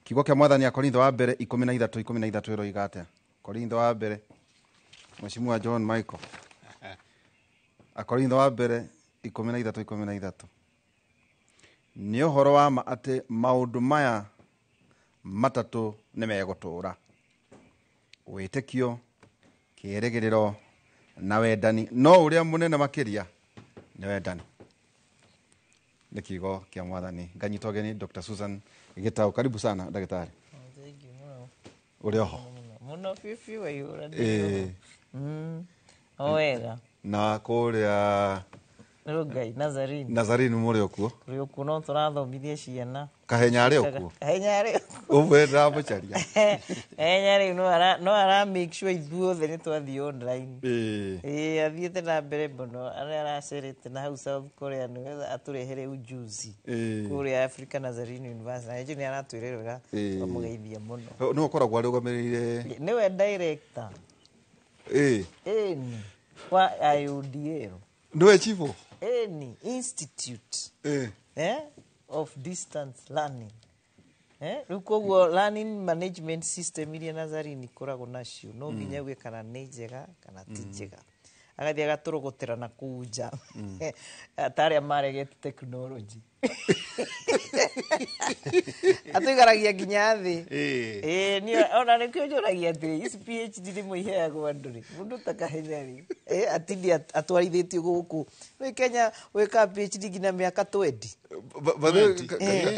Kiugo kĩa Mwathani ya Korintho wa mbere 13:13 ĩroiga atĩa? Korintho wa mbere, Mheshimiwa John Michael, Akorintho wa mbere 13:13, nĩ ũhoro wa ma atĩ maũndũ maya matatũ nĩ megũtũũra: wĩtĩkio, kĩĩrĩgĩrĩro na wendani, no ũrĩa mũnene makĩria nĩ wendani. Nĩ kiugo kĩa Mwathani. Nganyita ũgeni Dr. Susan Gitau, karibu sana ndagĩtarĩ. Thank you mũno. Ũrĩ oho? Mũno biũ biũ, waihũra. O wega. Na kũrĩa Rũngai Nazarene. Nazarene mũrĩ o kuo? Tũrĩ o kuo, no tũrathomithia ciana. Kahenya arĩ o kuo? Kahenya arĩ o kuo. Ũmwe ndĩramũcaria. Kahenya rĩu no ara make sure ithuothe nĩ twathiĩ online. Ĩĩ, athiĩte na mbere mũno, arĩa aracerete na hau South Korea nĩgetha atũrehere ujuzi kũrĩa Africa Nazarene University, na nĩ aratwĩrerera. Tũkamũgeithia mũno. Nĩwe ũkoragwo arũgamĩrĩire? Nĩwe director. Ĩni wa IODL. Nĩwe chifu? Ĩni, Institute of Distance Learning. Rĩu koguo learning management system iria Nazarene ikoragwo nacio no nginya uge kana nĩ njega kana ti njega. Agathiĩ agatũrogotera na kũu nja ta arĩa maregete technology, atũigaragia nginya thĩ. Ĩĩ, niĩ ona nĩkĩo njũragia atĩrĩ, ici PhD rĩmwe iheagwo andũ rĩ, mũndũ ta Kahenya rĩ, atindi atwarithĩtio gũkũ wĩ Kenya wĩkaga PhD nginya mĩaka 20.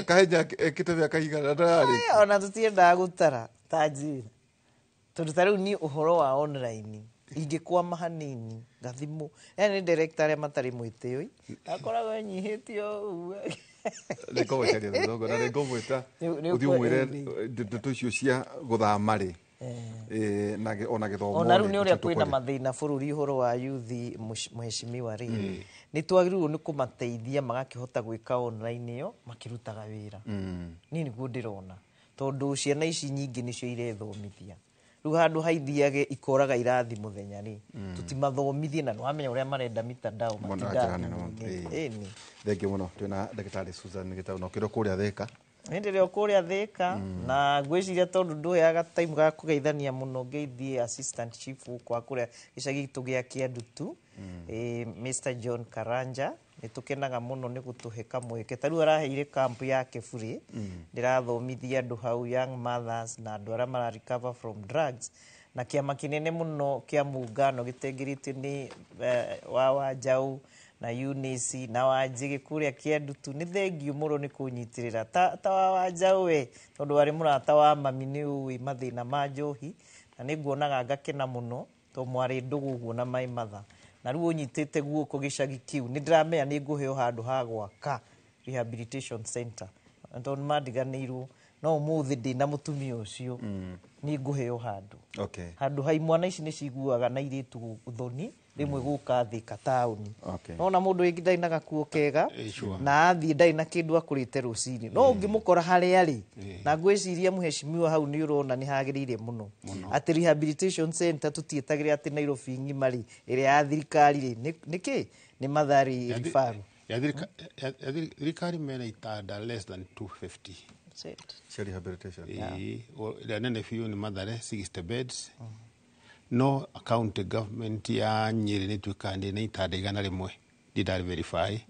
Kahenya ekĩte mĩaka igana ndararĩ? Aya, ona tũtiendaga gũtara ta njĩra, tondũ ta rĩu niĩ ũhoro wa online ingĩkwama hanini ngathimũ, yani nĩ director arĩa matarĩ mwĩtĩo, akoragwo enyihĩtie o ũguo. Nĩngũmũcaria thutha ũguo na nĩngũmwĩta ũthiĩ ũmwĩre ndeto icio cia gũthama rĩ, na ona gĩthomo Ona rĩu rĩ, nĩ ũrĩa nĩcio kwĩna tũkwaria. Mathĩna bũrũri ũhoro wa youth, mheshimiwa rĩ, nĩ twagĩrĩirwo nĩ kũmateithia magakĩhota gwĩka online ĩyo makĩrutaga wĩra. Niĩ nĩguo ndĩrona, tondũ ciana ici nyingĩ nĩcio irethomithia rĩu, handũ haithiage ikoraga irathi mũthenya rĩ, tũtimathomithie na nĩwamenya ũrĩa marenda mitandao. Mũno matindaga njĩra nene mũno. thimũ-inĩ. Ĩni. Thengiũ mũno. Twĩna ndagĩtarĩ Susan Gitau na ũkĩrĩ kũrĩa Thĩka. Nĩ ndĩrĩ o kũrĩa Thĩka, na ngwĩciria tondũ ndũheaga time ga kũgeithania mũno, ngeithie assistant chief kwa kũrĩa gĩcagi gitũ gĩa Kĩandutu, Mr John Karanja. Nĩ tũkenaga mũno nĩ gũtũhe kamweke ta rĩu araheire camp yake bure, ndĩrathomithia andũ hau, young mothers na andũ arĩa mara recover from drugs, na kĩama kĩnene mũno kĩa mũngano gĩtengeretio nĩ wa Wanjaũ na Eunice na Wanjĩgĩ kũrĩa Kĩandutu. Nĩ thengiũ mũno nĩ kũnyitĩrĩra ta wa Wanjaũ we, tondũ warĩ mũrata wa mami, nĩ ũĩ mathĩna ma njohi, na nĩ nguonaga ngakena mũno tondũ mwarĩ ndũgũ ũguo na my mother, na rĩu ũnyitĩte guoko gĩcagi kĩu. Nĩ ndĩramenya nĩ ngũheo handũ ha gwaka rehabilitation center, na tondũ nĩ mandiganĩirwo, no ũmũthĩ ndĩna mũtumia ũcio nĩ ngũheo handũ handũ ha imwana ici nĩ ciguaga na irĩtu thoni rĩmwe gũka Thĩka taũni. Nona mũndũ wĩngĩ ndarĩ na gakuo kega na athiĩ ndarĩ na kĩndũ akũrĩte rũcinĩ, no ũngĩmũkora harĩa arĩ, na ngwĩciria mheshimiwa hau nĩ ũrona nĩ hagĩrĩire mũno atĩ rehabilitation center tũtiĩtagĩre atĩ Nairobi ng'ima rĩ, ĩrĩa ya thirikari rĩ, nĩ kĩ nĩ Mathari referral. Ya thirikari mena itanda less than 250. That's it. Cia rehabilitation. Ĩĩ, ĩrĩa nene biũ nĩ Mathare, 60 beds, no county government ya Nyĩrĩ nĩ ituĩkaga nĩ na itanda 100, ndirĩ verify.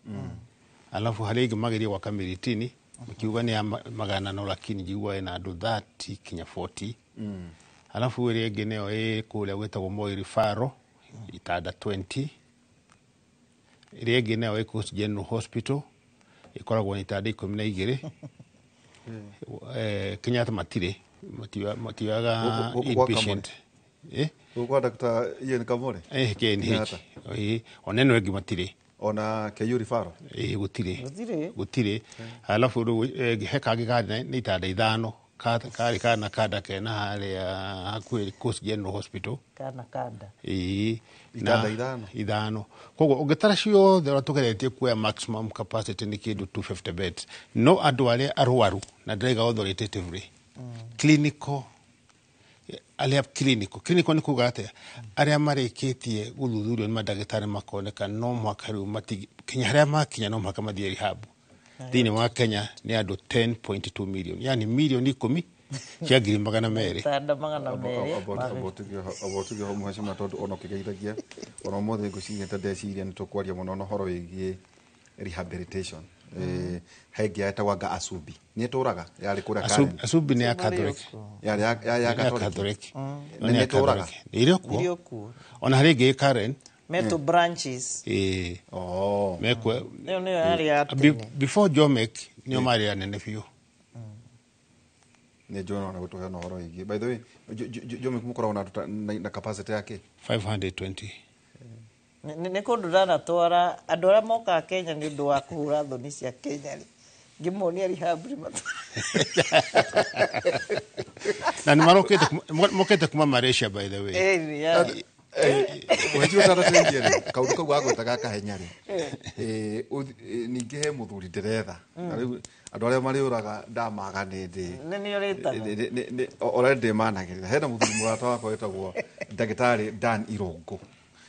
Alafu harĩa ingĩ mageria gwaka Miritini, makiuga nĩ ya magana, no lakini njigua ĩna andũ 30 kinya 40. Alafu ĩrĩa ĩngĩ nĩyo ĩ kũrĩa gwĩtagwo Moi Referral, itanda 20. Ĩrĩa ĩngĩ nayo ĩ Coast General Hospital, ĩkoragwo na itanda 12. Kenyatta matirĩ, matioyaga Gũkũ gwa inpatient. Gũkũ kwa Dr. Ian Kamore? KNH. Kenyatta. Ona ĩno ĩngĩ matirĩ. Ona KU referral? Gũtirĩ. Gũtirĩ. Gũtirĩ. Alafu rĩu he kangĩ karĩ nĩ itanda ithano, karĩ kana kanda kena harĩa hakuhĩ Coast General Hospital. Kana kanda. Ĩĩ. Itanda ithano? Ithano. Koguo ũngĩtara ciothe ũrĩa tũgeretie kuoya, maximum capacity nĩ kĩndũ 250 beds, no andũ arĩa arwaru, na ndĩraiga authoritatively clinical, arĩa clinical nĩ kuga atĩa, arĩa marĩkĩtie gũthuthurio nĩ mandagĩtarĩ makoneka no mũhaka rĩu kinya harĩa makinya no mũhaka mathiĩ rehab. Thĩinĩ wa Kenya nĩ andũ 10.2 million, yani milioni 10 cia 200,000. Tanda 200. Abo tuge ho, mheshimiwa, tondu ona ũkĩgeithagia ona ũmũthĩ ngwĩciria ta ndeciria nĩ tũkwaria mũno na ũhoro wĩgiĩ rehabilitation. He ĩngĩ yetagwo anga Asubi, nĩ ĩtũraga yarĩ kũrĩa Karen. Asubi nĩ ya Catholic. Yarĩ ya Nĩ ya Catholic. Catholic. Nĩ Nĩ ya ĩtũraga? Catholic. Ĩrĩ o kuo. Irio kuo. Ona harĩ ĩngĩ ĩ Karen. Metwo branches. Ĩĩ. Oh. Mekwe. Ĩyo nĩyo yarĩ ya tene. Before Jomek nĩo marĩ anene biũ. Nĩ njũĩ no gũtũhe na ũhoro wĩgiĩ, by the way, Jomek mũkoragwo na andũ na capacity ya kĩ? 520. Nĩ kũndũ ndanatwara andũ arĩa mokaga Kenya nĩ ũndũ wa kũhũra thoni cia Kenya rĩ, ngĩmonia rehab rĩ. Na nĩ marokĩte kuma Malaysia, by the way. Mheshimiwa, ũtanacenjia rĩ, kaũndũ kau gagwĩta kahenya rĩ, ningĩ he mũthuri ndĩretha. Na rĩu andũ arĩa marĩũraga ndamaga nĩ ndĩ Nĩ nĩ ũrĩtaga. Already ndĩmanagĩrĩra. Hena mũthuri mũrata wakwa wĩtagwo ndagĩtarĩ Dan Irũngũ.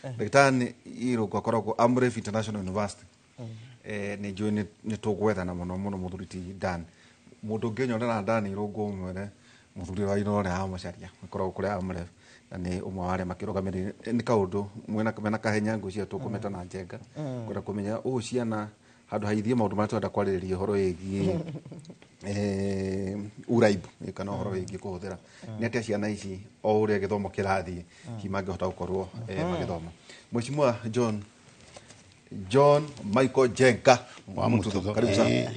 Ndagĩtarĩ Irũngũ akoragwo Amref International University. Nĩ njũĩ nĩ tũgwethana mũno mũno. Mũthuri ti Dan, mũndũ ũngĩnyonera Dan Irũngũ, ũmwĩre mũthuri wa Inooro amacaria, akoragwo kũrĩa Amref na nĩ ũmwe wa arĩa makĩrũgamĩrĩire nĩ kaũndũ mwena mena kahenya. Ngwĩciria tũkũmeta na njenga kwenda kũmenya ũũ ciana handũ haithie maũndũ marĩa tũrenda kwarĩrĩria ũhoro wĩgiĩ uraibu kana ũhoro wĩgiĩ kũhũthĩra nĩ atĩa ciana ici o ũrĩa gĩthomo kĩrathiĩ hihi mangĩhota gũkorwo magĩthoma. Mheshimiwa John Michael Njenga wa Mututho. Karibu sana.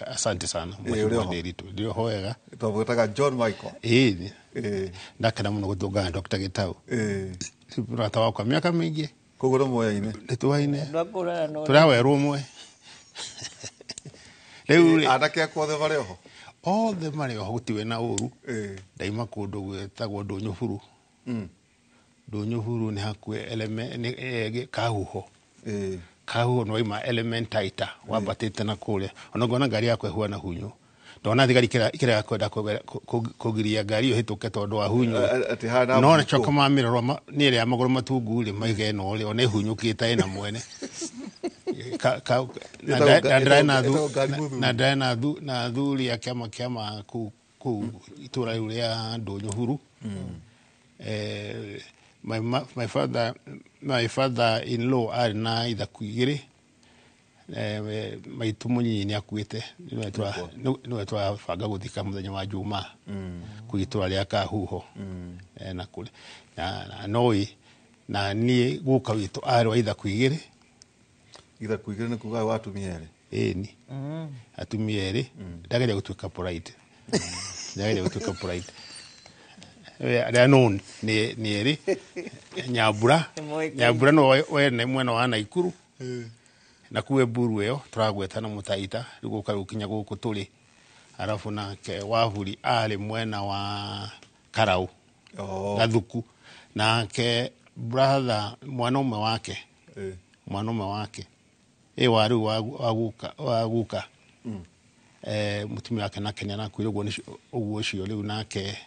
Asante sana. Ũrĩ oho? Ndiritu ndĩ oho wega. Twamwĩtaga John Michael. Ĩĩ, ndakena mũno gũtũngana Dr. Gitau, mũrata wakwa mĩaka mĩingĩ. Koguo nĩ muoyaine? Nĩ tuwaine. Andũ a kũraya no Tũrawerwo ũmwe rĩu rĩ. Anake aku othe marĩ oho? Othe marĩ oho, gũtiwe na ũru. Ndaima kũndũ gwĩtagwo Ndũnyũ Buru. Ndũnyũ Buru nĩ hakuhĩ nĩ, Kahuho. Kahuho nĩ waima Elementaita wambatĩte na kũrĩa, ona ngona ngari yakwa ĩhuana hunyũ, ndona thigari ikĩrega kwenda kũgiria ngari ĩyo ĩhĩtũke tondũ wa hunyũ. Atĩ hana no mbũkũ. nacoka mamĩrorwo nĩ ĩrĩa ya magũrũ matungu rĩ, maiga ĩno rĩ ona ĩhunyũkĩte ĩna mwene. Na Ĩtagwo ngari mũthuri. Na ndarĩ na athuri a kĩama kũu itũra rĩu rĩa Ndũnyũ Huru. My father in law arĩ na ithaku igĩrĩ. Maitũ mũnyinyi nĩ akuĩte, nĩwe tũrabanga gũthika mũthenya wa Jumaa kũu itũra rĩa Kahuho. Na kũrĩ na noĩ na niĩ guka witũ arĩ wa ithaku igĩrĩ. Ithaku igĩrĩ nĩ kuga wa atumia erĩ? Ĩni, atumia erĩ. Ndageria gũtuĩka polite, ndageria gũtuĩka polite. Arĩa known nĩ erĩ, Nyambura. Nĩmoĩkaine. Nyambura no wene mwena wa Naikuru na kuwe mburu ĩyo tũragweta na Mũtaita rĩu gũka rĩu kinya gũkũ tũrĩ, arabu nake Waburi arĩ mwena wa Karau. Oh. Gathuku nake brother mwana ũmwe wake. Mwana ũmwe wake ĩ wa rĩu wa guka mũtumia wake nake nĩ arakuire, ũguo ũguo ũcio rĩu nake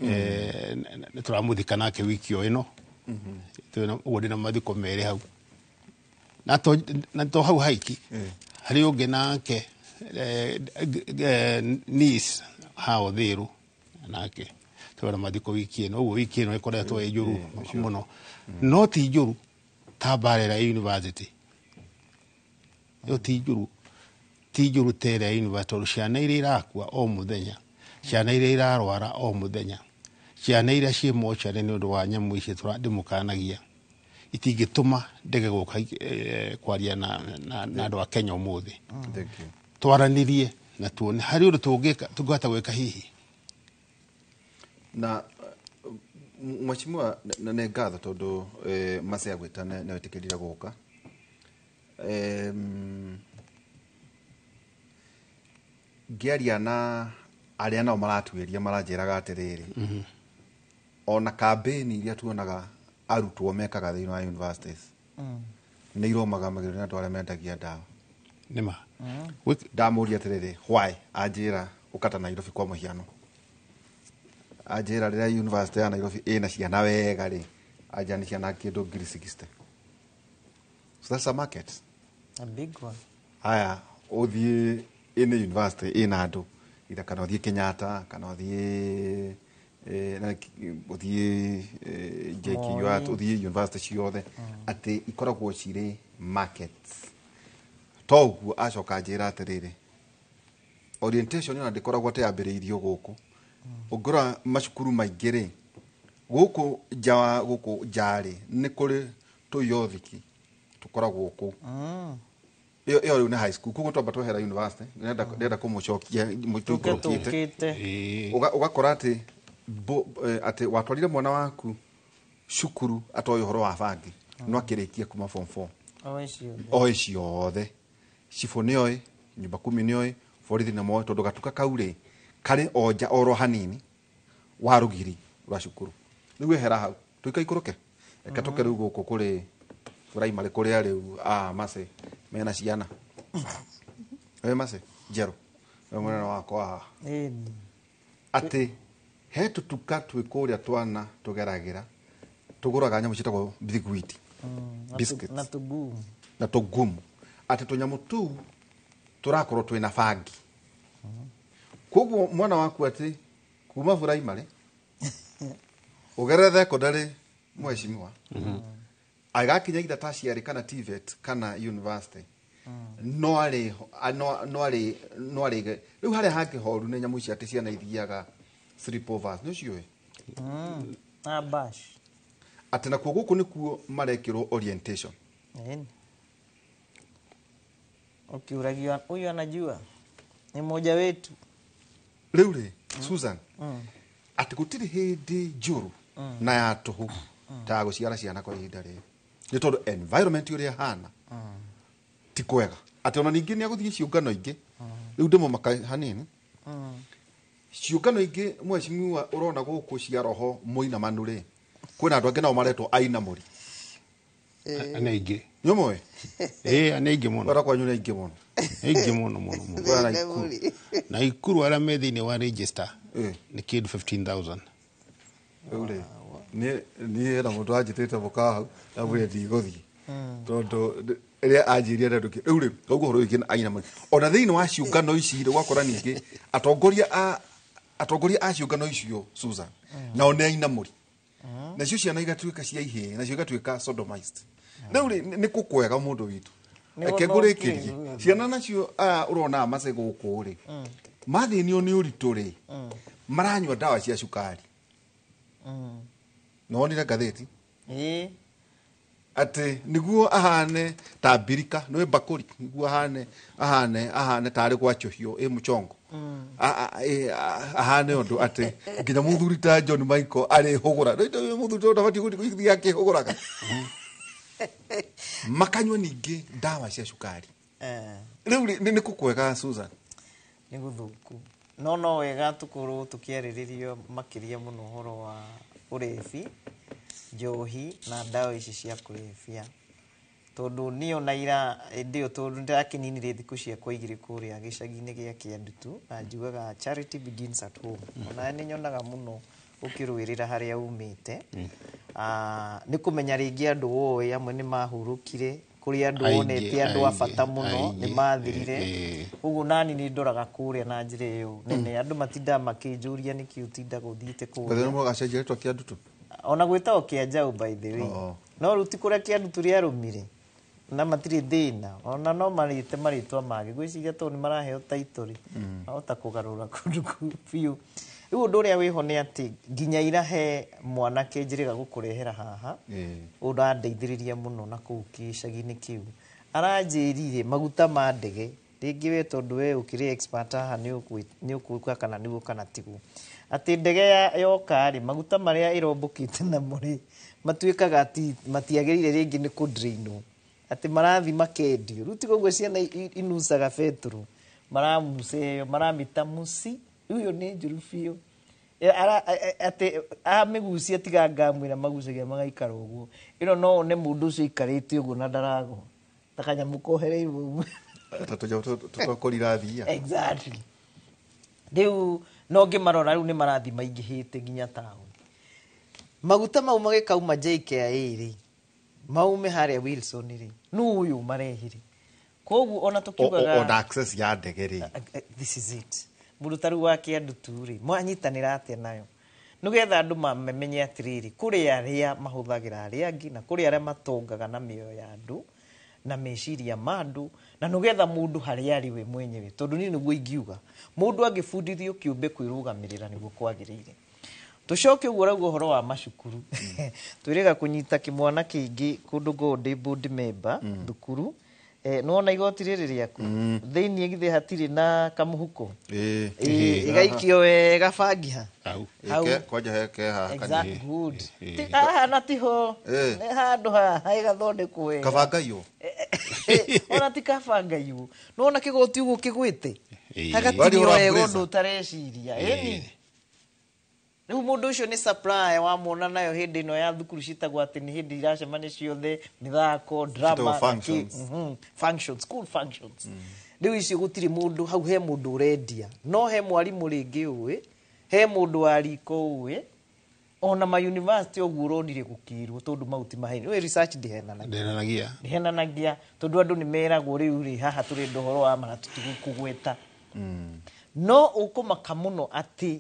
nĩ tũramũthika nake wiki o ĩno. Ũguo ndĩna mathiko merĩ hau na to hau haiki. Harĩ ũngĩ nake niece hao Thĩrũ nake twĩna mathiko wiki ĩno. Ũguo wiki ĩno ĩkoretwo ĩ njũru mũno, no ti njũru ta mbara ĩrĩa ĩ university ĩyo, ti njũru, ti njũru ta ĩrĩa ĩ university, tondũ ciana iria irakua o mũthenya, ciana iria irarwara o mũthenya, ciana iria ciĩ mocarĩ nĩ ũndũ wa nyamũ ici ndĩmũkanagia itingĩtũma ndege gũka kwaria na andũ a Kenya ũmũthĩ. Thank you. Twaranirie na tuone harĩ ũndũ tũngĩka, tũngĩhota gwĩka hihi. Na mheshimiwa, nĩ ngatho tondũ mace agwĩta nĩ wĩtĩkĩrire gũka. Ngĩaria na arĩa nao maratuĩria maranjĩraga atĩrĩrĩ, ona kambĩni iria tuonaga arutwo mekaga thĩinĩ wa universities nĩ irũmagamagĩrĩrio nĩ andũ arĩa mendagia ndawa. Nĩma. Ndamũria atĩrĩrĩ, why? Anjĩra ũkata Nairobi kwa mũhiano, anjĩra rĩrĩa university ya Nairobi ĩna ciana wega rĩ, anjĩra nĩ ciana kĩndũ 60,000, so that's a market. A big one. Haya, Ũthiĩ ĩnĩ university ĩna andũ either kana ũthiĩ Kenyatta kana ũthiĩ ũthiĩ JKUAT, ũthiĩ university ciothe, atĩ ikoragwo cirĩ markets. To ũguo acoka njĩra atĩrĩrĩ, orientation ona ndĩkoragwo atĩ yambĩrĩirio gũkũ. Ũngĩrora macukuru maingĩ rĩ, gũkũ nja wa gũkũ nja rĩ, nĩ kũrĩ tũyothiki tũkoragwo kũu. Ĩyo ĩyo rĩu nĩ high school, koguo twamba twehera university, ndĩrenda kũmũcokia Tũke tũikũrũkĩte. Tũkĩte. Ũgakora atĩ atĩ watwarire mwana waku cukuru atoĩ ũhoro wa bangi, no akĩrĩkia kuma form 4 o icio. Oĩ ciothe, cibũ nĩoĩ, nyũmba kumi nĩoĩ, borithi nĩmoĩ, tondũ gatuka kau rĩ karĩ o nja oro hanini wa rũgiri rwa cukuru. Rĩu ehera hau tũikaikũrũke, reke tũke rĩu gũkũ kũrĩ primary kũrĩa rĩu mace mena ciana. Ĩ mace njerũ we mũnene wakwa haha. Ĩni. Atĩ he tũtuka twĩ kũrĩa twana tũgeragĩra tũgũraga nyamũ ciĩtagwo bithiguiti, biscuits. Na tũgumu. Na tũgumu, atĩ tũnyamũ tũu tũrakorwo twĩna bangi. Koguo mwana waku atĩ kuma primary ũgerere secondary, mheshimiwa, agakinya itha tertiary kana TVET kana university, no arĩ no arĩ no arĩ rĩu harĩa hangĩ horu nĩ nyamũ ici atĩ ciana ithiaga sleepovers, nĩ ũciũĩ? Na bash. Atĩ nakuo gũkũ nĩkuo marekĩrwo orientation. Ĩni. Ukiuragiwa, huyu anajua ni mmoja wetu. Rĩu rĩ, Susan, atĩ gũtirĩ hĩndĩ njũru na ya tũhũ ta ya gũciara ciana kwa ihinda rĩrĩ, nĩ tondũ environment ũrĩa ĩhana ti kwega, atĩ ona ningĩ nĩ agũthiĩ ciũngano ingĩ rĩu ndĩmũmaka hanini. Ciũngano ingĩ, mheshimiwa, ũrona gũkũ cia roho mũinamanu rĩ, kwĩna andũ angĩ nao maretwo ainamũri. Nĩ aingĩ. Nĩ ũmoĩ? Ĩĩ, nĩ aingĩ mũno. Bara kwanyu nĩ aingĩ mũno. Nĩ aingĩ mũno mũno mũno. Kwĩna Naikuru. Na Ikuru arĩa me thĩinĩ wa register nĩ kĩndũ 15,000. Rĩu rĩ, niĩ na mũndũ anjĩtĩte mũkawa hau, ndamwĩrire ndigũthiĩ tondũ rĩrĩa anjĩrire ndandũki. Rĩu rĩ, koguo ũhoro wĩgiĩ ainamũri ona thĩinĩ wa ciũngano ici rĩ, ũgakora ningĩ atongoria a ciũngano icio, Susan, nao nĩ ainamũri, nacio ciana igatuĩka cia ihĩĩ, nacio igatuĩka sodomized. Rĩu rĩ, nĩ kũkwega mũndũ witũ. Nĩ Reke gũthũkĩte. ngũrĩkĩrie. Ciana nacio aya ũrona mace gũkũ rĩ, mathĩnio nĩ ũritũ rĩ, maranyua ndawa cia cukari. Nĩwonire ngathĩti? Ĩĩ. Atĩ nĩguo ahane ta mbirika nĩ mbakũri, nĩguo ahane tarĩ gwacũhio ĩ mũchongo. Ahane ũndũ atĩ nginya mũthuri ta John Michael arĩhũgũra. Rĩu mũthuri ta ũtabatiĩ gũthiĩ akĩhũgũraga, makanyua ningĩ ndawa cia cukari. Rĩu rĩ, nĩ kũkwega, Susan? Nĩ gũthũku, no wega tũkorwo tũkĩarĩrĩrio makĩria mũno ũhoro wa ũrebi, njohi na ndawa ici cia kũrebia, tondũ niĩ ona ira hĩndĩ ĩyo, tondũ ndĩrakĩninire thikũ ciakwa 2 kũrĩa gĩcagi-inĩ gĩa Kĩandutu, na njugaga charity begins at home. Ona nĩ nyonaga mũno ũkĩrũĩrĩra harĩa umĩte. Nĩ kũmenya rĩngĩ andũ woĩ amwe nĩ mahurũkire kũrĩ andũ Aingĩ, wonete andũ a bata aingĩ, mũno nĩ aingĩ, mathirire. Ũguo nani nĩ ndoraga kũrĩa na njĩra ĩyo nene, andũ matindaga makĩnjũria nĩkĩ ũtindaga ũthiĩte kũrĩa. Mũthenya gacenjia rĩtwa Kĩandutu. Ona gwĩtagwo Kĩanjaũ, by the way. No rĩu ti kũrĩa Kĩandutu rĩarũmire na matirĩ thĩna, ona no marĩte marĩtwa mangĩ, gwĩciria tondũ nĩ maraheo title rĩ, mahota kũgarũra kũndũ kũu biũ. Rĩu ũndũ ũrĩa wĩho nĩ atĩ nginya ira he mwanake njĩrĩga gũkũrehera haha ũrandeithĩrĩria mũno na kũu gĩcagi-inĩ kĩu, aranjĩrire maguta ma ndege rĩngĩ we, tondũ we ũkĩrĩ expert haha, nĩ ũkũka kana nĩguo kana tiguo, atĩ ndege yoka rĩ, maguta marĩa ĩrombũkĩte namo rĩ, matuĩkaga ati matiagĩrĩire rĩngĩ nĩ kũdrainwo, atĩ marathi makendio. Rĩu tiga ũguo ciana inucaga betũrũ, maramuca ĩyo maramĩta muci. Rĩu ĩyo nĩ njũru biũ. Atĩ amĩgucia tiga ngamu ĩrĩa magucagia magaikara ũguo, ĩno no one mũndũ ũcio aikarĩte ũguo na ndaragwa ta kanyamũ kohereirwo ũguo. Ta tũnyamũ tũtwakorira thia. Exactly. Rĩu no ngĩmarora rĩu nĩ marathi maingĩhĩte nginya taũni. Maguta mau magĩkauma JKIA rĩ, maume harĩa Wilson rĩ, nũ ũyũ marehire? Koguo ona tũkiugaga ona access ya ndege rĩ. This is it. Mũndũ ta rĩu wa Kĩandutu rĩ, mwanyitanĩra atĩa nayo nĩgetha andũ mamenye atĩrĩrĩ, kũrĩ arĩa mahũthagĩra arĩa angĩ na kũrĩ arĩa matongaga na mĩoyo ya andũ na meciria ma andũ, na nĩgetha mũndũ harĩa arĩ we mwenyewe, tondũ niĩ nĩguo ingiuga mũndũ angĩbundithio kĩũmbe kwĩrũgamĩrĩra nĩguo kwagĩrĩire. Tũcoke ũguo ũrauga ũhoro wa macukuru, twĩrĩga kũnyita kĩmwana kĩingĩ kũndũ ngoragwo ndĩ board member thukuru. Nĩwona igoti rĩrĩ rĩaku thĩiniĩ githĩ hatirĩ na kamũhuko? Ĩĩ. Ĩgaikio wega bangi ha Hau. Hau. Kwanja heke haha Exact, kanini. good. Haha na tiho Ĩĩ. nĩ handũ haha ĩgathondekwo wega. Kabangaiyo. Ona ti kabangaiyo, nĩwona kĩgoti ũguo kĩgwĩte Ĩĩ. hagatinio Wari ũra wega blazer. ũndũ ũtareciria. Ĩni rĩu mũndũ ũcio nĩ supplier wamwona nayo hĩndĩ ĩno ya thukuru citagwo atĩ nĩ hĩndĩ iracemania ciothe, mĩthako, drama, Citagwo na kĩ- functions. Functions, school functions. Rĩu icio gũtirĩ mũndũ hau, he mũndũ ũrendia, no he mwarimũ rĩngĩ ũĩ, he mũndũ wa riko ũĩ, ona ma university ũguo ũronire gũkĩrwo, tondũ mau ti maheni. Ũĩ research ndĩhenanagia. Ndenanagia. Ndĩhenanagia, tondũ andũ nĩ meragwo rĩu rĩ haha tũrenda ũhoro wa ma na tũtigũkũgweta. No ũkũmaka mũno atĩ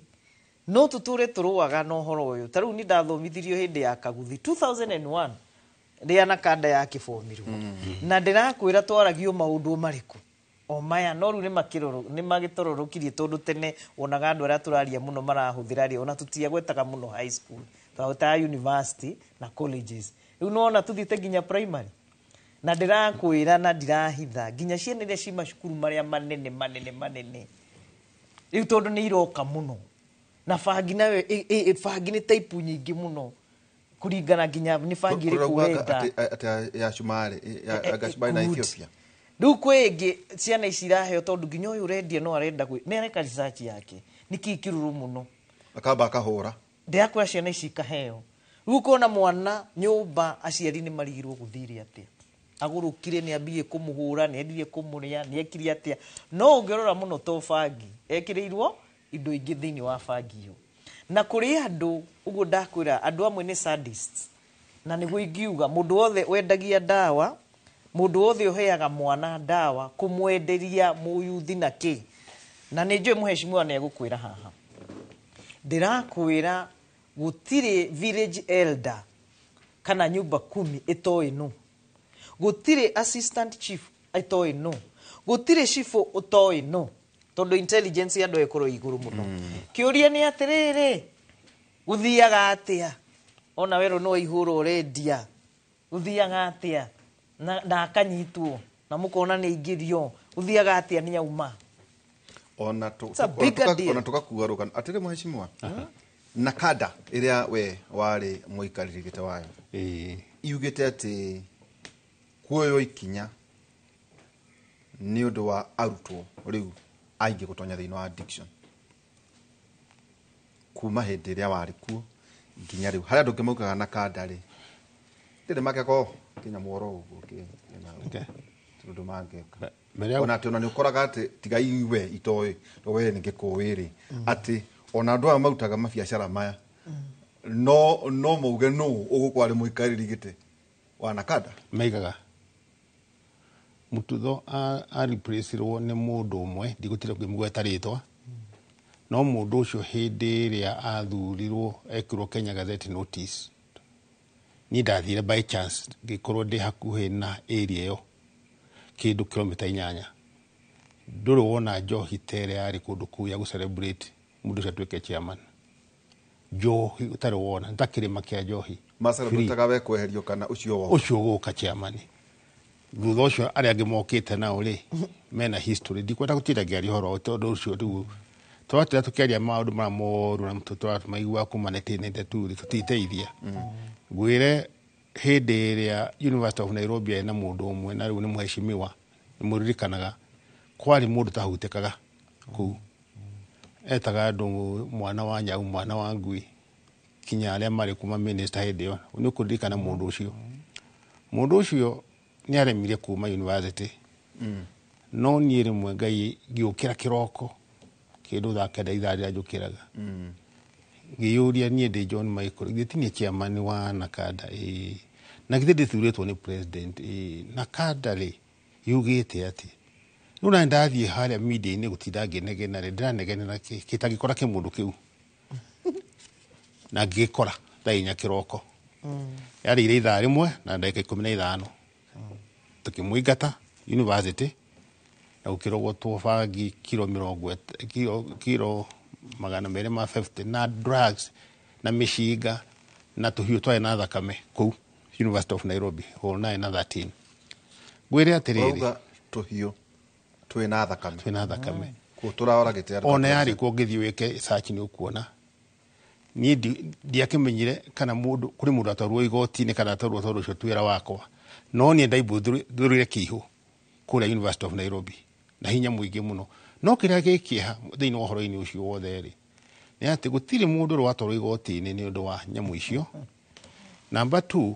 no tũtũre tũrũaga na ũhoro ũyũ. Ta rĩu nĩ ndathomithirio hĩndĩ ya Kaguthi 2001 rĩrĩa na kanda ya kĩbomirwo, na ndĩrakwĩra twaragio maũndũ marĩkũ o maya, no rĩu nĩ magĩtororokirie, tondũ tene wonaga andũ arĩa tũraria mũno marahũthĩra rĩ, ona tũtiagwetaga mũno high school, twagwetaga university na colleges. Rĩu nĩwona tũthiĩte nginya primary, na ndĩrakwĩra na ndirahitha nginya ciana iria ci macukuru marĩa manene manene manene rĩu, tondũ nĩ iroka mũno na bangi nayo bangi nĩ type nyingĩ mũno, kũringana nginya nĩ bangi ĩrĩkũ ũrenda. Atĩ ya cumarĩ ya gacumari na Good. Ethiopia. Rĩu kwĩ ĩngĩ ciana ici iraheo, tondũ nginya ũyũ ũrendia no arenda nĩ areka research yake nĩkĩ kĩrũrũ mũno, akamba akahũra. Ndĩrakwĩra ciana ici ikaheo. Rĩu ũkona mwana nyũmba aciari nĩ marigirwo gũthire atĩa, agũrũkire, nĩ ambirie kũmũhũra, nĩ endirie kũmũrĩa, nĩ ekire atĩa. No ũngĩrora mũno to bangi ekĩrĩirwo indo ingĩ thĩinĩ wa bangi ĩyo. Na kũrĩ andũ ũguo ndakwĩra, andũ amwe nĩ sadists, na nĩguo ingiuga mũndũ wothe wendagia ndawa, mũndũ wothe ũheaga mwana ndawa, kũmwenderia mũyuthi na kĩ, na nĩ njũĩ mũheshimiwa nĩ egũkwĩra haha, ndĩrakwĩra gũtirĩ village elder kana nyumba kumi ĩtoĩ nũ, gũtirĩ assistant chief ĩtoĩ nũ, gũtirĩ cibũ ũtoĩ nũ, tondũ intelligence ya andũ ĩkorwo igũrũ mũno. Kĩũria nĩ atĩrĩrĩ, gũthiaga atĩa ona werũ no ihũra ũrendia, gũthiaga atĩa na akanyitwo na mũkona nĩ aingĩrio, gũthiaga atĩa nĩ auma? Ona It's a bigger deal. ona tũgakua rũgano atĩrĩ mũheshimiwa, na kada ĩrĩa we warĩ mũikarĩri gĩtĩ wayo yugĩte atĩ kuoywo ikinya nĩ ũndũ wa arutwo rĩu aingĩ gũtonya thĩinĩ wa addiction kuma hĩndĩ ĩrĩa warĩ kuo nginya rĩu, harĩa andũ angĩ maugaga na kanda rĩ ndĩrĩ makeko kinya mworo ũguo Okay. tondũ mangĩka. Mbere ya Ona atĩ ona nĩ ũkoraga atĩ tiga iwe itoĩ we nĩ ngĩkũĩ rĩ, atĩ ona andũ aya marutaga mabiacara maya no mauge nũ ũgũkorwo arĩ mũikarĩri gĩtĩ wa Nakada. Maigaga Mututho a replace-irwo nĩ mũndũ ũmwe, ndigũtinda ngĩmũgweta rĩtwa, no mũndũ ũcio hĩndĩ ĩrĩa athurirwo ekĩrwo Kenya Gazette notice, niĩ ndathire by chance ngĩkorwo ndĩ hakuhĩ na area ĩyo kĩndũ kilomita 8, ndũrĩ wona njohi ta ĩrĩa yarĩ kũndũ kũu ya gũ celebrate mũndũ ũcio atuĩke chairman. Njohi ũtarĩ wona nĩ ta kĩrĩma kĩa njohi. Macelebrataga we kweherio kana ũcio woka? Ũcio ũgũka chairman. Thutha ũcio arĩa angĩ mokĩte nao rĩ mena history, ndikwenda gũtinda ngĩaria ũhoro tondũ ũcio rĩu twatinda tũkĩaria maũndũ marĩa moru na tũmaiguaga kuma 1992 rĩ, tũtiteithia. Ngwĩre hĩndĩ ĩrĩa University of Nairobi yarĩ na mũndũ ũmwe, na rĩu nĩ mũheshimiwa nĩ mũririkanaga, kwarĩ mũndũ tahutĩkaga kũu, etaga andũ mwana wa nyau, mwana wa ngui, kinya arĩa marĩ kuma minister hĩndĩ ĩyo. Nĩ ũkũririkana mũndũ ũcio? Mũndũ ũcio nĩ aremire kuma university, no niĩ rĩmwe Ngai ngĩũkĩra kĩroko kĩndũ thaa 9, ithaa rĩrĩa njũkĩraga, ngĩyũria, niĩ ndĩ John Michael, githĩ ti niĩ chairman wa Nakada? Ĩĩ. Na githĩ ndĩthurĩtwo nĩ president? Ĩĩ. Nakada rĩ? Yugĩte atĩ rĩu na ndathiĩ harĩa media-inĩ gũtinda ngĩnegena rĩ, ndĩranegenera kĩ kĩtangĩkora kĩmũndũ kĩu na ngĩgĩkora thaa 4 kĩroko. Yarĩire ithaa 1 na ndagĩka 15. Tũkĩmũingata university na gũkĩrogotwo bangi kiro mĩrongo kiro 250 na drugs na mĩcinga na tũhiũ twarĩ na thakame kũu University of Nairobi hall 9 na 13. Ngwĩre atĩrĩrĩ, Ũrauga tũhiũ twĩna thakame. Twĩna thakame. Kũu tũraoragĩte andũ. Ona yarĩ kuo ũngĩthiĩ wĩke search nĩ ũkuona. Niĩ ndiakĩmenyire kana mũndũ kũrĩ mũndũ atwarwo igoti-inĩ kana atwarwo tondũ ũcio ti wĩra wakwa. No niĩ ndaimbuthũrire kĩihũ kũrĩa University of Nairobi na hinya mũingĩ mũno. No kĩrĩa gĩ kĩeha thĩinĩ wa ũhoro-inĩ ũcio wothe rĩ, nĩ atĩ gũtirĩ mũndũ ũrĩ watwarwo igoti-inĩ nĩ ũndũ wa nyamũ icio. Number 2,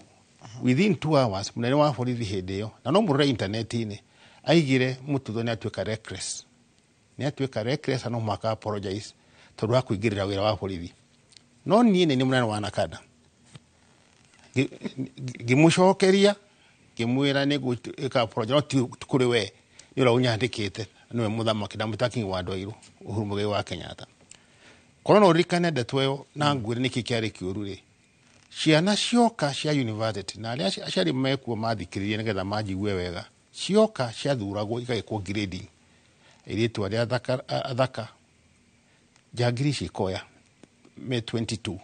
within 2 hours mũnene wa borithi hĩndĩ ĩyo, na no mũrore intaneti-inĩ, aigire Mututho nĩ atuĩka reckless. Nĩ atuĩka reckless na no mũhaka apologize tondũ wa kũingĩrĩra wĩra wa borithi. No niĩ nĩ mũnene wa Nakada. Ngĩmũcokeria, ngĩmwĩra nĩ ngwĩka apologize, no ti kũrĩ we, nĩ ũrĩa ũnyandĩkĩte, nĩwe mũthamaki, ndamwĩta King wa andũ airũ, Uhuru Muigai wa Kenyatta. Korwo no ũririkane ndeto ĩyo na ngwĩre nĩkĩ kĩarĩ kĩũru rĩ, ciana cioka cia university na arĩa aciari mekuo mathikĩrĩrie nĩgetha manjigue wega, cioka ciathuragwo igagĩkwo grading. Airĩtu arĩa athaka njangiri cikoya me 22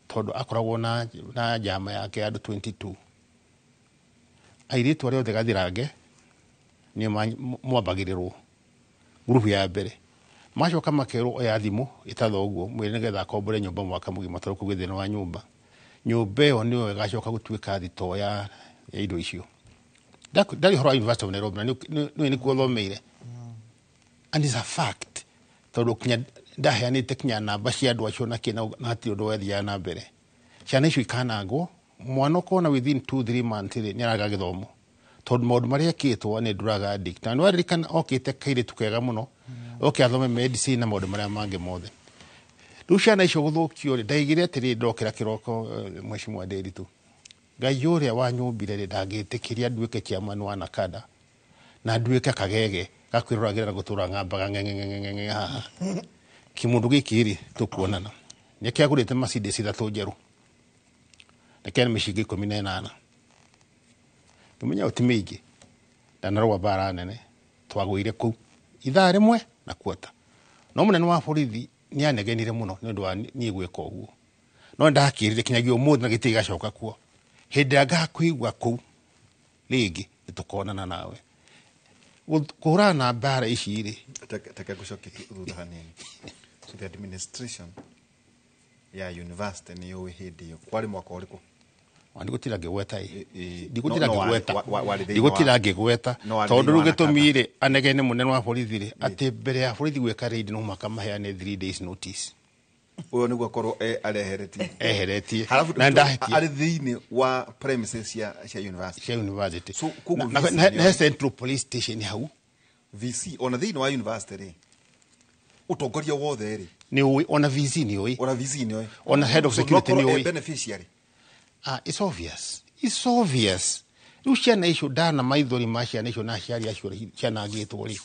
tondũ akoragwo na njama yake andũ 22. Airĩtu arĩa othe gathirange nĩo mwambagĩrĩrwo ngurubu ya mbere, macoka makerwo oya thimũ ĩtatha ũguo mwĩre nĩgetha akombore nyũmba mwaka mũgima tondũ kũgĩ thĩna wa nyũmba. Nyũmba ĩyo nĩyo ĩgacoka gũtuĩka thitoo ya indo icio. Ndarĩ ũhoro wa University of Nairobi na nĩ nĩkuo thomeire. And it's a fact tondũ kinya ndaheanĩte kinya namba cia andũ acio na kĩ na hatirĩ ũndũ wethiaga na mbere. Ciana icio ikanangwo, mwana ũkona within 2-3 months rĩ, nĩ araga gĩthomo tondũ maũndũ marĩa ekĩtwo nĩ drug addict. Na nĩ waririkana okĩte kairĩtu kega mũno, oke athome medicine na maũndũ marĩa mangĩ mothe. Rĩu ciana icio gũthũkio rĩ, ndaigire atĩrĩ ndokĩra kĩroko, Mheshimiwa Nderitu, Ngai ũrĩa wanyũmbire rĩ, ndangĩtĩkĩria nduĩke chairman wa Nakada na nduĩke kagege gakwĩroragĩra na gũtũra ng'ambaga ng'eng'eng'eng'e haha. Kĩmũndũ gĩkĩ rĩ, tũkuonana. Nĩ kĩagũrĩte Mercedes 3 njerũ na kĩarĩ mĩcinga 18. Ngĩmenya ti mĩingĩ, ndanarũa mbara nene, twagũire kũu ithaa 1 na kuota. No mũnene wa borithi nĩ anegenire mũno nĩ ũndũ wa niĩ gwĩka ũguo. No ndakĩrire kinyagia ũmũthĩ na gĩtirĩ gĩgacoka kuo. Hĩndĩ ĩrĩa ngakũigua kũu rĩngĩ nĩ tũkonana nawe. Kũhũrana na mbara ici rĩ. Take ngũcokie thutha hanini. So the administration ya university nĩ yũĩ hĩndĩ ĩyo kwarĩ mwaka ũrĩkũ? Wa ndigũtinda ngĩgweta ĩ. Ndigũtinda No, no, ngĩgweta. warĩ thĩinĩ Ndigũtinda wa- ngĩgweta. No, warĩ Tondũ thĩinĩ rĩu wa gĩtũmi Nakada. rĩ, anegene mũnene wa borithi rĩ, atĩ mbere ya borithi gwĩka raid no mũhaka maheane 3 days notice. Ũyũ nĩguo akorwo areheretie. Eheretie. Halafu Na ndahĩtie. arĩ thĩinĩ wa premises cia university. Cia university. So, koguo VC Na nĩyo- Central Police Station hau. VC ona thĩinĩ wa university rĩ, ũtongoria wothe rĩ. Nĩ ũĩ, ona VC nĩ ũĩ. Ona VC nĩ ũĩ. Ona head of So, security no nĩ akorwo ũĩ. e beneficiary. It's obvious. It's obvious. Rĩu ciana icio ndana maithori ma ciana icio na aciari acio cianangĩtwo rĩ.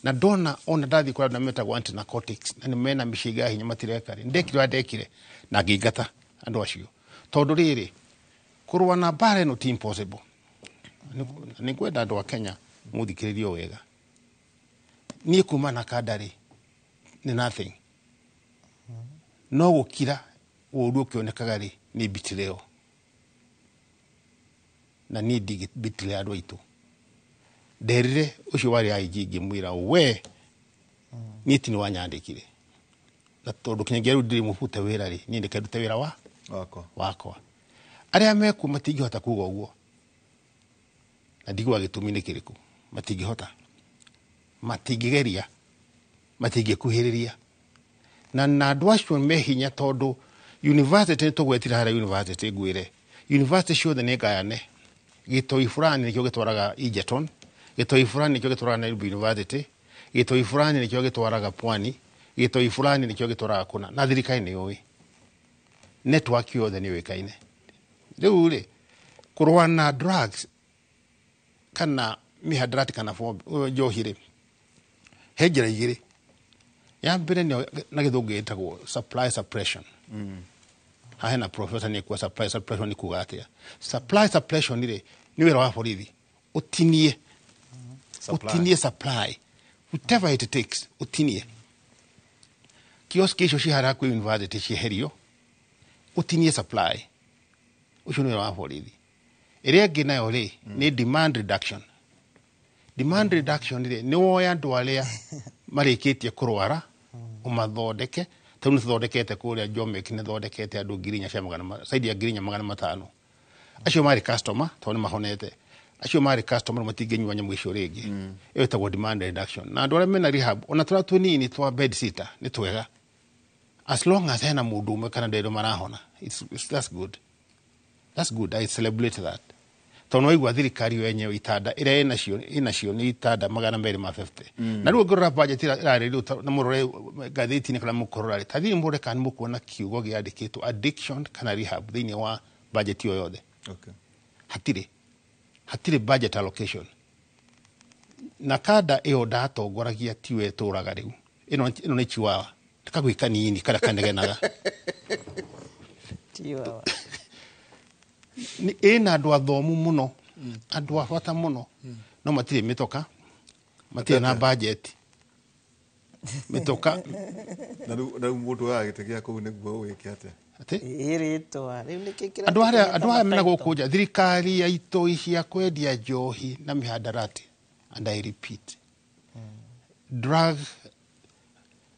Na ndona ona ndathiĩ kũrĩa andũ metagwo anti-narcotics na nĩ mena mĩcinga ya hinya matireka rĩ. Ndekire ũrĩa ndekire na ngĩingata andũ acio. Tondũ rĩrĩ, kũrũa na mbara ĩno ti impossible. Nĩ ngwenda andũ a Kenya mũthikĩrĩrie wega. Niĩ kuma Nakada rĩ, nĩ nothing. No gũkira ũru ũkĩonekaga rĩ, nĩ betrayal. Na niĩ ndingĩ-betray andũ aitũ. Nderire ũcio warĩ IG ngĩmwĩra we niĩ ti nĩ wanyandĩkire. Na tondũ kinyagia rĩu ndirĩ mũbute wĩra rĩ, niĩ ndeke ndute wĩra wakwa. Wakwa. Arĩa mekuo matingĩhota kuga ũguo. Na ndiguaga gĩtũmi nĩ kĩrĩkũ. Matingĩhota. Matingĩgeria. Matingĩkuhĩrĩria. Na andũ acio me hinya tondũ university nĩ tũgwetire harĩa university ngwĩre. University ciothe nĩ ngayane. Gĩtoi fulani nĩkĩo gĩtwaraga Egerton, gĩtoi fulani nĩkĩo gĩtwaraga Nairobi University, gĩtoi fulani nĩkĩo gĩtwaraga Pwani, gĩtoi fulani nĩkĩo gĩtwaraga kũna. Na thirikari nĩ yũĩ. Network yothe nĩ yũĩkaine. Rĩu rĩ, kũrũa na drugs kana Mihadarati kana njohi rĩ, he njĩra igĩrĩ. Ya mbere nĩyo na gĩthũngũ ĩtagwo supply suppression. Haha hena professor nĩ kuga supply suppression nĩ kuga atĩa. Supply suppression rĩ, nĩ wĩra wa borithi ũtinie Supply. Ũtinie supply, whatever it takes, ũtinie kiosk icio ci harĩa hakuhĩ university cieherio, ũtinie supply. Ũcio nĩ wĩra wa borithi. Ĩrĩa ĩngĩ nayo rĩ, nĩ demand reduction. Demand reduction rĩ, nĩ woya andũ arĩa marĩkĩtie kũrwara ũmathondeke. Tarĩu nĩ tũthondekete kũrĩa Jomek, nĩ thondekete andũ 4,000 cia magana saidi ya 4,500. Acio marĩ customer, tondũ nĩ mahonete, acio marĩ customer matingĩnyua nyamũ icio rĩngĩ. Ĩyo ĩtagwo demand reduction. Na andũ arĩa mena rehab, ona tũrĩa tũnini twa bed sitter nĩ twega, as long as hena mũndũ ũmwe kana ndero marahona. That's good, that's good, I celebrate that, tondũ nĩwaigua thirikari yo yenyewe itanda ĩrĩa ĩnacio nĩ itanda 250. Na rĩu ũngĩrora budget ĩrarĩrĩrio na mũrore ngathĩti-inĩ kana mũkorora rĩ, ta thiĩ mũrore kana nĩ mũkuona kiugo gĩandĩkĩtwo addiction kana rehab thĩinĩ wa budget ĩyo yothe. Hatirĩ budget allocation. Na kada ĩyo ndatongoragia tiwe ĩtũraga rĩu. Ĩno nĩ chiwawa kagui kanini karĩa kanegenaga. Chihuahua. Ĩna andũ athomu mũno, andũ a bata mũno, no matirĩ mĩtoka, matirĩ na budget mĩtoka. Na rĩu mũndũ oyaga gĩtĩ gĩa kũu nĩguo wĩke atĩa? Atĩ? Ĩ rĩtwa rĩu nĩkĩ kĩratũmĩka? Andũ arĩa mena mataito? gũkũ nja, thirikari ya itoi cia kwendia njohi na mihadarati, and I repeat, drug,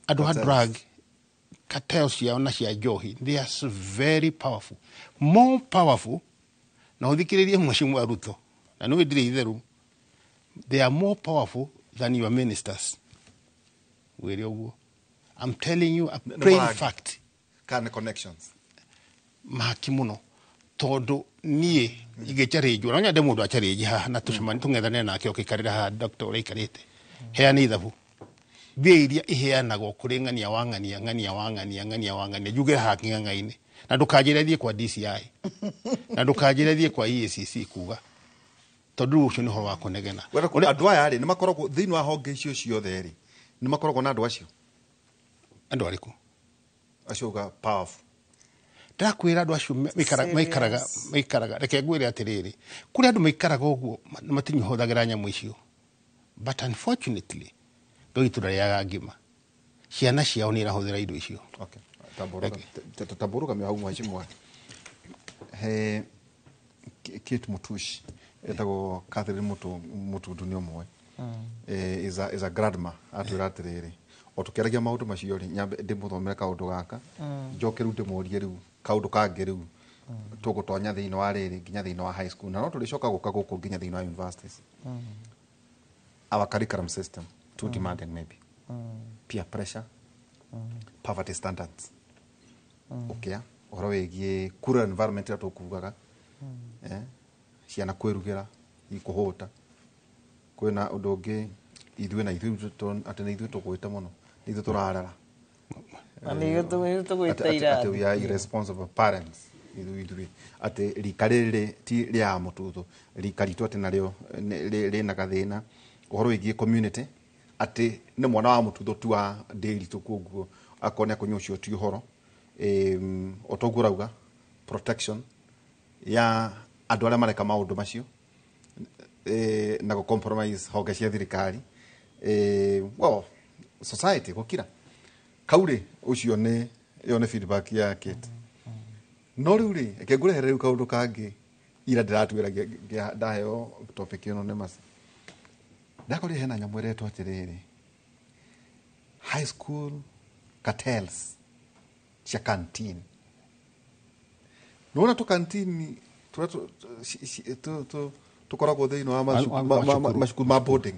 andũ a Cartels. Drug cartels ciao na cia njohi, they are very powerful, more powerful. Na ũthikĩrĩrie Mheshimiwa Ruto, na nĩwe ndirĩ itheru, they are more powerful than your ministers. Wĩre ũguo, I'm telling you a Nĩ plain mũrangi. fact. Kana nĩ connections? Mahaki mũno, tondũ niĩ ingĩcarĩnjwo no nyende mũndũ acarĩnji haha na tũcemanie tũng'ethanĩre nake ũkĩikarĩra haha doctor ũrĩa aikarĩte heana ithabu mbia iria iheanagwo kũrĩ ng'ania wa ng'ania, ng'ania wa ng'ania, ng'ania wa ng'ania, njuge haha kĩng'ang'a-inĩ, na ndũkanjĩre thiĩ kwa DCI, na ndũkanjĩre thiĩ kwa EACC kuga, tondũ rĩu ũcio nĩ ũhoro wa kũnegena. Andũ aya rĩ, nĩ makoragwo thĩinĩ wa honge icio ciothe rĩ, nĩ makoragwo na andũ acio? Andũ arĩkũ? Acio uga powerful. Ndakwĩra andũ acio maikaraga Serious. maikaraga, reke ngwĩre atĩrĩrĩ, kũrĩ andũ maikaraga ũguo matinyuhũthagĩra nyamũ icio, but unfortunately ngai itũ ndarĩaga ngima, ciana ciao nĩ irahũthĩra indo icio. Okay. Tambũrũgamio hau, mheshimiwa. He Kate Mutushi, etagwo Catherine Mutundu, nĩ ũmwe. Is a grandma. Atwĩra atĩrĩrĩ, o tũkĩaragia maũndũ macio rĩ, nyambe ndĩmũthomere kaũndũ gaka, njoke rĩu ndĩmũrie rĩu kaũndũ kangĩ. Rĩu tũgũtonya thĩinĩ wa rĩrĩ nginya thĩinĩ wa high school, na no tũrĩcoka gũka gũkũ nginya thĩinĩ wa universities. Our curriculum system too demanding, maybe peer pressure, poverty standards, ũkĩa ũhoro wĩgiĩ kura environment ĩrĩa tũkugaga, ciana kwĩrugĩra ikũhũta. Kwĩna ũndũ ũngĩ ithuĩ na ithuĩ atĩ nĩ ithuĩ tũgwĩte mũno, nĩ ithuĩ tũrarera. Na nĩguo tũgwĩte Atĩ we are irathi. irresponsible parents, ithuĩ atĩ rika rĩrĩ ti rĩa mũtuthu, rika ritũ atĩ narĩo rĩna gathĩna. Ũhoro wĩgiĩ community, atĩ nĩ mwana wa mũtuthu tu wa ndĩritũ, koguo akorwo nĩ akũnyua ũcio ti ũhoro. O toguo ũrauga protection ya andũ arĩa mareka maũndũ macio, na gũ compromise honge cia thirikari, well, society gũkira kau rĩ, ũcio nĩ ĩyo nĩ feedback ya Kate. No rĩu rĩ, reke ngũrehere rĩu kaũndũ kangĩ. Ira ndĩratuĩra ndaheo topic ĩno nĩ maci, ndakorire hena nyamũ ĩretwo atĩrĩrĩ high school cartels cia canteen. Nĩwona tũ canteen tũrĩa tũkoragwo thĩinĩ wa macukuru. Macukuru ma boarding,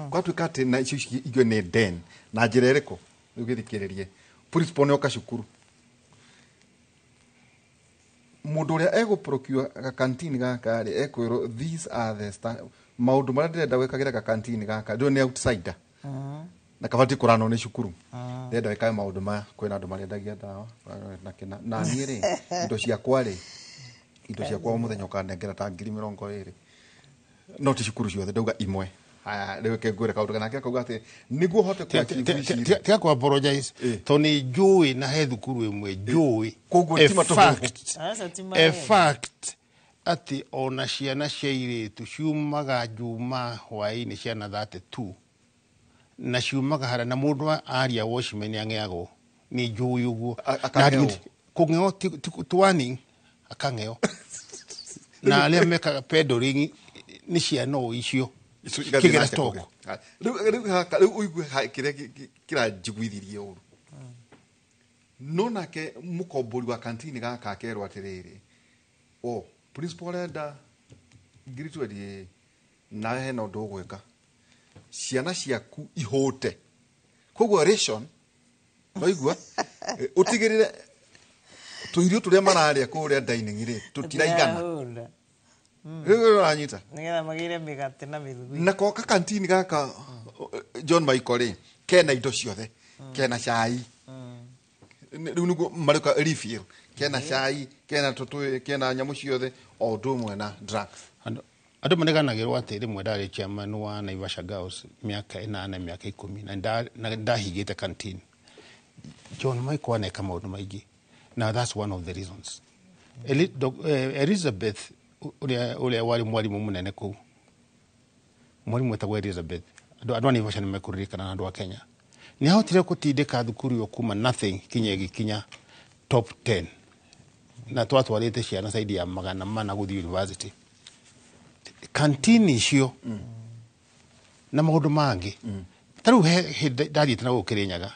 gwatuĩka atĩ na icio icio nĩ den na njĩra ĩrĩkũ? Rĩu gĩthikĩrĩrie, principal nĩ oka cukuru, mũndũ ũrĩa egũprocure gakantini gaka rĩ, ekwĩrwo these are the maũndũ marĩa ndĩrenda gwĩkagĩra gakantini gaka. Ndĩo nĩ outsider na kabatiĩ kũranwo nĩ cukuru, ndĩrenda wĩkage maũndũ maya. Kwĩna andũ marĩendagia ndawa na kĩna, na niĩ rĩ, indo ciakwa rĩ, indo ciakwa o mũthenya ũkanengera ta 20,000. No ti cukuru ciothe, ndauga imwe. Haya, rĩu reke ngwĩre kaũndũ kanake kauga atĩ nĩguo hote Tiga- kũ-achieve tiga- ici tiga tiga ku apologize tondũ nĩ njũĩ na he thukuru ĩmwe njũĩ. Koguo A ti matũhũhũ. Aca, ti a maheeni. fact atĩ ona ciana cia irĩtu ciumaga njuma hwaĩ-inĩ, ciana 32, na ciumaga harĩa na mũndũ aria watchman ang'eagwo, nĩ njũĩ ũguo. Akang'ewo? Na kũng'eo ti warning, akang'eo, na arĩa mekaga peddling nĩ ciana o icio. Icio igathiĩ kĩgĩra nake stock. kũgĩa. Haya, rĩu haka, rĩu ũigue kĩrĩa kĩranjiguithirie ũru. No nake mũkombori wa kantini gaka akerwo atĩrĩrĩ, o principal arenda 20,000, nawe hena ũndũ ũgwĩka ciana ciaku ihũte, koguo ration waigua, ũtigĩrĩre tũirio tũrĩa mararĩa kũrĩa dining rĩ tũtiraigana. Tũtirahũna. Rĩu ũranyita? Nĩgetha magĩre mĩgate na mĩthugwiti. Nako kakantini gaka, John Michael rĩ, kena indo ciothe, kena cai. Rĩu nĩguo marĩka refill, kena cai, kena tũtũĩ, kena nyamũ ciothe, o ũndũ ũmwe na drugs. Andũ maneganagĩrwo atĩ rĩmwe ndarĩ chairman wa Naivasha Girls mĩaka 8, mĩaka 10, na ndahingĩte canteen. John Michael aneka maũndũ maingĩ, na that's one of the reasons. Elizabeth ũrĩa warĩ mwarimũ mũnene kũu, mwarimũ wetagwo Elizabeth, andũ a Naivasha nĩ mekũririkana na andũ a Kenya, nĩ ahotire gũtindĩka thukuru ĩyo kuma nothing kinya ĩgĩkinya top 10, na twatwarĩte ciana zaidi ya 400 gũthiĩ university. Kantini icio na maũndũ mangĩ ta rĩu, he hĩndĩ ndathiĩte na gũkũ Kĩrĩnyaga,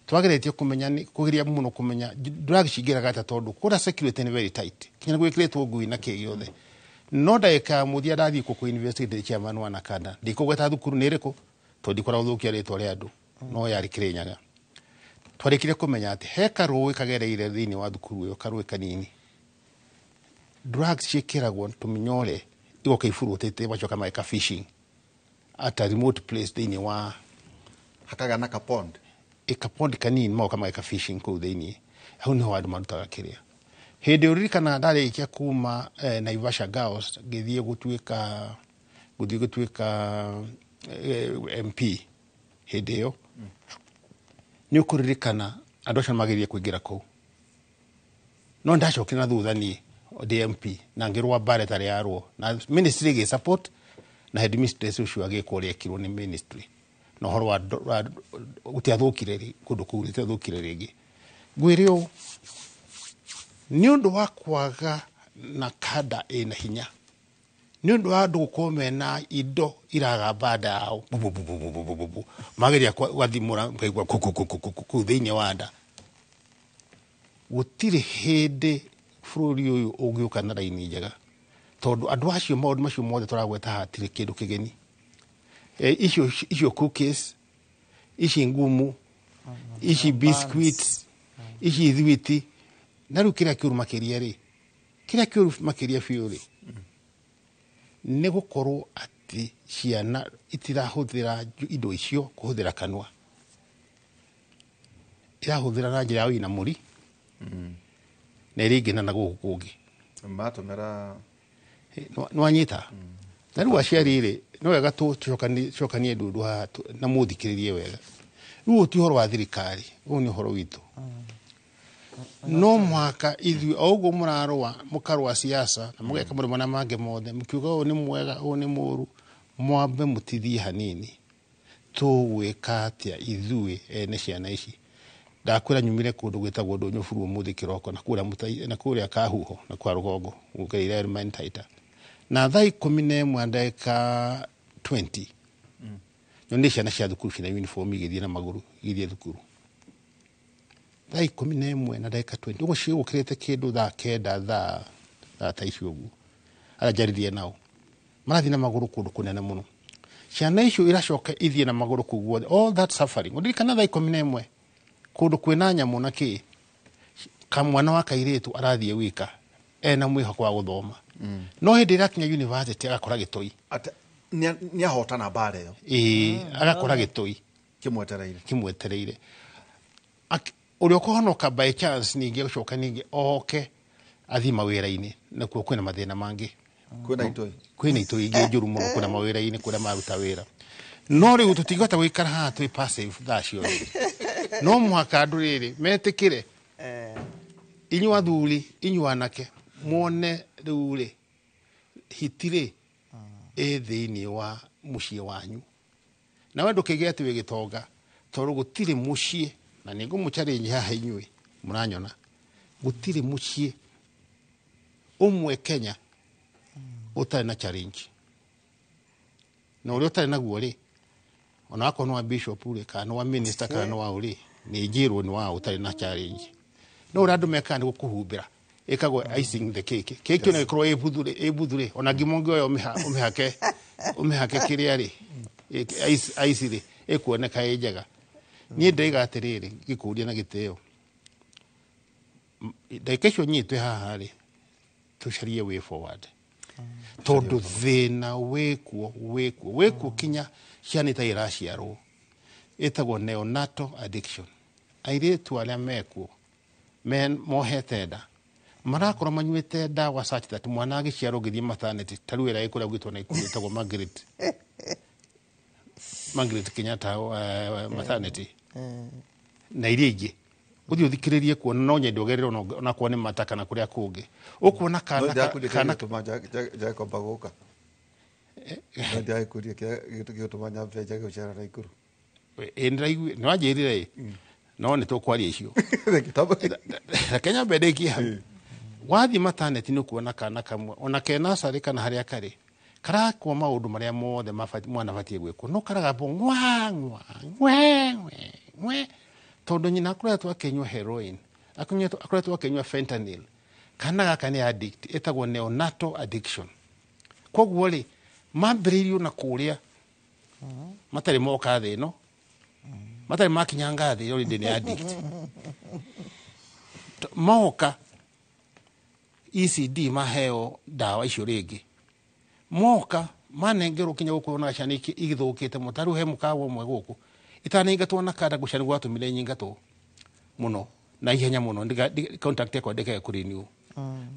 twageretie kũmenya kũgeria mũno kũmenya drugs cingĩraga atĩa, tondũ kũrĩa security nĩ very tight, kinya nĩ gwĩkĩrĩtwo ngui na kĩ gĩothe. No ndagĩka ya mũthia ndathiĩ kũ investigate, ndĩ chairman wa Nakanda, ndikũgweta thukuru nĩ ĩrĩkũ tondũ ndikoragwo gũthũkia rĩtwa rĩa andũ, no yarĩ Kĩrĩnyaga. Twarĩkire kũmenya atĩ he karũĩ kagereire thĩinĩ wa thukuru ĩyo, karũĩ kanini, drugs ciĩkĩragwo tũmĩnyore igoka iburũtĩte, macoka mageka fishing at a remote place thĩinĩ wa Hakagĩa na kapond. Ikapondi kanini, magoka mageka fishing kũu thĩinĩ. Hau niho andũ marutaga kĩrĩa. Hĩndĩ ũririkana ndarĩkia kuma Naivasha Girls, ngĩthiĩ gũthiĩ gũtuĩka MP hĩndĩ ĩyo, nĩ ũkũririkana andũ acio magĩrĩire kũingĩra kũu, no ndacokire na thutha niĩ ndĩ MP na ngĩrũa mbara ĩtarĩ yarũo na ministry ĩgĩ support, na headmistress ũcio agĩkwo ũrĩa ekirwo nĩ ministry, na ũhoro wa gũtiathũkire kũndũ kũu gũtiathũkire rĩngĩ. Ngwĩre ũũ, nĩ ũndũ wa kwaga na kanda ĩna hinya, nĩ ũndũ wa andũ gũkorwo mena indo iragamba nda yao bu, bu, bu, bu, bu, bu, bu, bu, bu. Mageria gwathimũra ngaigua ku, ku, ku, ku, ku, ku, kũu thĩinĩ wa nda. Gũtirĩ hĩndĩ bũrũri ũyũ ũngĩũka na raini njega, tondũ andũ acio maũndũ macio mothe tũragweta hatirĩ kĩndũ kĩgeni. Icio cookies ici ngumu, ici biscuits, ici thwiti, na rĩu kĩrĩa kĩũru makĩria rĩ, kĩrĩa kĩũru makĩria biũ rĩ, nĩ gũkorwo atĩ ciana itirahũthĩra indo icio kũhũthĩra kanua, irahũthĩra na njĩra ya ũinamũri na iria ingĩ na gũkũ kũngĩ. Matũmĩra. Nĩwanyita? Na rĩu aciari rĩ, no wega tũcokanie ndundu haha na mũthikĩrĩrie wega. Rĩu ũyũ ti ũhoro wa thirikari, ũyũ nĩ ũhoro witũ. No mũhaka ithuĩ o ũguo mũrarũa, mũkarũa siasa na mũgeka maũndũ marĩa mangĩ mothe, mũkiuga ũyũ nĩ mwega, ũyũ nĩ mũũru, mwambe mũtithie hanini, tũgwĩka atĩa ithuĩ ene ciana ici? Ndakwĩra nyumire kũndũ gwĩtagwo Ndũnyũ Buru ũmũthĩ kĩroko, na kũrĩa na kũrĩa Kahuho na kwa rũgongo gũkereire Elementaita, na thaa 11 na ndagĩka 20 nyonire ciana cia thukuru ciĩna uniform igĩthiĩ na magũrũ, igĩthiĩ thukuru thaa 11 na ndagĩka 20 ũguo, cigũkĩrĩte kĩndũ thaa 9, thaa ta icio ũguo. Arĩa njaririe nao marathiĩ na magũrũ kũndũ kũnene mũno. Ciana icio iracoka ithiĩ na magũrũ kũu guothe, all that suffering, ũririkana thaa 11 kũndũ kwĩna nyamũ na kĩ, kamwana wa kairĩtu arathiĩ wika ena mwĩhoko wa gũthoma, no hĩndĩ ĩrĩa akinya university agakora gĩtoi. Nĩ ahotana mbara ĩyo. Ĩĩ, agakora gĩtoi kĩmwetereire. Kĩmwetereire. Ũrĩa ũkũhonoka by chance ningĩ gũcoka ningĩ oke athiĩ mawĩra-inĩ, nakuo kwĩna mathĩna mangĩ. Kwĩna itoi. Kwĩna itoi ingĩ njũru mũno kũrĩa mawĩra-inĩ, kũrĩa maruta wĩra. No rĩu tũtingĩhota gũikara haha twĩ passive thaa ciothe. No mũhaka andũ rĩrĩ metĩkĩre, inyuĩ athuri, inyuĩ anake, muone rĩu rĩ hiti rĩ ĩ thĩinĩ wa mũciĩ wanyu. Nawe ndũkĩgĩe atĩ wĩ gĩtonga, tondũ gũtirĩ mũciĩ, na nĩ ngũmũ-challenge haha inyuĩ mũranyona, gũtirĩ mũciĩ ũmwe Kenya ũtarĩ na challenge. Na ũrĩa ũtarĩ naguo rĩ, ona wakorwo nĩ wa bishop rĩ, kana nĩ wa minister, kana nĩ wa ũ rĩ, nĩ njĩrwo nĩ wa ũtarĩ na challenge. No ũrĩa andũ mekaga nĩ gũkũhumbĩra, ĩkagwo icing the cake. Cake ĩno ĩkorwo ĩ buthu rĩ, ĩ buthu rĩ, ona ngima ũngĩoya ũmĩhake kĩrĩa rĩ, ice rĩ, ĩkuoneka ĩ njega. Niĩ ndaiga atĩrĩrĩ, ngĩkũria na gĩtĩo, ndagĩka icio nyitwe haha rĩ, tũcarie way forward, tondũ thĩna wĩkuo, wĩkuo, wĩkuo kinya ciana itarĩ iraciarwo, ĩtagwo neonatal addiction. Airĩtu arĩa mekuo mohete nda marakorwo manyuĩte ndawa such that mwana agĩciarwo ũngĩthiĩ maternity, ta rĩu ĩrĩa ĩkũrĩa gwitũ Naikuru ĩtagwo Margaret Kenyatta maternity na iria ingĩ, ũthiĩ ũthikĩrĩrie kuona, no nyende ũgerere onakuo nĩ mata kana kũrĩa kũngĩ ũkuona kana kana gĩtũma njage kwamba gũka, no ndĩrakũria kĩrĩa gĩgũtũma nyambe njage gũcera Naikuru. Ĩ nĩraigua nĩ wanjĩrire ĩ, no nĩ tũkwaria icio. Reke nyambe ndĩkie hau. Wathiĩ maternity nĩ ũkuona kana kamwe ona ke nursery kana harĩa karĩ karakwo maũndũ marĩa mothe mwana abatiĩ gwĩkwo, no karagambwo ngwa ngwa ngwe ngwe ngwe, tondũ nyina akoretwo akĩnyua heroin, akoretwo akĩnyua fentanyl. Kana gaka nĩ addict, ĩtagwo neonatal addiction. Koguo rĩ, mambĩrĩirio na kũrĩa matarĩ moka thĩ ĩno, matarĩ makinyanga thĩ, already nĩ addict. Moka ECD maheo ndawa icio rĩngĩ, moka manengerwo kinya gũkũ ona ciana igĩthũkĩte mũno. Ta rĩu he mũkawa ũmwe gũkũ itanaingatwo na kanda ngũcia nĩ gwatũmire nyingatwo mũno na ihenya mũno, contract yakwa ndĩkae kũrenew,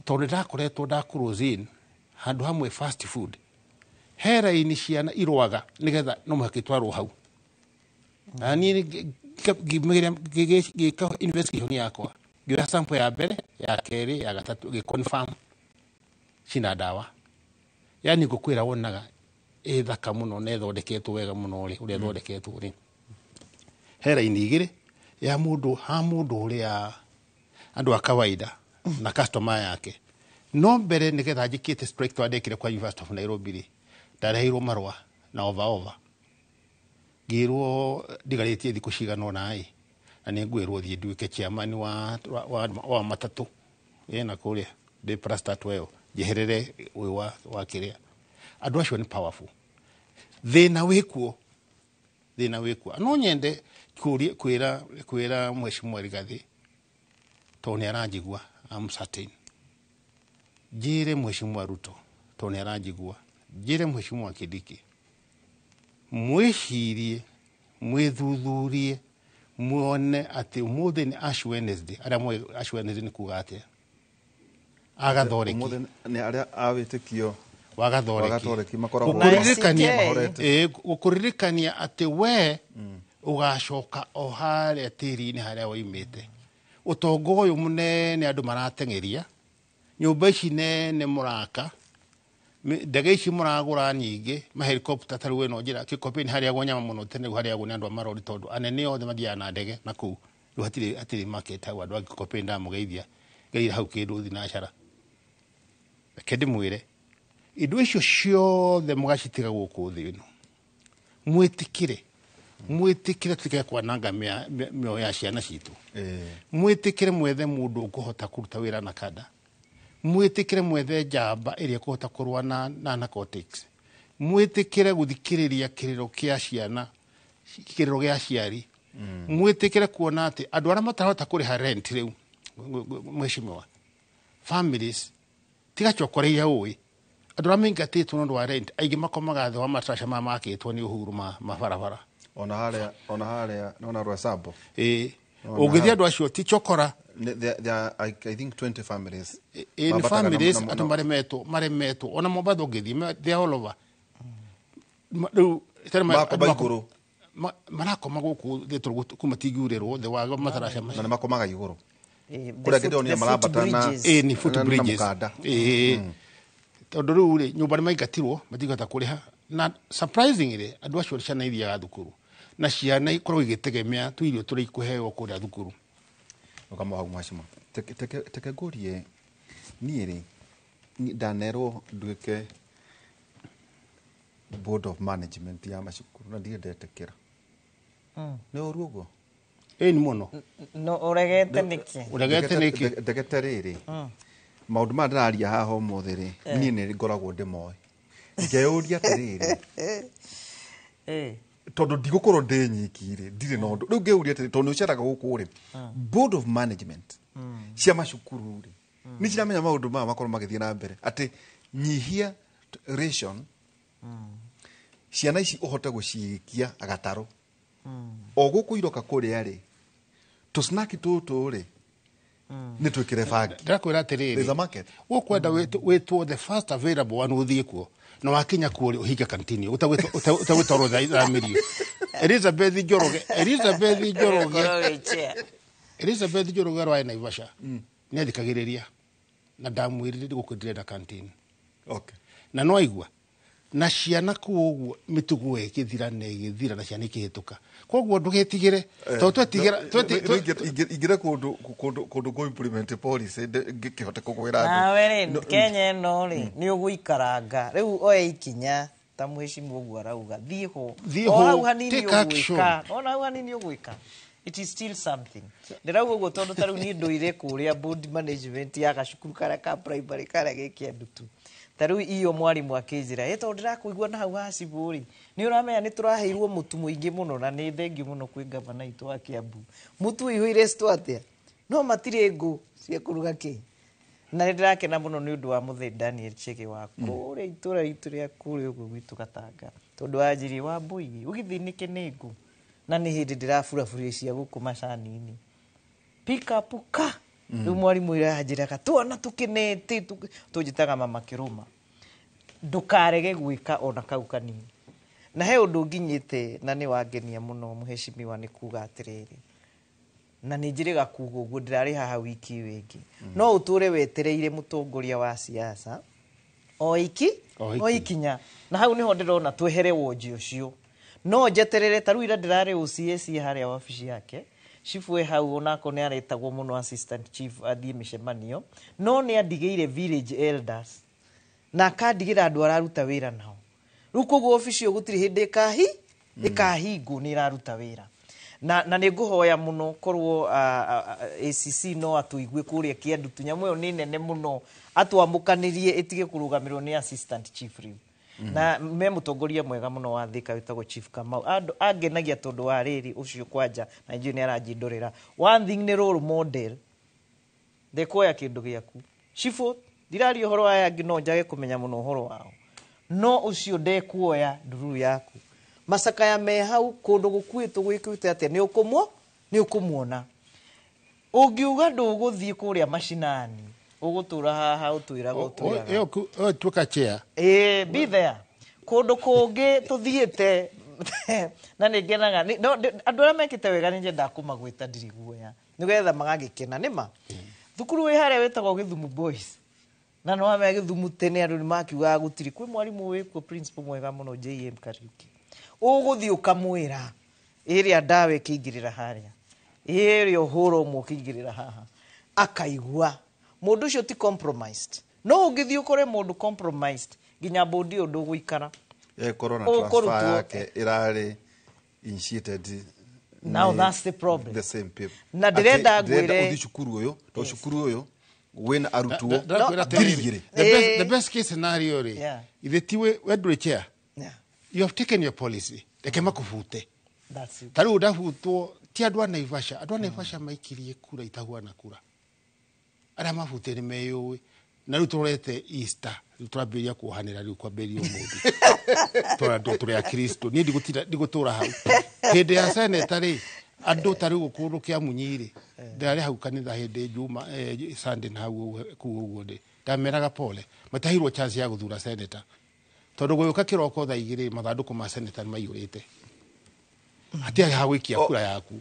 tondũ ndakoretwo nda close in handũ hamwe fast food, he raini ciana irwaga nĩgetha no mũhaka itwarwo hau. Na niĩ ngĩka investigation yakwa, ngĩoya sample ya mbere, ya kerĩ, ya gatatũ, ngĩ-confirm cina ndawa. Yani ngũkwĩra wonaga ĩ thaka mũno na ĩthondeketwo wega mũno rĩ, ũrĩa ĩthondeketwo rĩ, he raini igĩrĩ ya mũndũ ha mũndũ ũrĩa andũ a kawaida na customer yake. No mbere nĩgetha njĩkĩte strike twandĩkire kwa University of Nairobi rĩ, ndareheirwo marũa na over over, ngĩrwo ndigarĩtie thikũ cigana ũna ĩ, na nĩ ngwĩrwo thiĩ nduĩke chairman wa matatũ ĩna kũrĩa ndĩ parastatal ĩyo, njeherere ũyũ wa kĩrĩa. Andũ acio nĩ powerful. Thĩna wĩkuo, thĩna wĩkuo. No nyende kũria kwĩra Mheshimiwa Rigathi, tondũ nĩ aranjigua, I'm certain. Njĩre Mheshimiwa Ruto, tondũ nĩ aranjigua. Njĩre Mheshimiwa Kindiki, mwĩcirie, mwĩthuthurie, muone atĩ ũmũthĩ nĩ Ash Wednesday. Arĩa moĩ Ash Wednesday nĩ kuga atĩa? Agathoreki. Ũmũthĩ nĩ arĩa a wĩtĩkio wa gathoreki. Wa gathoreki makoragwo Gũkũririkania, mahorete. Gũkũririkania atĩ we ũgacoka o harĩa tĩri-inĩ harĩa waimĩte. Ũtonga ũyũ mũnene andũ marateng'eria, nyũmba ici nene mũraka, ndege ici mũragũra nyingĩ, mahelikopta ta rĩu ĩno njĩra Kĩkopini harĩagwo nyama mũno tene, rĩu harĩagwo nĩ andũ a marori, tondũ anene othe mathiaga na ndege na kũu. Rĩu hatirĩ market hau, andũ a Kĩkopini ndamũgeithia, ngeire hau kĩndũ thinacara. Reke ndĩmwĩre, indo icio ciothe mũgacitiga gũkũ thĩ ĩno. Mwĩtĩkĩre, mwĩtĩkĩre tũtige kwananga mĩoyo ya ciana citũ. Mwĩtĩkĩre mwethe mũndũ ũkũhota kũruta wĩra na kanda. Mwĩtĩkĩre mwethe njamba ĩrĩa ĩkũhota kũrũa na narcotics. Mwĩtĩkĩre gũthikĩrĩria kĩrĩro kĩa ciana, kĩrĩro gĩa aciari. Mwĩtĩkĩre kuona atĩ andũ arĩa matarahota kũrĩha rent rĩu, mheshimiwa, families, tiga chokora iria ũĩ. Andũ arĩa maingatĩtwo nĩ ũndũ wa rent, aingĩ makomaga thĩ wa matraca maya makĩtwo nĩ Uhuru ma barabara. Ona harĩa, ona harĩa, nona Roysambu. Ũngĩthiĩ andũ acio ti chokora. There are, I think 20 families In mambataga families andũ maremetwo ona Mombatha ũngĩthiĩ, they are all over. Rĩu tene Makoma andũ igũrũ. Marakoma gũkũ thĩ tondũ kuma tingiurĩrwo thĩ wa mataraca Na macio. nĩ makomaga igũrũ. The Kũrĩa ngĩndĩronire the foot marambata na bridges. Ĩ nĩ foot na bridges. mũkanda. Ĩ, tondũ rĩu rĩ, nyũmba nĩ maingatirwo, matingĩhota kũrĩha. Na surprisingly, andũ acio ciana ithiaga thukuru na ciana ikoragwo igĩtegemea tũirio tũrĩa ikũheo kũrĩa thukuru. Ũkama hau mheshimiwa, teke ngũrie niĩ rĩ, ndanerwo nduĩke board of management ya macukuru na ndirĩ ndetĩkĩra. Nĩ ũru ũguo? Ĩ nĩ mũno. No ũregete nĩkĩ? Ũregete nĩkĩ? Ndegete rĩrĩ, maũndũ maya ndĩraria haha ũmũthĩ rĩ, niĩ nĩ ngoragwo ndĩmoĩ, ngeyũria atĩrĩrĩ, tondũ ndigũkorwo ndĩ nyiki rĩ, ndirĩ na ũndũ rĩu. Ngĩũria atĩrĩ, tondũ nĩ ũceraga gũkũ rĩ, board of management cia macukuru rĩ, nĩ ciramenya maũndũ maya makorwo magĩthiĩ na mbere, atĩ nyihia ration, ciana ici ũhote gũciikia gatarũ o gũkũ iroka kũrĩa rĩ, tũsnaki tũtũ rĩ, nĩ twĩkĩre bangi. Ndĩrakwĩra atĩrĩrĩ, There's a market. Ũkwenda wĩtwo the first available one, ũthiĩ kuo, na wakinya kuo rĩ, ũhinge kantini ũtagwĩtwarwo thamĩrio. Elizabeth Njoroge, Elizabeth Njoroge. Ũkorwo wĩ chair. Elizabeth Njoroge arwae Naivasha nĩ athikagĩrĩria na ndamwĩrire gũkũ ndĩrenda kantini. Na no aigua na ciana kũu ũguo mĩtugo ĩgĩthira na ĩgĩthira na ciana ikĩhĩtũka, koguo ndũgetigĩre tondũ twetigĩra Ingĩre kũndũ kũ implement policy ngĩkĩhote kũgwĩra andũ. Nawe rĩ, Kenya ĩno rĩ, nĩ ũgũikaranga rĩu oe ikinya ta mheshimiwa ũguo arauga, thiĩ ho. Thiĩ O ho, hau hanini take action. ũgwĩka, ona hau hanini ũgwĩka, it is still something. Ndĩrauga ũguo tondũ ta rĩu niĩ ndũire kũrĩa board management ya gacukuru karĩa ka primary karĩa gĩ Kĩandutu. Ta rĩu iyo mwarimũ akĩnjĩra, ĩ tondũ ndĩrakũigua na hau ha cibũ rĩ, nĩ ũramenya nĩ tũraheirwo mũtu mũingĩ mũno, na nĩ thengiũ mũno kwĩ gavana witũ wa Kiambu, mũtu ũihũire store atĩa, no matirĩ ngũ cia kũruga kĩ. Na nĩ ndĩrakena mũno nĩ ũndũ wa mũthee Daniel Chege wa kũrĩa itũra ritũ rĩa kũrĩa ũguo gwitũ Gatanga, tondũ wanjirie wa mbũi ũgĩthĩnĩke nĩ ngũ, na nĩ hĩndĩ ndĩraburaburia cia gũkũ macani-inĩ pick up ka rĩu mwarimũ ĩranjĩraga twana tũkenete tũnjĩtaga mama kĩrũma, ndũkarege gwĩka ona kau kanini. Na he ũndũ nginyĩte na nĩ wangenia mũno mheshimiwa, nĩ kuga atĩrĩrĩ, na nĩ njĩrĩga kuga ũguo, ndĩrarĩ haha wiki ĩyo ĩngĩ, no ũtũre wetereire mũtongoria wa siasa o iki O iki. O ikinya, na hau niho ndĩrona twehere wonji ũcio. No njeterere ta rĩu ira ndĩrarĩ OCS harĩa wabici yake, chief wĩ hau onako nĩ aretagwo mũno assistant chief athiĩ mĩcemanio, no nĩ andigĩire village elders na akandigĩra andũ araruta wĩra nao. Rĩu koguo obici ĩyo gũtirĩ hĩndĩ ĩkahingwo, nĩ ĩraruta wĩra. Na nĩ ngũhoya mũno korwo ACC no atũigue kũrĩa Kĩandutu, nyamũ ĩyo nĩ nene mũno, atwamũkanĩrie ĩtige kũrũgamĩrĩrwo nĩ assistant chief rĩu. Na me mũtongoria mwega mũno wa Thika wĩtagwo Chief Kamau. Andũ angenagia tondũ wa rĩrĩ ũcio kwanja na njũĩ nĩ aranjindũrĩra. One thing nĩ role model, ndekuoya kĩndũ gĩaku cibũ, ndiraria ũhoro wa aya angĩ, no njage kũmenya mũno ũhoro wao, no ũcio ndekuoya ndururu yaku. Macakaya me hau kũndũ gũkuĩtwo gwĩkĩte atĩa, nĩ ũkũmuona. Ũngiuga ndũgũthiĩ kũrĩa macinani, ũgũtũra haha ũtwĩraga ũtwĩraga. Ĩyo tuĩka chair. Ĩĩ, be there. Kũndũ kũngĩ tũthiĩte na nĩ ngenaga no, andũ arĩa mekĩte wega nĩ nyendaga kũmagwĩta ndirĩ guoya, nĩgetha magagĩkena. Nĩma thukuru wĩ harĩa wĩtagwo Gĩthumu Boys, na no wamenya Gĩthumu tene andũ nĩ makiugaga gũtirĩ kwĩ mwarimũ wĩkuo, principal mwega mũno JM Kariuki, ũgũthiĩ ũkamwĩra ĩrĩa ndawa ĩkĩingĩrĩra harĩa, ĩrĩa ũhũra ũmwe ũkĩingĩrĩra haha, akaigua mũndũ ũcio ti compromised. No ũngĩthiĩ ũkore mũndũ compromised, nginya bũndi ũyũ ndũgũikara. Ĩkorwo na Ũkũrutwo. transfer yake ĩrarĩ initiated Now nĩ that's the problem. the same people. Na ndĩrenda Atĩ ndĩrenda ngwĩre- ũthiĩ cukuru ũyũ tondũ cukuru ũyũ wĩna arutwo Ndĩrakwĩra ngiri atĩrĩrĩ, igĩrĩ. the best case scenario rĩ, ithe ti we ndũrĩ chair, you have taken your policy, reke makũbute. That's it. Ta rĩu ndabutwo ti andũ a Naivasha, andũ a Naivasha maikirie kura itahuana kura, arĩa mabutire nĩ meyũĩ. Na rĩu tũrorete Easter, rĩu tũrambĩrĩria kuohanĩra, rĩu kwambĩrĩria ũmũthĩ tondũ andũ tũrĩ a Kristo. Niĩ ndigũtũra hau hĩndĩ ya seneta rĩ, Andũ ta rĩu kũndũ kĩa Munyiri ndarĩ hau kanitha hĩndĩ Juma Sunday na hau kũu ũguo ndĩ ndameraga pole matahirwo chance ya gũthura senator tondũ gũgĩũka kĩroko thaa 2 mathandũkũ ma senator nĩmaiyũrĩte hatiarĩ ha gũikia kura yaku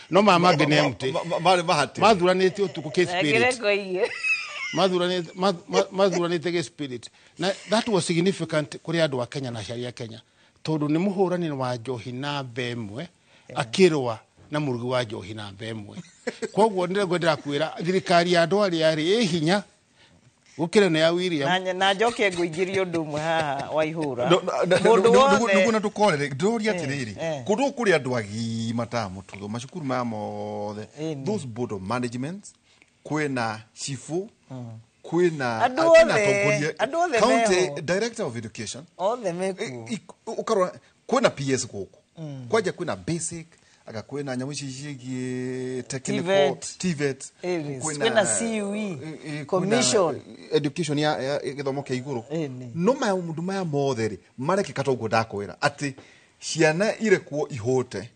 no mama mangĩ nĩ empty Marĩ mahati mathuranĩte ũtukũ kĩ spirit Ngire mathuranĩte gĩ spirit na that was significant kũrĩ andũ a Kenya na aciari a Kenya tondũ nĩ mũhũrani wa njohi namba ĩmwe akĩrũa na mũrugi wa njohi namba ĩmwe koguo nĩguo ndĩrakwĩra thirikari ya andũ arĩa rĩ ĩ hinya gũkĩra ĩno ya William na njoke ngũingĩrie ũndũ ũmwe haha wa ihũra mũndũ wothe nĩguo na tũkorere ndĩroria atĩrĩrĩ eh. kũndũ gũkũ kũrĩ andũ agima ta mũtutho macukuru maya mothe Ĩni. those board of management kwĩna chifu kwĩna Andũ kwĩna othe- atongoria andũ othe county meho. director of education othe mekuo ukarora kwĩna PS gũkũ kwanja kwĩna basic aga kwĩna nyamũ ici ciĩgiĩ technical TVET. TVET Ĩni, kwĩna CUE, kwĩna commission. education ya gĩthomo kĩa igũrũ Ĩni. no maũndũ maya mothe rĩ marekĩka ta ũguo ndakwĩra atĩ ciana irekwo ihũte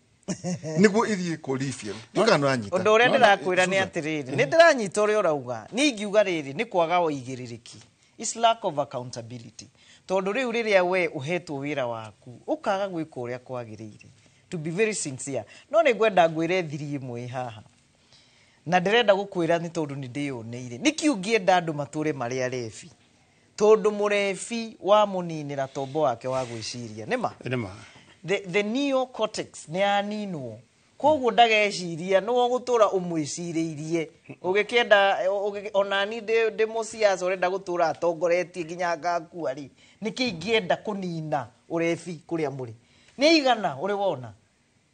nĩguo ithiĩ kũ refill ndiũĩ kana nĩũranyita ũndũ ũrĩa ndĩrakwĩra nĩ atĩrĩrĩ nĩ ndĩranyita ũrĩa ũrauga niĩ ingiuga rĩrĩ nĩ kwaga ũigĩrĩrĩki. It's lack of accountability tondũ rĩu rĩrĩa we ũhetwo wĩra waku ũkaga gwĩka ũrĩa kwagĩrĩire to be very sincere no nĩ ngwenda ngwĩre thiri ĩmwe haha na ndĩrenda gũkwĩra nĩ tondũ nĩ ndĩyoneire nĩkĩ ũngĩenda andũ matũre marĩ arebi tondũ mũrebi wamũninĩra tombo wake wa gwĩciria nĩma nĩma the neocortex nĩ yaninwo koguo ndageciria nĩwe ũgũtũra ũmwĩcirĩirie ũgĩkĩenda onani ndĩ mũciaca ũrenda gũtũra atongoretie nginya ngakua rĩ nĩkĩ ingĩenda kũnina ũrebi kũrĩa mũrĩ nĩ igana ũrĩ wona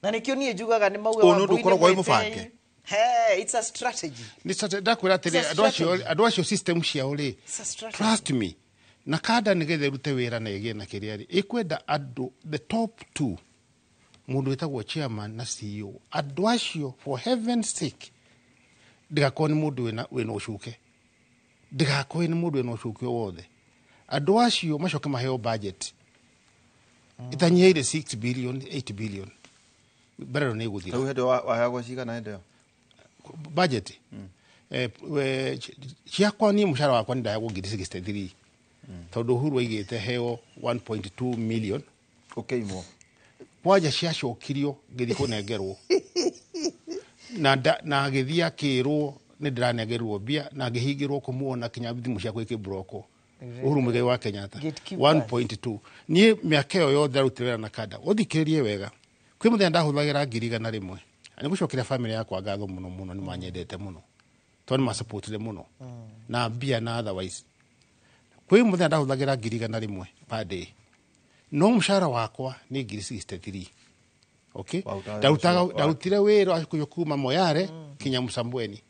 na nĩkĩo niĩ njugaga nĩ mauge Ũyũ nĩ ũndũ Wambui nĩ ũkoragwo wĩ mwĩtĩi. mũbange. Hey, it's a strategy. Nĩ ndakwĩra atĩrĩ It's a andũ acio strategy. andũ acio system ciao rĩ It's a strategy. trust me na kada nĩgetha ĩrute wĩra na ĩgĩe na kĩrĩa rĩ ĩkwenda andũ the top two mũndũ wĩtagwo chairman na CEO andũ acio for heaven's sake ndĩgakorwo nĩ mũndũ wĩna ũcuke ndĩgakorwo nĩ mũndũ wĩna ũcuke o wothe andũ acio macoke maheo budget ĩtanyihĩire 6 billion 8 billion mbere ĩno nĩ ĩgũthira rĩu hĩndĩ ĩyo waheagwo cigana hĩndĩ ĩyo budget ciakwa niĩ mũcara wakwa nĩ ndaheagwo ngiri 63 tondũ Uhuru aigĩte heo 1.2 million ũkĩimwo kwanja ciacokirio ngĩthiĩ kũnengerwo na na agĩthiĩ akĩrwo nĩ ndĩranengerwo mbia na ngĩhingĩrwo kũmuona kinya thimũ ciakwa ikĩmburokwo Uhuru Muigai wa Kenyatta Gatekeepers. 1.2 niĩ mĩaka ĩyo yothe arutire wĩra na kada ũthikĩrĩrie wega kwĩ mũthenya ndahũthagĩra ngiri 100 nĩ gũcokeria famĩlĩ yakwa ngatho mũno mũno nĩ manyendete mũno tondũ nĩ masupportire mũno na mbia na otherwise kwĩ mũthenya ndahũthagĩra ngiri 100 per day no mũcara wakwa nĩ ngiri 63 okay Warutaga ndarutaga wĩra ũcio wa- ndarutire wĩra wa kuma Moyale kinya Msambweni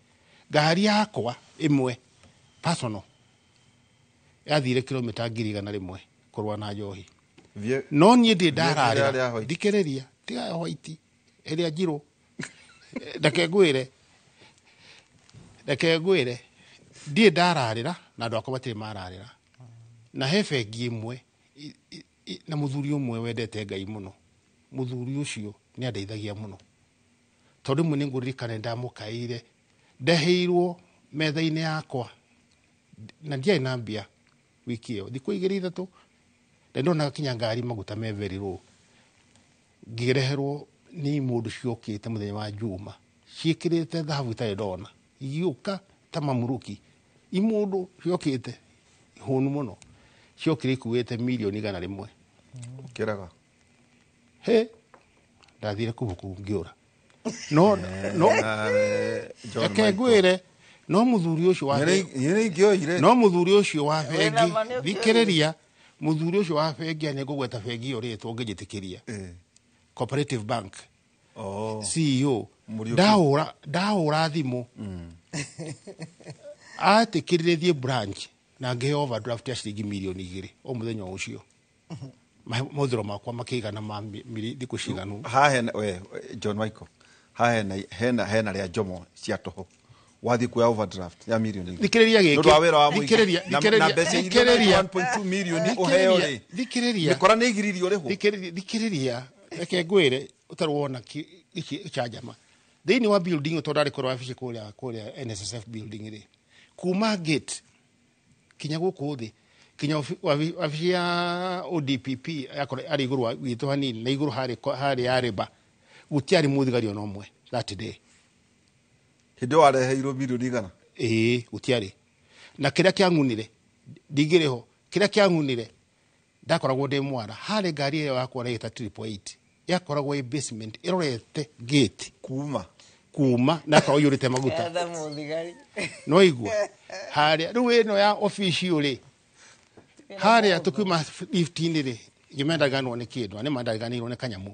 ngari yakwa ĩmwe personal yathire kilomita ngiri 100 kũrũa na njohi no niĩ ndĩ Vie- ndararĩra ĩrĩa white. thikĩrĩria tiga ya white ĩrĩa njirũ reke ngwĩre reke ngwĩre ndirĩ ndararĩra na andũ akwa matirĩ mararĩra na he bengi ĩmwe na mũthuri ũmwe wendete Ngai mũno mũthuri ũcio nĩ andeithagia mũno tondũ rĩmwe nĩ ngũririkana ndamũkaĩire ndeheirwo metha-inĩ yakwa na ndiarĩ na mbia wiki ĩyo thikũ igĩrĩ ithatũ na ndonaga kinya ngari maguta me very low ngĩreherwo nĩ imũndũ ciokĩte mũthenya wa Juma ciĩkĩrĩte thahabu itarĩ ndona igĩũka ta mamuruki imũndũ ciokĩte hũnu mũno ciokire ikuĩte mirioni 100 ũkĩraga he ndathire kũu ngĩũra no no reke ngwĩre no mũthuri ũcio wa nĩ ingĩoire no mũthuri ũcio wa Wĩna bengi ma nĩ ũkĩũire. thikĩrĩria mũthuri ũcio wa bengi nĩ ngũgweta bengi ĩyo rĩtwa ũngĩnjĩtĩkĩria Cooperative Bank Oh. CEO Mũriũki. ndahũra thimũ atĩkĩrire thiĩ branch na ngĩheo overdraft ya ciringi mirioni 2 o mũthenya o ũcio mahũthĩro makwa makĩigana ma thikũ ciganu haha hena we John Michael haha hena hena hena rĩa njomo cia tũhũ wathiĩ kuoya overdraft ya mirioni igĩrĩ. Thikĩrĩria gĩkĩ. Nĩ ũndũ wa wĩra wa mũingĩ. Thikĩrĩria, Na- thikĩrĩria, na mbeca iria thikĩrĩria. 1.2 mirioni ũheo rĩ Thikĩrĩria. mĩkora nĩ igiririo ũrĩhwo thikĩrĩria reke ngwĩre ũtarĩ wona Gĩcanjama thĩinĩ wa building tondũ ndarĩ kũrĩa wabici kũrĩa NSSF building rĩ, kuma gate kinya gũkũ thĩ kinya wabici ya ODPP yakorwo arĩ igũrũ witũ hanini na igũrũ harĩ ya rĩba, gũtiarĩ mũthigari ona ũmwe that day. Hĩndĩ ĩyo wareheirwo mirioni 100? Ĩĩ, gũtiarĩ. Na kĩrĩa kĩang'unire, ndingĩrĩ ho, kĩrĩa kĩang'unire, ndakoragwo ndĩ mwara harĩ ngari ĩyo yakwa ĩta 888 yakoragwo ĩ basement ĩrorete gate. Kuma kuma na yakoragwo iyũrĩte maguta. Etha mũthigari. No igua harĩa rĩu ĩno ya obici rĩ, harĩa tũkiuma lift-inĩ rĩ, ngĩmendaganwo nĩ kĩndũ nĩ mandariganĩirwo nĩ kanyamũ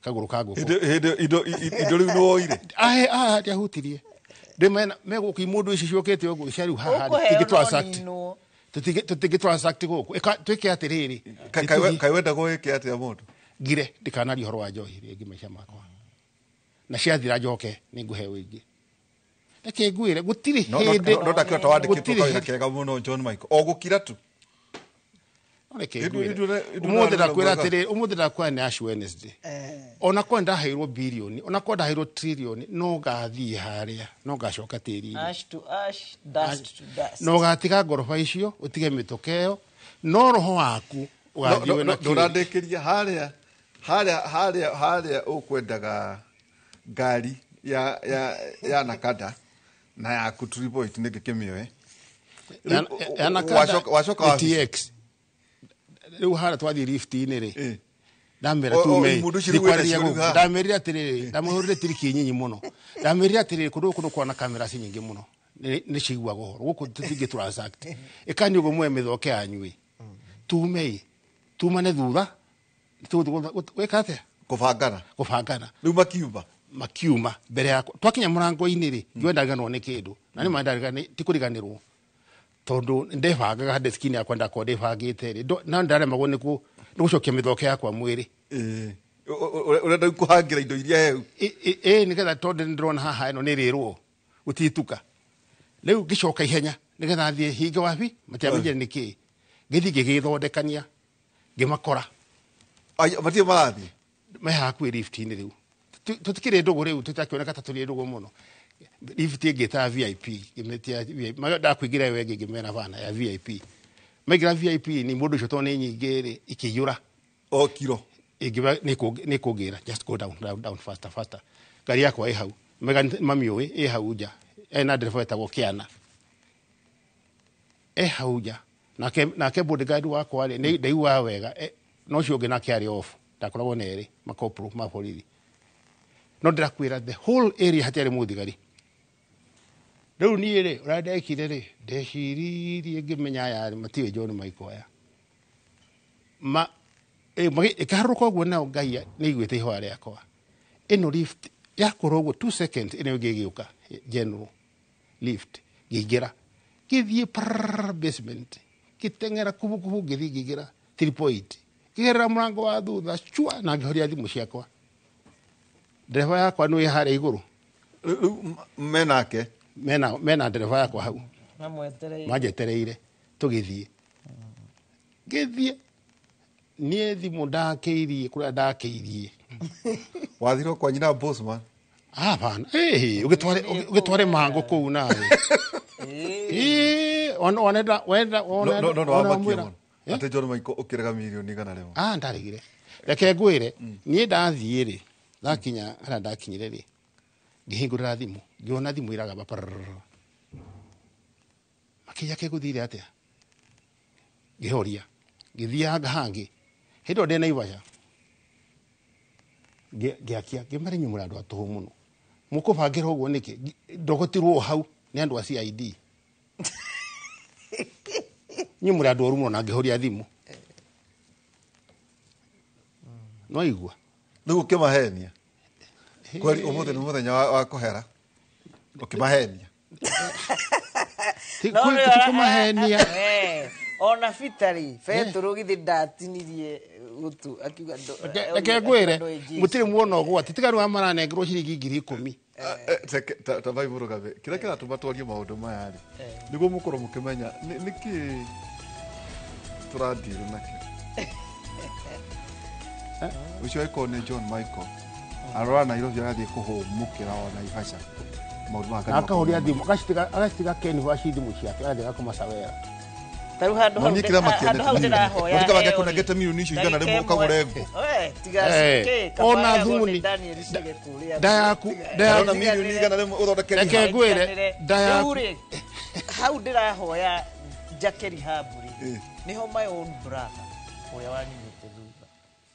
kagũrũ ka ngũkũ. Hĩndĩ indo rĩu nĩwoire? Ahe aha ndiahutirie, ndĩ megũkũ imũndũ ici ciũkĩte ũguo cia rĩu haha. Ũkũheo. Tũtingĩ No transact. ninwo. Tũtingĩ transact gũkũ. Twĩke atĩrĩrĩ. Kaĩ wendagwo wĩke atĩa mũndũ? Ngire ndikanaria ũhoro wa njohi rĩngĩ maica makwa, na ciathira njoke nĩ ngũheo ingĩ. Reke ngwĩre, gũtirĩ hĩndĩ. No ndakĩhota wandĩkĩtwo Gũtirĩ kawĩra hĩndĩ. kega mũno, John Michael, o gũkira tu. No reke ngwĩre. Ũmũthĩ Ũmũthĩ ndakwĩra mwega. atĩrĩrĩ, ũmũthĩ ndakwĩra nĩ Ash Wednesday. Ona kwa ndaheirwo birioni, ona kwa ndaheirwo tririoni, no ngathiĩ harĩa, no ngacoka tĩri-inĩ. Ash to ash, dust to dust. Na ũgatiga ngoroba icio, ũtige mĩtũka ĩyo, no roho waku ũgathiĩ wĩna kĩũria. Ndũrandĩkĩria harĩa ũkwendaga ngari ya Nakada na yaku 888 nĩngĩ kĩmĩoe. Ya Nakada Wacoka nĩ wabici. TX rĩu harĩa twathiĩ lift-inĩ rĩ, ndamera tume Imũndũ icio rĩu ndikwarĩria wĩnacio rĩu gũkũ. haha. Ndamerire atĩrĩrĩ, ndamũhũrire tiriki nyinyi mũno, ndamerire atĩrĩrĩ, kũndũ gũkũ nĩkwana kamera ci nyingĩ mũno, nĩ ciguaga ũhoro gũkũ, tũtingĩ transact, ĩkani ũguo muoe mĩthoke yanyu ĩ tumei tumane thutha tũgũthiĩ gwĩka atĩa? Kũbangana. Kũbangana. Rĩu makiuma? Makiuma mbere yakwa. Twakinya mũrango-inĩ rĩ, ngiuga ndariganĩrwo nĩ kĩndũ, na nĩ ma ti kũriganĩrwo tondũ ndebangaga deski-inĩ yakwa, ndakorwo ndĩbangĩte rĩ, no ndaremagwo nĩ gũcokia mĩthoke yakwa mwĩrĩ. Ĩĩ. Ũrenda rĩu kũhangĩra indo iria heu? Ĩ nĩgetha, tondũ nĩndĩrona haha ĩno nĩ rĩrwo gũtituka, rĩu ngĩcoka ihenya nĩgetha thiĩ hinge wabi matiamenyire nĩ kĩĩ, ngĩthiĩ ngĩgĩthondekania ngĩmakora. Ai, matirĩ marathiĩ? Me hakuhĩ lift-inĩ rĩu. Tũtikĩrĩ ndũgũ rĩu, tũtakĩoneka ta tũrĩ ndũgũ mũno. Lift ĩngĩ ta VIP, ngĩmĩtia VIP, ndakũingĩra ĩyo ĩngĩ, ngĩmera bana ya VIP maingĩra VIP nĩ mũndũ ũcio, tondũ nĩ nyingĩ rĩ, ikĩiyũra. O kiro. Ĩngiuga nĩ kũngĩra, just go down, down, down, faster, faster. Ngari yakwa ĩ hau. Mega mamiũĩ ĩ hau nja, ena ndereba wetagwo Kĩana e hau nja, nake bodyguard wakwa rĩ, nĩ ndaiguaga wega, no ũcio ũngĩ nake arĩ off, ndakoragwo na erĩ makopro ma borithi. No ndĩrakwĩra, the whole area hatiarĩ mũthigari. Rĩu niĩ rĩ, ũrĩa ndekire rĩ, ndeciririe ngĩmenya aya rĩ matiũĩ John Michael aya ma ĩkĩharũrũka ũguo, nao Ngai nĩ aiguĩte ihoya rĩakwa. Ĩno lift yakorwo ũguo 2 seconds, ĩno ĩngĩ ĩgĩũka, general lift, ngĩingĩra, ngĩthiĩ prrrr basement, ngĩteng'era kubukubu, ngĩthiĩ ngĩingĩra 888, ngĩgerera mũrango wa thutha cua, na ngĩhoria thimũ ciakwa. Ndereba yakwa nĩ harĩa igũrũ. Rĩu menake? Mena ndereba yakwa hau. Mamwetereire. Manjetereire tũgĩthiĩ. Ngĩthiĩ niĩ thimũ ndakĩirie kũrĩa ndakĩirie. Wathirwo kwa nyina Bosman? Hapana, ĩhĩ ũgĩtware mango kũu nawe. Ĩĩ, ona wenda ona No no ona wamakia mwĩra. mũno atĩ John Michael ũkĩrega mirioni 100. Ah, ndaregire. Reke ngwĩre, niĩ ndathiĩ rĩ, ndakinya harĩa ndakinyire rĩ, ngĩhingũrĩra thimũ, ngĩona thimũ ĩragamba pararara, makĩria kĩgũthire atĩa, ngĩhoria, ngĩthianga hangĩ. Hĩndĩ ĩyo ndĩ Naivasha, ngĩakia, ngĩmera inyuĩ mũrĩ andũ a tũhũ mũno, mũkũbangĩra ũguo nĩkĩ? Ndogotirwo hau nĩ andũ a CID. Inyuĩ mũrĩ andũ oru mũno, na ngĩhoria thimũ. No igua. Rĩu ũkĩmahenia kweri ũmũthĩ nĩ mũthenya wa kũhera, ũkĩmahenia. Ti No, ti kũmahenia. Ona bitari Petero githĩ ndatinirie gũtũ akiuga Reke ngwĩre, ndũĩ Jesu. mũtirĩ muona ũgwati tiga rĩu maranengerwo ciringi 10,000. Ta Bible gabe kĩrĩa kĩratũma twarie maũndũ maya rĩ, nĩguo mũkorwo mũkĩmenya nĩkĩ tũrandirũ nakĩo. Ũcio ĩkorwo nĩ John Michael. Arora Nairobi arathiĩ kũhũmũkĩra o Naivasha. Maũndũ maya Na akahũria thimũ, agacitiga Ken Washi thimũ ciake, agathiĩ agakoma Sawera. Ta rĩu handũ hau Noniĩ kĩrĩa handũ hau makĩendete ndĩrahoya Mũtika heo mangĩakũnengete rĩ. milioni icio igana Ndagĩka rĩmwe ĩmwe. ũkagũre ngũ. We, tiga Eh, kĩ, ona kaba thuni. nĩ Daniel Cige kũrĩa. Nda yaku- nda yaku- Arona milioni igana rĩmwe ũthondeke Reke riha. ngwĩre, nda yaku- Rĩu rĩ, hau ndĩrahoya njake rehab rĩ, Eh. nĩho my own brother ũrĩa wanyumĩte thutha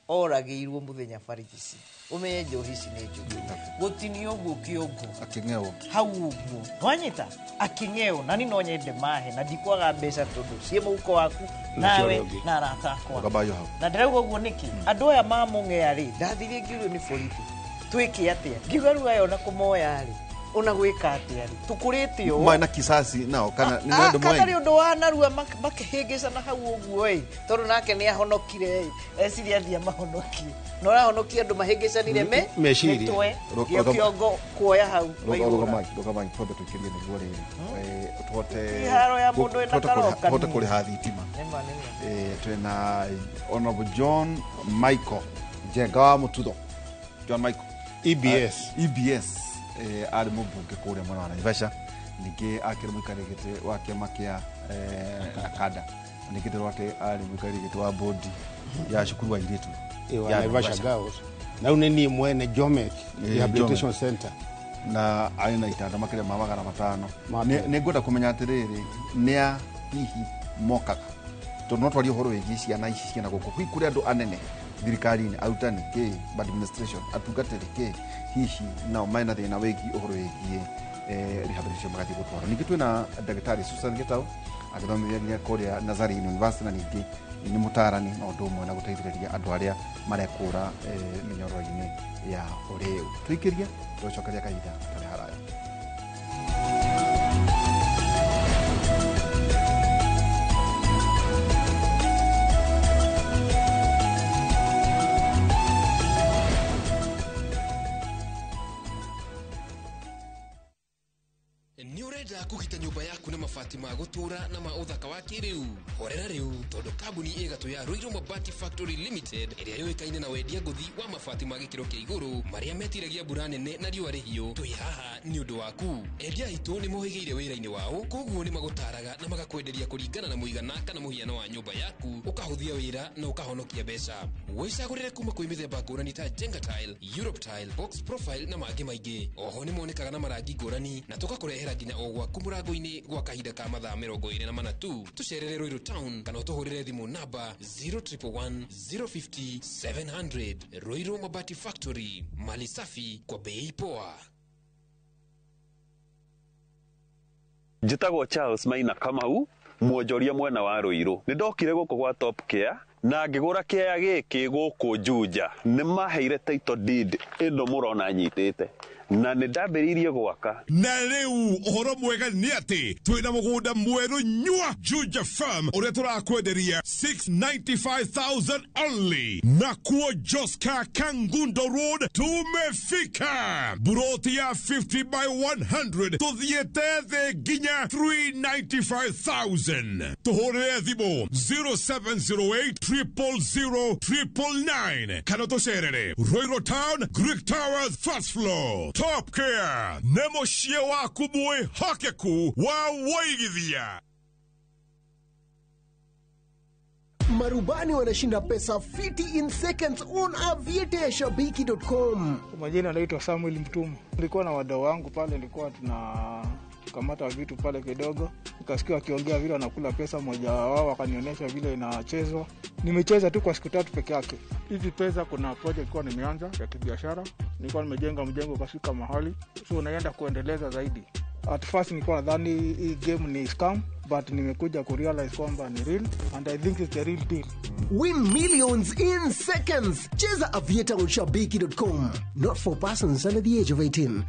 oragĩirwo mũthenya barigici. Ũmenye njohi ici nĩ njũru. Gũtinio ũguo kĩongo Akĩng'ewo. hau ũguo nwanyita akĩng'eo na ni no nyende mahe na ndikwaga mbeca tondũ ciĩ mũhuko waku Na cia nawe ũrĩa ũngĩ. na arata akwa. Ũkambayo hau. Na ndĩrauga ũguo nĩkĩ andũ aya mamũng'ea rĩ, ndathire ngĩũrio nĩ borithi twĩke atĩa, ngiuga rĩu aya ona kũmoya rĩ, ona gwĩka atĩa rĩ, tũkũrĩte ũũ. Marĩ na kisasi nao kana nĩ mwendo Katarĩ mwenyu. ũndũ wa narua makĩhĩngĩcana hau ũguo ĩ, tondũ nake nĩ ahonokire ĩ, eciria athiĩ amahonokie, na ũrahonokia andũ mahĩngĩcanire me Meciria. mĩtwe Rũgama- kĩongo kuoya hau waihũra. Rũgamai, rũgamai, twambe tũikĩrie nĩguo rĩrĩ. Tũhote Ti haro ya mũndũ wĩna tũhote kũrĩha- karoka tũhote nini. kũrĩha thitima. Nĩma, nĩma. Twĩna Honorable John Michael Njenga wa Mũtutho. John Michael. EBS. EBS arĩ mũmbunge kũrĩa mwena wa Naivasha, ningĩ akĩrĩ mũikarĩri gĩtĩ wa kĩama kĩa Akada, ningĩ ndĩrwo atĩ arĩ mũikarĩri gĩtĩ wa bodi ya cukuru wa airĩtu Ĩyo ya Naivasha Girls. Na rĩu nĩ niĩ mwene Jomek Rehabilitation Jomek. Center. Na arĩ na itanda makĩria ma 500. Ma Nĩ ngwenda kũmenya atĩrĩrĩ, nĩa hihi mokaga, tondũ no twarie ũhoro wĩgiĩ ciana ici ciana gũkũ hihi kũrĩ andũ anene thirikari-inĩ, arutani kĩ, administration, atungatĩri kĩ, hihi nao mena thĩna wĩgiĩ ũhoro wĩgiĩ rehabilitation magathiĩ gũtwarwo. Ningĩ twĩna ndagĩtarĩ Susan Gitau, agĩthomithia kũrĩa Nazarene University, na ningĩ nĩ mũtaarani na ũndũ ũmwe na gũteithĩrĩria andũ arĩa marekũra mĩnyororo-inĩ ya ũrĩu. Tũikĩrie tũcokeria kahinda gatarĩ haraya. Nĩ ũrenda kũgita nyũmba yaku na mabati ma gũtũũra na ma ũthaka wa kĩrĩu? Horera rĩu, tondũ kambuni ĩgatũ ya Ruiru Mabati Factory Limited, ĩrĩa yũĩkaine na wendia ngũthi wa mabati ma gĩkĩro kĩa igũrũ marĩa metiragia mbura nene na riũa rĩhiũ, twĩ haha nĩ ũndũ waku. Endia aitũ nĩ mohĩgĩire wĩra-inĩ wao, koguo nĩ magũtaraga na magakwenderia kũringana na mũigana kana mũhiano wa nyũmba yaku, ũkahũthia wĩra na ũkahonokia mbeca. Wĩcagũrĩre kuma kwĩ mĩthemba ngũrani ta Jenga Tile, Europe Tile, Box Profile na mangĩ maingĩ. Oho nĩ monekaga na marangi ngũrani na tũgakũrehera nginya o gwaku mũrango-inĩ gwa kahinda ka mathaa 24 tu. Tũcerere Ruiru Town kana ũtũhũrĩre thimũ namba 0111 050 700. Ruiru Mabati Factory, mali safi kwa bei poa. Njĩtagwo Charles Maina Kamau, mwonjoria mwena wa Ruiru. Nĩ ndokire gũkũ gwa Top Care na ngĩgũra kĩaya gĩkĩ gũkũ Juja. Nĩ maheire title deed ĩno mũrona nyitĩte, na nĩ ndambĩrĩirie gwaka. Na rĩu ũhoro mwega nĩ atĩ twĩna mũgũnda mwerũ nyua Juja Farm ũrĩa tũrakwenderia 695,000 only, na kuo Joska Kangundo Road tumefika buroti ya 50 by 100 tũthiĩte thĩ nginya 395,000. Tũhũrĩre thimũ 0708 000 999 kana tũcerere Ruiru Town, Greek Towers, first floor. Top Care nĩ mũciĩ waku mwĩhokeku wa wũigithia. Marubani wanashinda pesa fiti in seconds on aviateashabiki.com. Kwa majina anaitwa Samuel Mtumo. Nilikuwa na wadau wangu pale, nilikuwa tunakamata vitu pale kidogo, nikasikia wakiongea vile wanakula pesa. Mmoja wao akanionyesha vile inachezwa. Nimecheza tu kwa siku 3 peke yake. Hizi pesa, kuna project nilikuwa nimeanza ya kibiashara, nilikuwa nimejenga mjengo ukafika mahali, so naenda kuendeleza zaidi. At first nilikuwa nadhani hii game ni scam, but nimekuja kurealize kwamba ni real and I think it's the real deal. Win millions in seconds. Cheza Aviator on shabiki.com. Not for persons under the age of 18.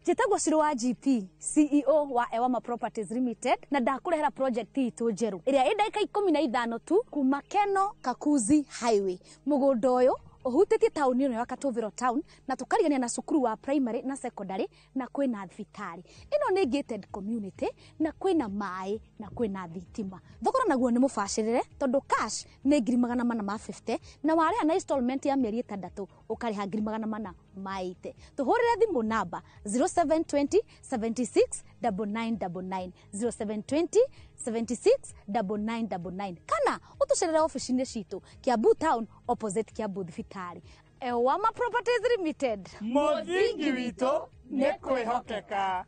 Njĩtagwo Shiro wa GP, CEO wa Ewama Properties Limited, na ndakũrehera project itũ njerũ ĩrĩa ĩ ndagĩka 15 tu kuma Keno Kakuzi Highway. Mũgũnda ũyũ Ũhutĩtie taũni ĩno ya Katũvĩro town na tũkarigania na cukuru wa primary na secondary na kwĩna thibitarĩ. Ĩno nĩ gated community na kwĩna maĩ na kwĩna thitima. Thogora naguo nĩ mũbacĩrĩre tondũ cash nĩ 450,000 na warĩha na installment ya mĩeri 6 ũkarĩha 480,000. Tũhũrĩre thimũ namba 0720 76 9999 0720 76 9999 kana ũtũcerere ofici-inĩ citũ Kiambu town opposite Kiambu thibitarĩ. Ewama Properties Limited, Mũthingi witũ nĩ kwĩhokeka.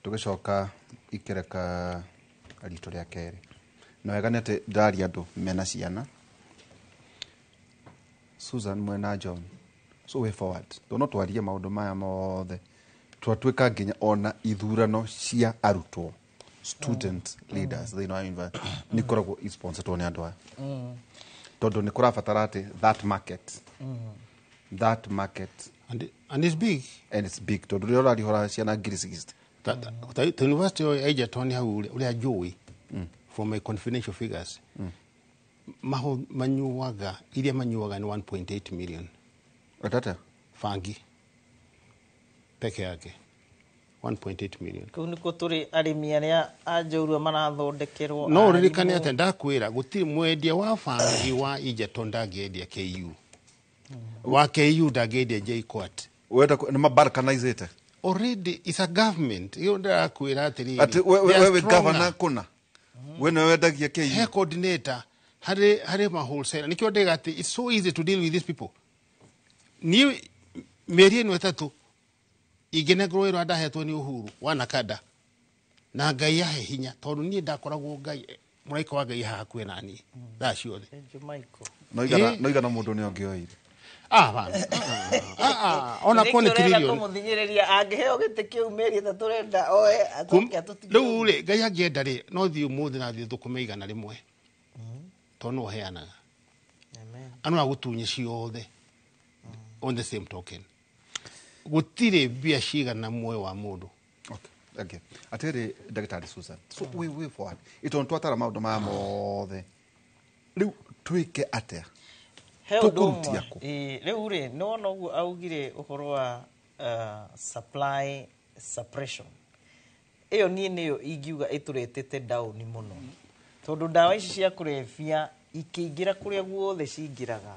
Tũgĩcoka ikereka rito rĩa kerĩ na wega nĩ atĩ ndĩraria andũ mena ciana. Susan mwena John, so way forward tondũ no twarie maũndũ maya mothe twatuĩka nginya ona ithurano cia arutwo student leaders thĩinĩ wa university nĩ ikoragwo isponsoretwo nĩ andũ aya tondũ nĩ kũrabatara atĩ that market that market and it's big. And it's big tondũ rĩrĩa ũrarihũra ciana 60,000. Ta university ĩyo ya Egerton hau ũrĩa njũĩ from my confidential figures, maho manyuaga iria manyuaga nĩ 1.8 million. Atata bangi peke yake 1.8 million. Kũu nĩkuo tũrĩ arĩmi arĩa a njorua marathondekerwo. No ũririkane atĩ ndakwĩra gũtirĩ mwendia wa bangi wa Egerton ndangĩendia KU wa KU ndangĩendia JKUAT. Wenda nĩ mabalkanizĩte already. It's a government iyo ndĩrakwĩra atĩrĩrĩ. Atĩ we wĩ governor kũna we nĩwe wendagia KU. He coordinator harĩ ma wholesaler. Nĩkĩo ndĩga atĩ it's so easy to deal with these people. Niĩ mĩeri ĩno 3 ingĩnengerwo wĩra ndahetwo nĩ Uhuru wa Nakada na Ngai ahe hinya tondũ niĩ ndakoragwo Ngai mũraika wa Ngai haha hakuhĩ na niĩ thaa ciothe. No igana mũndũ nĩ ũngĩoire. Ona ko nĩ trillion. Kũmũthinyĩrĩria angĩheo gĩtĩ kĩu mĩeri 3 renda oe acoke atũtigĩre. Rĩu rĩ Ngai angĩenda rĩ no thiĩ ũmũthĩ na thiĩ thũkũme 100 tondũ no ũheanaga. Ano agũtunye ciothe on the same token. Gũtirĩ mbia cigana muoyo wa mũndũ. Okay. Atĩrĩ Ndagĩtarĩ Susan, so we way forward ĩtondũ twatara maũndũ maya mothe rĩu twĩke atĩa? Tũkũrutia kũ? Rĩu rĩ nĩwona ũguo augire ũhoro wa supply suppression ĩyo niĩ nĩyo ingiuga ĩtũretete down mũno tondũ ndawa ici cia kũrebia ikĩingĩra kũrĩa guothe cingĩraga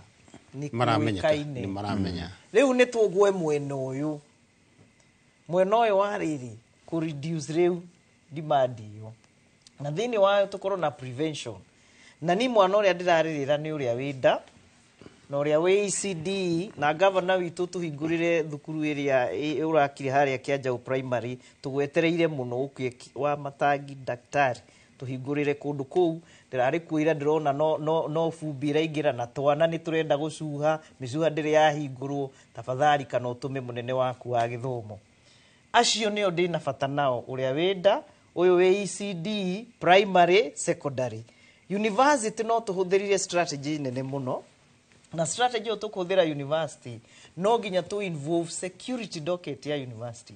nĩ kũĩkaine. Nĩ maramenya. Rĩu nĩ tũgwe mwena ũyũ wa rĩrĩ kũ reduce rĩu demand ĩyo na thĩinĩ wayo tũkorwo na prevention na ni mwana ũrĩa ndĩrarĩrĩra nĩ ũrĩa wĩ nda na ũrĩa wĩ ECD na gavana witũ tũhingũrĩre thukuru ĩrĩa ũrakire harĩa Kĩanjaũ primary tũgwetereire mũno ũkue wa matangi daktari tũhingũrĩre kũndũ kũu ndĩrarĩ kuo ira ndĩrona no bumbi ĩraingĩra na twana nĩ tũrenda gũcuha mĩcuha ndĩrĩ yahingũrwo tafadhali kana ũtũme mũnene waku wa gĩthomo. Acio nĩo ndĩna bata nao ũrĩa wĩ nda ũyũ wĩ ECD primary secondary university no tũhũthĩrire strategy nene mũno na strategy ĩyo tũkũhũthĩra university no nginya tũ involve security docket ya university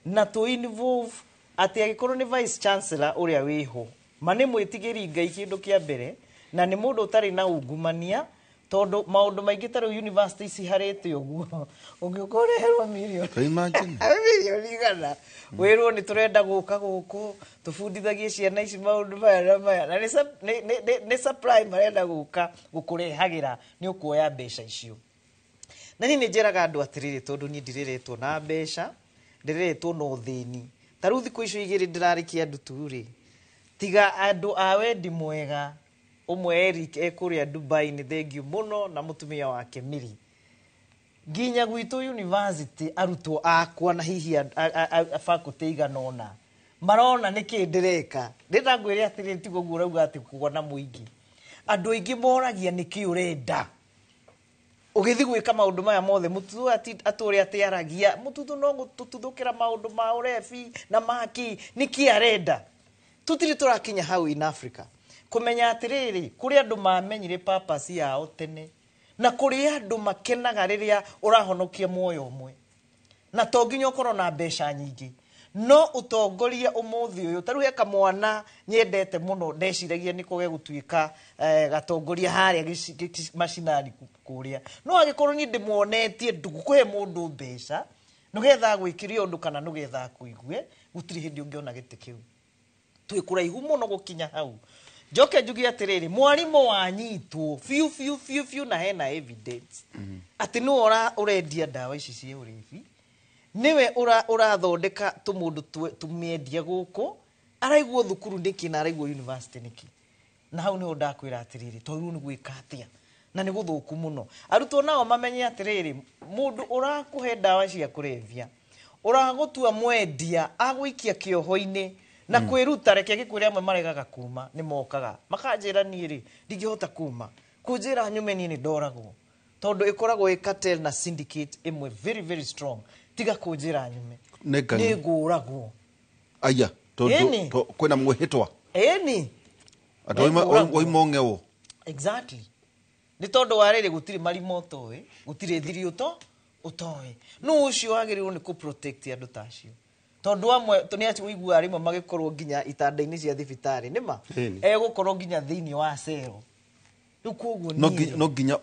na tũ involve atĩ angĩkorwo nĩ vice chancellor ũrĩa wĩho ma nĩ mwĩtigĩri Ngai kĩndũ kĩa mbere na nĩ mũndũ ũtarĩ na ungumania tondũ maũndũ maingĩ ta rĩu university ciharĩte ũguo ũngĩũka ũreherwo mirioni 100 wĩrwo nĩ tũrenda gũka gũkũ tũbundithagie ciana ici maũndũ maya na maya na nĩ supply marenda gũka gũkũrehagĩra nĩ ũkuoya mbeca icio. Na niĩ nĩ njĩraga andũ atĩrĩrĩ tondũ niĩ ndireretwo na mbeca ndĩreretwo na ũthĩni ta rĩu thikũ icio 2 ndĩrarĩ Kĩandutu rĩ tiga andũ a wendi mwega ũmwe Eric ekũrĩa Dubai nĩ thengiũ mũno na mũtumia wake Miri nginya gwitũ university arutwo akwa na hihi faculty igana ũna marona nĩkĩ ndĩreka ndĩrangwĩre atĩrĩrĩ tiga ũguo ũrauga atĩ kũgwa na mũingĩ andũ aingĩ moragia nĩkĩ ũrenda ũgĩthiĩ gwĩka maũndũ maya mothe mũtuthu atũrĩa atĩaragia mũtuthu no gũtũtuthũkĩra maũndũ ma ũrebi na maki nĩkĩ arenda tũtirĩ tũrakinya hau in Africa kũmenya atĩrĩrĩ kũrĩ andũ mamenyire purpose yao tene na kũrĩ andũ makenaga rĩrĩa ũrahonokia muoyo ũmwe na to nginya ũkorwo na mbeca nyingĩ No ũtongoria ũmũthĩ ũyũ ta rĩu he kamwana nyendete mũno ndeciragia nĩko gegũtuĩka gatongoria harĩa macinani kũrĩa, no angĩkorwo niĩ ndĩmuonetie ndugũkũhe mũndũ mbeca nĩgetha agwĩkĩre ũndũ kana nĩgetha akũigue, gũtirĩ hĩndĩ ũngĩona gĩtĩ kĩu. Twĩ kũraihu mũno gũkinya hau. Njoke njuge atĩrĩrĩ, mwarimũ wanyitwo biũ biũ biũ biũ na hena evidence atĩ nĩwe ũrendia ndawa ici cia ũrĩbi, niwe ũrathondeka tũmũndũ tũmĩendia gũkũ, araiguo thukuru nĩkĩ na araiguo university nĩkĩ. Na hau nĩho ndakwĩra atĩrĩrĩ, twagĩrĩirwo nĩ gwĩka atĩa, na nĩ gũthũku mũno. Arutwo nao mamenye atĩrĩrĩ, mũndũ ũrakũhe ndawa cia kũrebia, ũragũtua mwendia, agũikia kĩoho-inĩ na kwĩruta. Reke gĩkwĩre amwe maregaga kuma nĩ mokaga makanjĩra niĩ rĩ ndingĩhota kuma, kũnjĩra nyume niĩ nĩ ndoragwo, tondũ ĩkoragwo ĩ cartel na syndicate ĩmwe very very strong. Tiga kũnjĩra nyume nĩ ngũragwo. Aya, tondũ kwĩna mwĩhĩtwa. Ĩni andũ oima ng'ewo. Exactly. Nĩ tondũ wa rĩrĩ gũtirĩ marima ũtoĩ, gũtirĩ thiri ũtoĩ. Nũ ũcio wagĩrĩirwo nĩ kũ protect andũ ta acio? Tondũ amwe nĩ ũiguaga rĩmwe magĩkorwo nginya itanda-inĩ cia thibitarĩ, nĩma egũkorwo nginya thĩinĩ wa cero. Rĩu koguo niĩ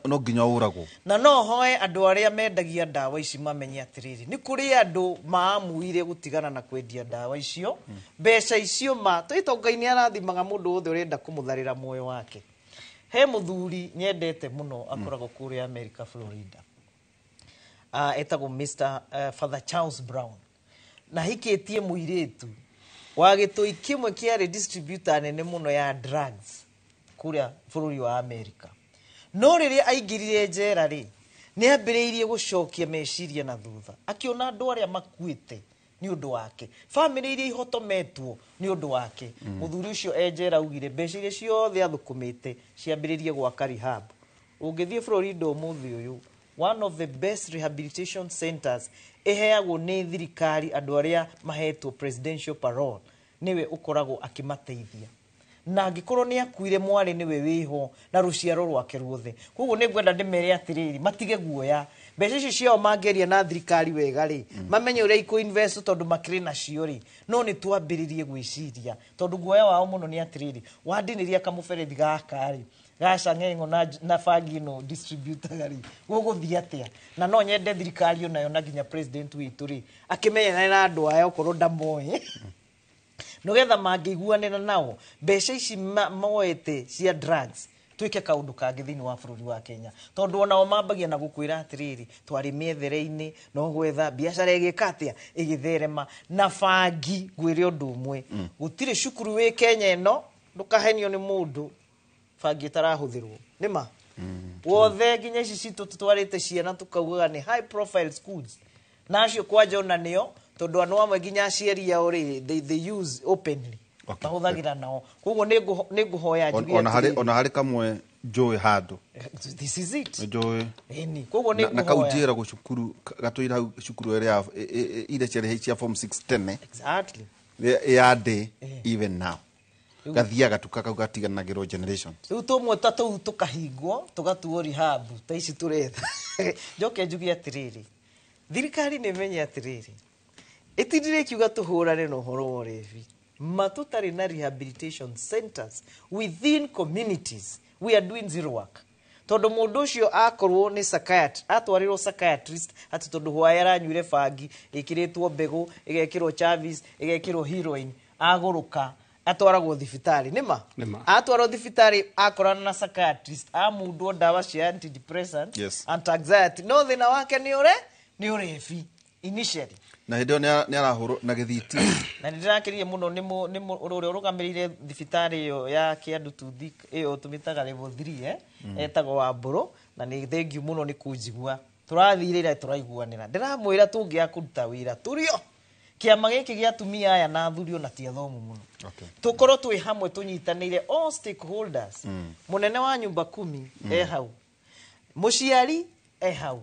no nginya ũragwo. Na no hoe andũ arĩa mendagia ndawa ici mamenye atĩrĩrĩ, nĩ kũrĩ andũ maamuire gũtigana na kwendia ndawa icio. Mbeca icio ma tũĩto Ngai nĩ arathimaga mũndũ wothe ũrenda kũmũtharĩra muoyo wake. He mũthuri nyendete mũno akoragwo kũrĩa America, Florida. Etagwo Mr. Father Charles Brown. Na hikĩtie mũirĩtu wa gĩtũi kĩmwe kĩarĩ distributor nene mũno ya drugs kũrĩa bũrũri wa America. No rĩrĩa aingĩrire njera rĩ, nĩ ambĩrĩirie gũcokia meciria na thutha, akĩona andũ arĩa makuĩte nĩ ũndũ wake, bamĩrĩ iria ihotometwo nĩ ũndũ wake. Mũthuri ũcio e njera augire mbeca iria ciothe athũkũmĩte ciambĩrĩrie gwaka rehab. Ũngĩthiĩ Florida ũmũthĩ ũyũ, one of the best rehabilitation centers ĩheagwo nĩ thirikari andũ arĩa mahetwo presidential parole, nĩwe ũkoragwo akĩmateithia. Na angĩkorwo nĩ akuire mwarĩ nĩwe wĩho na rũciaro rwake ruothe. Koguo nĩ ngwenda ndĩmere atĩrĩrĩ, matige guoya. Mbeca icio ciao mangĩaria na thirikari wega rĩ, mamenye ũrĩa ikũ-invest tondũ makĩrĩ nacio rĩ, no nĩ twambĩrĩrie gwĩciria, tondũ guoya wao mũno nĩ atĩrĩrĩ, wandinĩria kamũberethi gaka rĩ, gaca ng'eng'o na bangi ĩno distributor rĩ, gũgũthiĩ atĩa? Na no nyende thirikari onayo na nginya president witũ rĩ, akĩmenyane na andũ aya okorwo ndamoĩ, nĩgetha mangĩiguanĩra nao mbeca ici moete cia drugs twĩke kaũndũ kangĩ thĩinĩ wa bũrũri wa Kenya. Tondũ onao mambagia na gũkwĩra atĩrĩrĩ, twarĩ mĩethere-inĩ no gwetha biacara ĩgĩka atĩa, ĩgĩtherema. Na bangi ngwĩre ũndũ ũmwe, gũtirĩ cukuru wĩ Kenya ĩno ndũkahenio nĩ mũndũ bangi ĩtarahũthĩrwo, nĩma wothe nginya ici citũ tũtwarĩte ciana tũkaugaga nĩ high profile schools, na acio kwanja ona nĩo tondũ andũ amwe nginya aciari ao rĩ, they use openly, mahũthagĩra nao. Koguo nĩ ngũhoya njuge atĩrĩrĩ, ona harĩ kamwe njũĩ handũ, this is it, njũĩ ĩni. Koguo nĩ na kau njĩra gũ cukuru gatũire hau cukuru ĩrĩa iria ciarĩ cia form 6 tene, exactly, ya ndĩ even now gathiaga tuka kau gatiganagĩrwo generations. Rĩu tũmwe ta tũu tũkahingwo tũgatuo rehab ta ici tũretha. Njoke njuge atĩrĩrĩ, thirikari nĩ ĩmenye atĩrĩrĩ, ĩtindire ĩkiuga tũhũrane na ũhoro wa ũrebi, ma tũtarĩ na rehabilitation centers within communities, we are doing zero work. Tondũ mũndũ ũcio akorwo nĩ psychiatrist, atwarĩrwo psychiatrist atĩ tondũ hwaĩ aranyuire bangi ĩkĩrĩtwo mbegũ, ĩgekĩrwo chavis, ĩgekĩrwo heroin, agũrũka atwaragwo thibitarĩ, nĩma atwarwo thibitarĩ akorana na psychiatrist amundwo ndawa cia antidepressant, yes, anti-anxiety, no thĩna wake nĩ ũrebi initially. Na hĩndĩ ĩyo nĩ arahũrwo na gĩthiti. Na nĩ ndĩrakĩrire mũno nĩ ũrĩa ũrũgamĩrĩire thibitarĩ ĩyo ya Kĩandutu ĩyo tũmĩtaga level 3, etagwo Wambũrũ, na nĩ thengiũ mũno nĩ kũnjigua. Tũrathire ira tũraiguanĩra, ndĩramwĩra tũngĩaga kũruta wĩra tũrĩo kĩama gĩkĩ gĩa atumia aya na athuri ona ti athomu mũno, tũkorwo twĩ hamwe tũnyitanĩire all stakeholders. Mũnene wa nyumba kumi e hau, mũciari e hau,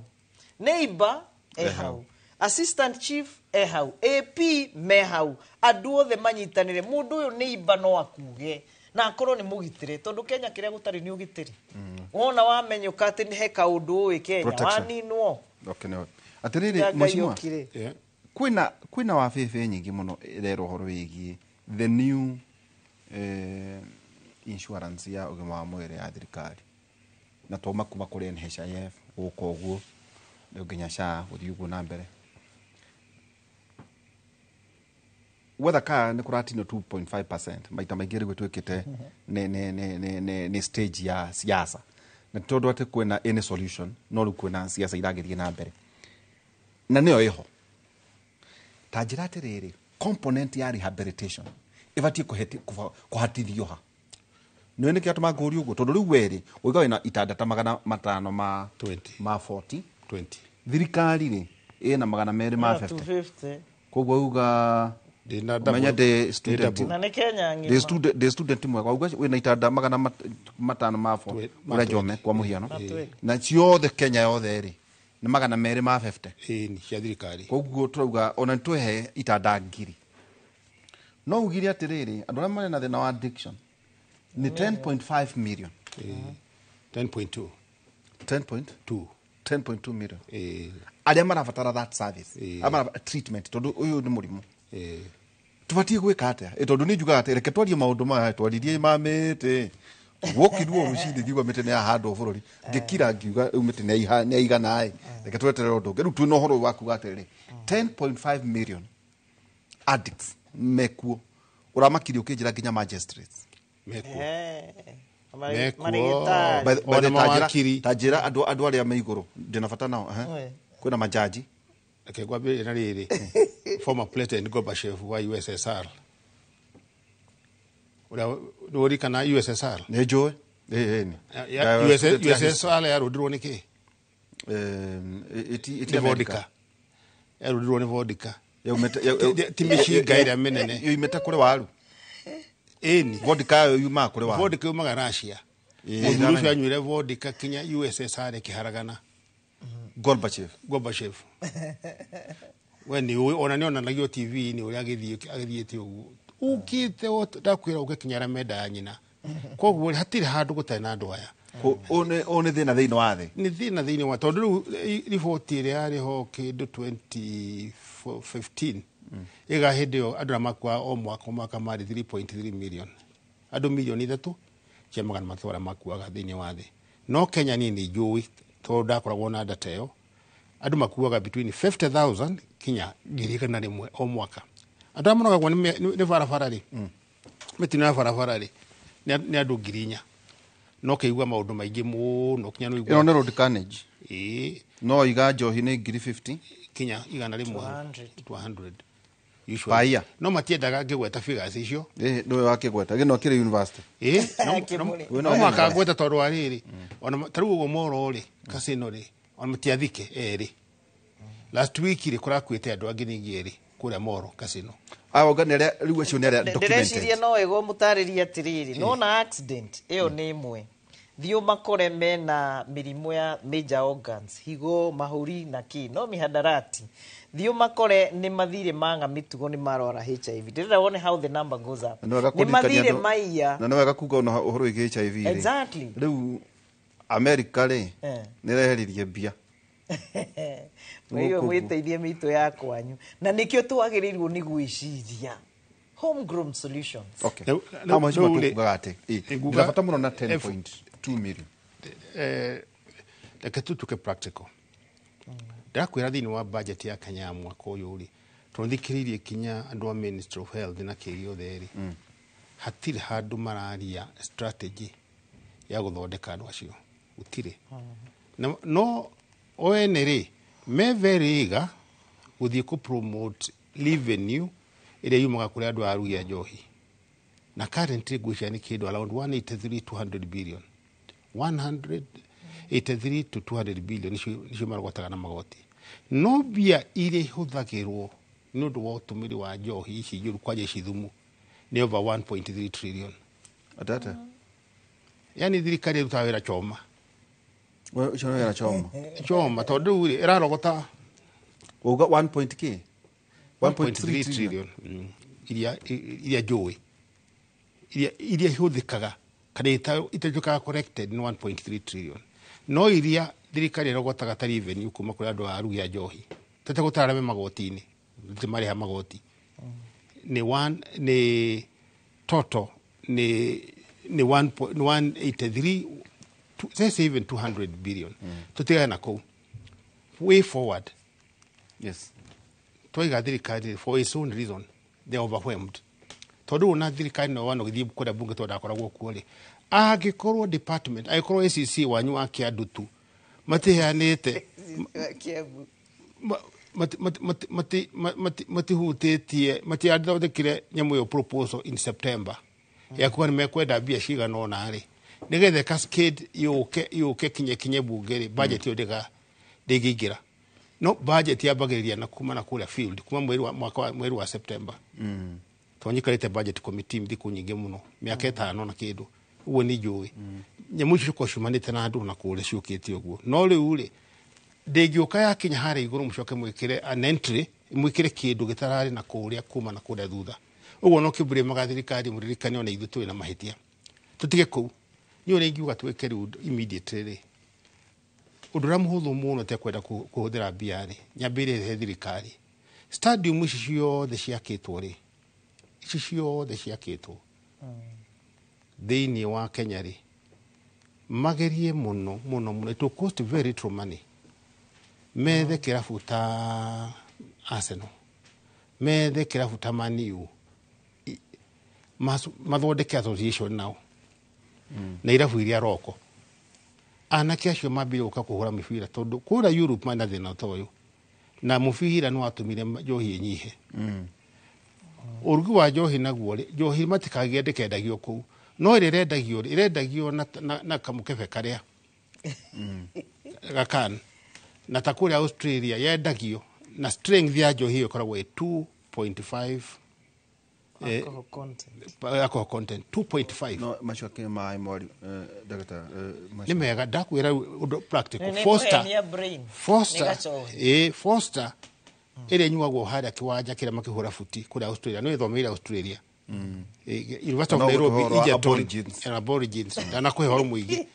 neighbor e hau, assistant chief e hau, AP me hau, andũ othe manyitanĩre. Mũndũ ũyũ neighbor no akuge na akorwo nĩ mũgitĩre, tondũ Kenya kĩrĩa gũtarĩ nĩ ũgitĩri. Wona wamenyũka atĩ nĩ he kaũndũ ũĩ Kenya waninwo. Atĩrĩrĩ mheshimiwa, Kwĩna wabĩbĩ nyingĩ mũno ĩrera ũhoro wĩgiĩ the new insurance ya ũgima wa mwĩrĩ ya thirikari, na twauma kuma kũrĩ NHIF gũka ũguo rĩu nginya SHA gũthiĩ ũguo na mbere. Wetha ka nĩ kũratinio 2.5% maita maingĩ rĩu ĩtuĩkĩte nĩ stage ya siasa, na ti tondũ atĩ kwĩna any solution, no rĩu kwĩna siasa iragĩthiĩ na mbere na nĩyo ĩho. Ta njĩra atĩrĩrĩ, component ya rehabilitation ĩbatiĩ kũhatithio ha? Nĩũĩ nĩkĩ atũma ngũrie ũguo? Tondũ rĩu werĩ ũiga wĩna itanda ta 500 ma 20. Ma 40. 20. Thirikari rĩ ĩna 200 ma 50. 250. Koguo uga Ndĩna ũmenye double. ndĩ student. Na nĩ Kenya ndĩ ng'ima. student, ndĩ student mwega, uga wĩna itanda 500 ma 4 Ma ũrĩa Njome kwa mũhiano, Ma 20. na ciothe Kenya yothe rĩ nĩ 200 ma 50. Ĩni cia thirikari. Koguo tũrauga ona nĩtwehe itanda 1000, no ugire atĩrĩrĩ, andũ arĩa marĩ na thĩna wa addiction nĩ 10.5 million. 10.2. 10.2 10.2 million Ĩĩ. arĩa marabatara that service, Ĩĩ. arĩa marabatara treatment, tondũ ũyũ nĩ mũrimũ. Ĩĩ. Tũbatiĩ gwĩka atĩa? Tondũ nĩ njugaga atĩ reke twarie maũndũ maya, twaririe ma mĩtĩ wokirwo rũcinĩ ngiuga mĩtĩ nĩ yahandwo bũrũri, ngĩkira ngiuga rĩu mĩtĩ nĩ yaigana ĩ, reke tweterere ũndũ ũngĩ. Rĩu twĩna ũhoro ũyũ wa kuga atĩrĩrĩ, 10.5 million addicts mekuo, ũramakirie ũkĩnjĩra nginya magistrates Mekuo. Marĩ Mekuo. marĩgĩtarĩ. By the Ona ta njĩra- mawakiri. ta njĩra andũ arĩa me igũrũ ndĩna bata nao, ehe. Oi. Kwĩna majaji. Reke ngwambĩrĩrie na rĩrĩ, former President Gorbachev wa USSR, ũrĩa nĩũririkana USSR? Nĩ njũĩ. Ĩ, ĩ, nĩ. USSR yarũndirwo nĩ kĩ? Ĩti Nĩ vodka. Yarũndirwo nĩ vodka. Yaumĩte Ti mĩcinga ĩrĩa mĩnene. Yoimĩte kũrĩ waru. Ĩni. Vodka yo yumaga kũrĩ waru. Vodka yumaga Russia. Ĩĩ, Mũthuri ũcio ndamenya. anyuire vodka kinya USSR ĩkĩharagana. Gorbachev. Gorbachev. We nĩ ũĩ, ona nĩ onanagio TV-inĩ ũrĩa agĩthiĩte ũguo ũkĩte ndakwĩra ũke kinya ramenda ya nyina. Koguo hatirĩ handũ gũtarĩ na andũ aya. Ũyũ nĩ thĩna thĩinĩ wa thĩ. Nĩ thĩna thĩinĩ wa, tondũ rĩu riboti ĩrĩa yarĩ ho kĩndũ 2015 ĩga hĩndĩ ĩyo andũ arĩa makuaga o mwaka o mwaka marĩ 3.3 million, andũ 3,300,000 arĩa makuaga thĩinĩ wa thĩ. No Kenya niĩ nĩ njũĩ tondũ ndakoragwo na data ĩyo, andũ makuaga between 50,000 kinya 100,000 o mwaka. Andũ arĩa monagagwo nĩ barabara rĩ, mĩtino ya barabara rĩ, nĩ andũ 4,000. No kĩigua maũndũ maingĩ mũno kinya nĩ Ĩno nĩ road carnage. Ĩĩ. No iga njohi nĩ 50,000 kinya 100. 200. 200 Per usually. year. No matiendaga ngĩgweta figures icio. Ĩ, nĩwe wakĩgweta gĩno kĩrĩ university. Ĩĩ, Kĩmũrĩ. Wĩna no university. mũhaka ngweta tondũ wa rĩrĩ, ona ta rĩu ũguo Moro rĩ, Casino rĩ, ona matiathike erĩ last week rĩ, kũrakuĩte andũ angĩ ningĩ erĩ kũrĩa Moro Casino. Aya nĩ arĩa rĩu acio nĩ arĩa Ndĩreciria documented. no ĩgo mũtarĩrie atĩrĩrĩ, nona accident ĩyo nĩ ĩmwe, thiĩ ũmakore mena mĩrimũ ya major organs, higo, mahũri na kĩ, no mihadarati, thiĩ ũmakore nĩ mathire manga mĩtugo, nĩ marwara HIV. Ndĩrenda wone how the number goes up. Na nĩ wega Nĩ kũririkania mathire andũ- maiya. na nĩ wega kuga ona ũhoro wĩgiĩ HIV rĩ. Exactly. Rĩu America rĩ Eh. nĩ ĩreheririe mbia. Mwĩiwe Gũkũ ũguo. mwĩteithie mĩitũ ya kwanyu, na nĩkĩo twagĩrĩirwo nĩ gwĩciria homegrown solutions. Okay. Rĩu Haha rĩ, tukugaga atĩ ĩ, nguga- ndĩna bata mũno na 10.2 million. Reke tutuke practical. Ndĩrakwĩra thĩinĩ wa budget ya Kenya ya mwaka ũyũ rĩ, tondũ thikĩrĩirie kinya andũ a Ministry of Health na kĩ gĩothe rĩ, hatirĩ handũ mararia strategy ya gũthondeka andũ acio, gũtirĩ. No o ene rĩ me very eager gũthiĩ kũ promote revenue ĩrĩa yumaga kũrĩ andũ a arugi a njohi, na currently ngwĩciria nĩ kĩndũ around 183 200 billion, 183 to 200 billion nĩcio marogotaga na magoti. No mbia iria ihũthagĩrwo nĩ ũndũ wa ũtũmĩri wa njohi ici njũru, kwanja ici thumu, nĩ over 1.3 trillion. Atata. Yani thirikari ĩrutaga wĩra choma. We ũcio nĩ wĩra choma. Choma, tondũ rĩu rĩ ĩrarogota Wauga 1 point k 1.3 trillion, iria njũĩ iria ihũthĩkaga kana itatuĩkaga collected nĩ 1.3 trillion, no iria thirikari ĩrogotaga ta revenue kuma kũrĩ andũ a arugi a njohi tete gũtarame magoti-inĩ. Marĩha magoti nĩ one nĩ total nĩ 1.183 let's say even 200 billion. Tũtigane na kũu. Way forward, twaiga thirikari, for its own reason they are overwhelmed, tondũ ona thirikari no wana gĩthiĩ kũrĩa bunge, tondũ ndakoragwo kuo rĩ, angĩkorwo department, angĩkorwo ACC wanyu wa Kĩandutu matiheanĩte Kiambu. Matihutĩtie, matiathondekire nyamũ ĩyo proposal in September ya kuga nĩ mekwenda mbia cigana ũna rĩ, nĩgetha cascade yũke kinye bunge rĩ, budget ĩyo ndĩngĩingĩra. No budget yambagĩrĩria na kuma na kũrĩa field, kuma mweri wa mwaka wa mweri wa September, tondũ nyikarĩte budget committee thikũ nyingĩ mũno, mĩaka 5 na kĩndũ ũguo, nĩ njũĩ nyamũ icio cikorwo ciumanĩte na andũ na kũrĩa ciũkĩte ũguo. No rĩu rĩ, ndĩngĩũka yakinya harĩa igũrũ mũcoke mwĩkĩre an entry, mwĩkĩre kĩndũ gĩtararĩ na kũrĩa kuma na kũrĩa thutha ũguo. No kĩmbũrĩmaga thirikari, mũririkane ona ithuĩ tũrĩ na mahĩtia. Tũtige kũu. Niĩ ũrĩa ingiuga twĩke rĩu immediately rĩ, ũndũ ũrĩa mũhũthũ mũno tekwenda kũhũthĩra mbia rĩ, nyambĩrĩrie he thirikari stadium ici ciothe ciakĩtwo rĩ, ici ciothe ciakĩtwo thĩinĩ wa Kenya rĩ, magerie mũno mũno mũno, it will cost very little money, methe kĩrabu ta Arsenal, methe kĩrabu ta Man U, mathondeke association nao na irabu iria roko, anake acio mambire gũka kũhũra mĩbira, tondũ kũrĩa Europe mena thĩna ta ũyũ, na mũbira nĩ watũmire njohi ĩnyihe. Ũrugi wa njohi naguo rĩ, njohi matikagĩe ndĩkendagio kũu, no ĩrĩa ĩrendagio rĩ, ĩrendagio na kamũkebe karĩa gakan na ta kũrĩa Australia yendagio na strength ya njohi ĩyo ĩkoragwo ĩ 2.5 Alcohol content. Alcohol content 2.5. No macio akĩ maĩ mwari ndagĩtarĩ Nĩ mega, ndakwĩra ũndũ practical. Nĩ Foster kũhenia brain. Foster Nĩ gacohi. ĩ Foster ĩrĩa ĩnyuagwo harĩa kĩwanja kĩrĩa makĩhũra buti kũrĩa Australia, no ĩthomeire Australia. University of No Nairobi. ũhoro wa Egerton, aborigines. And aborigines ndanakũhe ũhoro mũingĩ,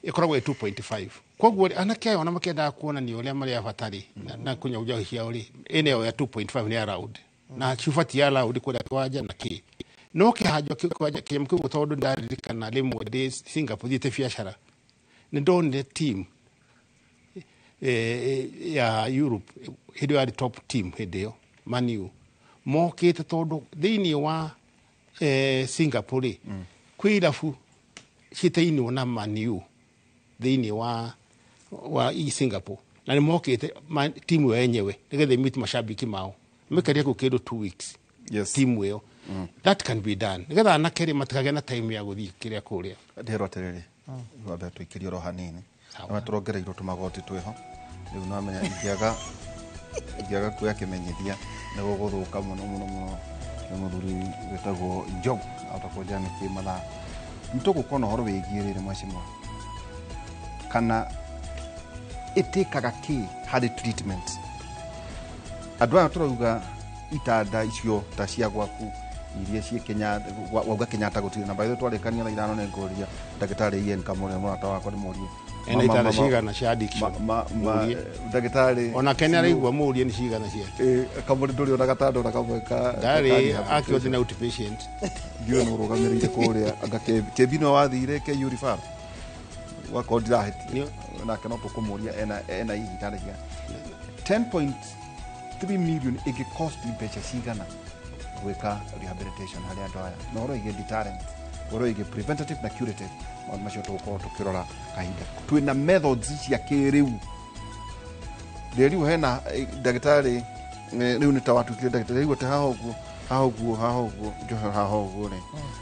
ĩkoragwo ĩ 2.5. Koguo rĩ, anake aya ona makĩendaga kuonania ũrĩa marĩ a bata rĩ, na kũnyua njohi ciao rĩ, ĩno ĩyo ya 2.5 nĩ allowed na cibati allowed kũrĩa kĩwanja na kĩ no kĩhanjo kĩwanja kĩnyamũ kĩu, tondũ ndaririkana rĩmwe ndĩ Singapore thiĩte biacara, nĩ ndonire team ya Europe hĩndĩ ĩyo yarĩ top team hĩndĩ ĩyo, Man U, mokĩte, tondũ thĩinĩ wa Singapore rĩ, kwĩ irabu citainwo na Man U thĩinĩ wa i Singapore, na nĩ mokĩte timu ĩyo yenyewe nĩgetha ĩmeet mashabiki mao, mekaria kũu kĩndũ 2 weeks. Timu ĩyo, that can be done nĩgetha anake rĩ matikagĩa na time ya gũthiĩ kĩrĩa kũrĩa. Ndĩrwo atĩrĩrĩ, wambe tũikĩrie oro hanini na tũrongereirwo tũmagoti twĩho rĩu, namenya ingĩaga kuoya kĩmenyithia nĩ gũgũthũka mũno mũno mũno. Nĩ mũthuri wĩtagwo Job ahota kũnjĩra nĩkĩ mathaa. Nĩ tũgũkorwo na ũhoro wĩgiĩ rĩrĩ, mheshimiwa, kana ĩtĩkaga kĩ harĩ treatment andũ aya tũrauga itanda icio ta cia gwaku iria ciĩ Kenya, wauga Kenyatta gũtirĩ na by the way, twarĩkania thaa 5 nĩ ngũria ndagĩtarĩ Ian Kamũrĩa mũrata wakwa, ndĩmũrie Ena itanda cigana cia addiction? Mũrie. Ndagĩtarĩ Onake nĩ araigua, mũrie nĩ cigana ciake. Kamũrĩ, ndũrĩ ona gatanda ona kamwe ka Ndarĩ akĩothi na outpatient. Ndiũĩ nĩ ũrũgamĩrĩire kũrĩa anga kĩmbi no wathire KU referral wakorwo ndirahĩtia nake, no tũkũmũria ena hihi itanda cigana. 10.3 million ĩngĩ cost mbeca cigana gwĩka rehabilitation harĩ andũ aya, na ũhoro wĩgiĩ deterrent, ũhoro wĩgiĩ preventative na curative, maũndũ macio tũgũkorwo tũkĩrora kahinda twĩna methods cia kĩrĩu. Rĩu hena ndagĩtarĩ, rĩu nĩ ta watuĩkire ndagĩtarĩ, rĩu atĩ haha ũguo, haha ũguo, haha ũguo, njohe haha ũguo rĩ,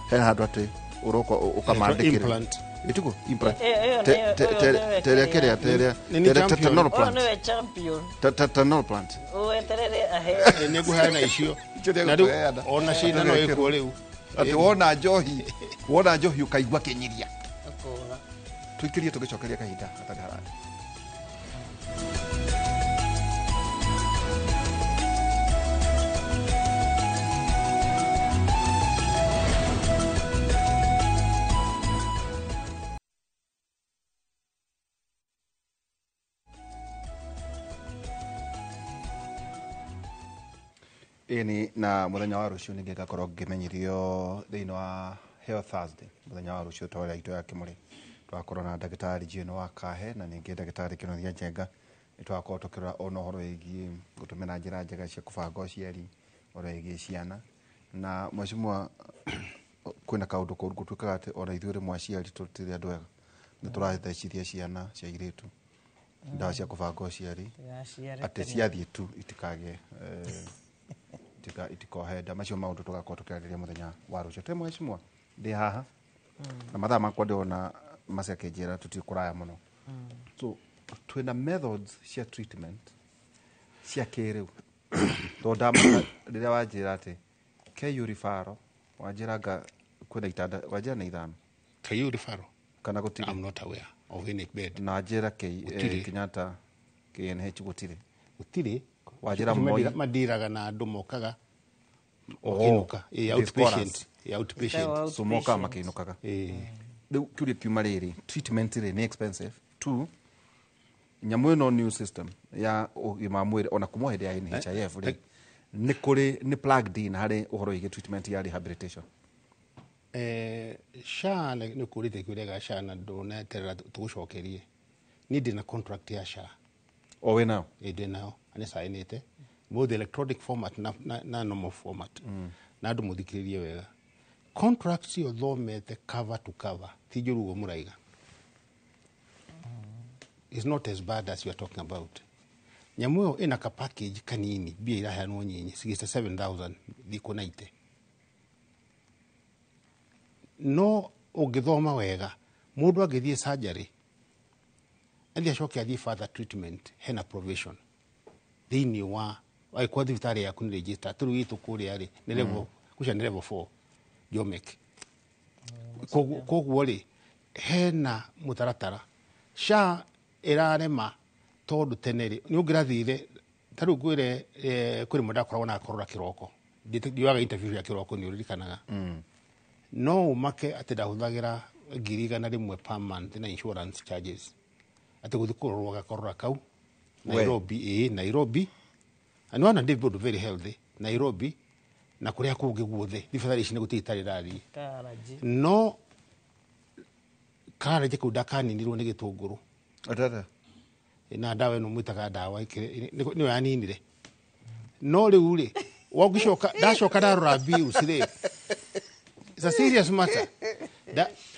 hena handũ atĩ ũroka ũkamandĩkĩra. Implant. Ĩtiguo implant. Ĩyo ũyũ nĩwe Terĩa kĩrĩa terĩa Nĩ champion. Tetanol Ũyũ plant. nĩwe champion. Tetanol plant. Weterere aheo. Nĩ ngũheana icio. Icio Na rĩu nĩngũheana. ona cindano ĩkuo rĩu. Atĩ wona njohi ũkaigua kĩnyiria. Ũkũra. Tũikĩrie tũgĩcokeria kahinda gatarĩ haraya. Ĩni na mũthenya wa rũciũ ningĩ ngakorwo ngĩmenyerio thĩinĩ wa Health Thursday, mũthenya wa rũciũ tabarĩra itũ ya Kĩmũrĩ. Twakorwo na ndagĩtarĩ Jane wa Kahe na ningĩ ndagĩtarĩ Kĩnuthia Njenga. Nĩ twakorwo tũkĩrora ona ũhoro wĩgiĩ gũtũmĩra njĩra njega cia kũbanga ũciari, ũhoro wĩgiĩ ciana. Na mheshimiwa, kwĩna kaũndũ koru gũtuĩkaga atĩ ona ithuĩ rĩmwe aciari tũtirĩ andũ ega. Nĩ tũrathecithia ciana cia airĩtu ndawa cia kũbanga ũciari atĩ ciathiĩ tu itikagĩe itikohe nda. Macio maũndũ tũgakorwo tũkĩarĩrĩria mũthenya wa rũciũ. Twĩ mheshimiwa, ndĩ haha na mathaa makwa ndĩrona macia akĩnjĩra tũtirĩ kũraya mũno. So twĩna methods cia treatment cia kĩrĩu, tondũ ndamaka rĩrĩa wanjĩra atĩ KU referral, wanjĩra nga kwĩna itanda, wanjĩra nĩ ithano. KU referral kana gũtirĩ? I'm not aware of any bed. Na njĩra Gũtirĩ. Kenyatta KNH gũtirĩ. Gũtirĩ. Wanjĩra Moi. Madiraga na andũ mokaga Oh, makinuka. Outpatient. scholars. Outpatient. So mokaga makĩinũkaga. Rĩu kĩũria kiuma rĩrĩ, treatment rĩ nĩ expensive. Two, nyamũ ĩno new system ya ũgima wa mwĩrĩ ona kuma hĩndĩ ya NHIF rĩ, nĩ kũrĩ nĩ plugged in harĩ ũhoro wĩgiĩ treatment ya rehabilitation. SHA nĩ kũrĩte kĩũria gĩa SHA na ndũneterera tũgũcokerie. Niĩ ndĩna contract ya SHA. O wĩ nayo? Ĩ, ndĩ nayo na nĩ cainĩte both electronic format na normal format. Na andũ mũthikĩrĩrie wega, contract cio thomete cover to cover ti njũru ũguo mũraiga. Is not as bad as you are talking about. Nyamũ ĩyo ĩna ka package kanini, mbia iraheanwo nyinyi 67,000 thikũ 90, no ũngĩthoma wega, mũndũ angĩthiĩ surgery athiĩ acoke athiĩ further treatment, hena provision thĩinĩ wa angĩkorwo thibitarĩ yaku nĩ register. Tũrĩu itũ kũrĩa rĩ nĩ level kucia nĩ level 4 Jomek. Koguo rĩ hena mũtaratara. SHA ĩrarema tondũ tene rĩ nĩ ũngĩrathire ta rĩu ngwĩre, kwĩ rĩmwe ndakoragwo na gakorora kĩroko. Ndioyaga interview ya kĩroko, nĩ ũririkanaga. No ũmake atĩ ndahũthagĩra 100,000 per month na insurance charges atĩ gũthiĩ kũrorwo gakorora kau Nairobi. Ĩĩ, Nairobi. Na nĩwona ndĩ mũndũ very healthy. Nairobi na kũrĩa kũngĩ guothe thibitarĩ ici nĩ gũtirĩ itarĩ rathiĩ. Karaji. No kararĩnjĩ kau ndakaninirwo nĩ gĩtũngũrũ. Atata. Na ndawa ĩno mwĩtaga ndawa nĩyo yaninire. No rĩu rĩ wangĩcoka ndacoka ndarora bills rĩ, it's a serious matter.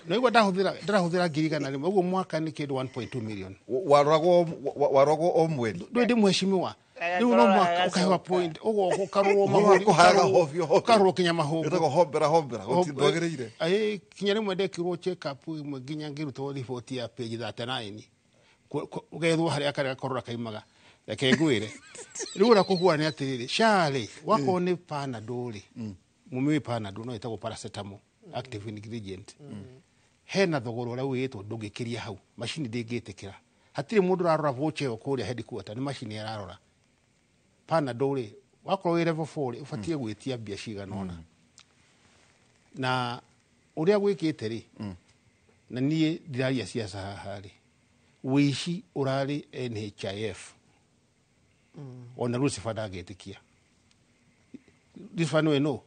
Naigua ndahũthĩra 100,000 ũguo mwaka nĩ kĩndũ 1.2 million. Waroragwo o mweri. Ndũĩ ndĩ mheshimiwa, rĩu no mwaka ũkahewa point ũguo ũkarorwo mahũri, Ũkũharaga hovyo hovyo. ũkarorwo kinya mahũngũ. Ĩtagwo hombera hombera, ndwagĩrĩire. Kinya rĩmwe ndekirwo check up ĩmwe nginya ngĩrutwo riboti ya page 39, ũgethwo harĩa karĩa gakorora kaimaga. Reke ngwĩre rĩu ũrĩa kũhua nĩ atĩrĩrĩ, SHA rĩ wakorwo nĩ Panadol rĩ, mũmĩũĩ Panadol no ĩtagwo paracetamol active ingredient, hena thogora ũrĩa wĩtwo ndũngĩkĩria hau, macini ndĩngĩtĩkĩra. Hatirĩ mũndũ ũrarora voucher ĩyo kũrĩa headquarter, nĩ macini ĩrarora. Panadol rĩ wakorwo wĩ level 4 rĩ, ũbatiĩ gwĩtia mbia cigana ũna. Na ũrĩa gwĩkĩte rĩ, na niĩ ndiraria ciaca haha rĩ, wĩici ũrarĩ NHIF. Ona Lucifer ndangĩtĩkia. Lucifer nĩwe nũ?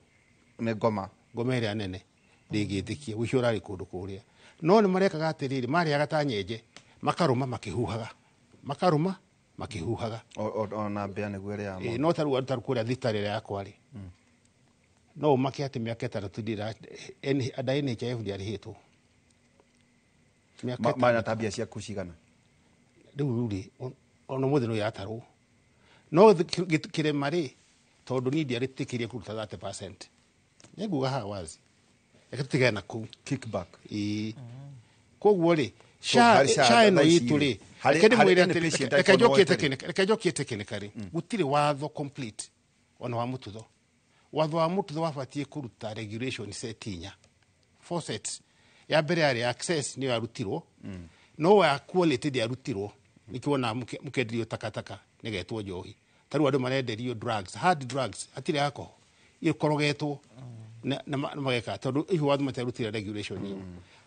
Nĩ ngoma. Ngoma ĩrĩa nene ndĩngĩtĩkia wĩici ũrarĩ kũndũ kũrĩa. No nĩ marekaga atĩrĩrĩ, marĩaga ta nyenje, makarũma makĩhuhaga, makarũma makĩhuhaga. Ona mbĩa nĩguo ĩrĩaga mũndũ. No ta rĩu andũ ta kũrĩa thibitarĩ ĩrĩa yakwa rĩ, no ũmake atĩ mĩaka 6 nda NHIF ndĩarĩhĩtwo. Mĩaka Mana 6. tabia ciaku cigana? Rĩu rĩ, ona ũmũthĩ no iratarwo. No kĩrema rĩ, tondũ niĩ ndiarĩtĩkĩrie kũruta 30%. Nĩnguga haha wazi. Reke tũtigane na kũu. Kickback. Ĩĩ. Koguo rĩ, So, harĩ SHA SHA ĩno thaa ici itũ rĩ, rĩ, reke ndĩmwĩre harĩ atĩrĩ, patient reke angĩkorwo njokie no wetere. reke njokie technically. Gũtirĩ watho complete ona wa mũtutho. Watho wa mũtutho wabatiĩ kũruta regulation set inya. 4 sets. Ya mbere yarĩ access, nĩyo yarutirwo. No ya quality ndĩarutirwo. Nĩkĩo mũkenderio takataka nĩgetwo njohi. Ta rĩu andũ marenderio drugs, hard drugs, hatirĩ alcohol. Ikorogetwo na mageka tondũ icio watho matiarutire regulation ĩyo.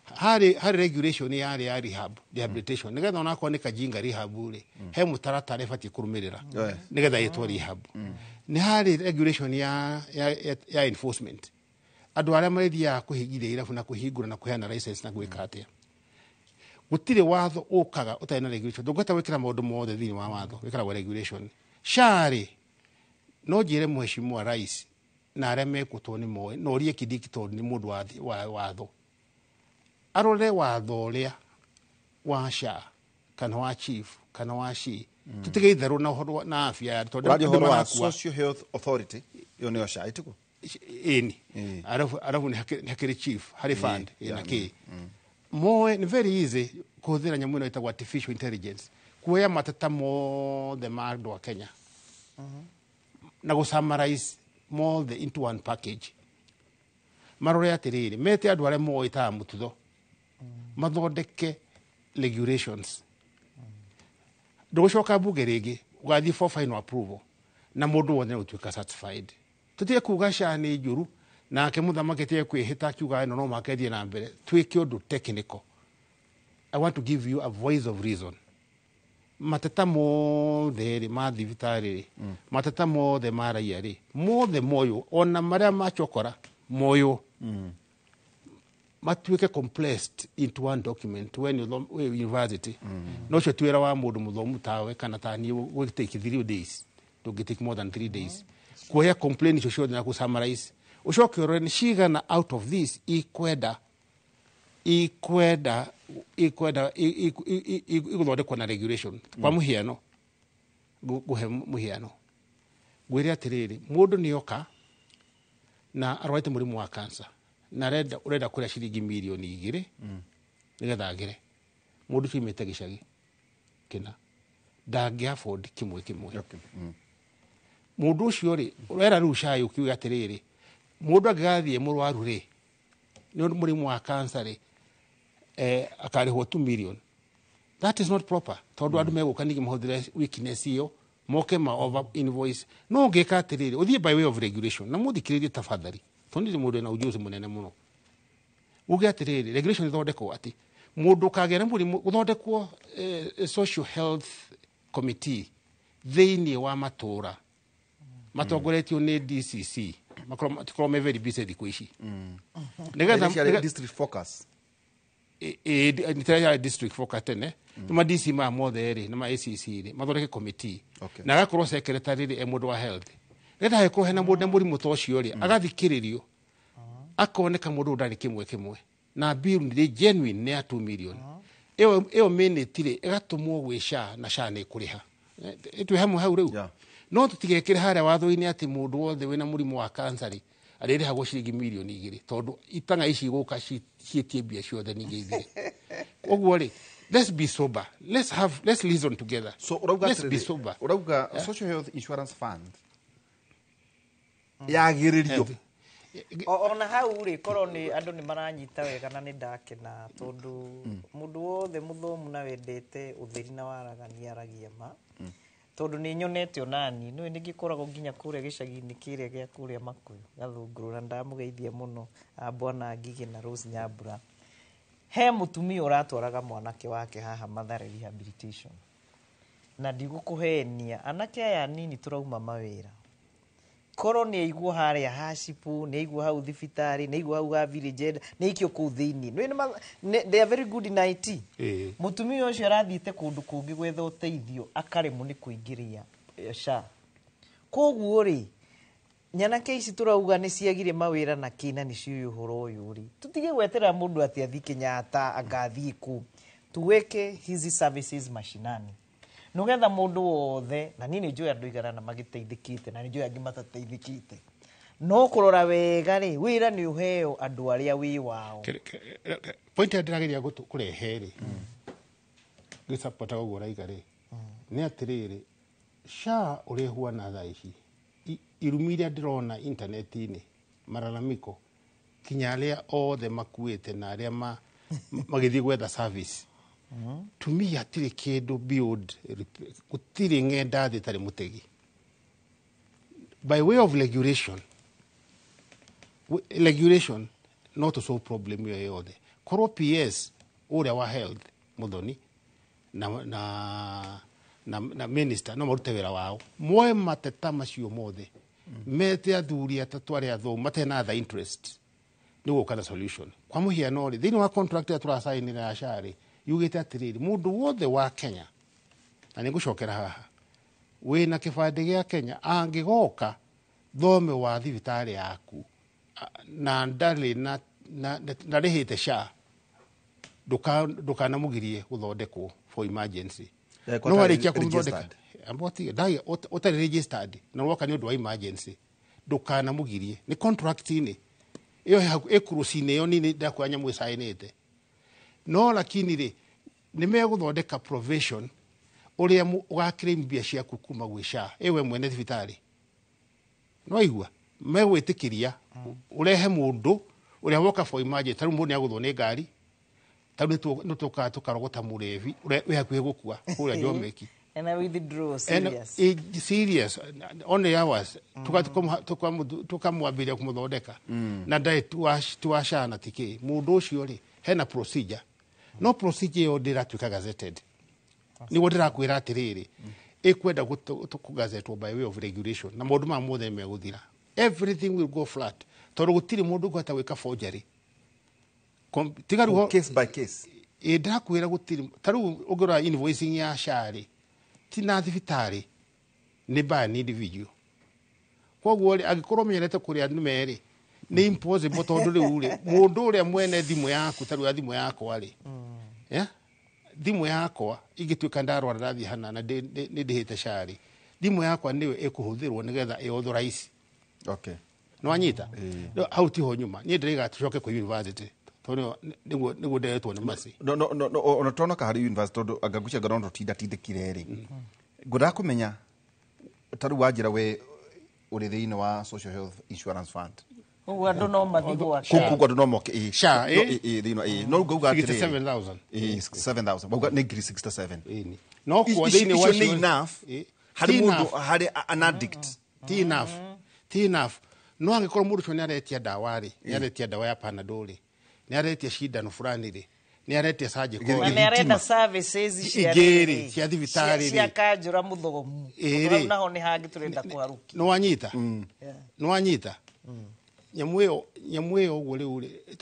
Harĩ regulation yarĩ ya rehab, rehabilitation. Nĩgetha onakorwo nĩ kajinga rehab rĩ, he mũtaratara ĩbatiĩ kũrũmĩrĩra. Nĩgetha ĩtwo rehab. Nĩ harĩ regulation ya enforcement, andũ arĩa marĩthiaga kũhingithia irabu na kũhingũra na kũheana license na gwĩka atĩa. Gũtirĩ watho ũkaga ũtarĩ na regulation. Ndũngĩhota gwĩkĩra maũndũ mothe thĩinĩ wa watho, wĩkĩragwo regulation. SHA rĩ, no njĩre mheshimiwa rais na arĩa mekuo, tondũ nĩ moĩ, na ũrie Kindiki, tondũ nĩ mũndũ wa watho, arore watho ũrĩa wa SHA kana wa chief kana wa SHI, tũtige itherũ na ũhoro na afya, tondũ Ũraria andũ ũhoro wa marakua. Social Health Authority, ĩyo nĩyo SHA, ĩtiguo? Ĩni, arabu nĩ hakĩrĩ chief, harĩ fund ĩna kĩ moe. Nĩ very easy kũhũthĩra nyamũ ĩno ĩtagwo artificial intelligence kuoya mateta mothe ma andũ a Kenya na gũ summarize mothe into one package. Marore atĩrĩrĩ, mete andũ arĩa moĩ ta mũtutho, mathondeke regulations. Ndũgũcoka mbunge rĩngĩ, ũgathiĩ for final approval na mũndũ wothe nĩ ũtuĩka satisfied. Tũtige kuga SHA nĩ njũru, nake mũthamaki tige kwĩhĩta akiuga ĩno no mũhaka ĩthiĩ na mbere. Twĩke ũndũ technical. I want to give you a voice of reason. Mateta mothe rĩ ma thibitarĩ rĩ, mateta mothe ma raia rĩ, mothe moywo, ona marĩa macokora moywo, matuĩke compressed into one document when you wĩ university. No ũcio ti wĩra wa mũndũ mũthomu tawe kana ta niĩ gũ take 3 days. Ndũngĩ take more than 3 days kuoya complain icio ciothe na kũ summarize, ũcoke ũrore nĩ cigana out of this ikwenda igũthondekwo na regulation. Kwa mũhiano, ngũhe mũhiano, ngwĩre atĩrĩrĩ, mũndũ nĩ oka na arwarĩte mũrimũ wa cancer na arenda, ũrenda kũrĩa ciringi 2 mirioni nĩgetha agĩre. Mũndũ ũcio aumĩte gĩcagi kĩna, ndangĩ afford kĩmwe kĩmwe. Mũndũ ũcio rĩ, ũrera rĩu cai ũkiuga atĩrĩrĩ, mũndũ angĩgathiĩ mũrwaru rĩ, nĩ ũndũ mũrimũ wa cancer rĩ, akarĩhwo 2 million. That is not proper, tondũ andũ megũka ningĩ mahũthĩre weakness ĩyo, moke ma over invoice. No ũngĩka atĩrĩrĩ, ũthiĩ by way of regulation, na mũthikĩrĩrie tafadhali, tondũ ndirĩ mũndũ wĩna ujuzi mũnene mũno, uge atĩrĩrĩ, regulation ĩthondekwo atĩ mũndũ ũkagĩa na mũrimũ, gũthondekwo social health committee thĩinĩ wa matũũra matongoretio nĩ DCC, makorwo matikorwo me very busy thikũ ici, nĩgetha Iria ciarĩ district focus. Nĩ district focus tene, nĩ ma DC maya mothe rĩ, nĩ ma ACC rĩ, mathondeke committee na agakorwo secretary rĩ e mũndũ wa health, nĩgetha hangĩkorwo hena mũndũ na mũrimũ ta ũcio rĩ, agathikĩrĩrio, akoneka mũndũ ũyũ ndarĩ kĩmwe kĩmwe, na bill nĩ genuine, nĩ ya 2 million. Ĩyo minute rĩ, ĩgatũmwo gwĩ SHA na SHA nĩ ĩkũrĩha. Twĩ hamwe hau rĩu? Yeah. No tũtigekĩre harĩa watho-inĩ atĩ mũndũ wothe wĩna mũrimũ wa cancer rĩ, arĩrĩhagwo ciringi 2 mirioni, tondũ itang'a ici igũka ciĩtie mbia ciothe ningĩ ithire. Ũguo rĩ, let's be sober, let's listen together. So ũrauga Let's be atĩrĩrĩ, sober. Ũrauga Social Health Insurance Fund yagĩrĩrio. Ona hau rĩ, korwo nĩ andũ nĩ maranyita wega na nĩ ndakena, tondũ mũndũ wothe mũthomu na wendete ũtheri na waragania aragia ma, tondũ nĩ nyonete onani nĩ nĩ ngĩkoragwo nginya kũrĩa gĩcagi-inĩ kĩrĩa gĩa kũrĩa Makuyu Gathũngũrũ, na ndamũgeithia mũno a bwana Ngigĩ na Rose Nyambura. He mũtumia ũratwaraga mwanake wake haha Mathare rehabilitation, na ndigũkũhenia, anake aya anini tũrauma mawĩra, korwo nĩ aigwo harĩa hacipu, nĩ aigwo hau thibitarĩ, nĩ aigwo hau ga village elder, nĩ aikio kũu thĩinĩ. Nĩ they are very good in IT. Mũtumia ũcio arathiĩte kũndũ kũngĩ gwetha ũteithio, akaremwo nĩ kũingĩria SHA. Koguo rĩ, nyanake ici tũrauga nĩ ciagire mawĩra na kĩna nĩ ciũĩ ũhoro ũyũ rĩ, tũtige gweterera mũndũ atĩ athiĩ Kenyatta, angathiĩ kũ. Tuweke hizi services mashinani nĩgetha mũndũ wothe, na niĩ nĩ njũĩ andũ igana na magĩteithĩkĩte, na nĩ njũĩ angĩ matateithĩkĩte, no kũrora wega rĩ, wĩra nĩ ũheo andũ arĩa wĩ wao. Point ĩrĩa ndĩrageria kũrehe rĩ, gĩcapotaga ũguo ũraiga rĩ, nĩ atĩrĩrĩ, SHA ũrĩa ĩhuana thaa ici, irumi iria ndĩrona intaneti-inĩ, malalamiko, kinya arĩa othe makuĩte na arĩa magĩthiĩ gwetha service, to me hatirĩ kĩndũ beyond gũtirĩ ng'enda thĩ ĩtarĩ mũtegi. By way of regulation, regulation no to solve problem ĩyo yothe. Korwo PS ũrĩa wa health Muthoni na na minister no marute wĩra wao moe mateta macio mothe mete athuri atatũ arĩa athomu matarĩ na other interest nĩ gũka na solution. Kwa mũhiano rĩ, thĩinĩ wa contract ĩrĩa tũracainĩra ya SHA rĩ, yugĩte atĩrĩrĩ, mũndũ wothe wa Kenya, na nĩ ngũcokera haha, wĩna kĩbandĩ gĩa Kenya angĩgoka thome wa thibitarĩ yaku na ndarĩ na ndarĩhĩte SHA, ndũkanamũgirie gũthondekwo for emergency. No warĩkia kũmũthondeka ũtarĩ registered na woka nĩ ũndũ wa emergency, ndũkanamũgirie. Nĩ contract-inĩ ĩyo ĩkuruci-inĩ ĩyo nini ndakwĩra nyamũ ĩcainĩte. No lakini rĩ, nĩ megũthondeka provision ũrĩa ũgaclaim mbia ciaku kuma gwĩ SHA ĩwe mwene thibitarĩ. No igua megwĩtĩkĩria ũrehe mũndũ ũrĩa woka for emergency. Ta rĩu mũndũ nĩagũthwo nĩ ngari, ta rĩu nĩ tũkaga tũkarogota mũrebi ũrĩa wĩ hakuhĩ gũkua kũrĩa Jomeki. And I withdraw serious. Serious only hours tukamwambĩrĩria kũmũthondeka na ndarĩ tuwacana na tikĩ mũndũ ũcio rĩ, hena procedure, no procedure ĩyo ndĩratuĩka gazetted. Nĩguo ndĩrakwĩra atĩrĩrĩ, ĩkwenda kũgazetwo by way of regulation na maũndũ maya mothe nĩmegũthira. Everything will go flat tondũ gũtirĩ mũndũ ũngĩhota gwĩka forgery. Tiga rĩu case by case. Ĩ ndĩrakwĩra gũtirĩ. Ta rĩu ũngĩrora invoicing ya SHA rĩ, ti na thibitarĩ, nĩ by an individual. Koguo rĩ, angĩkorwo ũmenyerete kũrĩa nĩme rĩ, nĩ impossible tondũ rĩu rĩ, mũndũ ũrĩa mwene thimũ yaku, ta rĩu ya thimũ yakwa rĩ, thimũ yakwa ingĩtuĩka ndarwara ndathiĩ hana na nĩ ndĩhĩte SHA rĩ, thimũ yakwa nĩyo ĩkũhũthĩrwo nĩgetha ĩ-authorize. Okay. Nĩ wanyita? Hau tiho nyuma. Niĩ ndĩraiga tũcoke kwĩ university tondũ nĩguo nderetwo nĩ Mercy. No, ona tonoka harĩ university tondũ anga ngwĩciria no tũtindatindĩkire rĩ, ngwendaga kũmenya ta rĩu wanjĩra we ũrĩ thĩinĩ wa Social Health Insurance Fund. Koguo andũ no mathiĩ gwake. Koguo andũ no moke ĩ SHA, thĩinĩ wa no ngauga atĩrĩrĩ, 67,000. 67,000 wauga nĩ ngiri 67. No kuo thĩinĩ wa icio nĩ enough harĩ mũndũ, harĩ an addict? Ti enough, ti enough. No angĩkorwo mũndũ ũcio nĩ aretia ndawa rĩ, nĩ aretia ndawa ya Panadol rĩ, nĩ aretia cindano fulani rĩ, nĩ aretia surgical Na rĩ, nĩ arenda services cia ingĩ rĩ, cia thibitarĩ cia rĩ. kanjũra mũthomu. Ĩ Tondũ rĩ. naho nĩ hangĩ tũrenda kũharũkia. Nĩ wanyita? Nĩ wanyita? Nyamũ ĩyo ũguo rĩu rĩ,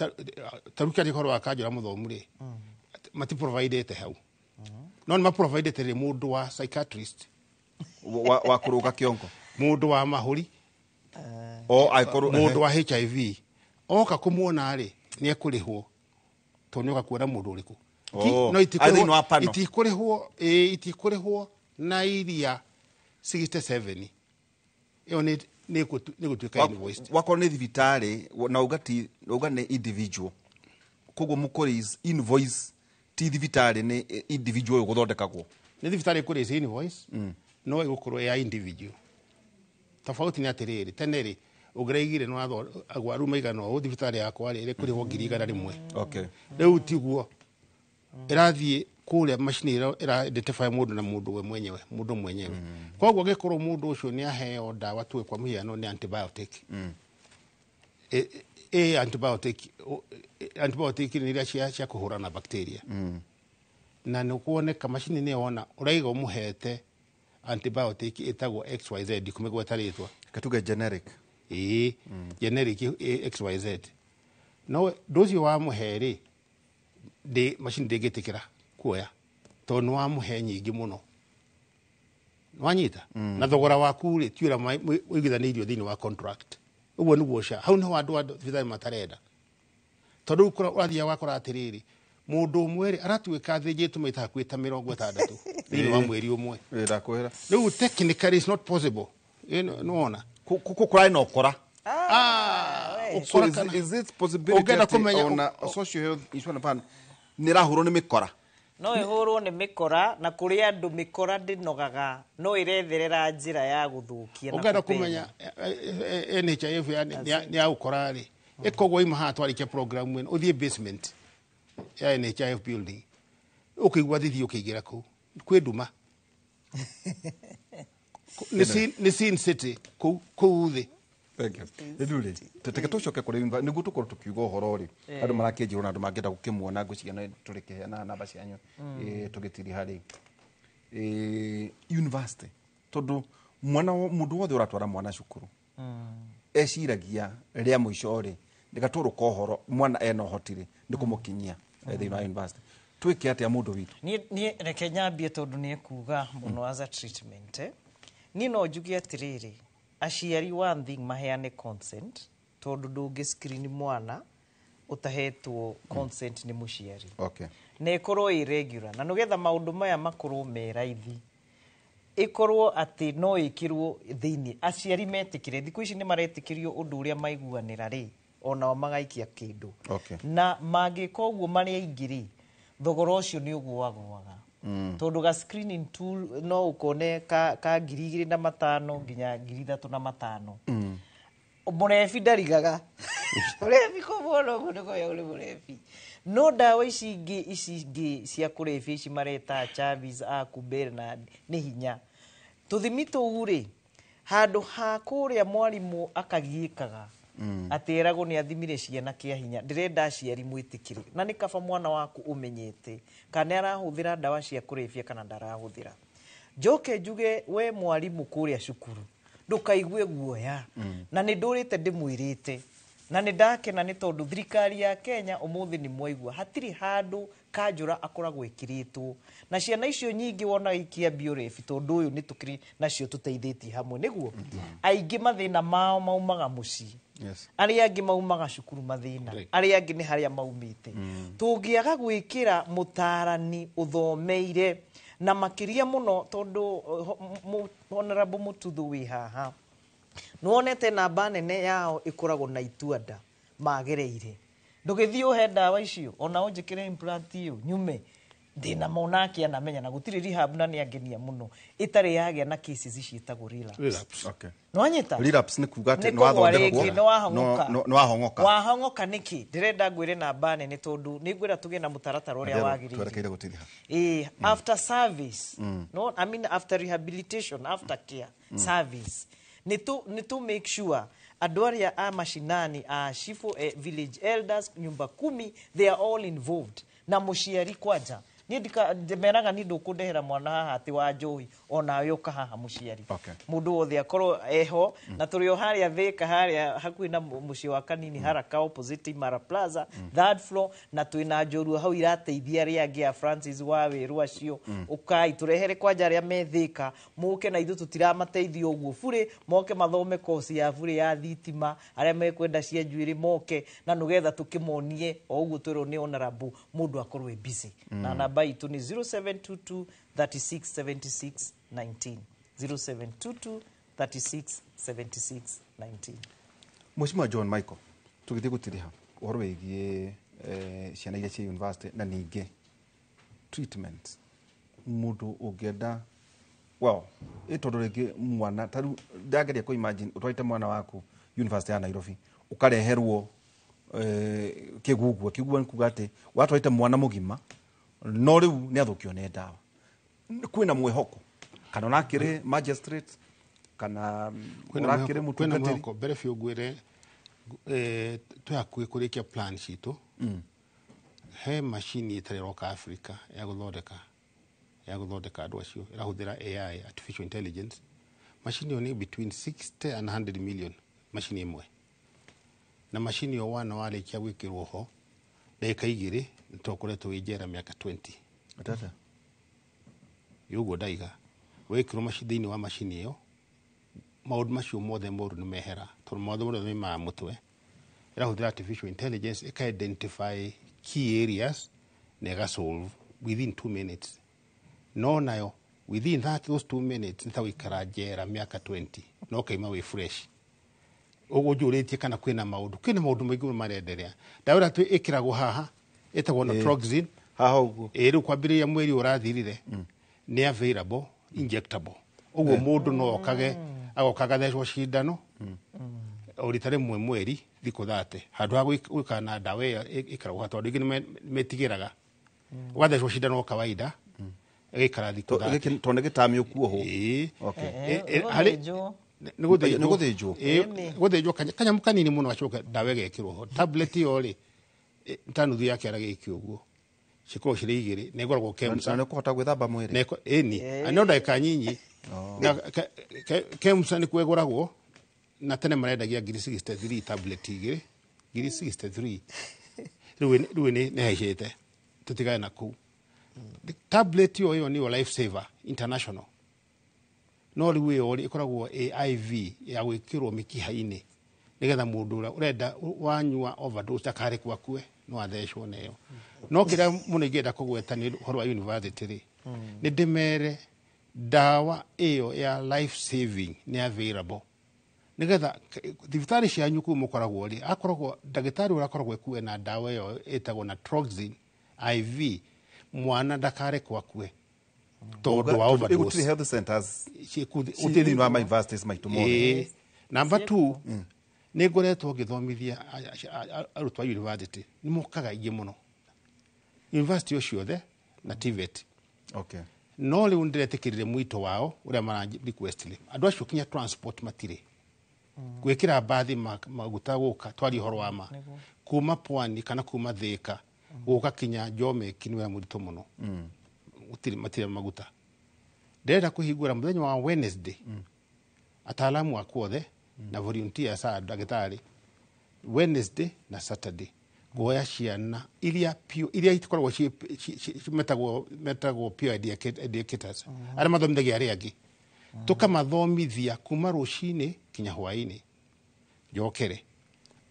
ta rĩu kĩaria ũhoro wa kanjũra mũthomu rĩ, matiprovidĩte hau. No nĩ maprovidĩte rĩ mũndũ wa psychiatrist. Wa kũrũga kĩongo. Mũndũ wa mahũri. O angĩkorwo mũndũ wa HIV. Oka kũmuona rĩ, nĩ ekũrĩhwo tondũ nĩ oka kuona mũndũ ũrĩkũ. No Thĩinĩ wa panel. Itikũrĩhwo na iria 67. Ĩyo nĩ gũtuĩka invoiced. Wakorwo nĩ thibitarĩ na uga ti, uga nĩ individual. Koguo mũkũraise invoice ti thibitarĩ, nĩ individual ũyũ gũthondekagwo. Nĩ thibitarĩ ĩkũraise invoice, no ĩgũkorwo ya individual. Tofauti nĩ atĩrĩrĩ, tene rĩ, ũngĩraigire nĩ watho agwaru maigana ũũ thibitarĩ yakwa rĩ, ĩrĩkũrĩhwo 100,000. Rĩu tiguo. Ĩrathiĩ kũrĩa macini ĩra identify mũndũ na mũndũ we mwenyewe, mũndũ mwenyewe. Koguo angĩkorwo mũndũ ũcio nĩ aheo ndawa tuge kwa mũhiano nĩ antibiotic. Antibiotic nĩ iria cia kũhũrana na bacteria. Na nĩ kuoneka macini nĩ yona ũraiga ũmũhete antibiotic ĩtagwo XYZ, ndikũmĩgweta rĩtwa. Katuge generic. Ĩĩ, generic XYZ. No ndũ ũcio wamũhe rĩ, macini ndĩngĩtĩkĩra kuoya tondũ nĩ wamũhe nyingĩ mũno. Nĩwanyita? Na thogora waku rĩ, ti ũrĩa ũiguithanĩirio thĩinĩ wa contract. Ũguo nĩguo SHA. Hau nĩho andũ a thibitarĩ matarenda. Tondũ rĩu ũrathiaga ũgakora atĩrĩrĩ, mũndũ ũmwe rĩ, aratuĩka athĩnjĩtwo maita hakuhĩ ta 60 thĩinĩ wa mweri ũmwe. Ĩ, ndakwĩra. Rĩu technically it's not possible. Nĩwona? Kũrarĩ na ũkora. So Ũkora kana is it possibility Ũngĩenda atĩ kũmenya ona Social Health Insurance Fund nĩ ĩrahũrwo nĩ mĩkora? No ĩhũrwo nĩ mĩkora, na kũrĩ andũ mĩkora ndĩnogaga, no ĩretherera njĩra ya gũthũkia na Ũngĩenda kũpenya. kũmenya, NHIF nĩ ya ũkora rĩ, ĩkoguo ima haha twarĩkia program ĩno, ũthiĩ basement ya NHIF building, ũkĩigua thithi ũkĩingĩra kũu, kwĩ nduma. Nĩ Sin City kũu thĩ. Thank you. Rĩu rĩ, tũteke tũcoke kũrĩ university, nĩguo tũkorwo tũkiuga ũhoro rĩ, andũ marakĩnjĩrwo na andũ mangĩenda gũkĩmuona, ngwĩciria nĩ tũrĩkĩheana namba cianyu, tũgĩtiriha rĩ. University tondu mwana mundu wothe uratwara mwana cukuru eciragia ria muico ri ndigatũrũka ũhoro mwana ena ũhoti rĩ nĩ kũmũkinyia thĩinĩ wa university. Twĩke atĩa mũndũ witũ? Niĩ reke nyambie tondũ nĩ ekuga mũno as a treatment. Niĩ no njuge atĩrĩrĩ, aciari one thing maheane consent, tondũ ndũngĩ screen mwana ũtahetwo consent nĩ mũciari. Okay. Na ĩkorwo ĩ regular, na nĩgetha maũndũ maya makorwo me raithi, ĩkorwo atĩ no ĩkĩrwo thĩinĩ aciari metĩkĩre. Thikũ ici nĩ maretĩkĩrio ũndũ ũrĩa maiguanĩra rĩ, onao magaikia kĩndũ. Okay. Na mangĩka ũguo marĩ aingĩ rĩ, thogora ũcio nĩ ũgũagũaga. Tondũ ga screening tool no ũkone ka 2,500 nginya 3,500. Mũrebi ndarigaga. Mũrebi kũmuona ũguo nĩ kũoya ũrĩ mũrebi. No ndawa ici ingĩ cia kũrebia ici mareta Chavis, Akubel na nĩ hinya. Tũthimi tũu rĩ, handũ ha kũrĩa mwarimũ akagiĩkaga atĩ eragwo nĩ athimire ciana kĩa hinya, ndĩrenda aciari mwĩtĩkĩre. Na nĩ kaba mwana waku ũmenyete kana arahũthĩra ndawa cia kũrebia kana ndarahũthĩra. Njoke njuge we mwarimũ kũrĩa cukuru ndũkaigue guoya. Na nĩ ndũrĩte ndĩmwĩrĩte, na nĩ ndakena nĩ tondũ thirikari ya Kenya ũmũthĩ nĩ mwaigua hatirĩ handũ kanjũra akoragwo ĩkĩrĩtwo. Na ciana icio nyingĩ wonaga ikĩambia ũrebi tondũ ũyũ nĩ tũkĩrĩ nacio tũteithĩtie hamwe nĩguo. Aingĩ mathĩna mao maumaga mũciĩ. Yes. Arĩa angĩ maumaga cukuru mathĩna, arĩa angĩ nĩ harĩa maumĩte. Tũngĩaga gwĩkĩra mũtaarani ũthomeire na makĩria mũno tondũ Honorable Mututhu wĩ haha, nĩwonete namba nene yao ĩkoragwo na ituanda magereire. Ndũgĩthiĩ ũhe ndawa icio ona ũnjĩkĩre implant ĩyo nyume thĩna monake anamenya na gũtirĩ rehab na nĩangenia mũno ĩtarĩ yagĩa na cases ciĩtagwo relapse. Relapse. Okay. Nĩwanyita? Relapse nĩ kuga atĩ Nĩ kũgwa nĩwathondekwo, rĩngĩ, nĩwahong'oka. nĩwahong'oka. Wahong'oka nĩkĩ? Ndĩrenda ngwĩre namba nene tondũ nĩngwĩra tũgĩe na mũtaratara ũrĩa wagĩrĩire. Twerekeire gũtiriha. After service, no, I mean after rehabilitation, after care, service. Nĩ to make sure andũ arĩa a mashinani, a chifu, village elders, nyumba kumi, they are all involved. Na mũciari kwanja. Niĩ ndimeraga niĩ ndũkũndehera mwana haha atĩ wa njohi, onawe ũka haha mũciari. Okay. Mũndũ wothe akorwo eho, na tũrĩ o harĩa Thĩka, harĩa hakuhĩ na mũciĩ wa Kanini, haraka opposite Imara Plaza, third floor, na twĩna njorua hau irateithia arĩa angĩ a Francis wa wĩrũ acio. Ũkai tũrehere kwanja arĩa me Thĩka, mũke na ithuĩ tũtiramateithia ũguo burĩ, moke mathome kosi ya burĩ ya thitima, arĩa mekwenda cia njuĩrĩ moke, na nĩgetha tũkĩmonie o ũguo twĩrwo nĩ honorable mũndũ akorwo e busy. Na namba itũ nĩ 0722 36 76 19. 0722 36 76 19. Mheshimiwa John Michael, tũgĩthiĩ gũtiriha ũhoro wĩgiĩ ciana iria ciĩ university na ningĩ treatment mũndũ ũngĩenda, well, ĩ tondũ rĩngĩ mwana ta rĩu ndageria kũ imagine ũtwarĩte mwana waku university ya Nairobi ũkareherwo kĩguguo. Kĩguguo nĩ kuga atĩ watwarĩte mwana mũgima no rĩu nĩ athũkio nĩ ndawa. Kwĩna mwĩhoko kana ũrakĩrĩ magistrate kana ũrakĩrĩ kwĩna mũtungatĩri? Mwĩhoko mbere biũ ngwĩre, twĩ hakuhĩ kũrĩkia plan citũ. He macini ĩtarĩ ĩroka Africa ya gũthondeka andũ acio, ĩrahũthĩra AI, artificial intelligence. Macini ĩyo nĩ between 60 and 100 million macini ĩmwe, na macini ĩyo wana warĩkia gwĩkĩrwo ho ndagĩka 2 nĩ tokoretwo wĩ njera mĩaka 20. Atata. Ũguo ndaiga wekĩrwo thĩinĩ wa macini ĩyo, maũndũ macio mothe moru nĩ mehera tondũ maũndũ mothe maimaga mũtwe. Ĩrahũthĩra artificial intelligence ĩka identify key areas na ĩga solve within 2 minutes. No nayo within those 2 minutes nĩ ta gũikara njera mĩaka 20 no ũkaima wĩ fresh. Ũguo njũrĩtie kana kwĩna maũndũ maingĩ mũno marenderea. Ndawa ĩrĩa ĩkĩragwo haha ĩtagwo naproxen. Haha ũguo. Ĩ rĩu kwambĩrĩria mweri ũrathirire nĩ available injectable. Ũguo mũndũ no okage agoka agathecwo cindano o rita rĩmwe mweri thikũ 30 handũ ha gwĩka na ndawa ĩyo ĩkaragwo haha, tondũ aingĩ nĩ metigĩraga. Ũgathecwo cindano o kawaida ĩgaikara thikũ 30. Gĩkĩ tondũ nĩ gĩtamĩ ũkuohwo. Ĩĩ. Okay. Gũthĩnjwo. Nĩ gũthĩnjwo. Nĩ gũthĩnjwo. Ĩĩ, gũthĩnjwo kanyamũ kanini mũno, gacoka ndawa ĩgekĩrwo ho. Tablet ĩyo rĩ, ta nuthu ya kĩara gĩkĩ ũguo. Cikoragwo cirĩ igĩrĩ na ĩgũragwo KEMSA. Na nĩ ũkũhota gwĩthamba mwĩrĩ? Ĩni, no ndagĩka nyinyi. Na KEMSA nĩkuo ĩgũragwo, na tene marendagia ngiri 63 tablet igĩrĩ, ngiri 63. Rĩu nĩ haicĩte, tũtigane na kũu. Tablet ĩyo nĩyo Life Saver International, no rĩu ĩyo rĩ ĩkoragwo ĩ IV ya gwĩkĩrwo mĩkiha-inĩ nĩgetha mũndũ ũrĩa ũrenda wanyua overdose ndakarekwo akue, no athecwo na ĩyo. No kĩrĩa mũno ingĩenda kũgweta nĩ ũhoro wa university rĩ, nĩ ndĩmere ndawa ĩyo ya life saving nĩ available, nĩgetha thibitarĩ cianyu kũu mũkoragwo rĩ, akoragwo ndagĩtarĩ ũrĩa akoragwo ekuwe na ndawa ĩyo ĩtagwo naproxen IV, mwana ndakarekwo akue tondũ wa overdose. Gũtirĩ health centers gũtirĩ thĩinĩ wa ma universities maitũ mothe? Number 2, nĩ ngoretwo ngĩthomithia arutwo a university, nĩ mokaga aingĩ mũno university o ciothe na TVET. No rĩu ndĩretĩkĩrire mwito wao ũrĩa mara request rĩ, andũ acio kinya transport matirĩ, gwĩkĩra mbathi maguta gũka twarie ũhoro wa ma kuma Pwani kana kuma Thĩka gũka kinya Jomek nĩ wĩra mũritũ mũno, gũtirĩ, matirĩ maguta. Ndĩrenda kũhingũra mũthenya wa Wednesday ataalamu aku othe na volunteers a ndagĩtarĩ, Wednesday na Saturday, kuoya ciana iria piũ, iria itikoragwo metagwo peer educators, arĩa mathomithagia arĩa angĩ, tũkamathomithia kuma rũcinĩ kinya hwaĩ-inĩ. Njokere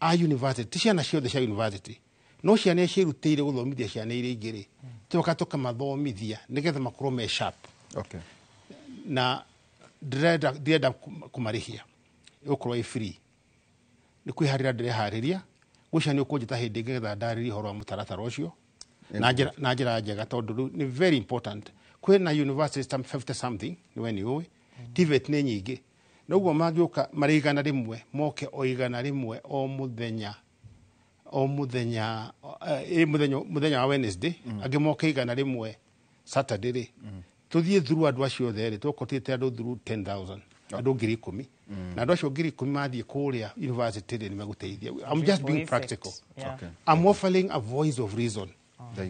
a university, ti ciana ciothe cia university, no ciana iria ciĩrutĩire gũthomithia ciana iria ingĩ rĩ, tũgoka tũkamathomithia nĩgetha makorwo me sharp. Na ndĩrenda kũmarĩhia, ĩgũkorwo ĩ free. Nĩ kwĩharĩria ndĩreharĩria, ngwĩciria nĩ ũkũnjĩta hĩndĩ ĩngĩ nĩgetha ndarĩrie ũhoro wa mũtaratara ũcio na njĩra njega, tondũ rĩu nĩ very important. Kwĩna universities ta 50 something, nĩ we nĩ ũĩ, TVET nĩ nyingĩ, na ũguo mangĩũka marĩ 100, moke o 100 o mũthenya, o mũthenya, mũthenya wa Wednesday, angĩ moke 100 Saturday rĩ, tũthiĩ through andũ acio othe rĩ, tũkotĩte andũ through 10,000, andũ 10,000. Na andũ acio 10,000 mathiĩ kũrĩa university rĩ, nĩ megũteithia. I'm just being practical. I'm offering a voice of reason.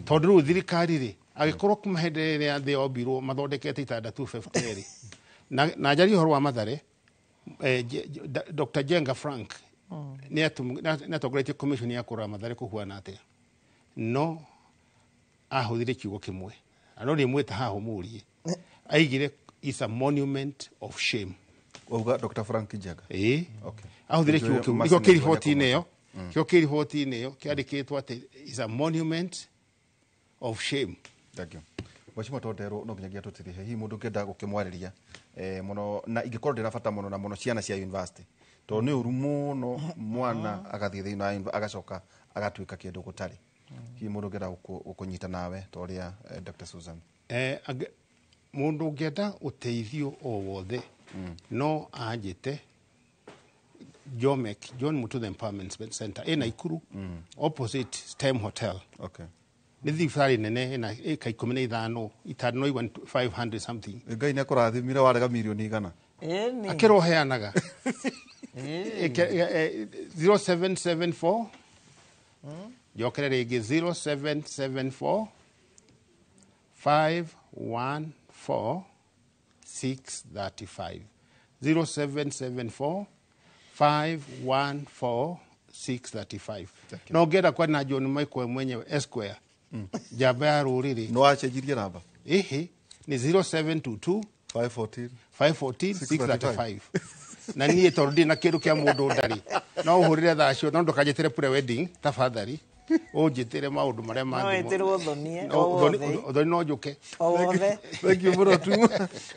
Tondũ rĩu thirikari rĩ, angĩkorwo kuma hĩndĩ ĩrĩa thĩ yombirwo mathondekete itanda 250 rĩ, na njarie ũhoro wa Mathare, Dr. Jenga Frank nĩ atongoretie commission ya kũrora Mathare kũhuana atĩa, no ahũthire kiugo kĩmwe, na no ndĩmwĩta haha ũmũrie, aigire is a monument of shame. Wauga Dr. Frank Njenga? Ĩĩ. Ahũthire kiugo kĩu, nĩkĩo kĩ riboti-inĩ ĩyo, kĩo kĩ riboti-inĩ ĩyo kĩandĩkĩtwo atĩ is a monument of shame. Thank you. Mheshimiwa Tonderwo, no nginyagia tũtirihe, hihi mũndũ ũngĩenda gũkĩmwarĩria mũno, na ingĩkorwo ndĩna bata mũno na mũno ciana cia university, tondũ nĩ ũru mũno mwana agathiĩ thĩinĩ wa agacoka agatuĩka kĩndũ gũtarĩ. Hihi mũndũ ũngĩenda gũkũnyita nawe ta ũrĩa Dr. Susan? Mũndũ ũngĩenda ũteithio o wothe no anjĩte Jomek, John Mututho Empowerment Center ĩ Naikuru, opposite STEM Hotel. Nĩ thibitarĩ nene ĩna ĩka 15, itanda no igua 500 something. Ngai nĩ akũrathimire warega mirioni 100. Akĩrwo heanaga. 0774, njokere rĩngĩ, 0774 514 635. 0774 514 635. No ngĩenda kwaria na John Michael mwenyewe Esquire, njamba ya rũrĩrĩ. No acenjirie namba? Ĩhĩ, nĩ 0722 514 514 635. Na niĩ tondũ ndirĩ na kĩndũ kĩa mũndũ ndarĩ, no ũhũrĩre thaa cio, no ndũkanjĩtĩre pre wedding tafadhali, ũnjĩtĩre maũndũ marĩa mangĩ. No wĩtĩrwo ũthoni, o wothe. Ũthoni no njũke. O wothe. Thank you mũno.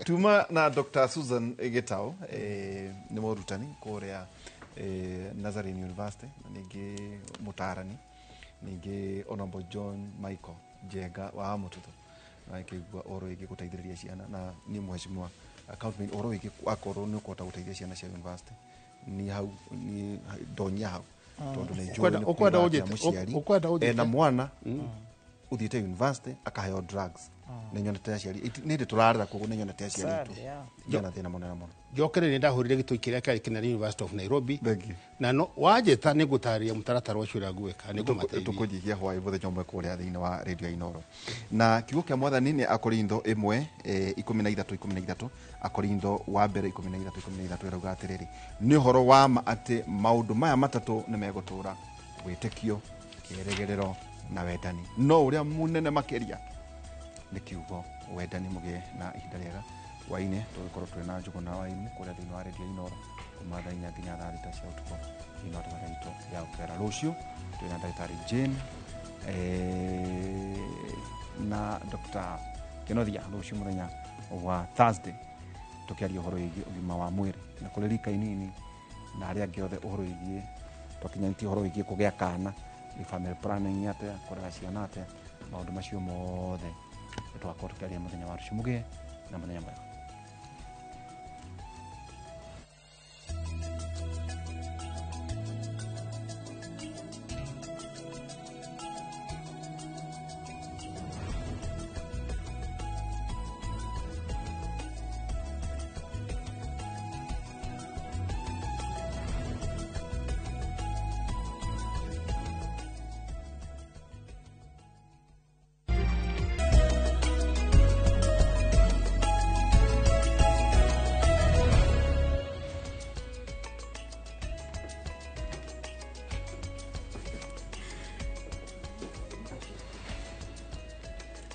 Tuma na Dr. Susan Gitau, nĩ mũrutani kũrĩa Nazarene University, na ningĩ mũtaarani, ningĩ Honorable John Michael Njenga wa Mututho, na ngĩigua ũhoro wĩgiĩ gũteithĩrĩria ciana, na niĩ mheshimiwa account ũhoro wĩgiĩ akorwo nĩ ũkũhota gũteithia ciana cia university, ni hau ni ndonyia hau, tondũ nĩ njũĩ nĩ Ũkwenda kwĩra ũnjĩte, atĩa mũciari ũkwenda ũnjĩte. ena mwana ũthiĩte university akaheo drugs. Nĩ nyonete aciari nĩ ndĩ tũrarera koguo nĩ nyonete aciari Sad, aitũ yeah. mena thĩna mũnene mũno. Njokere nä ndahå rire gä tå kä rä a kĩarĩ kĩnene University of Nairobi. Thank you. Na no wanjĩta nĩ ngũtarĩria mũtaratara ũcio ũrĩa ngwĩka nĩ ngũmateithia. Tũkũnjihia hwaĩ mũthenya ũmwe kũrĩa thĩinĩ wa radio ya Inoro. Na kiugo kĩa mwathani nĩ Akorintho 1 13 13, Akorintho wa mbere 13 13 ĩrauga atĩrĩrĩ, nĩ ũhoro wa ma atĩ maũndũ maya matatũ nĩ megũtũũra, wĩtĩkio, kĩĩrĩgĩrĩro na wendani, no ũrĩa mũnene makĩria nĩ kiugo wendani. Mũgĩe na ihinda rĩega. Hwaĩ-inĩ tũgĩkorwo twĩ na Njũgũna wa Imu kũrĩa thĩinĩ wa radio Inoro kuma thaa 4 nginya thaa 6 cia ũtukũ thĩinĩ wa tabarĩra itũ ya ũkera. Rũciũ twĩna ndagĩtarĩ Jane na Dr. Kenothia rũciũ mũthenya wa Thursday, tũkĩaria ũhoro wĩgiĩ ũgima wa mwĩrĩ na kũrĩ rika inini na arĩa angĩ othe, ũhoro wĩgiĩ twakinyanĩtie, ũhoro wĩgiĩ kũgĩa kana, nĩ family planning atĩa, kũrera ciana atĩa, maũndũ macio mothe nĩ tũgakorwo tũkĩaria mũthenya wa rũciũ. Mũgĩe na mũthenya mwega.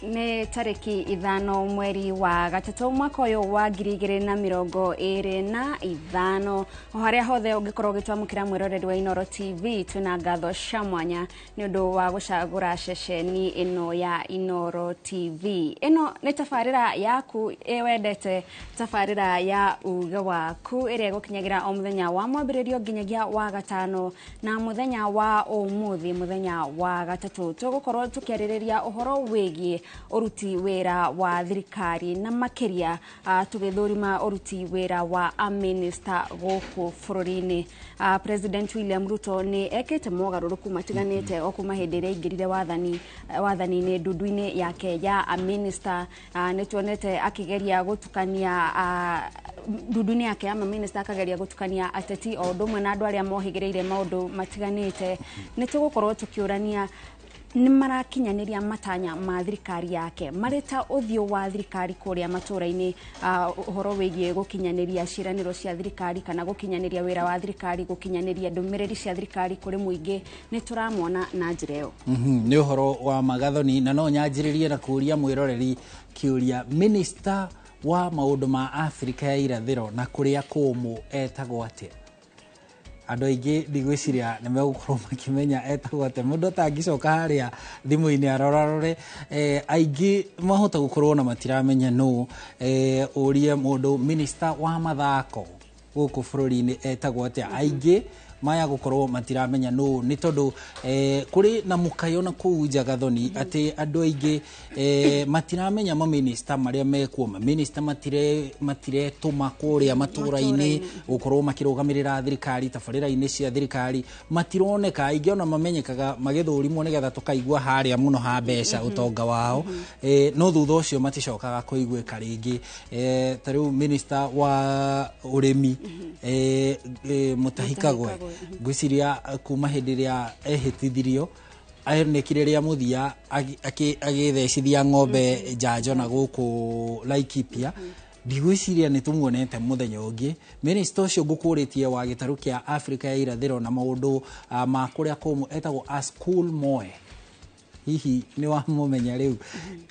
Nĩ tarĩki 5 mweri wa gatatũ mwaka ũyũ wa 2025. O harĩa hothe ũngĩkorwo ũgĩtwamũkĩra, mwĩroreri wa Inoro TV, twĩna ngatho cia mwanya nĩ ũndũ wa gũcagũra ceceni ĩno ya Inoro TV. Ĩno nĩ tabarĩra yaku ĩ wendete, tabarĩra ya Uge Waku, ĩrĩa ĩgũkinyagĩra o mũthenya wa mwambĩrĩrio nginyagia wa gatano. Na mũthenya wa ũmũthĩ, mũthenya wa gatatũ, tũgũkorwo tũkĩarĩrĩria ũhoro wĩgiĩ ũruti wĩra wa thirikari na makĩria tũgĩthũrima ũruti wĩra wa amĩnĩsta gũkũ bũrũri-inĩ. President William Ruto nĩ ekĩte mogarũrũku matiganĩte o kuma hĩndĩ ĩrĩa aingĩrire wathani wathani-inĩ ndundu-inĩ yake ya amĩnĩsta. Nĩ tuonete akĩgeria gũtukania ndundu-inĩ yake ya mamĩnĩsta, akageria gũtukania ateti o ũndũ ũmwe na andũ arĩa mohĩgĩrĩire maũndũ matiganĩte. Nĩ tũgũkorwo tũkĩũrania nĩ marakinyanĩria matanya ma thirikari yake marĩ ta ũthiũ wa thirikari kũrĩa matũra-inĩ, ũhoro wĩgiĩ gũkinyanĩria ciĩranĩro cia thirikari kana gũkinyanĩria wĩra wa thirikari, gũkinyanĩria ndũmĩrĩri cia thirikari kũrĩ mũingĩ, nĩ tũramona na njĩra ĩyo? Nĩ ũhoro wa magathoni, na no nyanjĩrĩrie na kũũria mwĩroreri kĩũria: minista wa maũndũ ma Afrika ya irathĩro na kũrĩa kũũmũ etagwo atĩa? Andũ aingĩ ndigwĩciria nĩ megũkorwo makĩmenya etagwo atĩa. Mũndũ atangĩcoka harĩa thimũ-inĩ arorarore, aingĩ mahota gũkorwo na matiramenya nũ. Ũrie mũndũ minista wa mathako gũkũ bũrũri-inĩ etagwo atĩa, aingĩ maya gũkorwo matiramenya nũ, nĩ tondũ kũrĩ na mũkayo na kũu nja gathoni atĩ andũ aingĩ matiramenya maminista marĩa mekuo. Maminista matiretũma kũrĩa matũra-inĩ gũkorwo makĩrũgamĩrĩra thirikari, tabarĩra-inĩ cia thirikari matironeka. Aingĩ ona mamenyekaga magĩthũrimwo nĩgetha tũkaigua harĩa mũno ha mbeca ũtonga wao, no thutha ũcio maticokaga kũiguĩka rĩngĩ. Ta rĩu minista wa ũrĩmi, Mutahi Kagwe, ngwĩciria kuma hĩndĩ ĩrĩa ehĩtithirio onekire rĩa mũthia agĩthecithia ng'ombe njanjo na gũkũ Laikipia, ndigwĩciria nĩ tũmuonete mũthenya ũngĩ. Minista ũcio ngũkũrĩtie wa gĩtarũ kĩa Afrika ya irathĩro na maũndũ ma kũrĩa kũmũ etagwo Askul Moe, hihi nĩ wamũmenya? Rĩu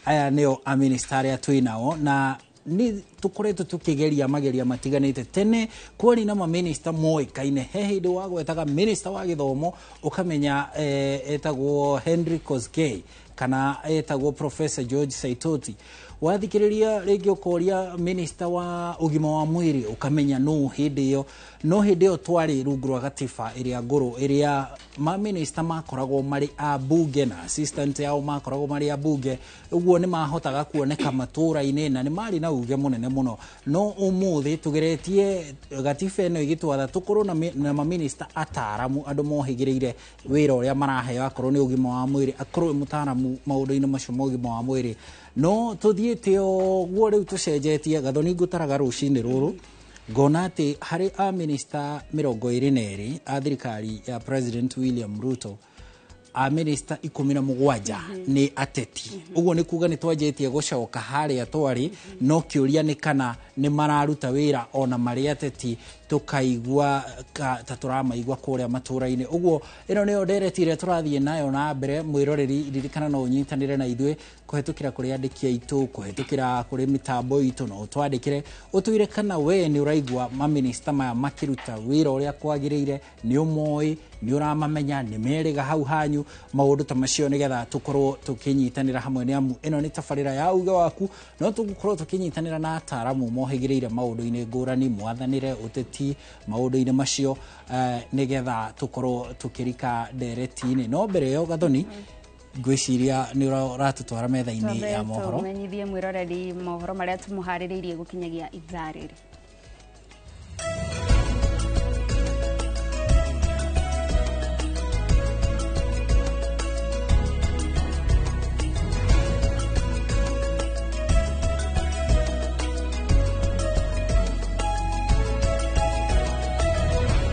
aya nĩo amĩnĩsta arĩa twĩ nao, na nĩ tũkoretwo tũkĩgeria mageria matiganĩte. Tene kwarĩ na mamĩnĩsta moĩkaine. He hĩndĩ wagwetaga minista wa gĩthomo ũkamenya etagwo Henry Kosgei kana etagwo Professor George Saitoti. Wathikĩrĩria rĩngĩ ũkoria minista wa ũgima wa mwĩrĩ ũkamenya nũ hĩndĩ ĩyo. No hĩndĩ ĩyo twarĩ rungu rwa gatiba ĩrĩa ngũrũ, ĩrĩa maminista makoragwo marĩ a bunge na assistant yao makoragwo marĩ a bunge, ũguo nĩ mahotaga kuoneka matũra-inĩ na nĩ marĩ na uge mũnene mũno. No ũmũthĩ tũgeretie gatiba ĩno ĩgĩtwatha tũkorwo na maminista ataramu, andũ mohĩgĩrĩire wĩra ũrĩa maraheo, akorwo nĩ ũgima wa mwĩrĩ, akorwo nĩ mũtaramu. Ataramu maũndũ-inĩ macio ma ũgima wa mwĩrĩ. No tũthiĩte ũguo rĩu tũcenjetie. Gathoni, ngũtaraga rũcinĩ rũrũ ngona atĩ harĩ a minista 22 a thirikari ya President William Ruto, a minista 17 nĩ ateti. Ũguo nĩ kuga nĩ twanjĩtie gũcoka harĩa twarĩ, no kĩũria nĩ kana nĩ mararuta wĩra ona marĩ ateti, tũkaigua ta tũramaigua kũrĩa matũra-inĩ. Ũguo ĩno nĩyo ndereti ĩrĩa tũrathiĩ nayo na mbere. Mwĩroreri, ririkana no ũnyitanĩre na ithuĩ kũhetũkĩra kũrĩ andĩki aitũ, kũhetũkĩra kũrĩ mĩtambo itũ, no ũtwandĩkĩre ũtwĩre kana we nĩ ũraigua maminista maya makĩruta wĩra ũrĩa kwagĩrĩire, nĩ ũmoĩ, nĩ ũramamenya, nĩ merĩga hau hanyu, maũndũ ta macio, nĩgetha tũkorwo tũkĩnyitanĩra hamwe, nĩ amu ĩno nĩ tabarĩra ya uge waku. No tũgũkorwo tũkĩnyitanĩra na ataramu mohĩgĩrĩire maũndũ-inĩ ngũrani, mwathanĩre, ũteti, maũndũ-inĩ macio, nĩgetha tũkorwo tũkĩrika ndereti-inĩ. No mbere ĩyo, Gathoni, ngwĩciria nĩ ũratũtwara metha-inĩ ya mohoro. Tũmenyithie mwĩroreri mohoro marĩa tũmũharĩrĩirie gũkinyagia ithaa rĩrĩ.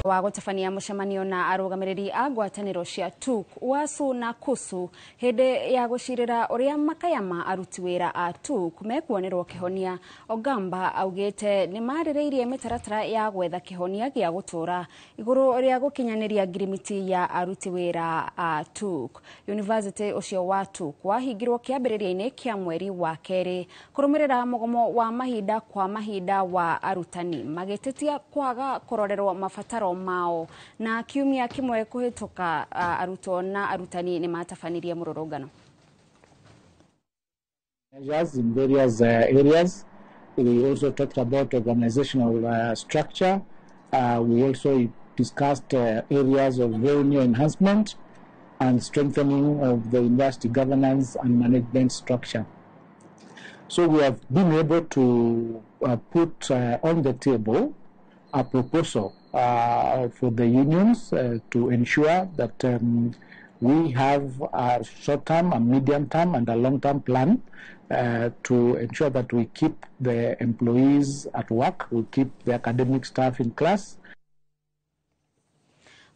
Wa gũtabania mũcemanio na arũgamĩrĩri a ngwatanĩro cia TUK, UASU na KUSU hĩndĩ ya gũcirĩra ũrĩa makaya ma aruti wĩra a TUK mekuonerwo kĩhonia. Ogamba augĩte nĩ marĩrĩirie mĩtaratara ya gwetha kĩhonia gĩa gũtũra igũrũ rĩa gũkinyanĩria ngirimiti ya aruti wĩra a TUK. University ũcio wa TUK wahingirwo kĩambĩrĩria-inĩ kĩa mweri wa kerĩ kũrũmĩrĩra mũgomo wa mahinda kwa mahinda wa arutani magĩtetia kwaga kũrorerwo mabataro mao. Na kiumia kimwe kũhĩtũka, arutwo na arutani nĩ matabanirie mũrũrũngano. Measures in various areas. We also talked about organizational structure. We also discussed areas of revenue enhancement and strengthening of the university governance and management structure. So we have been able to put on the table a proposal for the unions to ensure that we have a short-term, a medium-term, and a long-term plan to ensure that we keep the employees at work, we keep the academic staff in class.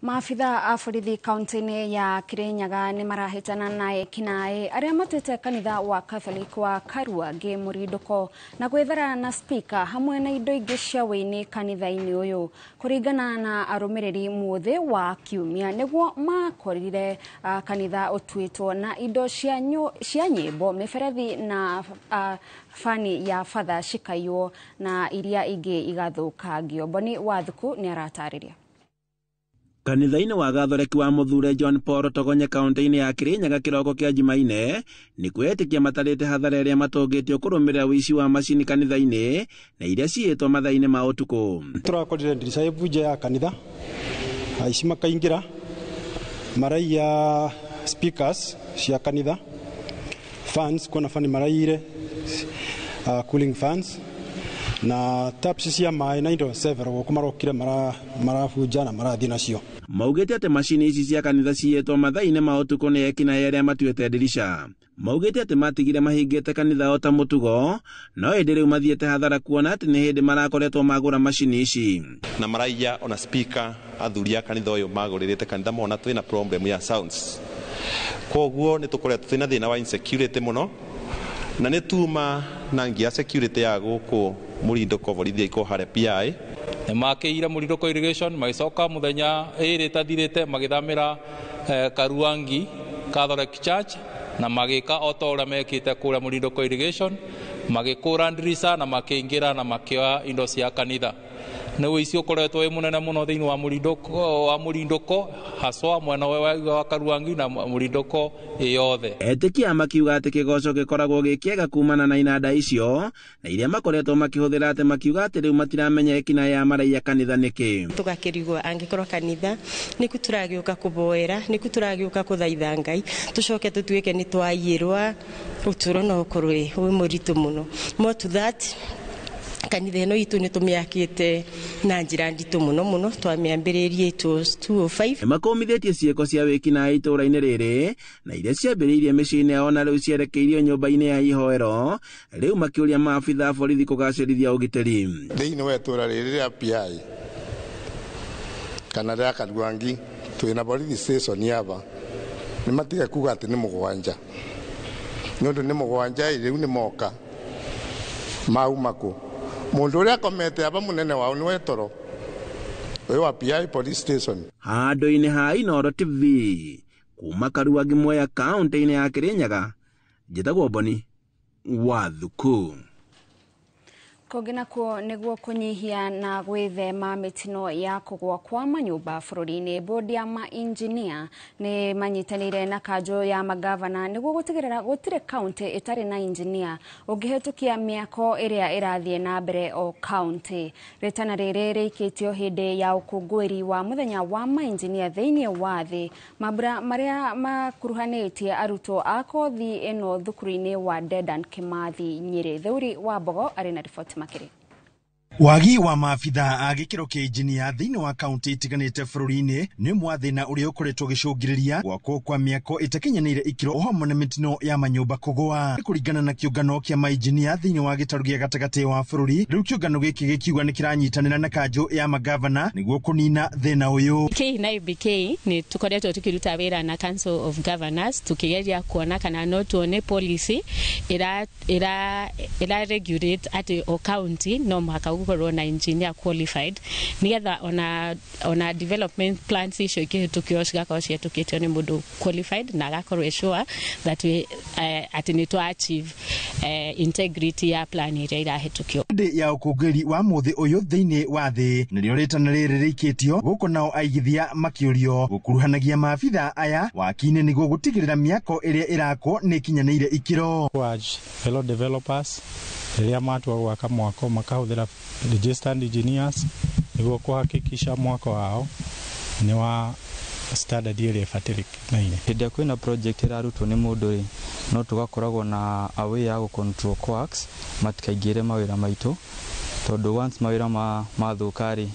Maabitha a borithi kaunti-inĩ ya Kirinyaga nĩ marahĩtana na ekinaĩ arĩa matuĩte kanitha wa Catholic wa Karuangĩ mũrindũko na gwĩthara na spika hamwe na indo ingĩ cia wĩini kanitha-inĩ ũyũ. Kũringana na arũmĩrĩri, mũthĩ wa kiumia nĩguo makorire kanitha ũtuĩtwo na indo cia nyĩmbo, mĩberethi na fani ya batha cikaiywo na iria ingĩ igathũkangio. Boni Wathuku nĩ aratarĩria. Kanitha-inĩ wa Gathoreki wa Mũthure John Paul Togonye kaunti-inĩ ya Kirinyaga kĩroko kĩa Jumaine nĩ kwĩĩtĩkia matarĩte hathara ĩrĩa matũngĩtio kũrũmĩrĩra ũici wa macini kanitha-inĩ na iria ciĩtwo mathaa-inĩ ma ũtukũ. Tũrakorire ndirica ĩbunje ya kanitha, aici makaingĩra maraiya speakers cia kanitha, fans, kuona fani maraiyire, cooling fans na taps cia maĩ na indo several gũkũ marokire marabunja na marathiĩ nacio. Maugĩte atĩ macini ici cia kanitha ciĩtwo mathaa-inĩ ma ũtukũ nĩ ekinaĩ arĩa matuĩte ndirica. Maugĩte atĩ matigire mahingĩte kanitha o ta mũtugo, no ĩndĩ rĩu mathiĩte hathara kuona atĩ nĩ hĩndĩ marakoretwo magũra macini ici. Na maraiya ona speaker athuri a kanitha ũyũ magũrĩrĩte kanitha mona twĩna problem ya sounds. Koguo nĩ tũkoretwo twĩna thĩna wa insecurity mũno, na nĩ tuma na ngia security ya gũkũ mũrindũko borithi iko harĩa PI. Nĩ makĩire mũrindũko irrigation magĩcoka mũthenya ĩrĩ ĩtathirĩte magĩthamĩra Karuangi Catholic Church na magĩka o ta ũrĩa mekĩte kũrĩa mũrindũko irrigation, magĩkũra ndirica na makĩingĩra na makĩoya indo cia kanitha. Nĩ ũici ũkoretwo wĩ mũnene mũno thĩinĩ wa mũrindũko haswa mwena wa Karuangi na mũrindũko yothe. Etĩkia makiuga atĩ kĩgoco gĩkoragwo gĩ kĩega kumana na inanda icio na iria makoretwo makĩhũthĩra, atĩ makiuga atĩ rĩu matiramenya ekinaĩ ya maraiya kanitha nĩkĩ. Tũgakĩrigwo angĩkorwo kanitha nĩku tũragĩũka kũboera, nĩku tũragĩũka kũthaitha Ngai, tũcoke tũtuĩke nĩ twaiyĩrwa, ũtũũro no ũkorwo wĩ mũritũ mũno. More to that, Kanitha ĩno itũ nĩ tũmĩakĩte na njĩra nditũ mũno mũno, twamĩambĩrĩirie it was 205. Nĩmakũmithĩtie ciĩko cia wĩkinaĩ itũũra-inĩ rĩrĩ na iria ciambĩrĩirie mĩciĩ-inĩ yao na rĩu cierekeirio nyũmba-inĩ ya ihoero, rĩu makĩũria maabitha a borithi kũgacĩrithia ũgitĩri. Thĩinĩ wa itũũra rĩrĩ rĩa PI kana rĩa Karuangi twĩna borithi station aba, nĩ matige kuga atĩ nĩ 7, nĩ ũndũ nĩ 7 rĩu nĩ moka mauma kũ. Mũndũ ũrĩa akomete aba mũnene wao nĩ wetoro ũyũ wa PI police station. Handũ-inĩ ha Inooro TV kuma Karuangi Mwea kaũntĩ-inĩ ya Kirinyaga, njĩtagwo Boni wa Thuku. Kũngĩ nakuo nĩguo kũnyihia na gwĩthema mĩtino ya kũgũa kwa manyũmba bũrũri-inĩ, bodi ya mainjinia nĩ manyitanĩire na kanjũ ya magavana nĩguo gũtigĩrĩra gũtirĩ kaũntĩ ĩtarĩ na injinia ũngĩhĩtũkia mĩako ĩrĩa ĩrathiĩ na mbere o kaũntĩ. Rĩtana rĩrĩ rĩikĩtio hĩndĩ ya ũkũngũĩri wa mũthenya wa mainjinia thĩinĩ wa thĩ, mambura marĩa makuruhanĩtie arutwo a kothi ĩno thukuru-inĩ wa Dedan Kimathi Nyĩrĩ. Theuri wa Mbogo arĩ na riboti makĩria. Wagi wa maabitha a gĩkĩro kĩa injinia thĩinĩ wa kaunti itiganĩte bũrũri-inĩ nĩ ũmwe wa thĩna ũrĩa ũkoretwo ũgĩcũngĩrĩria gwakwo kwa mĩako ĩtakinyanĩire ikĩro o hamwe na mĩtino ya manyũmba kũgũa. Kũringana na kĩũngano kĩa mainjinia thĩinĩ wa gĩtarũ gĩa gatagatĩ wa bũrũri, rĩu kĩũngano gĩkĩ gĩkiuga nĩ kĩranyitanĩra na kanjũ ya magavana nĩguo kũnina thĩna ũyũ. K na IBK nĩ tũkoretwo tũkĩruta wĩra na Council of Governors tũkĩgeria kuona kana no tuone policy ĩra regulate atĩ o county no mũhaka gũkorwo na engineer qualified nigetha ona development plans icio ikĩhĩtũkio cigakorwo cihetũkĩtio nĩ mũndũ qualified na agakorwo sure that we atĩ nĩ twa achieve integrity ya plan ĩrĩa ĩrahĩtũkio. Hĩndĩ ya ũkũngũĩri wa mũthĩ ũyũ thĩinĩ wa thĩ nĩrĩo rĩtana rĩrĩ rĩikĩtio gũkũ nao aigithia makĩũrio gũkuruhanagia maabitha aya waki-inĩ nĩguo gũtigĩrĩra mĩako ĩrĩa ĩrakwo nĩ ĩkinyanĩire ikĩro. Fellow developers rĩrĩa matua gwaka mwako makahũthĩra registered engineers nĩguo kũhakikisha mwako wao nĩ wa standard ĩrĩa ĩbatarĩkanaine. Hĩndĩ ĩrĩa kwĩna project ĩrarutwo nĩ mũndũ rĩ, no tũgakoragwo na a way ya gũ control quacks matikaingĩre mawĩra maitũ, tondũ once mawĩra mathũka rĩ,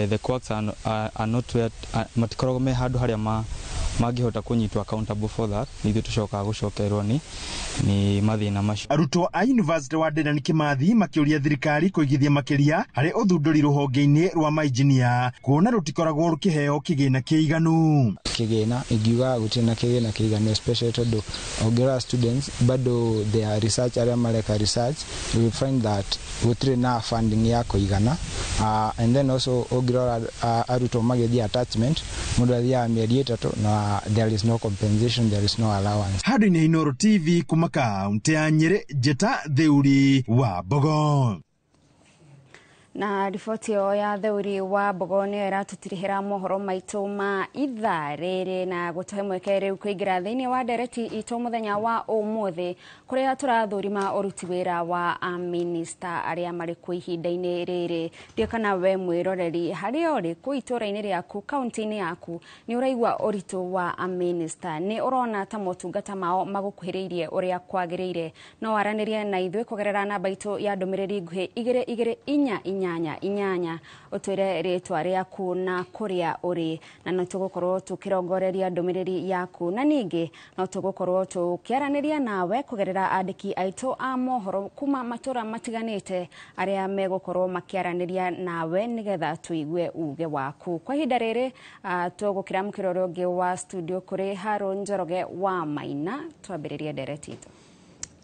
the quacks are not where, matikoragwo me handũ harĩa mangĩhota kũnyitwo accountable for that, nithuĩ tũcokaga gũcokerwo nĩ mathĩna macio. Arutwo a University wa Dedan Kimathi makĩũria thirikari kũigithia makĩria harĩ ũthundũri rũhonge-inĩ rwa mainjinia kuona rũtikoragwo rũkĩheo kĩgĩna kĩiganu. Kĩgĩna ingiuga gũtirĩ na kĩgĩna kĩiganu, especially tondũ ũngĩrora students bado their research arĩa mareka research, you will find that gũtirĩ na funding ya kũigana, and then also ũngĩrora arutwo magĩthiĩ attachment, mũndũ athiaga mĩeri 3 na there is no compensation, there is no allowance. Handũ-inĩ Inooro TV kuma kaunti ya Nyĩrĩ, Njĩta Theuri wa Mbogo. Na riboti ĩyo ya Theuri wa Mbogo nĩyo ĩratũtirihĩra mohoro maitũ ma ithaa rĩrĩ na gũtũhe mweke rĩu kũingĩra thĩinĩ wa ndereti itũ mũthenya wa ũmũthĩ kũrĩa tũrathũrima ũruti wĩra wa aminista arĩa marĩ kuo ihinda-inĩ rĩrĩ. Ndiũĩ kana we mwĩroreri harĩa ũrĩ kũu itũũra-inĩ rĩaku kaunti-inĩ yaku nĩ ũraigua ũritũ wa aminista, nĩ ũrona ta motungata mao magũkuhĩrĩirie ũrĩa kwagĩrĩire? No waranĩrie na ithuĩ kũgerera namba itũ ya ndũmĩrĩri nguhĩ 2 2 4 8 8 ũtwĩre rĩtwa rĩaku na kũrĩa ũrĩ, na no tũgũkorwo tũkĩrongoreria ndũmĩrĩri yaku, na ningĩ no tũgũkorwo tũkĩaranĩria nawe kũgerera andĩki aitũ a mohoro kuma matũra matiganĩte arĩa megũkorwo makĩaranĩria nawe nĩgetha tũigue uge waku. Kwa ihinda rĩrĩ tũgũkĩra mũkĩra ũrĩa ũngĩ wa studio kũrĩ Haron Njoroge wa Maina twambĩrĩrie ndereti itũ.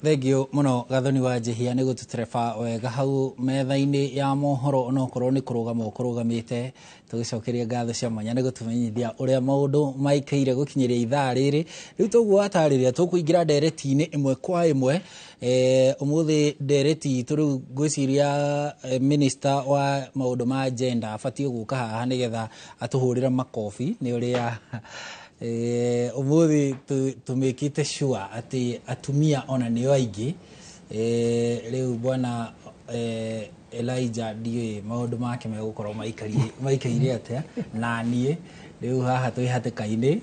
Thengio muno Gathoni wa Njihia nĩ gũtũtereba wega hau metha-inĩ ya mohoro, onokorwo nĩ kũrũgama ũkũrũgamĩte, tũgĩcokeria ngatho cia mwanya nĩ gũtũmenyithia ũrĩa maũndũ maikaire gũkinyĩria ithaa rĩrĩ. Rĩu toguo watarĩria tũkũingĩra ndereti-inĩ ĩmwe kwa ĩmwe. Ũmũthĩ ndereti itũ rĩu ngwĩciria minister wa maũndũ ma gender abatiĩ gũka haha nĩgetha atũhũrĩre makobi nĩ ũrĩa ũmũthĩ tũmĩkĩte sure atĩ atumia ona nĩo aingĩ. Rĩu bwana Elijah ndiũĩ maũndũ make megũkorwo maikaire atĩa, na niĩ rĩu haha twĩ hatĩka-inĩ.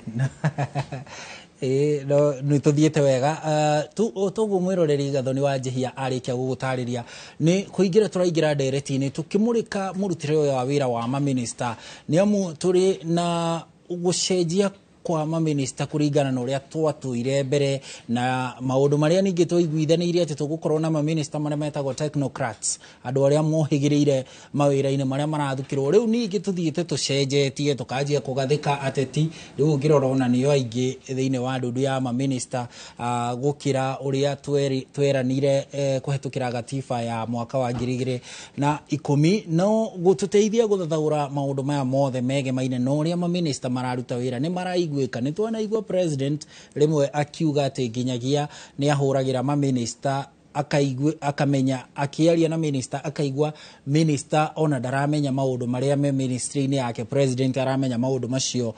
Ĩĩ, no nĩ tũthiĩte wega. Toguo mwĩroreri Gathoni wa Njihia arĩkia gũgũtarĩria, nĩ kũingĩra tũraingĩra ndereti-inĩ tũkĩmũrĩka mũrutĩre ũyũ wa wĩra wa mamĩnĩsta, nĩ amu tũrĩ na gũcenjia kwa mamĩnĩsta kũringana na ũrĩa twatũire mbere na maũndũ marĩa ningĩ twaiguithanĩirie atĩ tũgũkorwo na mamĩnĩsta marĩa metagwo technocrats, andũ arĩa mohĩgĩrĩire mawĩra-inĩ marĩa marathukĩrwo. Rĩu ningĩ tũthiĩte tũcenjetie tũkanjia kũgathĩka ateti. Rĩu ũngĩrora ona nĩo aingĩ thĩinĩ wa ndundu ya mamĩnĩsta gũkĩra ũrĩa tweranire kũhetũkĩra gatiba ya mwaka wa 2010. No gũtũteithia gũthathaũra maũndũ maya mothe megemaine na ũrĩa mamĩnĩsta mararuta wĩra, nĩ maraiguĩka. Nĩ twanaigua president rĩmwe akiuga atĩ nginyagia nĩ ahũragĩra mamĩnĩsta, akamenya akĩaria na minister, akaigua minister ona ndaramenya maũndũ marĩa me ministry-inĩ yake. President aramenya maũndũ macio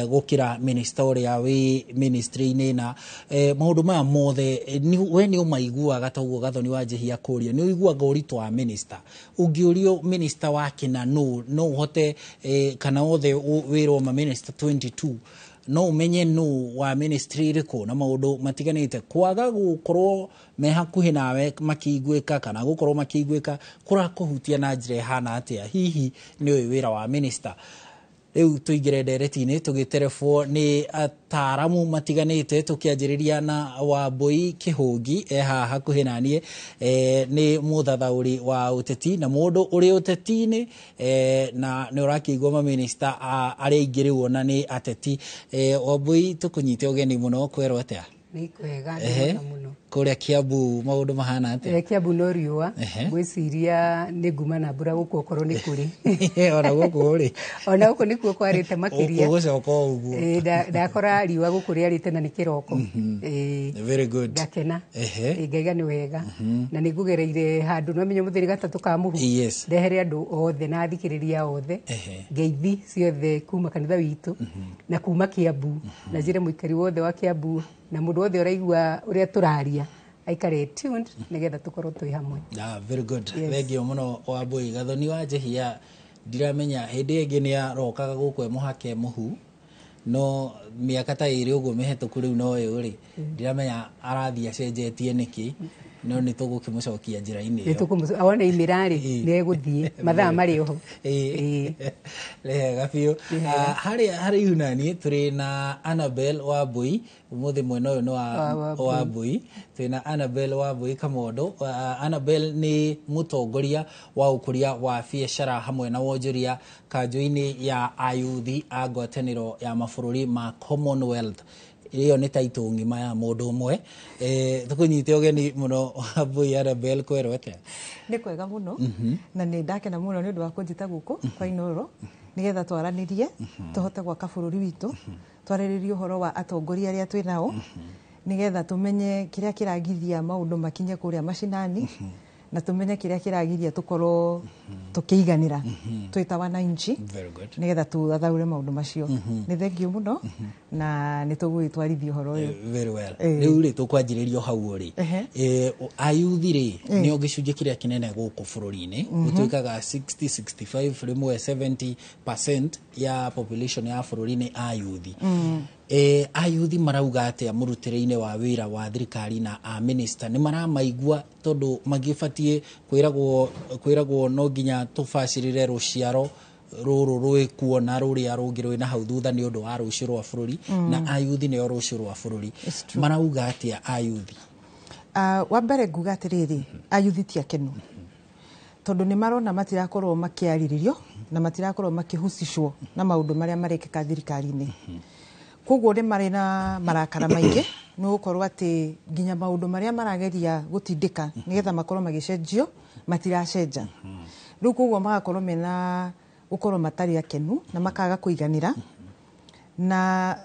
gũkĩra minister ũrĩa wĩ ministry-inĩ. Na maũndũ maya mothe we nĩ ũmaiguaga toguo Gathoni wa Njihia kũria, nĩ ũiguaga ũritũ wa minister? Ũngĩũrio minister wa kĩna no ũhote kana othe wĩrwo ma minister 22, no ũmenye nũ wa ministry ĩrĩkũ na maũndũ matiganĩte kwaga gũkorwo me hakuhĩ nawe makĩiguĩka kana gũkorwo makĩiguĩka kũrakũhutia na njĩra ĩhana atĩa? Hihi nĩ ũĩ wĩra wa minister? Rĩu tũingĩre ndereti-inĩ tũgĩterebwo nĩ ataaramu matiganĩte, tũkĩanjĩrĩria na Wambui Kĩhũngi e haha hakuhĩ naniĩ. Nĩ mũthathaũri wa ũteti na mũndũ ũrĩ ũteti-inĩ, na nĩ ũrakĩigua mamĩnĩsta arĩa aingĩ rĩu ona nĩ ateti. Wambui, tũkũnyite ũgeni mũno, kwerwo atĩa? Nĩ kwega mũno. Kũrĩa Kiambu maũndũ mahana atĩa? Kiambu no riũa. Ngwĩciria nĩ nguma na mbura gũkũ okorwo nĩ kũrĩ. Ona gũkũ rĩ? Ona gũkũ nĩkuo kwarĩte makĩria. Ũgũcoka o ũguo. Ndakora riũa gũkũ rĩarĩte na nĩ kĩroko. Very good. Ngakena. Ngaiga nĩ wega. Na nĩ ngũgereire handũ no menya mũthĩ gatatũ ka mũhu. Ndehere andũ othe na athikĩrĩria othe. Ngeithi ciothe kuma kanitha witũ na kuma Kiambu, na njĩre mũikari wothe wa Kiambu na mũndũ wothe ũraigua ũrĩa tũraria aikare tuned nĩgetha tũkorwo twĩ hamwe. Very good. Thengiũ mũno Wambui. Gathoni wa Njihia, ndiramenya hĩndĩ ĩngĩ nĩ arokaga gũkũ e mũhake mũhu, no mĩaka ta ĩrĩ ũguo mĩhetũku rĩu no ĩũ rĩ, ndiramenya arathiĩ acenjetie nĩkĩ, no nĩ tũgũkĩmũcokia njĩra-inĩ ĩyo. Awona imĩra rĩ, nĩ egũthiĩ mathaa marĩ oho. Nĩ hega biũ. Harĩa harĩ naniĩ tũrĩ na Annabel Wambui, ũmũthĩ mwena ũyũ nĩ wa Wambui. Twĩ na Annabel Wambui Kamondo. Annabel nĩ mũtongoria wa ũkũria wa biacara hamwe na wonjoria kanjũ-inĩ ya ayuthi a ngwatanĩro ya mabũrũri ma Commonwealth. Ĩyo nĩ taitũ ng'ima ya mũndũ ũmwe. Tũkũnyite ũgeni mũno Wambui Annabel, kwerwo atĩa? Nĩ kwega mũno, na nĩ ndakena mũno nĩ ũndũ wa kũnjĩta gũkũ kwa Inooro nĩgetha twaranĩrie tũhote gwaka bũrũri witũ, twarĩrĩrie ũhoro wa atongoria arĩa twĩ nao nĩgetha tũmenye kĩrĩa kĩragithia maũndũ makinye kũrĩa macinani, na tũmenye kĩrĩa kĩragiria tũkorwo tũkĩiganĩra twĩ ta wananchi, nĩgetha tũthathaũre maũndũ macio. Nĩ thengiũ mũno na nĩ tũgũgĩtwarithia ũhoro ũyũ. Very well. Rĩu rĩ, tũkwanjĩrĩria hau rĩ, ayuthi rĩ nĩo gĩcunjĩ kĩrĩa kĩnene gũkũ bũrũri-inĩ, gũtuĩkaga 60 65 rĩmwe 70% ya population ya bũrũri nĩ ayuthi. Ayuthi marauga atĩa mũrutĩre-inĩ wa wĩra wa thirikari na a minister nĩ maramaigua, tondũ magĩbatiĩ kwĩragwo no nginya tũbacĩrĩre rũciaro rũrũ rwĩkuo na rũrĩa rũngĩ rwĩ na hau thutha nĩ ũndũ wa rũciũ rwa bũrũri, na ayuthi nĩo rũciũ rwa bũrũri. Marauga atĩa ayuthi? Wa mbere nguga atĩrĩrĩ, ayuthi ti akenu tondũ nĩ marona matirakorwo makĩarĩrĩrio na matirakorwo makĩhusishwo na maũndũ marĩa marekĩka thirikari-inĩ. Koguo nĩ marĩ na marakara maingĩ, nĩ gũkorwo atĩ nginya maũndũ marĩa marageria gũtindĩka nĩgetha makorwo magĩcenjio matiracenja. Rĩu koguo magakorwo mena gũkorwo matarĩ akenu na makaga kũiganĩra, na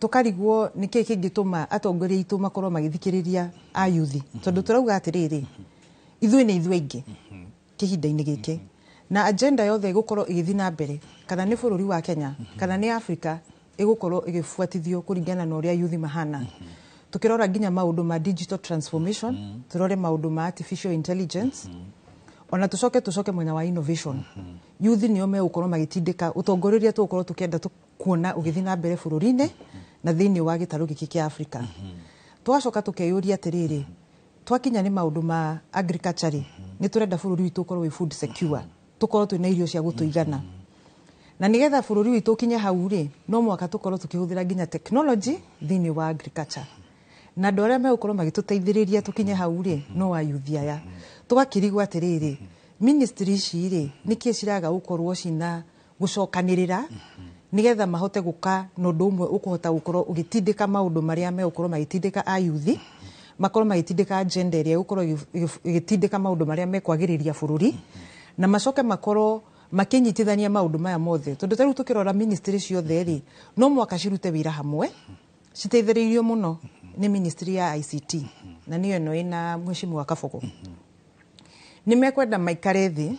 tũkarigwo nĩkĩĩ kĩngĩtũma atongoria aitũ makorwo magĩthikĩrĩria ayuthi, tondũ tũrauga atĩrĩrĩ, ithuĩ nĩ ithuĩ aingĩ kĩhinda-inĩ gĩkĩ, na agenda yothe ĩgũkorwo ĩgĩthiĩ na mbere, kana nĩ bũrũri wa Kenya kana nĩ Afrika, ĩgũkorwo ĩgĩbuatithio kũringana na ũrĩa yuthi mahana. Tũkĩrora nginya maũndũ ma digital transformation, tũrore maũndũ ma artificial intelligence, ona tũcoke mwena wa innovation. Yuthi nĩo megũkorwo magĩtindĩka ũtongoria ũrĩa tũgũkorwo tũkĩenda kuona ũgĩthiĩ na mbere bũrũri-inĩ Na thĩinĩ wa gĩtarũ gĩkĩ kĩa Africa. Tũgacoka tũkeyũria atĩrĩrĩ, twakinya nĩ maũndũ ma agriculture rĩ, nĩ tũrenda bũrũri witũ ũkorwo wĩ food secure, tũkorwo twĩna irio cia gũtũigana. Na nĩgetha bũrũri witũ ũkinye hau rĩ, no mũhaka tũkorwo tũkĩhũthĩra nginya technology thĩinĩ wa agriculture. Na andũ arĩa megũkorwo magĩtũteithĩrĩria tũkinye hau rĩ, no ayuthi aya. Tũgakĩrigwo atĩrĩrĩ, ministry ici rĩ, nĩkĩ ciraga gũkorwo cina gũcokanĩrĩra nĩgetha mahote gũka na ũndũ ũmwe ũkũhota gũkorwo ũgĩtindĩka maũndũ marĩa megũkorwo magĩtindĩka ayuthi, makorwo magĩtindĩka agenda ĩrĩa ĩgũkorwo ĩgĩtindĩka maũndũ marĩa mekwagĩrĩria bũrũri, na macoke makorwo makĩnyitithania maũndũ maya mothe. Tondũ ta rĩu tũkĩrora ministry ciothe rĩ, no mũhaka cirute wĩra hamwe, citeithĩrĩirio mũno nĩ ministry ya ICT, na nĩyo ĩno ĩna Mheshimiwa Kabogo. Nĩ mekwenda maikare thĩ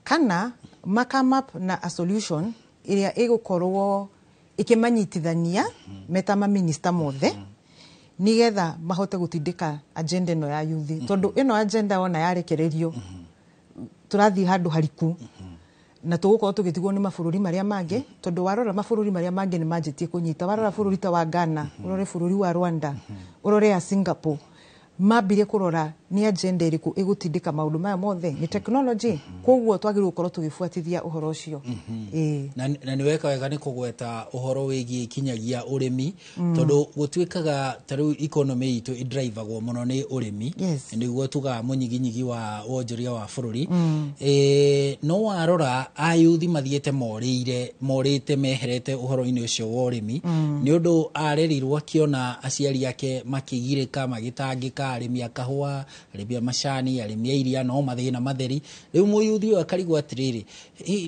kana ma come up na a solution ĩrĩa ĩgũkorwo ĩkĩmanyitithania meta maminista mothe, nĩgetha mahote gũtindĩka agenda ĩno ya yuthi. Tondũ ĩno agenda ona yarekererio, tũrathiĩ handũ hariku na tũgũkorwo tũgĩtigwo nĩ mabũrũri marĩa mangĩ. Tondũ warora mabũrũri marĩa mangĩ nĩ manjĩtie kũnyita. Warora bũrũri ta wa Ghana, ũrore bũrũri wa Rwanda, ũrore ya Singapore, mambirie kũrora nĩ agenda ĩrĩkũ ĩgũtindĩka maũndũ maya mothe, nĩ technology. Koguo twagĩrĩirwo gũkorwo tũgĩbuatithia ũhoro ũcio. Na nĩ weka wega nĩ kũgweta ũhoro wĩgiĩ kinyagia ũrĩmi, tondũ gũtuĩkaga ta rĩu economy itũ ĩdrivagwo mũno nĩ ũrĩmi. Nĩguo tugaga mũnyiginyigi wa wonjoria wa bũrũri. No warora ayuthi mathiĩte morĩte meherete ũhoro-inĩ ũcio wa ũrĩmi, nĩ ũndũ arerirwo akĩona aciari ake makĩgirĩka, magĩtangĩka, arĩmi a kahũa, arĩmi a macani, arĩmi a iria, no mathĩna matheri. Rĩu mũyuthi ũyũ akarigwo atĩrĩrĩ,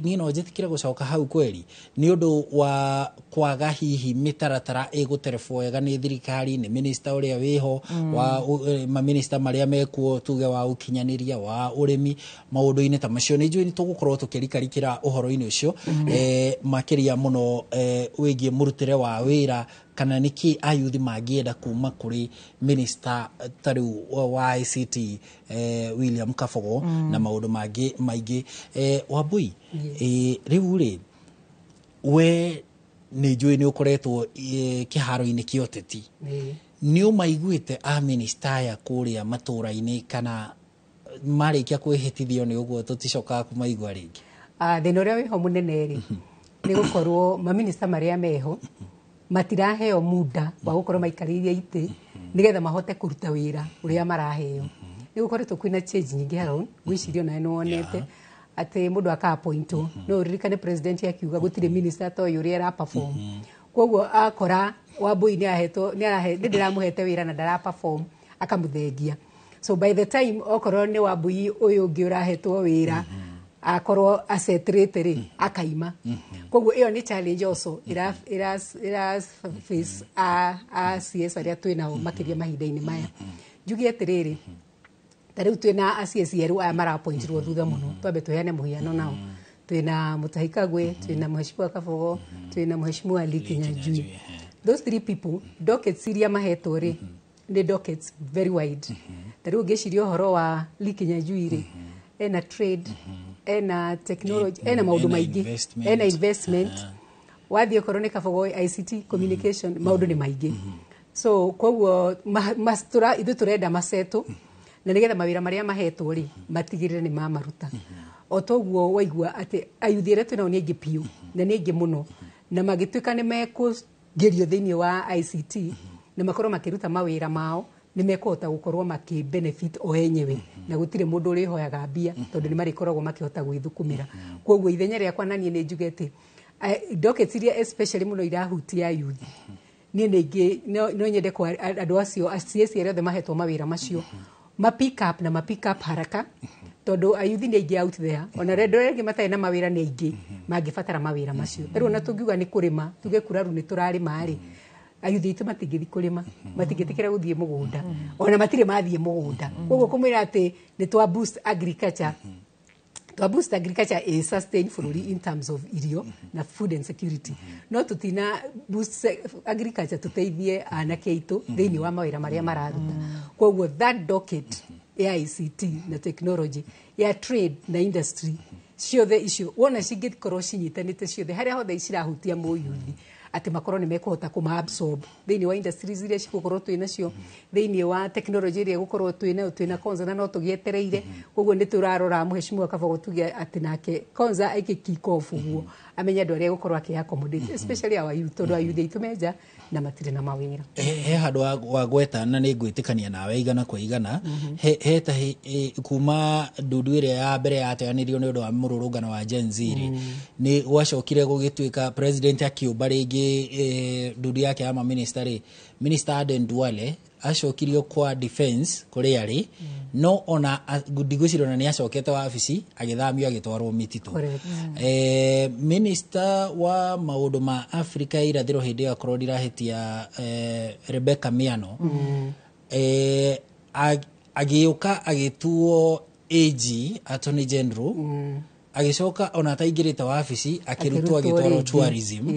niĩ no njĩtĩkĩre gũcoka hau kweri nĩ ũndũ wa kwaga hihi mĩtaratara ĩgũterebwo wega nĩ thirikari, nĩ minista ũrĩa wĩho, wa maminista marĩa mekuo, tuge wa ũkinyanĩria wa ũrĩmi, maũndũ-inĩ ta macio. Nĩ njũĩ nĩ tũgũkorwo tũkĩrikarikĩra ũhoro-inĩ ũcio, makĩria mũno wĩgiĩ mũrutĩre wa wĩra, kana nĩkĩ ayuthi mangĩenda kuma kũrĩ minista ta rĩu wa ICT, William Kabogo, na maũndũ mangĩ maingĩ. Wambui, rĩu rĩ, we nĩ njũĩ nĩ ũkoretwo kĩharo-inĩ kĩa ũteti, nĩ ũmaiguĩte a minista aya kũrĩa matũũra-inĩ, kana marĩkia kwĩhĩtithio nĩ ũguo tũticokaga kũmaigua rĩngĩ? Thĩna ũrĩa wĩho mũnene rĩ, nĩ gũkorwo maminista marĩa meho matiraheo muda wa gũkorwo maikarĩire itĩ nĩgetha mahote kũruta wĩra ũrĩa maraheo. Nĩ gũkoretwo kwĩna change nyingĩ Haron, ngwĩciria onawe nĩ wonete atĩ mũndũ aka-appointwo. No ũririkane president akiuga gũtirĩ minister ta ũyũ ũrĩa ĩra-perform. Koguo akora Wambui nĩ ahetwo, nĩ ndĩramũhete wĩra na ndara-perform, akamũthengia. So by the time okorwo nĩ Wambui ũyũ ũngĩ ũrahetwo wĩra akorwo acetrĩte rĩ, akaima. Koguo ĩyo nĩ challenge also ĩra ĩra face a CS arĩa twĩ nao makĩria mahinda-inĩ maya. Njuge atĩrĩrĩ, ta rĩu twĩna a CS erũ aya marapointirwo thutha mũno, twambe tũheane mũhiano nao. Twĩna Mutahi Kagwe, twĩna Mheshimiwa Kabogo, twĩna Mheshimiwa Lee Kinyanjui. Those three people, dockets iria mahetwo rĩ, nĩ dockets very wide. Ta rĩu ũngĩciria ũhoro wa Lee Kinyanjui rĩ, ena trade, ena technology, ena maũndũ maingĩ, ena investment. Wathiĩ okorwo nĩ Kabogo, ICT, communication, maũndũ nĩ maingĩ. So koguo ithuĩ tũrenda macetũ na nĩgetha mawĩra marĩa mahetwo rĩ, matigĩrĩre nĩ mamaruta. O toguo waigua atĩ ayuthi arĩa twĩnao nĩ aingĩ biũ na nĩ aingĩ mũno, na magĩtuĩka nĩ mekũgerio thĩinĩ wa ICT na makorwo makĩruta mawĩra mao, nĩ mekũhota gũkorwo makĩ benefit o enyewe, na gũtirĩ mũndũ ũrĩhoyaga mbia tondũ nĩ marĩkoragwo makĩhota gwĩthũkũmĩra. Koguo ithenya rĩakwa na niĩ nĩ njuge atĩ dockets iria especially mũno irahutia youth, niĩ nĩ no nyende kwa andũ acio CS arĩa othe mahetwo mawĩra macio ma pick up na ma pick up haraka, tondũ ayuthi nĩ aingĩ out there, ona andũ arĩa angĩ matarĩ na mawĩra nĩ aingĩ mangĩbatara mawĩra macio. Ta rĩu ona tũngiuga nĩ kũrĩma, tuge kuraru nĩ tũrarĩma rĩ, ayuthi aitũ matingĩthiĩ kũrĩma, matingĩtĩkĩra gũthiĩ mũgũnda, ona matirĩ mathiĩ mũgũnda. Koguo kũmwĩra atĩ nĩ twa boost agriculture, twa boost agriculture ĩ sustain bũrũri in terms of irio na food and security, no tũtina boost agriculture tũteithie anake aitũ thĩinĩ wa mawĩra marĩa mararuta. Koguo that docket ya ICT na technology, ya trade na industry, ciothe icio wona cingĩkorwo cinyitanĩte ciothe harĩa hothe cirahutia mũyuthi, Atĩ makorwo nĩ mekũhota kũma absorb thĩinĩ wa industries iria cigũkorwo twĩ nacio, thĩinĩ wa technology ĩrĩa ĩgũkorwo twĩ nayo, twĩ na Konza na no tũgĩetereire. Koguo nĩ tũrarora mheshimiwa Kabogo, tuge atĩ nake Konza ĩgĩ kick off ũguo, amenye andũ arĩa egũkorwo akĩ accommodate, especially our youth, tondũ ayouth aitũ menja na matirĩ na mawĩra. He handũ wa gweta na nĩ ngwĩtĩkania nawe igana kwa igana. He ta kuma ndundu ĩrĩa ya mbere yateanĩrio nĩ ũndũ wa mũrũrũngano wa Gen Z rĩ, nĩ gwacokire gũgĩtuĩka president akĩũmba rĩngĩ ndundu yake ya maminista rĩ, Minister Aden Duale acokirio kwa defense kũrĩa arĩ, no ona ndigwĩciria ona nĩ acokete wabici, agĩthamio agĩtwarwo mĩtitũ. Correct. Minister wa maũndũ ma Afrika ya irathĩro hĩndĩ ĩyo, akorwo ndirahĩtia, Rebecca Miano, agĩũka agĩtuo AG, Attorney General, agĩcoka ona ataingĩrĩte wabici akĩrutwo akĩrutwo agĩtwarwo rĩngĩ. Tourism.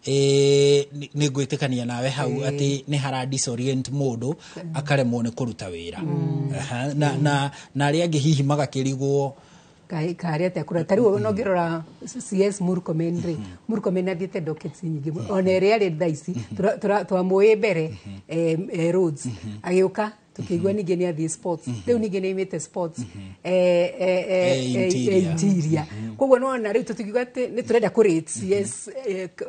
Nĩ ngwĩtĩkania nawe hau atĩ nĩ hara disorient mũndũ, akaremwo nĩ kũruta wĩra. Aha, na arĩa angĩ hihi magakĩrigwo karĩ atĩa kũra. Ta rĩu ona ũngĩrora CS Murkomen rĩ, Murkomen athiĩte dockets nyingĩ mũno. Ona ĩrĩa arĩ thaa ici twamũĩ mbere roads, agĩũka tukĩigua ningĩ nĩ athiĩ sports, rĩu ningĩ nĩ aimĩte sports interior. Interior. Koguo nĩwona rĩu tũtingiuga atĩ nĩ tũrenda kũ rate CS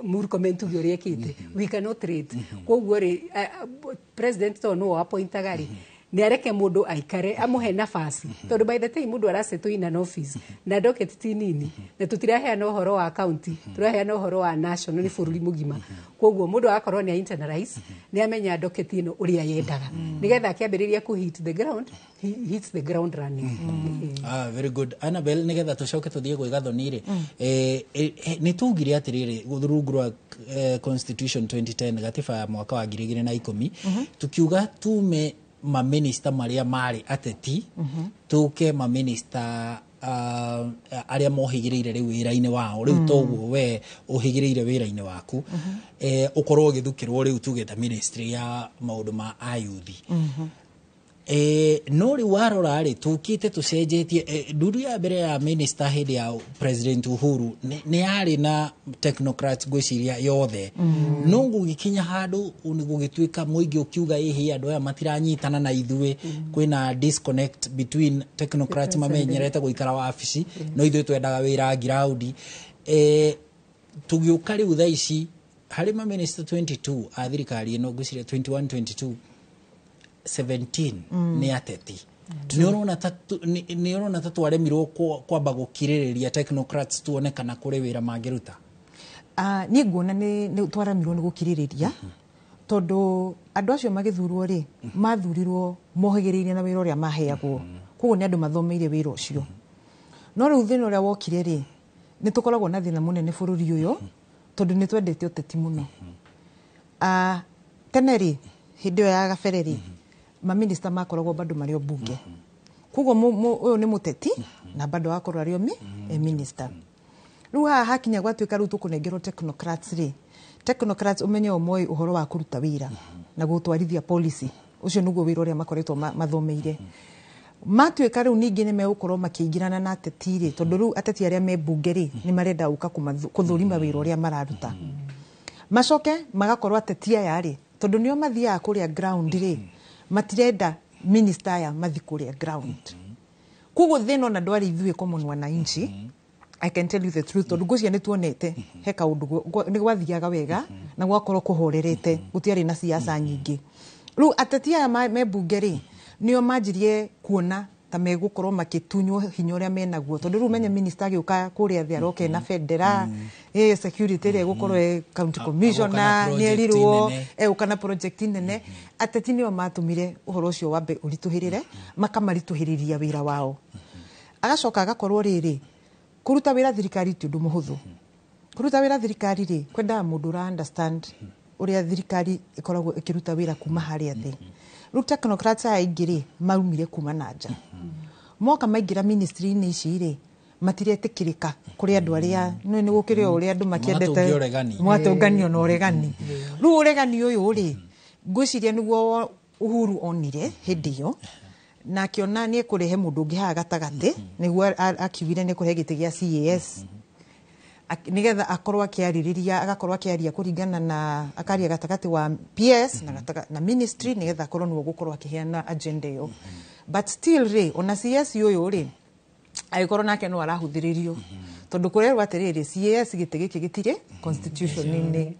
Murkomen, tuge ũrĩa ekĩte, we cannot rate. Koguo rĩ, president to nĩwe appointaga rĩ, nĩ areke mũndũ aikare, amũhe nafasi, tondũ by the time mũndũ arasetwo in an office na docket ti nini, na tũtiraheana ũhoro wa county, tũraheana ũhoro wa national, nĩ bũrũri mũgima. Koguo mũndũ agakorwo nĩ internalize, nĩ amenya docket ĩno ũrĩa yendaga, nĩgetha akĩambĩrĩria kũ hit the ground, he hits the ground running. Ah, very good, Annabel. Nigetha tucoke tuthie gwĩ Gathoni rĩ, nĩ tugire atĩrĩrĩ, rungu rwa constitution 2010, gatiba ya mwaka wa 2010, tukiuga tume maminista marĩa marĩ ateti, tuke maminista arĩa mohĩgĩrĩire rĩu wĩra-inĩ wao rĩu. Toguo we ũhĩgĩrĩire wĩra-inĩ waku, ũkorwo ũgĩthukĩrwo rĩu tuge ta ministry ya maũndũ ma ayuthi. No rĩu warora rĩ, tũkĩte tũcenjetie. Ndundu ya mbere ya minister hĩndĩ ya President Uhuru nĩ yarĩ na technocrats ngwĩciria yothe, no gũgĩkinya handũ nĩ gũgĩtuĩka mũingĩ ũkiuga ĩhĩ, andũ aya matiranyitana na ithuĩ, kwĩna disconnect between technocrats mamenyerete gũikara wabici, no ithuĩ twendaga wĩra ground. Tũgĩũka rĩu thaa ici harĩ maminista 22 a thirikari ĩno, ngwĩciria 21, 22, 17 nĩ ateti. Nĩ ũrona ta twaremirwo kwamba gũkirĩrĩria technocrats tuone kana kũrĩ wĩra mangĩruta? Ah, niĩ nguona nĩ twaramirwo nĩ gũkirĩrĩria, tondũ andũ acio magĩthurwo rĩ, mathurirwo mohĩgĩrĩire na wĩra ũrĩa maheagwo, koguo nĩ andũ mathomeire wĩra ũcio. No rĩu thĩna ũrĩa wokire rĩ, nĩ tũkoragwo na thĩna mũnene bũrũri ũyũ, tondũ nĩ twendete ũteti mũno. Ah, tene rĩ, hĩndĩ ĩyo ya gabere rĩ, maminista makoragwo bado marĩ o bunge, koguo ũyũ nĩ mũteti na bado akorwo arĩ o e minister. Rĩu haha hakinya gwatuĩka rĩu tũkũnengerwo technocrats rĩ, technocrats ũmenye o moĩ ũhoro wa kũruta wĩra na gũtwarithia policy, ũcio nĩguo wĩra ũrĩa makoretwo mathomeire. Matuĩka rĩu ningĩ nĩ megũkorwo makĩingĩrana na ateti rĩ, tondũ rĩu ateti arĩa me mbunge rĩ, nĩ marenda gũka kũthũrima wĩra ũrĩa mararuta, macoke magakorwo ateti aya rĩ, tondũ nĩo mathiaga kũrĩa ground rĩ, matirenda minister aya mathi kũrĩa ground. Koguo thĩna ona ndwarĩ ithuĩ common wananchi. I can tell you the truth, tondũ ngwĩciria nĩ tuonete he kaũndũ nĩ gwathiaga wega na gwakorwo kũhorerete, gũtiarĩ na siasa nyingĩ. Rĩu ateti aya me mbunge rĩ, nĩo manjirie kuona ta megũkorwo makĩtunywo hinya ũrĩa menaguo, tondũ rĩu menye minister agĩũka kũrĩa thĩ aroka ena bendera, security ĩrĩa ĩgũkorwo ĩ county commissioner agoka na nĩ project erirwo nene. Egũka na project nene. Ateti nĩo matũmire ũhoro ũcio wambe ũritũhĩrĩre, makamaritũhĩrĩria wĩra wao. Agacoka agakorwo rĩrĩ, kũruta wĩra thirikari ti ũndũ mũhũthũ. Kũruta wĩra thirikari rĩ, kwendaga mũndũ ũra understand ũrĩa thirikari ĩkoragwo ĩkĩruta wĩra kuma harĩa thĩ. Rĩu technocrats aya aingĩ rĩ, maumire kuma na nja, moka maingĩra ministry-inĩ ici rĩ, matiretĩkĩrĩka kũrĩ andũ arĩa nĩ gũkĩrĩ o ũrĩa andũ makĩendete. Magatũngio ũregani. Magatũnganio na ũregani. Rĩu ũregani ũyũ rĩ, ngwĩciria nĩguo Uhuru onire hĩndĩ ĩyo na akĩona nĩ ekũrehe mũndũ ũngĩ haha gatagatĩ, nĩguo akiugire nĩ ekũrehe gĩtĩ gĩa CAS. Nigetha akorwo akiaririria, agakorwo akiaria kuringana na akaria gatagati wa PS na na ministry, nigetha akorwo niwe ugukorwo akiheana agenda iyo. But still ri, ona CS uyu ri, agĩkorwo nake no arahũthĩrĩrio, tondũ kũrerwo atĩrĩrĩ, CS gĩtĩ gĩkĩ gĩtirĩ constitution-inĩ.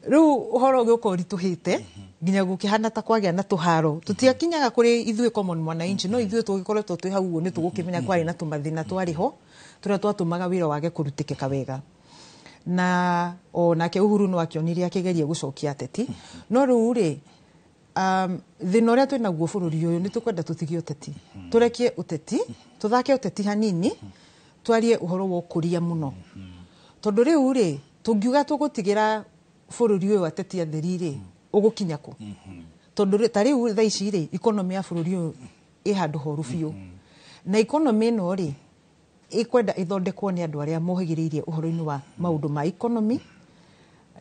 Rĩu ũhoro ũgĩũka ũritũhĩte nginya gũkĩhana ta kwagĩa na tũharo tũtiakinyaga kũrĩ ithuĩ common mwananchi, no ithuĩ tũgĩkoretwo twĩ hau ũguo nĩ tũgũkĩmenya kwarĩ na tũmathĩna twarĩ ho tũrĩa twatũmaga wĩra wage kũrutĩkĩka wega. Na o nake Uhuru no akĩonire akĩgeria gũcokia ateti, no rĩu rĩ, thĩna ũrĩa twĩ naguo bũrũri ũyũ, nĩ tũkwenda tũtigie ũteti, tũrekie ũteti, tũthake ũteti hanini, twarie ũhoro wa ũkũria mũno, tondũ rĩu rĩ, tũngiuga tũgũtigĩra bũrũri ũyũ ateti atheri rĩ, ũgũkinya kũ? Tondũ ta rĩu thaa ici rĩ, economy ya bũrũri ũyũ ĩ handũ horu biũ, na economy ĩno rĩ, ĩkwenda ĩthondekwo nĩ andũ arĩa mohĩgĩrĩirie ũhoro-inĩ wa maũndũ ma economy.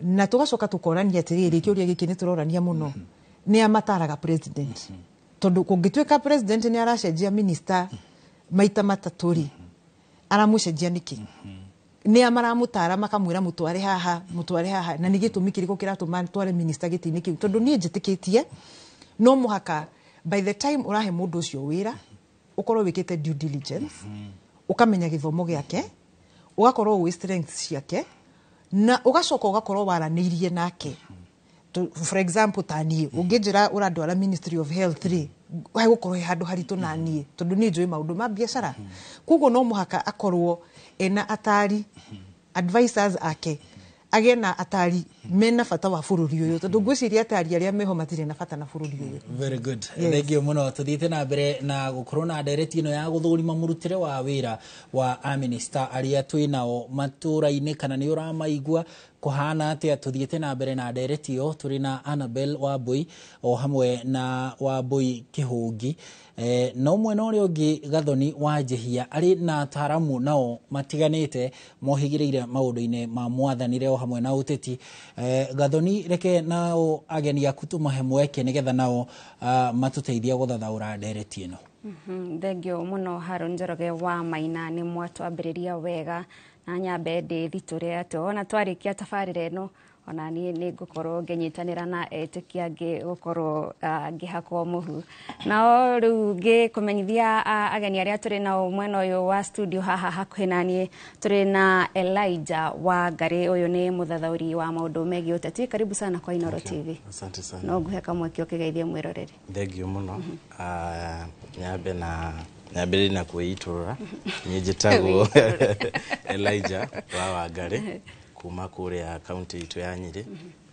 Na tũgacoka tũkorania atĩrĩrĩ, kĩũria gĩkĩ nĩ tũrorania mũno, nĩ amataraga president? Tondũ kũngĩtuĩka president nĩ aracenjia minister maita matatũ rĩ, aramũcenjia nĩkĩ? Nĩ a maramũtara makamwĩra mũtware haha, mũtware haha? Na nĩ gĩtũmi kĩrĩkũ kĩratũma tware minister gĩtĩ-inĩ kĩu? Tondũ niĩ njĩtĩkĩtie no mũhaka by the time ũrahe mũndũ ũcio wĩra, ũkorwo wĩkĩte due diligence, ũkamenya gĩthomo gĩake, ũgakorwo ũĩ strengths ciake, na ũgacoka ũgakorwo waranĩirie nake. For example, ta niĩ ũngĩnjĩra ũrandwara Ministry of Health rĩ, hegũkorwo he handũ haritũ na niĩ, tondũ niĩ njũĩ maũndũ ma biacara. Koguo no mũhaka akorwo ena atari, advisors ake, agĩe na atari mena bata wa bũrũri ũyũ, tondũ ngwĩciria atari arĩa meho matirĩ na bata na bũrũri ũyũ. Very good. Yes. Thank you muno. Tuthiĩte na mbere na gũkorwo na ndereti ĩno ya gũthũrima mũrutĩre wa wĩra wa amĩnĩsta arĩa twĩ nao matũra-inĩ, kana nĩ ũramaigua kũhana atĩa. Tũthiĩte na mbere na ndereti ĩyo, tũrĩ na Annabel Wambui o hamwe na Wambui Kĩhũngi, no mwena ũrĩa ũngĩ Gathoni wa Njehia arĩ na ataramu nao matiganĩte mohĩgĩrĩire maũndũ-inĩ ma mwathanĩre o hamwe na ũteti. Gathoni, reke nao ageni aku tũmahe mweke nĩgetha nao matũteithie gũthathaũra ndereti ĩno. Thengio mũno, Haron Njoroge wa Maina, nĩ mwatwambĩrĩria wega, na nyambe ndĩthitũre atĩ ona twarĩkia tabarĩra ĩno, ona niĩ nĩ ngũkorwo ngĩnyitanĩra na etĩkia angĩ gũkorwo ngĩhakwo mũhu. Nao rĩu ngĩkũmenyithia ageni arĩa tũrĩ nao mwena ũyũ wa studio haha hakuhĩ na niĩ, tũrĩ na Elijah wa Ngarĩ. Ũyũ nĩ mũthathaũri wa maũndũ megiĩ ũteti. Karibu sana kwa Inooro TV. Asante sana. No nguhe kamweke ũkĩgeithie mwĩroreri. Thengio mũno. Nyambe na nyambĩrĩrie na kwĩitũrũra, niĩ njĩtagwo Elijah wa Wangarĩ kuma kũrĩa kaunti itũ ya Nyĩrĩ,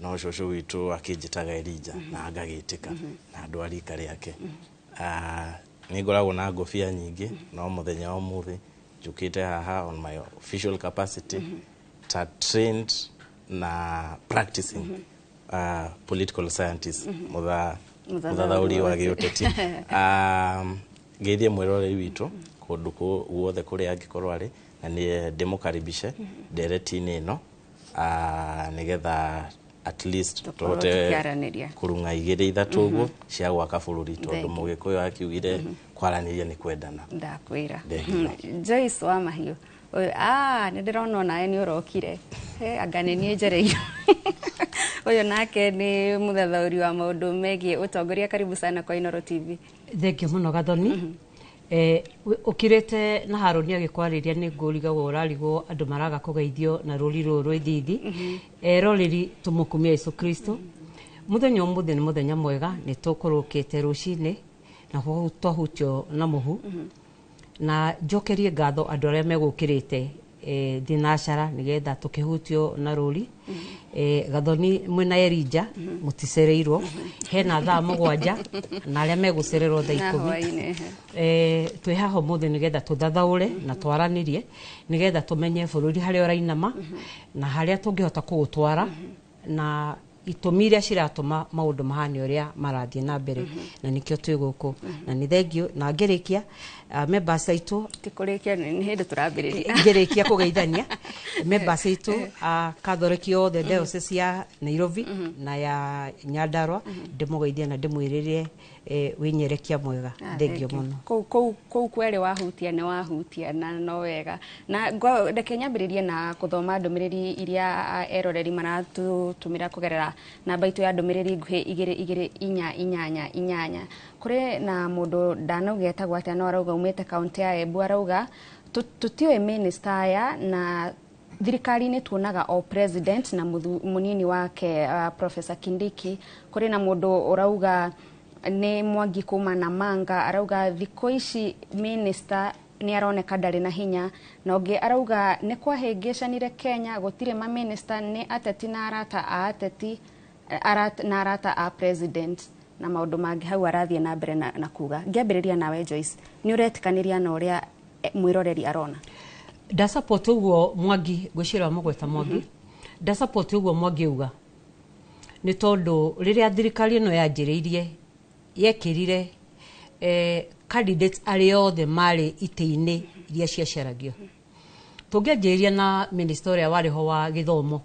no cũcũ witũ akĩnjĩtaga Elijah na ngagĩtĩka na andũ a rika rĩake. Nĩ ngoragwo na ngũbia nyingĩ, no mũthenya wa ũmũthĩ njũkĩte haha on my official capacity ta trained na practicing political scientist, mũthathaũri wa gĩũteti. Ngeithie mwĩroreri witũ kũndũ guothe kũrĩa angĩkorwo arĩ, na nĩ ndĩmũkaribishe ndereti-inĩ ĩno, nĩgetha at least tũkorwo tũhote tũkĩaranĩria kũrung'a igĩrĩ ithatũ ũguo cia gwaka bũrũri, tondũ Thank you. Mũgĩkũyũ akiugire kwaranĩria nĩ kwendana. Ndakwĩra. Thank you. Joyce wa Mahiũ ũyũ, nĩ ndĩrona onawe nĩ ũrokire. He, anga nĩ niĩ njereirwo. Ũyũ nake nĩ mũthathaũri wa maũndũ megiĩ ũtongoria. Karibu sana kwa Inooro TV. Thengio mũno, Gathoni. Ũkirĩte na Harũni agĩkwarĩria, nĩ ngũrigagwo ũrarigwo andũ maraga kũgeithio na rũri rũrũ rwa ithithi. Eroreri, tũmũkumia Jesũ Kristo. Mũthenya ũmũthĩ nĩ mũthenya mwega, nĩ tũkũrũkĩte rũcinĩ na twahutio na mũhu, na njokerie ngatho andũ arĩa megũkĩrĩte thinacara nĩgetha tũkĩhutio na rũri. Gathoni mwĩna Erija mũticereirwo, hena thaa 7 na arĩa megũcererwo thaa Na 10. hwaĩ-inĩ. Twĩ haha ũmũthĩ nĩgetha tũthathaũre na twaranĩrie nĩgetha tũmenye bũrũri harĩa ũrainama na harĩa tũngĩhota kũũtwara na itũmi iria ciratũma maũndũ mahane ũrĩa marathiĩ na mbere, na nĩkĩo twĩ gũkũ, na nĩ thengio. Na ngĩrĩkia, members aitũ, Ti kũrĩkia, nĩ hĩndĩ tũrambĩrĩria. Ngĩrĩkia kũgeithania members aitũ a Catholic othe, diocese ya Nairobi na ya Nyandarua, ndĩmũgeithie na ndĩmwĩrĩre Winyerekia mwega. Thengio muno. Kuu kwere wahutia nĩ wahutia na no wega na reke nyambĩrĩrie na kũthoma ndũmĩrĩri iria eroreri maratũtũmĩra kũgerera namba itũ ya ndũmĩrĩri nguhĩ 2 2 8 8. Kũrĩ na mũndũ ndanauga etagwo atĩa no arauga umĩte kaũntĩ ya Embu, arauga tũtiũĩ minister aya na thirikari-inĩ tuonaga o president na mũnini wake Professor Kindiki. Kũrĩ na mũndũ ũrauga nĩ Mwangi kuma na Manga, arauga thikũ ici minister nĩ aroneka ndarĩ na hinya, na ũngĩ arauga nĩ kwahĩngĩcanire Kenya gũtirĩ ma minister nĩ ateti na arata a ateti na arata a president na maũndũ mangĩ hau arathiĩ na mbere na kuga. Ngĩambĩrĩria nawe Joyce, nĩ ũretĩkanĩria na ũrĩa mwĩroreri arona? Nda support ũguo Mwangi, ngwĩciria mũgweta Mwangi. Nda support ũguo Mwangi uga nĩ tondũ rĩrĩa thirikari ĩno yanjĩrĩirie yekĩrire candidates arĩa othe marĩ itĩ-inĩ iria ciacaragio. Tũngĩanjĩrĩria na minister ũrĩa warĩ ho wa gĩthomo,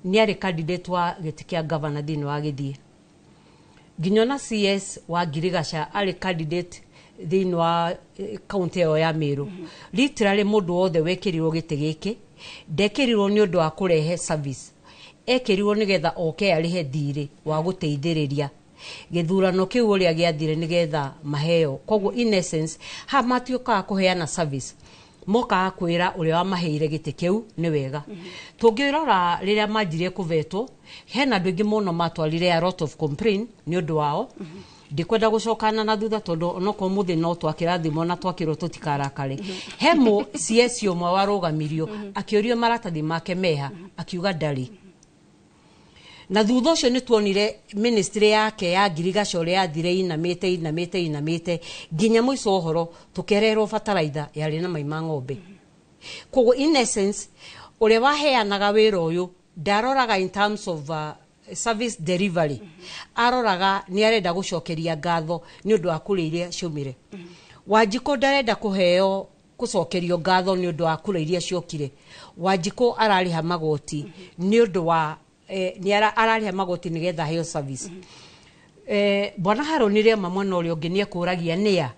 nĩ arĩ candidate wa gĩtĩ kĩa governor thĩinĩ wa Gĩthiĩ. Nginya ona CS wa Ngirigaca arĩ candidate thĩinĩ wa kaunti ĩyo ya Meru. Literally mũndũ wothe wekĩrirwo gĩtĩ gĩkĩ ndekĩrirwo nĩ ũndũ wa kũrehe service, ekĩrirwo nĩgetha oke arĩhe thirĩ wa gũteithĩrĩria gĩthurano kĩu ũrĩa gĩathire nĩgetha maheo. Koguo in essence ha matiũkaga kũheana service, mokaga kwĩra ũrĩa wamaheire gĩtĩ kĩu nĩ wega. Tũngĩrora rĩrĩa manjirie kũvetwo, hena andũ aingĩ mũno matwarire a lot of complaint nĩ ũndũ wao. Ndikwenda gũcokana na thutha tondũ onokorwo mũthĩ no twakĩra thimũ na twakĩrwo tũtikarakare. He mũ CS ũmwe warũgamirio akĩũrio maratathi make meha, akiuga ndarĩ. Na thutha ũcio nĩ tuonire ministry yake ya ngirigaca ũrĩa yathire inamĩte nginya mũico ũhoro tũkererwo bataraitha yarĩ na mai ma ng'ombe. Koguo in essence ũrĩa waheanaga wĩra ũyũ ndaroraga in terms of service delivery, aroraga nĩ arenda gũcokeria ngatho nĩ ũndũ wa kura iria ciaumire. Wanjikũ ndarenda kũheo gũcokerio ngatho nĩ ũndũ wa kura iria ciokire. Wanjikũ ararĩha magoti nĩ ũndũ wa nĩ ararĩha magoti nĩgetha aheo service. Bwana Harũni rĩama mwena ũrĩa ũngĩ nĩ ekũragia nĩa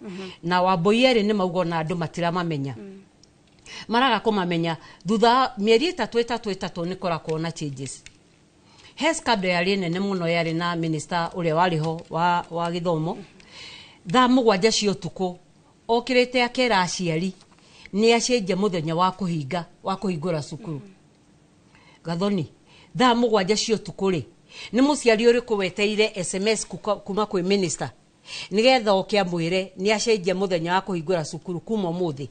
na Wambui erĩ nĩ mauga ona andũ matiramamenya, maraga kũmamenya thutha mĩeri ĩtatũ nĩ kũrakorwo na changes. He scandal yarĩ nene mũno yarĩ na minister ũrĩa warĩ ho wa gĩthomo. Thaa 7 cia ũtukũ okĩrĩte akera aciari nĩ acenjia mũthenya wa kũhinga wa kũhingũra cukuru. Gathoni, thaa 7 cia ũtukũ rĩ, nĩ mũciari ũrĩkũ weteire SMS kuma kwĩ minister nĩgetha oke amwĩre nĩ acenjia mũthenya wa kũhingũra cukuru kuma ũmũthĩ?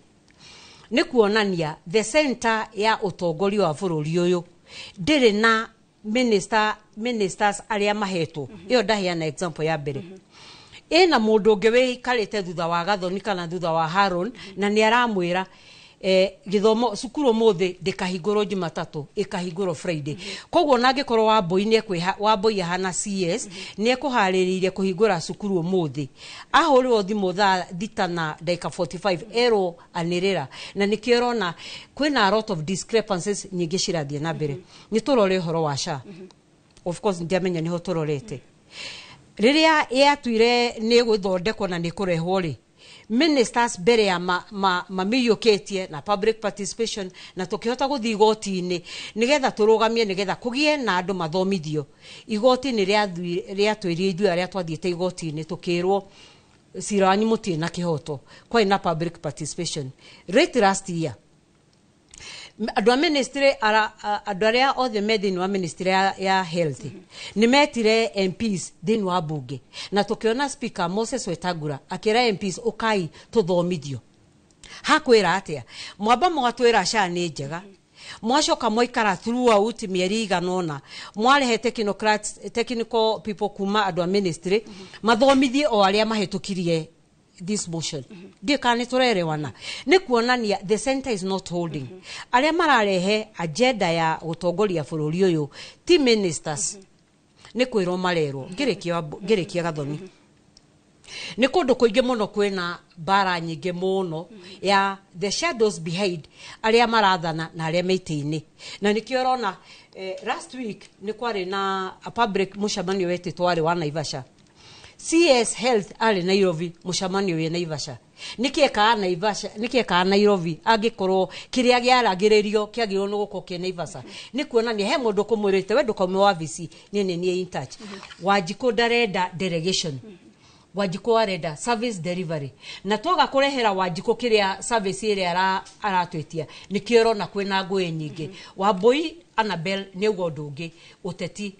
Nĩ kuonania the center ya ũtongoria wa bũrũri ũyũ ndĩrĩ na ministers arĩa mahetwo. Ĩyo ndaheana example ya mbere. Ĩna mũndũ ũngĩ wĩikarĩte thutha wa Gathoni kana thutha wa Haron na nĩ aramwĩra gĩthomo cukuru ũmũthĩ ndĩkahingũrwo Jumatatũ, ĩkahingũrwo Friday. Koguo ona angĩkorwo Wambui nĩ Wambui ahana CS nĩ ekũharĩrĩirie kũhingũra cukuru ũmũthĩ, ahũrĩrwo thimũ thaa 6:45 erwo anĩrĩra. Na nĩkĩo ũrona kwĩna a lot of discrepancies nyingĩ cirathiĩ na mbere. Nĩ tũrore ũhoro wa SHA. Of course ndiamenya nĩho tũrorete. Rĩrĩa yatuire nĩ gũthondekwo na nĩ kũrehwo rĩ, ministers mbere ya mamĩiyũkĩtie na public participation na tũkĩhota gũthiĩ igoti-inĩ nĩgetha tũrũgamie nĩgetha kũgĩe na andũ mathomithio. Igoti nĩ rĩatwĩrire ithuĩ arĩa twathiĩte igoti-inĩ tũkĩrwo cira wanyu mũtirĩ na kĩhoto, kwarĩ na public participation. Late last year andũ a ministry andũ arĩa othe me thĩinĩ wa ministry ya health nĩ metire MPs thĩinĩ wa bunge, na tũkĩona speaker Moses Wetangula akĩra MPs ũkai tũthomithio. Hakwĩra atĩa? Mwamba mũgatwĩra SHA nĩ njega, mwacoka mwaikara throughout mĩeri igana ũna mwarehe technical people kuma andũ a ministry mathomithie o arĩa mahĩtũkirie this motion. Ndiĩ kana nĩ tũrerewana. Nĩ kuonania the center is not holding. Arĩa mararehe agenda ya gũtongoria bũrũri ũyũ ti ministers, nĩ kwĩrwo marerwo. Ngĩrĩkia Gathoni, nĩ kũndũ kũingĩ mũno kwĩna mbara nyingĩ mũno ya the shadows behind arĩa marathana na arĩa me itĩ-inĩ. Na nĩkĩo ũrona last week nĩ kwarĩ na a public mũcemanio wetĩtwo warĩ wa Naivasha. CS Health arĩ Nairobi, mũcemanio wĩ Naivasha. Nĩkĩ ekaga Naivasha? Nĩkĩ ekaga Nairobi angĩkorwo kĩrĩa gĩaragĩrĩrio kĩagĩrĩirwo nĩ gũkorwo kĩ Naivasha? Nĩ kuonania he mũndũ ũkũmwĩrĩte, we ndũkaume wabici, niĩ nĩ niĩ in touch. Wanjikũ ndarenda delegation, Wanjikũ arenda service delivery, na twaga kũrehera Wanjikũ kĩrĩa service ĩrĩa aratwĩtia, nĩkĩo ũrona kwĩna ngũĩ nyingĩ. Wambui Annabel nĩ auga ũndũ ũngĩ, ũteti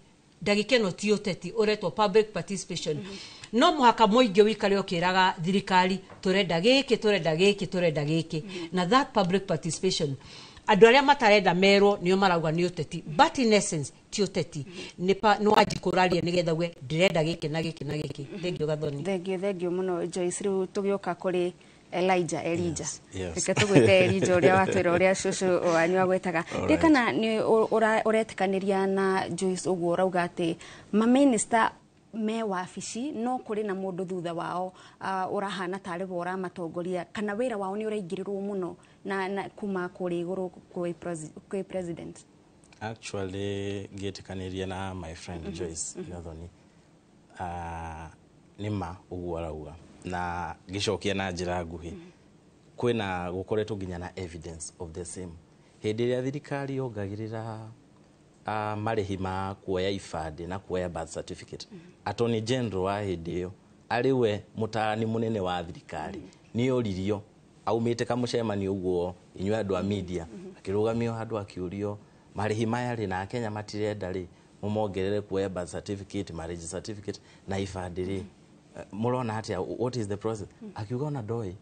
ndagĩka ĩno ti ũteti, ũretwo public participation. No mũhaka mũingĩ ũikare ũkĩraga thirikari, tũrenda gĩkĩ, tũrenda gĩkĩ, tũrenda gĩkĩ. Na that public participation, andũ arĩa matarenda merwo nĩo marauga nĩ ũteti, but in essence ti ũteti, nĩ Wanjikũ ũraria nĩgetha uge ndĩrenda gĩkĩ na gĩkĩ na gĩkĩ. Thengiũ Gathoni. Thengiũ, thengiũ mũno Joyce. Rĩu tũgĩũka kũrĩ Elijah, Elijah, reke tũgwĩte Elijah, ũrĩa watwĩra ũrĩa cũcũ wanyu agwĩtaga. Ndĩ kana nĩ ũretĩkanĩria na Joyce ũguo ũrauga atĩ maminista me wabici no kũrĩ na mũndũ thutha wao ũrahana tarĩ we ũramatongoria, kana wĩra wao nĩ ũraingĩrĩrwo mũno na kuma kũrĩa igũrũ kwĩ president? Actually, ngĩtĩkanĩria na my friend Joyce Gathoni, nĩ ma ũguo arauga, na ngĩcokia na njĩra nguhĩ, kwĩna gũkoretwo nginya na evidence of the same. Hĩndĩ ĩrĩa thirikari yongagĩrĩra marĩhi ma kuoya ibandĩ na kuoya birth certificate, Attorney General wa hĩndĩ ĩyo, arĩ we mũtaarani mũnene wa thirikari, nĩ oririo aumĩte kamũcemanio ũguo inyuĩ andũ a media, akĩrũgamio handũ akĩũrio, marĩhi maya rĩ, na Akenya matirenda rĩ, mũmongerere kuoya birth certificate, marriage certificate na ibandĩ rĩ, mũrona atĩa? What is the process? Akiuga ona ndoĩ.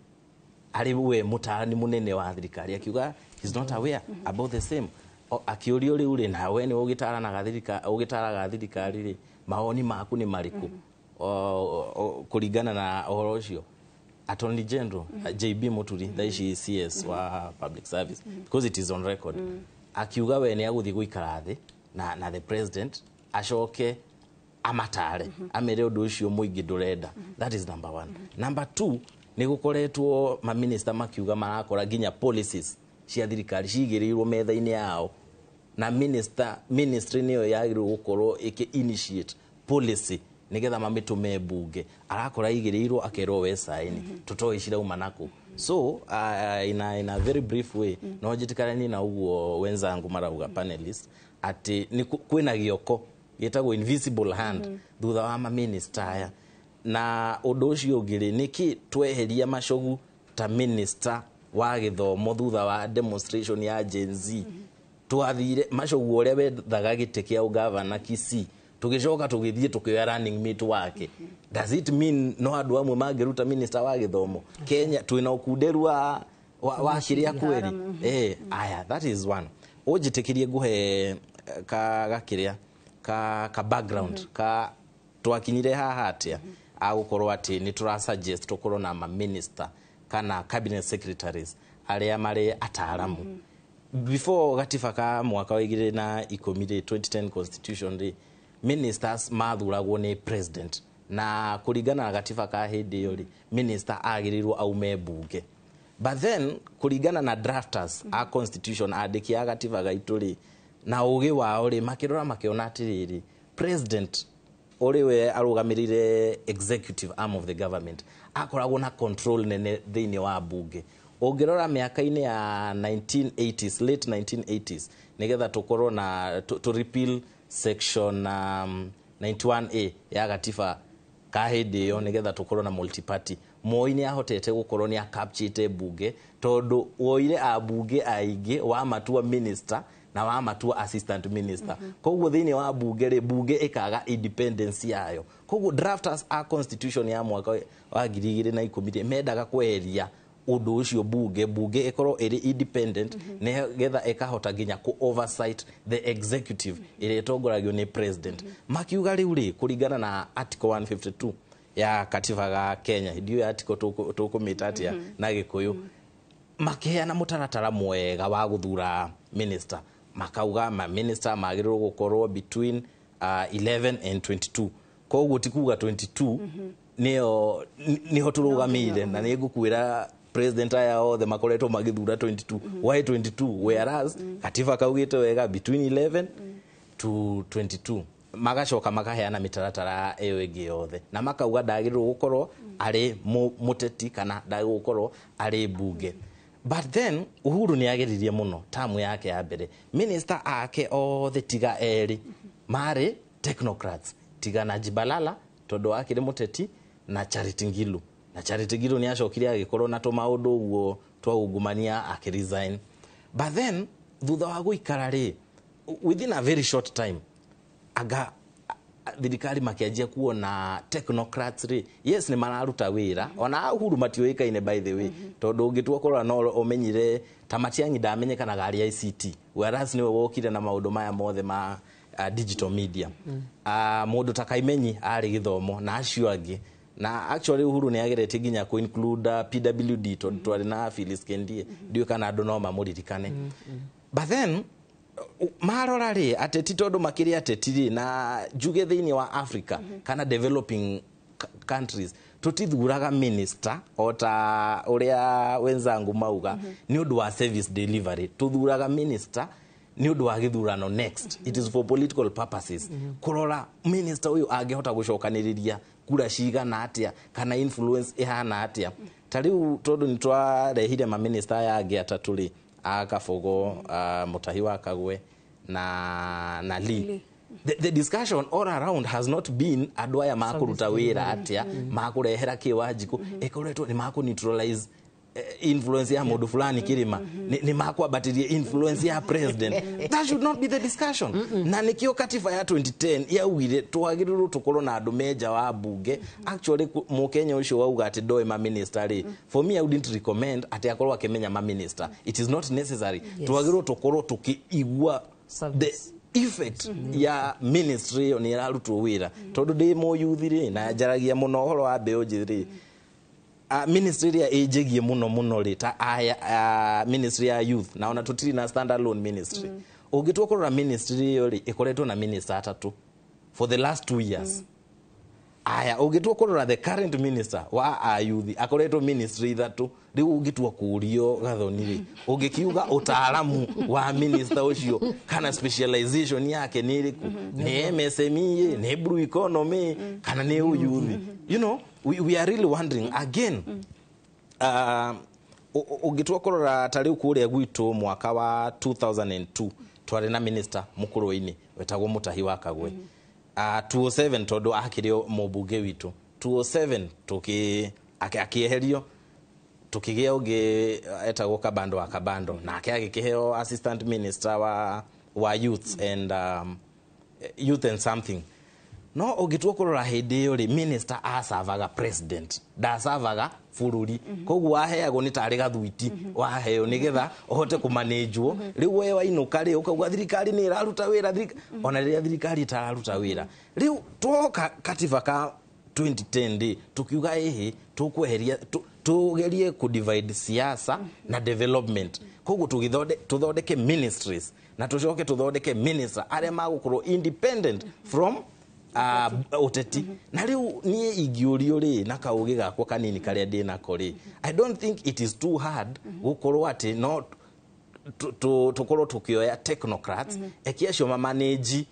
Arĩ we mũtaarani mũnene wa thirikari akiuga he's not aware about the same. Akĩũrio, rĩu rĩ, nawe nĩ ũgĩtaraga thirikari rĩ, mawoni maku nĩ marĩkũ kũringana na ũhoro ũcio? Attorney General JB Muturi, thaa ici CS wa public service, because it is on record, akiuga we nĩ agũthiĩ gũikara thĩ na the president, acoke amatare, amere ũndũ ũcio mũingĩ ndũrenda. That is number one. Number two, nĩ gũkoretwo maminista makiuga marakora nginya policies cia thirikari cigĩrĩirwo metha-inĩ yao, na minister ministry nĩyo yagĩrĩirwo gũkorwo ĩkĩ initiate policy nĩgetha mamĩtũme mbunge. Arakora igĩrĩirwo, akerwo we saini, tũtoĩ cirauma nakũ. So in a very brief way, no njĩtĩkananie na ũguo wenzangu marauga, panelist, atĩ nĩ kwĩna gĩoko gĩtagwo invisible hand thutha wa maminista aya. Na ũndũ ũcio ũngĩ rĩ, nĩkĩ tweheria Macogu ta minister wa gĩthomo thutha wa demonstration ya Gen Z? Twathire Macogu ũrĩa wethaga gĩtĩ kĩa ũgavana Kisii, tũgĩcoka tũgĩthiĩ tũkĩoya running mate wake. Does it mean no andũ amwe mangĩruta minister wa gĩthomo Kenya? Twĩna ũkunderu wa kĩrĩa kweri? Aya, that is one. Ũnjĩtĩkĩrie ngũhe ka gakĩrĩa ka background ka twakinyire haha atĩa, agũkorwo atĩ nĩ tũra suggest tũkorwo na maminista kana cabinet secretaries arĩa marĩ ataaramu. Before gatiba ka mwaka wa 2010 rĩ, 2010 constitution rĩ, ministers mathuragwo nĩ president, na kũringana na gatiba ka hĩndĩ ĩyo rĩ, minister agĩrĩirwo aume mbunge. But then kũringana na drafters a constitution, andĩki a gatiba gaitũ rĩ, na ũgĩ wao rĩ, makĩrora makĩona atĩrĩrĩ, president ũrĩ we arũgamĩrĩire executive arm of the government, akoragwo na control nene thĩinĩ wa mbunge. Ũngĩrora mĩaka-inĩ ya 1980s, late 1980s, nĩgetha tũkorwo na to repeal section 91A ya gatiba ka hĩndĩ ĩyo, nĩgetha tũkorwo na multiparty, Moi nĩ ahotete gũkorwo nĩ acapturĩte mbunge, tondũ woire ambunge aingĩ wamatua minister na wamatua assistant minister. Koguo thĩinĩ wa mbunge rĩ, mbunge ĩkaga independence yayo. Koguo drafters a constitution ya mwaka wa 2010 rĩ, mendaga kweheria ũndũ ũcio, mbunge ĩkorwo ĩrĩ independent, nĩgetha ĩkahota nginya ku oversight the executive ĩrĩa ĩtongoragio nĩ president. Makiuga rĩu rĩ, kũringana na article 152 ya katiba ga Kenya, ndiũĩ article tũkũmĩta atĩa na Gĩkũyũ, makĩheana mũtaratara mwega wa gũthura minister. Makauga ma minister magĩrĩirwo gũkorwo between 11 and 22. Koguo ti kuga 22 nĩyo nĩho tũrũgamĩire, na nĩ ngũkwĩra president aya othe makoretwo magĩthura 22. Why 22, whereas katiba kaugĩte wega between 11 to 22? Magacoka makaheana mĩtaratara ĩyo ĩngĩ yothe na makauga ndagĩrĩirwo gũkorwo arĩ mũteti kana ndagĩrĩirwo gũkorwo arĩ mbunge. But then Uhuru nĩ ageririe mũno tamu yake ya mbere, minister ake othe tiga erĩ marĩ technocrats, tiga Najib Balala tondũ akĩrĩ mũteti na Charity Ngilu. Na Charity Ngilu nĩ acokire agĩkorwo na tũmaũndũ ũguo twa ungumania akĩresign. But then thutha wa gũikara rĩ, within a very short time aga thirikari makianjia kuona technocrats rĩ, yes, nĩ mararuta wĩra. Ona Uhuru matiũĩkaine, by the way, tondũ ũngĩtua kũrora no ũmenyire ta Matiang'i ndamenyekanaga arĩ ICT, whereas nĩwe wokire na maũndũ maya mothe ma digital media. Mũndũ ta Kaimenyi arĩ gĩthomo na acio angĩ. Na actually Uhuru nĩ ageretie nginya kũ include PWD tondũ twarĩ na Phyllis Kendie, ndiũĩ kana andũ no mamũririkane. But then marora rĩ, ateti tondũ makĩrĩ ateti rĩ, na njuge thĩinĩ wa Africa kana developing countries tutithuraga minister o ta ũrĩa wenzangu mauga nĩ ũndũ wa service delivery. Tuthuraga minister nĩ ũndũ wa gĩthurano next. It is for political purposes, kũrora minister ũyũ angĩhota gũcokanĩrĩria kura cigana atĩa kana influence ĩhana atĩa. Ta rĩu tondũ nĩ twarehire maminista aya angĩ atatũ rĩ, a Kabogo, Mutahi wa Kagwe na Lee. Lee. The discussion all around has not been andũ aya makũruta wĩra atĩa, makũrehera kĩ Wanjikũ, ĩkoretwo nĩ makũ neutralize influence ya mũndũ fulani kĩrĩma, nĩ makwambatĩria influence ya president. That should not be the discussion. Na nĩkĩo katiba ya 2010 yaugire twagĩrĩirwo tũkorwo na andũ menja wa bunge. Actually mũkenya ũcio wauga atĩ ndoĩ maminista rĩ, for me I wouldn't recommend atĩ akorwo akĩmenya maminista. It is not necessary. Twagĩrĩirwo tũkorwo tũkĩigua the effect ya ministry ĩyo nĩ ĩrarutwo wĩra, tondũ ndĩ mũyuthi rĩ na njaragia mũno ũhoro wa mbeũ njĩthĩ rĩ, ministry ĩrĩa ĩnjĩgie mũno mũno rĩ ta aya, ministry ya youth, na ona tũtirĩ na standalone ministry. Ũngĩtua kũrora ministry ĩyo rĩ, ĩkoretwo na minister atatũ for the last 2 years. Aya, ũngĩtua kũrora the current minister wa ayuthi akoretwo ministry ithatũ. Rĩu ũngĩtua kũũrio Gathoni rĩ, ũngĩkiuga ũtaaramu wa minister ũcio kana specialization yake nĩ ĩrĩkũ? Nĩ MSME ĩ, nĩ blue economy kana nĩ ũyuthi? We are really wondering again. Ũngĩtua kũrora ta rĩu kũrĩa gwitũ mwaka wa 2002 twarĩ na minister mũkũrũ-inĩ wetagwo Mũtahi wa Kagwe. 207 tondũ akĩrĩ mũmbunge witũ 207 tũkĩ akĩeherio, tukĩgĩa ũngĩ etagwo Kabando wa Kabando, nake agĩkĩheo assistant minister wa youth and youth and something. No ũngĩtua kũrora hĩndĩ ĩyo rĩ, minister acavaga president, ndacavaga bũrũri. Koguo waheagwo nĩ tarĩ gathuiti waheo nĩgetha ũhote kũmanĩnjwo. Rĩu we wainũka rĩ, ũkauga thirikari nĩ ĩraruta wĩra, ona rĩrĩa thirikari ĩtararuta wĩra. Rĩu twoka katiba ka 2010 rĩ, tukiuga ĩhĩ tũkweheria tugerie kudivide siasa na development. Koguo tũthondeke ministries na tũcoke tũthondeke minister arĩa magũkorwo independent from ũteti. Na rĩu niĩ ingĩũrio rĩ, na kaũgĩ gakwa kanini karĩa ndĩ nako rĩ, I don't think it is too hard gũkorwo atĩ no tũkorwo tũkĩoya technocrats eki acio mamanage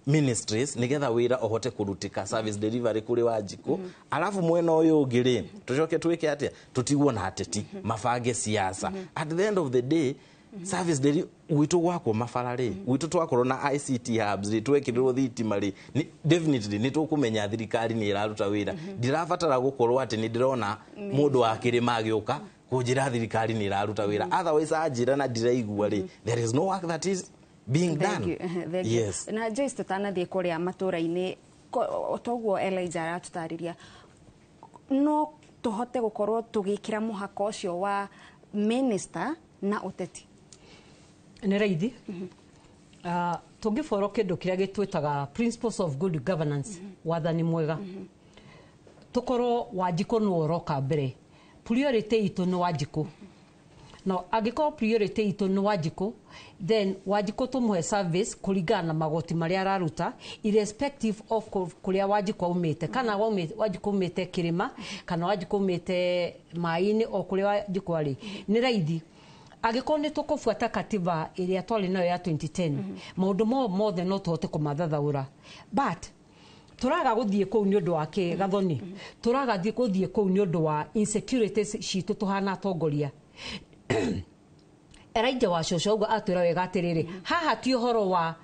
ministries nigetha wĩra ũhote kũrutĩka, service delivery kũrĩ Wanjikũ. Alafu mwena ũyũ ũngĩ rĩ, tũcoke twĩke atĩa? Tũtigwo na ateti mabange siasa. At the end of the day, service delivery gwitũ gwakwo mabara rĩ, gwitũ twakorwo na ICT hubs rĩ, twekĩrĩrwo thitima rĩ, definitely nĩ tũkũmenya thirikari nĩ ĩraruta wĩra. Ndirabatara gũkorwo atĩ nĩ ndĩrona mũndũ wa kĩrĩma agĩũka kũnjĩra thirikari nĩ ĩraruta wĩra. Otherwise anjĩra na ndiraigua rĩ, there is no work that is being Thank done. you. Thank you. Yes. Na Joyce, tũtanathiĩ kũrĩa matũra-inĩ, toguo Elijah aratũtarĩria, no tũhote gũkorwo tũgĩkĩra mũhaka ũcio wa minister na ũteti? Nĩ raithi. Tũngĩboro kĩndũ kĩrĩa gĩtwĩtaga principles of good governance, wathani mwega, tũkorwo Wanjikũ nĩwe ũroka mbere. Priority itũ nĩ Wanjikũ. No angĩkorwo priority itũ nĩ Wanjikũ, then Wanjikũ tũmũhe service kũringana na magoti marĩa araruta, irrespective of kũrĩa Wanjikũ aumĩte, kana Wanjikũ aumĩte kĩrĩma kana Wanjikũ aumĩte maĩ-inĩ, o kũrĩa Wanjikũ arĩ. Nĩ raithi. Angĩkorwo nĩ tũkũbuata katiba ĩrĩa twarĩ nayo ya 2010, maũndũ mo mothe no tũhote kũmathathaũra, but tũraga gũthiĩ kũu nĩ ũndũ wa kĩ, Gathoni? Tũraga gũthiĩ kũu nĩ ũndũ wa insecurities citũ tũhana atongoria. Elijah wa cũcũ auga atwĩra wega atĩrĩrĩ, haha ti ũhoro wa,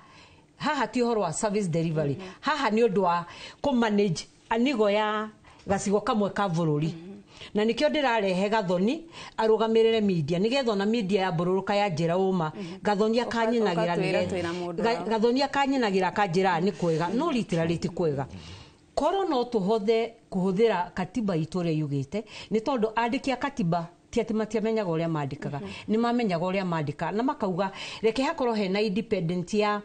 haha ti ũhoro wa service delivery, haha nĩ ũndũ wa kũ manage anigo ya gacigo kamwe ka bũrũri. Na nikĩo ndĩrarehe Gathoni arũgamĩrĩre media, nĩgetha ona media ya mbũrũrũka ya njĩra ũma Gathoni akanyinagĩra. Ũgatwĩra twĩna mũndũ wao. Gathoni akanyinagĩra akanjĩra nĩ kwega, no literally ti kwega. Korwo no tũhothe kũhũthĩra katiba itũ ũrĩa yugĩte, nĩ tondũ andĩki a katiba ti atĩ matiamenyaga ũrĩa mandĩkaga, nĩ mamenyaga ũrĩa mandĩkaga na makauga reke hakorwo hena independent ya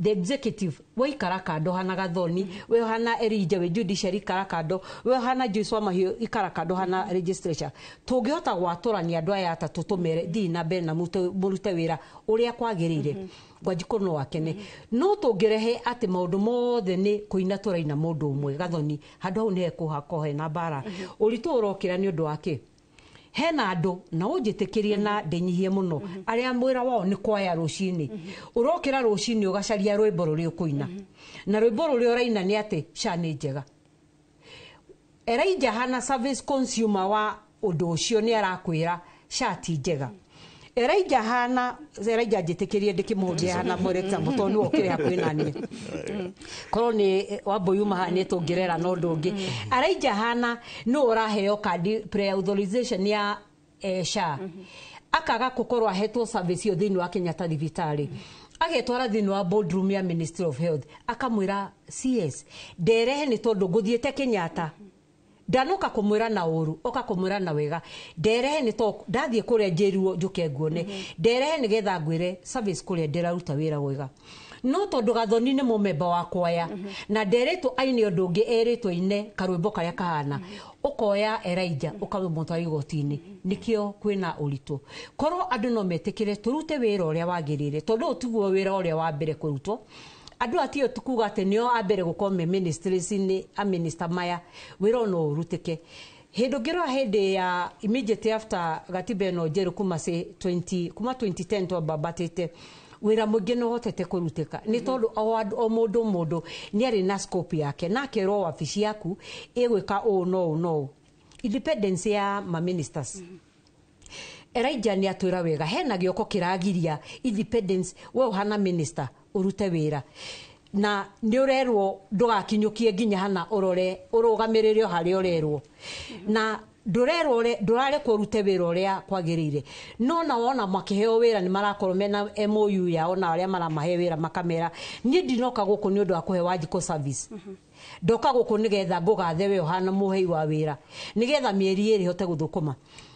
the executive. Waikara kando hana Gathoni, we hana Elijah we judiciary, ikara kando we hana Joyce wa Mahiũ, ikara kando hana legislature. Tũngĩhota gwatũrania andũ aya atatũ, tũmere thiĩ na mbere na mũrute wĩra ũrĩa kwagĩrĩire, Gwanjikũ no akene. No tũngĩrehe atĩ maũndũ mothe nĩ kũina tũraina mũndũ ũmwe, Gathoni, handũ hau nĩ hekũhakorwo hena mbara. Ũritũ ũrokĩra nĩ ũndũ wa kĩ? Hena andũ na ũnjĩtĩkĩrie na ndĩnyihie mũno, arĩa mwĩra wao nĩ kwaya rũcinĩ. Ũrokĩra rũcinĩ ũgacaria rwĩmbo rũrĩa ũkũina, na rwĩmbo rũrĩa ũraina nĩ atĩ SHA nĩ njega. Elijah hana service consumer wa ũndũ ũcio nĩ arakwĩra SHA ti njega. Elijah hana, Elijah njĩtĩkĩrie ndĩkĩmũhũthie hana for example, tondũ nĩwe ũkĩrĩ hakuhĩ na niĩ, korwo nĩ Wambui uma haha nĩ tũngĩrera na ũndũ ũngĩ. Elijah hana nĩ ũraheo kandi pre-authorization ya SHA, akaga gũkorwo ahetwo service ĩyo thĩinĩ wa Kenyatta thibitarĩ, agetwara thĩinĩ wa boardroom ya Ministry of Health, akamwĩra CS nderehe nĩ tondũ ngũthiĩte Kenyatta, ndanoka kũmwĩra na ũru, oka kũmwĩra na wega, nderehe nĩ to ndathiĩ kũrĩa njĩruo njũke nguone, nderehe nĩgetha ngwĩre service kũrĩa ndĩraruta wĩra wega. No tondũ Gathoni nĩ mũmemba wa kwaya na nderetwo aine ũndũ ũngĩ, erĩtwo aine karwĩmbo karĩa kahana, ũkoya Elijah ũkamũtwara igoti-inĩ, nĩkĩo kwĩna ũritũ. Korwo andũ no metĩkĩre tũrute wĩra ũrĩa wagĩrĩire, tondũ ũyũ tiguo wĩra ũrĩa wa mbere kũrutwo. Andũ atio tukuga atĩ nĩo a mbere gũkorwo me ministries-inĩ, a minister maya, wĩra no ũrutĩke. Hĩndĩ ũngĩrora hĩndĩ ya immediately after gatiba ĩno njerũ kuma say 20 kuma 2010 twambambatĩte, wĩra mũingĩ nĩ ũhotete kũrutĩka, nĩ tondũ o andũ, o mũndũ mũndũ nĩ arĩ na scope yake, na akerwo wabici yaku ĩgwĩka ũũ no ũũ no ũũ. Independence ya ma ministers, Elijah nĩ atwĩra wega hena gĩoko kĩragiria independence. We ũhana minister ũrute wĩra na nĩ ũrerwo ndũgakinyũkie nginya hana ũrore ũrũgamĩrĩre o harĩa ũrerwo, na ndũrerwo ndũrarekwo ũrute wĩra ũrĩa kwagĩrĩire. No na wona makĩheo wĩra nĩ marakorwo mena MOU yao na arĩa maramahe wĩra, makamera niĩ ndinoka gũkũ nĩ ũndũ wa kũhe Wanjikũ service, ndoka gũkũ nĩgetha ngũgathe we ũhana mũhei wa wĩra, nĩgetha mĩeri ĩrĩ hote gũthũkũma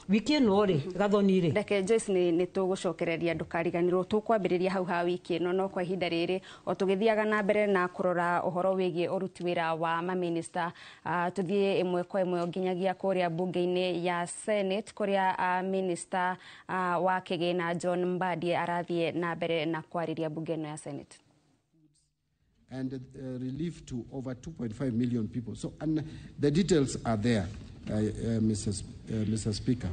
wiki ĩno rĩ, Gathoni rĩ. Reke Joyce, nĩ tũgũcokereria, ndũkariganĩrwo tũkwambĩrĩria hau ha wiki ĩno, no kwa ihinda rĩrĩ o tũgĩthiaga na mbere na kũrora ũhoro wĩgiĩ ũruti wĩra wa maminista, tũthiĩ ĩmwe kwa ĩmwe nginyagia kũrĩa mbunge-inĩ ya Senate kũrĩa minister wa kĩgĩna John Mbadi arathiĩ na mbere na kwarĩria mbunge ĩno ya Senate. And relief to over 2.5 million people. So, and the details are there, Mr. Speaker.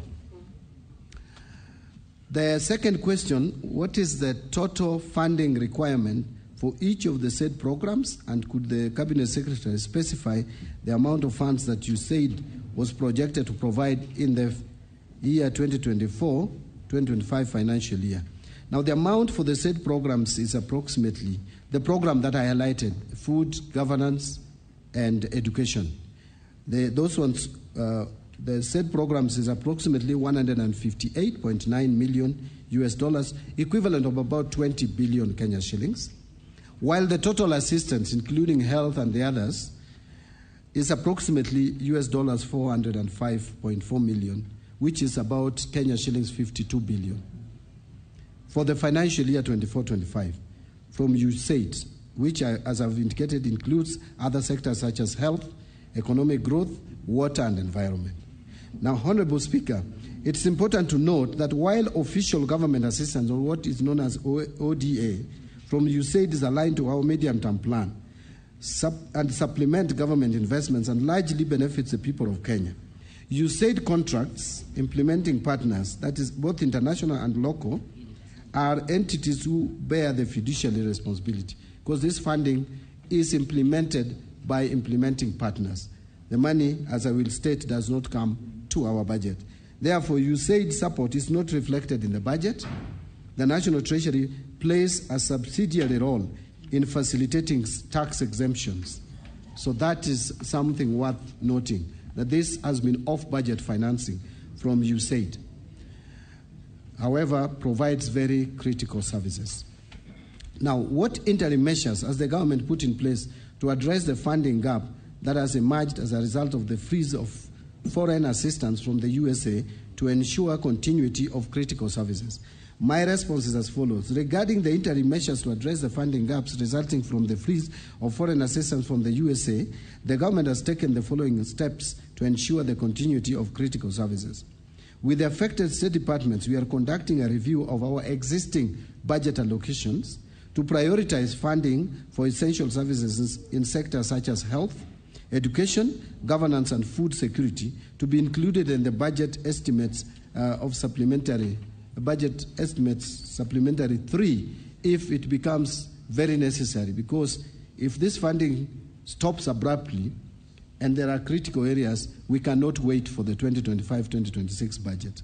The second question, what is the total funding requirement for each of the said programs, and could the Cabinet Secretary specify the amount of funds that you said was projected to provide in the year 2024-2025 financial year? Now, the amount for the said programs is approximately the program that I highlighted, food, governance, and education. Those ones, the said programs is approximately $158.9 million US dollars, equivalent of about 20 billion Kenya shillings, while the total assistance, including health and the others, is approximately US dollars 405.4 million, which is about Kenya shillings 52 billion for the financial year 24-25 from USAID, which, as I've indicated, includes other sectors such as health, economic growth, water and environment. Now, Honorable Speaker, it's important to note that while official government assistance, or what is known as ODA, from USAID is aligned to our medium-term plan and supplement government investments and largely benefits the people of Kenya, USAID contracts implementing partners, that is both international and local, are entities who bear the fiduciary responsibility because this funding is implemented by implementing partners. The money, as I will state, does not come to our budget. Therefore, USAID support is not reflected in the budget. The National Treasury plays a subsidiary role in facilitating tax exemptions. So that is something worth noting, that this has been off-budget financing from USAID. However, provides very critical services. Now, what interim measures has the government put in place to address the funding gap that has emerged as a result of the freeze of foreign assistance from the USA to ensure continuity of critical services? My response is as follows. Regarding the interim measures to address the funding gaps resulting from the freeze of foreign assistance from the USA, the government has taken the following steps to ensure the continuity of critical services. With the affected state departments, we are conducting a review of our existing budget allocations to prioritize funding for essential services in sectors such as health, education, governance, and food security to be included in the budget estimates of supplementary budget estimates supplementary 3 if it becomes very necessary, because if this funding stops abruptly and there are critical areas, we cannot wait for the 2025-2026 budget.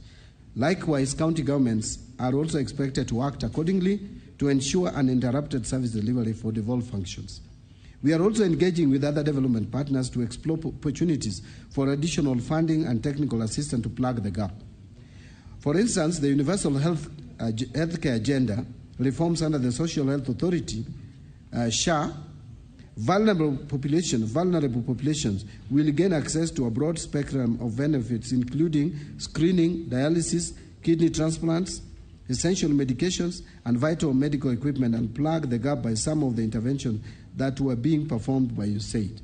Likewise, county governments are also expected to act accordingly to ensure uninterrupted service delivery for devolved functions. We are also engaging with other development partners to explore opportunities for additional funding and technical assistance to plug the gap. For instance, the Universal Healthcare Agenda reforms under the Social Health Authority, SHA, vulnerable populations will gain access to a broad spectrum of benefits, including screening, dialysis, kidney transplants, essential medications, and vital medical equipment, and plug the gap by some of the interventions that were being performed by USAID.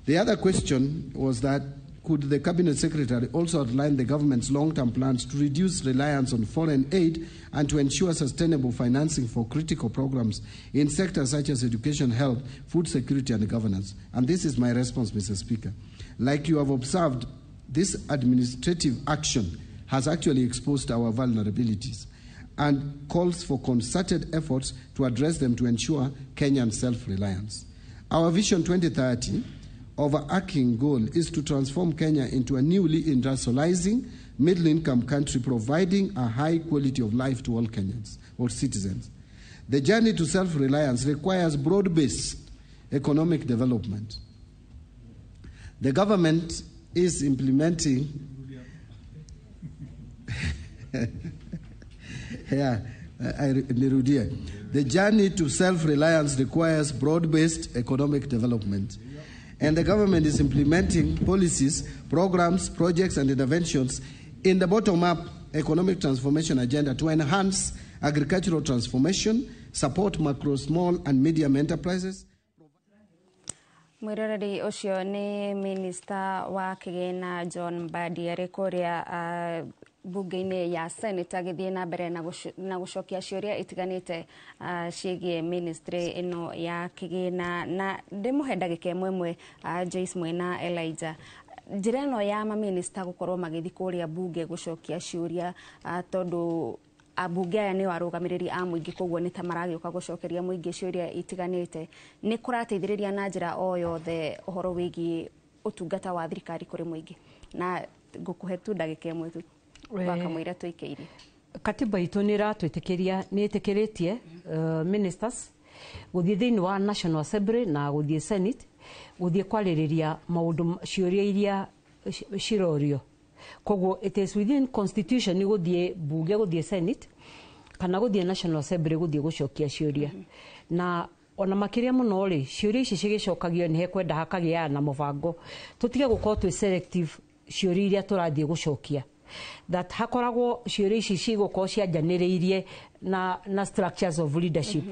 The other question was that could the Cabinet Secretary also outline the government's long-term plans to reduce reliance on foreign aid and to ensure sustainable financing for critical programs in sectors such as education, health, food security, and governance? And this is my response, Mr. Speaker. Like you have observed, this administrative action has actually exposed our vulnerabilities and calls for concerted efforts to address them to ensure Kenyan self-reliance. Our Vision 2030 overarching goal is to transform Kenya into a newly industrializing middle-income country, providing a high quality of life to all Kenyans or citizens. The journey to self-reliance requires broad-based economic development. The government is implementing The journey to self-reliance requires broad-based economic development. And the government is implementing policies, programs, projects, and interventions in the bottom-up economic transformation agenda to enhance agricultural transformation, support macro, small, and medium enterprises. Mwiroreri ucio ni minister wa kigina John Mbadi arĩ kũrĩa bunge-inĩ ya Senate agĩthiĩ na mbere na gũcokia ciũria itiganĩte ciĩgiĩ ministry ĩno ya kĩgĩna. Na ndĩmũhe ndagĩka ĩmwe ĩmwe Joyce Mwena Elijah, njĩra ĩno ya maminista gũkorwo magĩthiĩ kũrĩa bunge gũcokia ciũria, tondũ ambunge aya nĩo arũgamĩrĩri a mũingĩ, koguo nĩ ta maragĩũka gũcokeria mũingĩ ciũria itiganĩte, nĩ kũrateithĩrĩria na njĩra o yothe ũhoro wĩgiĩ ũtungata wa thirikari kũrĩ mũingĩ? Na ngũkũhe tu ndagĩka ĩmwe tu wakamwĩra tũikĩirie. Katiba itũ nĩ ĩratwĩtĩkĩria, nĩ ĩtĩkĩrĩtie ministers gũthiĩ thĩinĩ wa National Assembly na gũthiĩ Senate gũthiĩ kwarĩrĩria maũndũ ciũria iria cirorio. Koguo it is within constitution gũthiĩ bunge, gũthiĩ Senate kana gũthiĩ National Assembly gũthiĩ gũcokia ciũria. Na ona makĩria mũno rĩ, ciũria ici cigĩcokagio nĩ hekwenda hakagĩa na mũbango, tũtige gũkorwo twĩ selective ciũria iria tũrathiĩ gũcokia, that hakoragwo ciũria ici cigũkorwo cianjanĩrĩirie na structures of leadership.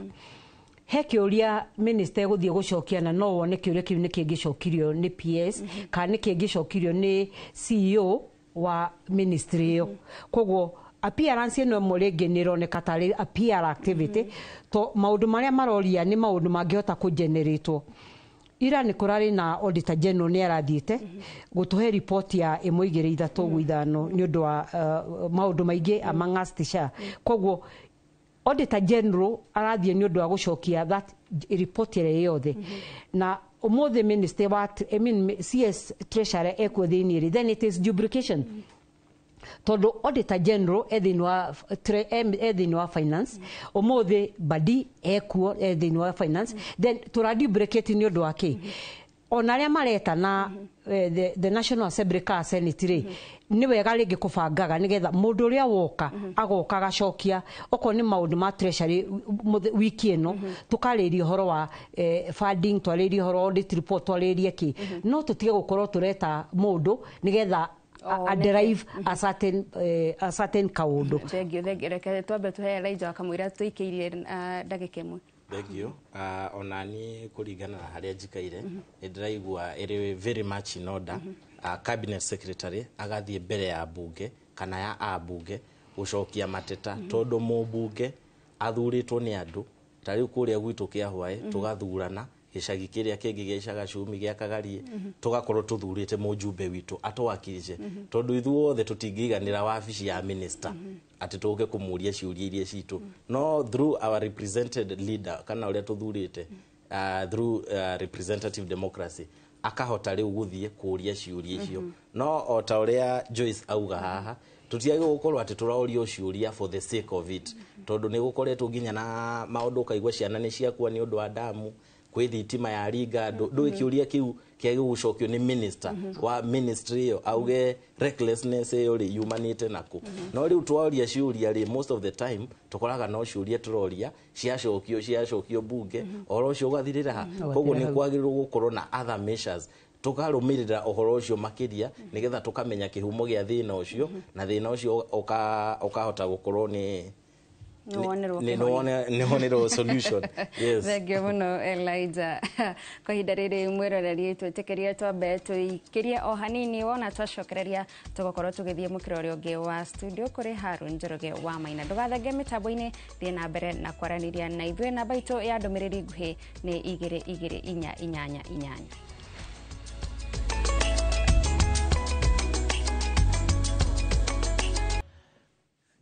He kĩũria minister gũthiĩ gũcokia na no wone kĩũria kĩu nĩ kĩngĩcokirio nĩ PS kana nĩ kĩngĩcokirio nĩ CEO wa ministry ĩyo. Koguo appearance ĩno ĩmwe rĩngĩ nĩ ĩroneka tarĩ a PR activity, to maũndũ marĩa maroria nĩ maũndũ mangĩhota kũgeneratwo. Ira nĩ kũrarĩ na auditor general nĩ arathiĩte gũtũhe report ya 1 2 3 5 nĩ ũndũ wa maũndũ maingĩ among us tisha. Koguo auditor general arathiĩ nĩ ũndũ wa gũcokia that report ĩrĩa yothe. Na ũmũthĩ minister wa I mean CS treasurer ekuo thĩinĩ rĩ, then it is duplication. Tondu auditor general e thĩinĩ wa finance, ũmũthĩ Badi ekuo e thĩinĩ wa finance, then tũraduplicate nĩ ũndũ wa kĩ? Ona arĩa mareta na the National Assembly ka Senate rĩ, nĩ wega rĩngĩ kũbangaga nĩgetha mũndũ ũrĩa woka agoka agacokia okorwo nĩ maũndũ ma treasury wiki ĩno tũkarĩria ũhoro wa funding, twarĩrie ũhoro wa audit report, twarĩrie kĩ, no tũtige gũkorwo tũreta mũndũ nĩgetha a derive a certain kaundu. Thank you. Reke twambe tuhe Elijah akamwira tuikeirie ndagĩka ĩmwe. Thank you. Ona niĩ kũringana na harĩa njikaire nĩ ndĩraigua ĩrĩ very much in order. Cabinet secretary agathiĩ mbere ya bunge kana ya ambunge gũcokia mateta tondũ mũmbunge athurĩtwo nĩ andũ ta rĩu kũrĩa gwitũ kĩa Hwaĩ tũgathurana gĩcagi kĩrĩa kĩngĩ gĩa Icagacumi gĩa Kagarie tũgakorwo tũthurĩte mũjumbe witũ atũwakilishe tondũ ithuothe tũtingĩiganĩra wabici ya minister atĩ tũke kũmũria ciũria iria citũ no through our represented leader kana ũrĩa tũthurĩte through representative democracy akahota rĩu gũthiĩ kũria ciũria icio no o ta ũrĩa Joyce auga haha tũtiagĩrĩirwo gũkorwo atĩ tũraũrio ciũria for the sake of it tondũ nĩ gũkoretwo nginya na maũndũ ũkaigua ciana nĩ ciakua nĩ ũndũ wa damu kwĩ thitima ya ringa ndũĩ kĩũria kĩu kĩagĩrĩirwo gũcokio nĩ minister wa ministry ĩyo auge recklessness ĩyo rĩ yumanĩte nakũ no rĩu twaũria ciũria rĩ most of the time tũkoraga no ciũria tũroria ciacokio bunge ũhoro ũcio ũgathirĩra ha koguo nĩ kwagĩrĩirwo gũkorwo na other measures tũkarũmĩrĩra ũhoro ũcio makĩria nĩgetha tũkamenya kĩhumo gĩa thĩna ũcio na thĩna ũcio ũkahota gũkorwo nĩ nĩwonerwo solution. Yes. Thank you mũno Elijah. Kwa ihinda rĩrĩ mwĩroreri twĩtĩkĩrie twambe tũikĩrie o hanini wona twacokereria tũgũkorwo tũgĩthiĩ mũkĩra ũrĩa ũngĩ wa studio kũrĩ Harun Njoroge wa Maina. Ndũgathenge mĩtambo-inĩ, thiĩ na mbere na kwaranĩria na ithuĩ. Namba itũ ya ndũmĩrĩri nguhĩ nĩ 2 2 4 8 8.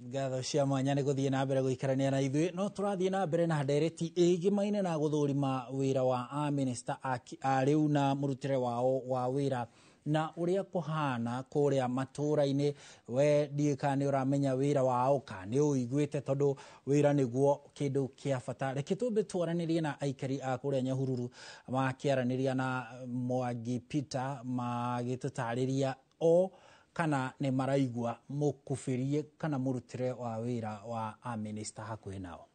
Ngatho cia mwanya nĩ gũthiĩ na mbere gũikarania na ithuĩ no tũrathiĩ na mbere na ndereti ĩgĩmaine na gũthũrima wĩra wa a-minister a rĩu na mũrutĩre wao wa wĩra na ũrĩa kũhana kũrĩa matũũra-inĩ. We ndiũĩ kana nĩ ũramenya wĩra wao kana nĩ ũiguĩte tondũ wĩra nĩguo kĩndũ kĩa bata. Reke tũmbe twaranĩrie na aikari a kũrĩa Nyahururu makĩaranĩria na Mwangi Peter magĩtũtarĩria o kana nĩ maraigua mũkũbĩrie kana mũrutĩre wa wĩra wa a-minister hakuhĩ nao.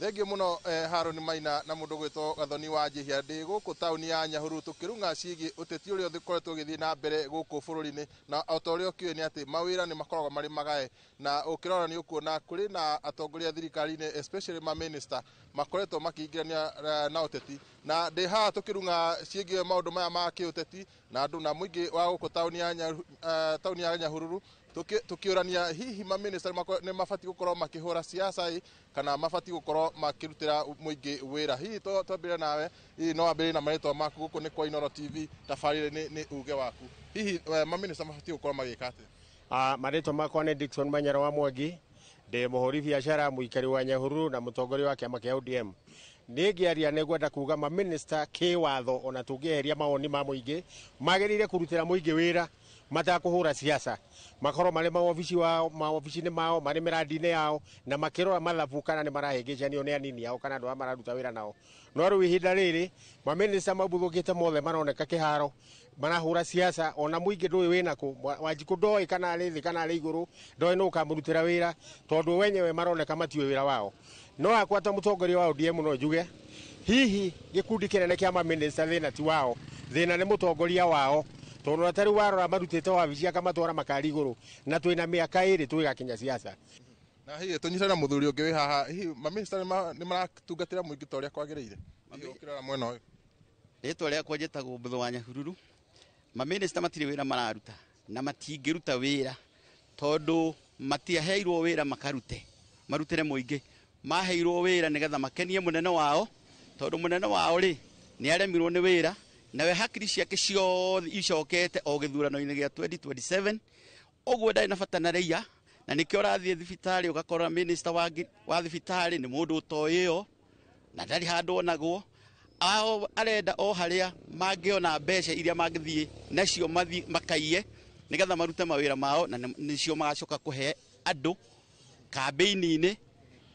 Thengiũ mũno Harũni Maina na mũndũ gwĩtwo Gathoni wa Njihia. Ndĩ gũkũ taũni ya Nyahururu tũkĩrung'a ciĩgiĩ ũteti ũrĩa ũkoretwo ũgĩthiĩ na mbere gũkũ bũrũri-inĩ, na o ta ũrĩa ũkĩũĩ nĩ atĩ mawĩra nĩ makoragwo marĩ magae, na ũkĩrora nĩ ũkuona kũrĩ na atongoria thirikari-inĩ especially ma minister makoretwo makĩingĩrania na ũteti, na ndĩ haha tũkĩrung'a ciĩgiĩ maũndũ maya ma kĩũteti na andũ na mũingĩ wa gũkũ taũni ya Nyahururu tukiurania hihi ma minister nĩ mabatiĩ gũkorwo makĩhũra siasa kana mabatiĩ gũkorwo makĩrutĩra mũingĩ wĩra. Hihi twambĩrĩrie nawe, hihi no wambĩrĩrie na marĩtwa maku gũkũ nĩ kwa Inooro TV tabarĩre nĩ uge waku. Hihi ma minister mabatiĩ gũkorwo magĩka atĩa? Marĩtwa makwa nĩ Dickson Manyara wa Mwangi, ndĩ mũhũri biacara, mũikari wa Nyahururu na mũtongoria wa kĩama kĩa ODM. Niĩ ngĩaria nĩ ngwenda kuga ma minister kĩwatho ona tũngĩeheria mawoni ma mũingĩ magĩrĩire kũrutĩra mũingĩ wĩra matakũhũra siasa, makorwo marĩ mawobici wao, mawobici-inĩ mao, marĩ mĩrandi-inĩ yao, na makĩrora mathabu kana nĩ marahĩngĩcanio nĩ anini ao kana andũ arĩa mararuta wĩra nao. No rĩu ihinda rĩrĩ mamĩnĩsta mabuthũkĩte mothe maroneka kĩharo marahũra siasa, ona mũingĩ ndũĩ wĩnakũ. Wanjikũ ndoĩ kana arĩ thĩ kana arĩ igũrũ, ndoĩ nũ ũkamũrutĩra wĩra tondũ wenyewe maroneka matiũĩ wĩra wao. No akwa ta mũtongoria wa ODM no njuge hihi gĩkundi kĩnene kĩa mamĩnĩsta thĩna ti wao, thĩna nĩ mũtongoria wao tondũ na tarĩu warora marutĩte wabici akamatwara makari igũrũ na twĩna mĩaka ĩrĩ twĩgakinya siasa. Na hihi tũnyitane na mũthuri ũngĩ wĩ haha, hihi mamĩnĩsta nĩ maratungatĩra mũingĩ ta ũrĩa kwagĩrĩire? Hihi ũkĩrora mwena ũyũ. Rĩtwa rĩakwa njĩtagwo Mbũthũ wa Nyahururu. Mamĩnĩsta matirĩ wĩra mararuta na matingĩruta wĩra tondũ matiaheirwo wĩra makarute marutĩre mũingĩ. Maheirwo wĩra nĩgetha makenie mũnene wao, tondũ mũnene wao rĩ nĩ aremirwo nĩ wĩra, nawe hakiri ciake ciothe icokete o gĩthurano-inĩ gĩa 2027. Ũguo ndarĩ na bata na raia, na nĩkĩo ũrathiĩ thibitarĩ ũgakora minister wa thibitarĩ nĩ mũndũ ũtoĩo na ndarĩ handũ onagwo. Ao arenda o harĩa mangĩona mbeca iria mangĩthiĩ nacio mathiĩ makaiye nĩgetha marute mawĩra mao, na nĩcio magacoka kũhe andũ kambĩini-inĩ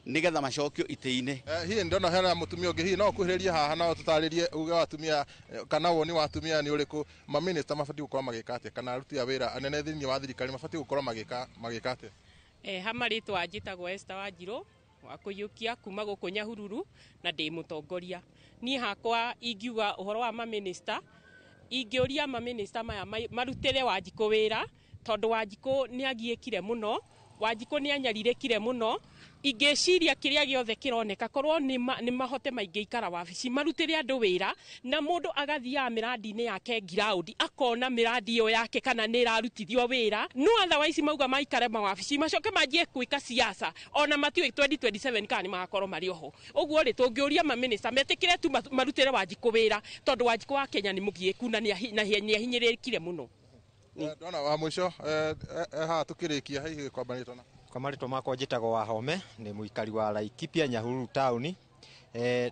nĩgetha macokio itĩ-inĩ. Hihi ndona hena mũtumia ũngĩ, hihi no ũkuhĩrĩrie haha na ũtũtarĩrie uge wa atumia kana woni wa atumia nĩ ũrĩkũ, maminista mabatiĩ gũkorwo magĩka atĩa, kana aruti a wĩra anene thĩinĩ wa thirikari mabatiĩ gũkorwo magĩka atĩa? Ha marĩtwa njĩtagwo Esther Wanjirũ wa kũiyũkia kuma gũkũ Nyahururu na ndĩ mũtongoria. Niĩ hakwa ingiuga ũhoro wa maminista, ingĩũria maminista maya marutĩre Wanjikũ wĩra, tondũ Wanjikũ nĩ agiĩkire mũno, Wanjikũ nĩ anyarirĩkire mũno. Ingĩciria kĩrĩa gĩothe kĩroneka korwo nĩ mahote maingĩikara wabici marutĩre andũ wĩra, na mũndũ agathiaga mĩrandi-inĩ yake ground akona mĩrandi ĩyo yake kana nĩ ĩrarutithio wĩra. No otherwise mauga maikare mawabici macoke manjie gwĩka siasa, ona matiũĩ 2027 kana nĩ magakorwo marĩ oho. Ũguo rĩ, tũngĩũria maminista metĩkĩre tu marutĩre Wanjikũ wĩra, tondũ Wanjikũ wa Kenya nĩ mũgiĩku na nĩ ahinyĩrĩrĩkire mũno. Ndona wa mũico haha tũkĩrĩkia, hihi kwamba rĩtwa na kwa marĩtwa makwa njĩtagwo Wahome, nĩ mũikari wa Laikipia Nyahururu taũni.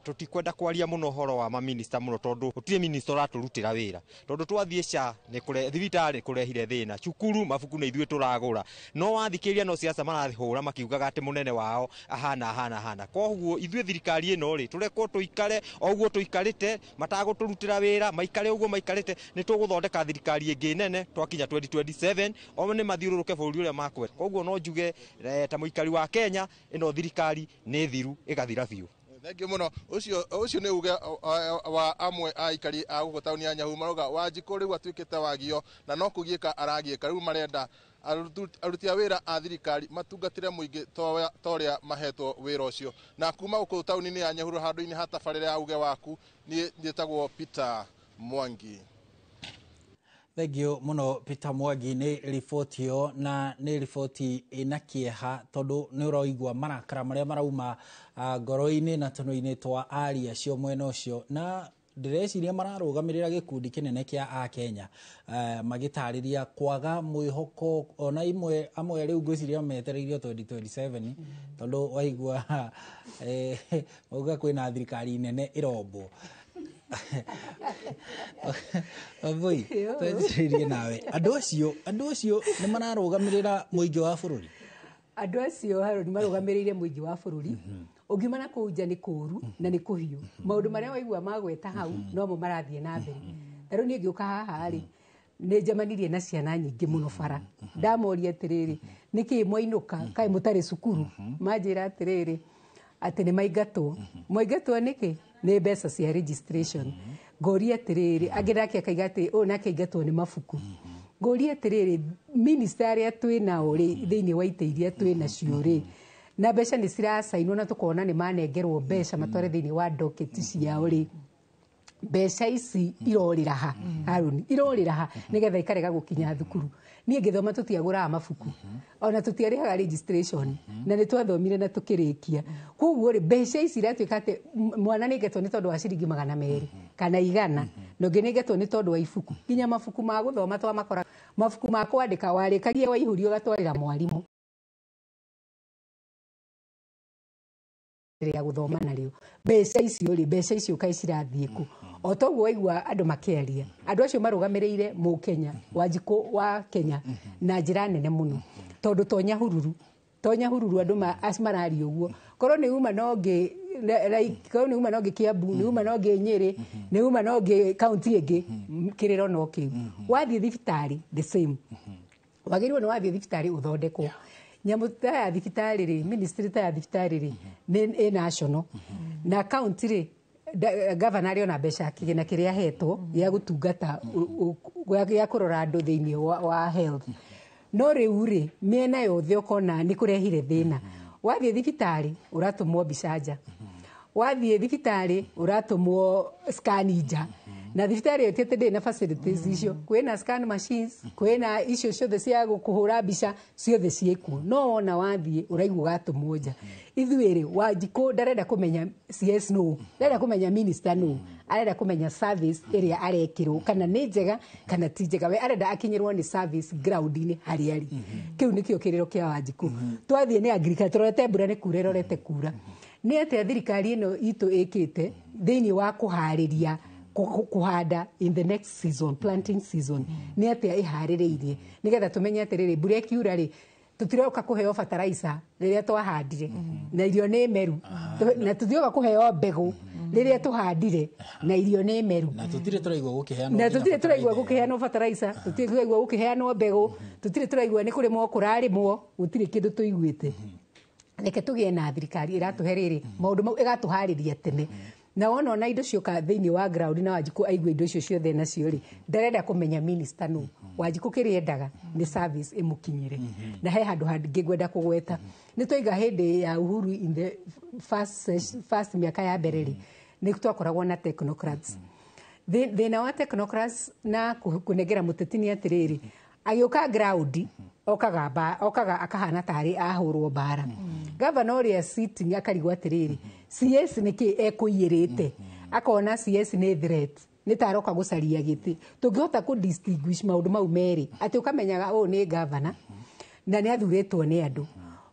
Tũtikwenda kwaria mũno ũhoro wa maminista mũno, tondũ gũtirĩ minista ũratũrutĩra wĩra, tondũ twathiĩ SHA nĩ kũre thibitarĩ kũrehire thĩna, cukuru mabuku nĩ ithuĩ tũragũra, no wathikĩrĩria no siasa marahũra makiugaga atĩ mũnene wao ahana ahana ahana. Koguo ithuĩ thirikari ĩno rĩ, tũrekwo tũikare o ũguo tũikarĩte, matagũtũrutĩra wĩra, maikare ũguo maikarĩte, nĩ tũgũthondeka thirikari ĩngĩ nene twakinya 2027, o nĩ mathiũrũrũke bũrũri ũrĩa makwenda. Koguo no njuge ta mũikari wa Kenya, ĩno thirikari nĩ thiru ĩgathira biũ. Thengiũ mũno. Ũcio nĩ uge wa amwe a aikari a gũkũ taũni ya Nyahururu marauga Wanjikũ rĩu atuĩkĩte wagio na no kũgiĩka aragiĩka. Rĩu marenda aruti a wĩra a thirikari matungatĩre mũingĩ ta ũrĩa mahetwo wĩra ũcio. Na kuma gũkũ taũni-inĩ ya Nyahururu handũ-inĩ ha tabarĩra ya uge waku, niĩ njĩtagwo Peter Mwangi. Thengiũ mũno Peter Mwangi nĩ riboti ĩyo, na nĩ riboti ĩna kĩeha tondũ nĩ ũroigua marakara marĩa marauma ngoro-inĩ na tũnua-inĩ twa aria acio mwena ũcio, na ndĩreciria mararũgamĩrĩra gĩkundi kĩnene kĩa Akenya magĩtarĩria kwaga mwĩhoko, ona imwe amwe rĩu ngwĩciria metereirio 2027 tondũ waigua mauga kwĩna thirikari nene ĩrombwo. Wambui, twanjĩrĩrie nawe. Andũ acio nĩ mararũgamĩrĩra mũingĩ wa bũrũri? Andũ acio Harold marũgamĩrĩire mũingĩ wa bũrũri. Ũngiuma na kũu nja nĩ kũũru na nĩ kũhiũ. Maũndũ marĩa waigua magweta hau nomo marathiĩ na mbere. Ta rĩu niĩ ngĩũka haha rĩ, nĩ njemanirie na ciana nyingĩ mũno bara. Ndamoria atĩrĩrĩ, nĩkĩĩ mwainũka kaĩ mũtarĩ cukuru? Manjĩra atĩrĩrĩ, atĩ nĩ maingatwo. Mwaingatwo nĩkĩ? Nĩ mbeca cia registration. Ngoria atĩrĩrĩ, angĩ nake akaiga atĩ ũyũ nake aingatwo nĩ mabuku. Ngoria atĩrĩrĩ, minister arĩa twĩ nao rĩ, thĩinĩ wa itĩ iria twĩ nacio rĩ, na mbeca nĩ ciracainwo na tũkona nĩ manengerwo mbeca matware thĩinĩ wa docket ciao rĩ, mbeca ici irorĩra ha? Haruni, irorĩra ha nĩgetha ikarega gũkinya thukuru? Niĩ ngĩthoma tũtiagũraga mabuku, ona tũtiarĩhaga registration, na nĩ twathomire na tũkĩrĩkia. Koguo rĩ, mbeca ici iratuĩka atĩ mwana nĩ aingatwo nĩ tondũ wa ciringi 200 kana 100, na ũngĩ nĩ aingatwo nĩ tondũ wa ibuku. Nginya mabuku ma gũthoma twamakora, mabuku ma kwandĩka warĩkagia waihũria ũgatwarĩra mwarimũ rĩa gũthoma narĩo. Mbeca icio rĩ, mbeca icio kaĩ cirathiĩ kũ? O toguo waigua andũ makĩaria, andũ acio marũgamĩrĩire mũkenya, Wanjikũ wa Kenya na njĩra nene mũno, tondũ to Nyahururu andũ mararia ũguo. Korwo nĩ uma na ũngĩ, korwo nĩ uma na ũngĩ Kiambu, nĩ uma na ũngĩ Nyĩrĩ, nĩ uma na ũngĩ kaunti ĩngĩ, kĩrĩro no kĩu. Wathiĩ thibitarĩ the same, wagĩrĩirwo nĩ wathiĩ thibitarĩ ũthondekwo. Nyamũ ta ya thibitarĩ rĩ, ministry ta ya thibitarĩ rĩ, nĩ ĩ national na county rĩ, governor arĩ ona mbeca kĩgĩna kĩrĩa ahetwo gĩa gũtungata, gĩa kũrora andũ thĩinĩ wa health. No rĩu rĩ, mĩena yothe ũkona nĩ kũrehire thĩna. Wathiĩ thibitarĩ ũratũmwo mbica nja, wathiĩ thibitarĩ ũratũmwo scan nja, Na thibitarĩ ĩyo ti atĩ ndĩrĩ na facilities icio, kwĩna scan machines, kwĩna icio ciothe cia kũhũra mbica, ciothe ciĩkuo, no wona wathiĩ ũraigua ũgatũmwo nja. Ithuĩ rĩ, Wanjikũ ndarenda kũmenya CS no, ndarenda kũmenya minister no, arenda kũmenya service ĩrĩa arekĩrwo kana nĩ njega kana ti njega. We arenda akinyĩrwo nĩ service ground-inĩ harĩa arĩ. Kĩu nĩkĩo kĩrĩro kĩa Wanjikũ. Twathiĩ nĩ agriculture, tũrorete mbura nĩ kura ĩrorete kura. Nĩ atĩa thirikari ĩno itũ ĩkĩte thĩinĩ wa kũharĩria kũhanda in the next season, planting season? Nĩ atĩa ĩharĩrĩirie nĩgetha tũmenye atĩrĩrĩ, mbura ĩkiura rĩ, tũtiroka kũheo fertilizer rĩrĩa twahandire na irio nĩ meru, na tũtirioka kũheo mbegũ rĩrĩa tũhandire na irio nĩ meru, na tũtirĩ tũraigua gũkĩheanwo na nginya tũtirĩ tũraigua fertilizer. Gũkĩheanwo fertilizer, tũtirĩ tũraigua gũkĩheanwo mbegũ, tũtirĩ tũraigua nĩ kũrĩmwo kũrarĩmwo, gũtirĩ kĩndũ tũiguĩte. Reke tũgĩe na thirikari ĩratũhe rĩrĩ maũndũ mau, ĩgatũharĩria tene, na wona ona indo cioka thĩinĩ wa ground na Wanjikũ aigue indo icio ciothe nacio rĩ, ndarenda kũmenya minister nũ. Wanjikũ kĩrĩa endaga nĩ service ĩmũkinyĩre. Na he handũ hangĩ ngwenda kũgweta. Nĩ twaiga hĩndĩ ya Uhuru, in the first mĩaka ya mbere rĩ, nĩ twakoragwo na technocrats. Thĩna wa technocrats na kũnengera mũteti nĩ atĩrĩrĩ, agĩũka ground okaga okaga akahana tarĩ ahũrwo mbara. Gavana ũrĩa sitting akarigwo atĩrĩrĩ, CS nĩkĩ ekũiyĩrĩte? Akona CS nĩ threat, nĩ ta aroka gũcaria gĩtĩ. Tũngĩhota kũ distinguish maũndũ mau merĩ, atĩ ũkamenyaga ũyũ nĩ gavana na nĩ athurĩtwo nĩ andũ,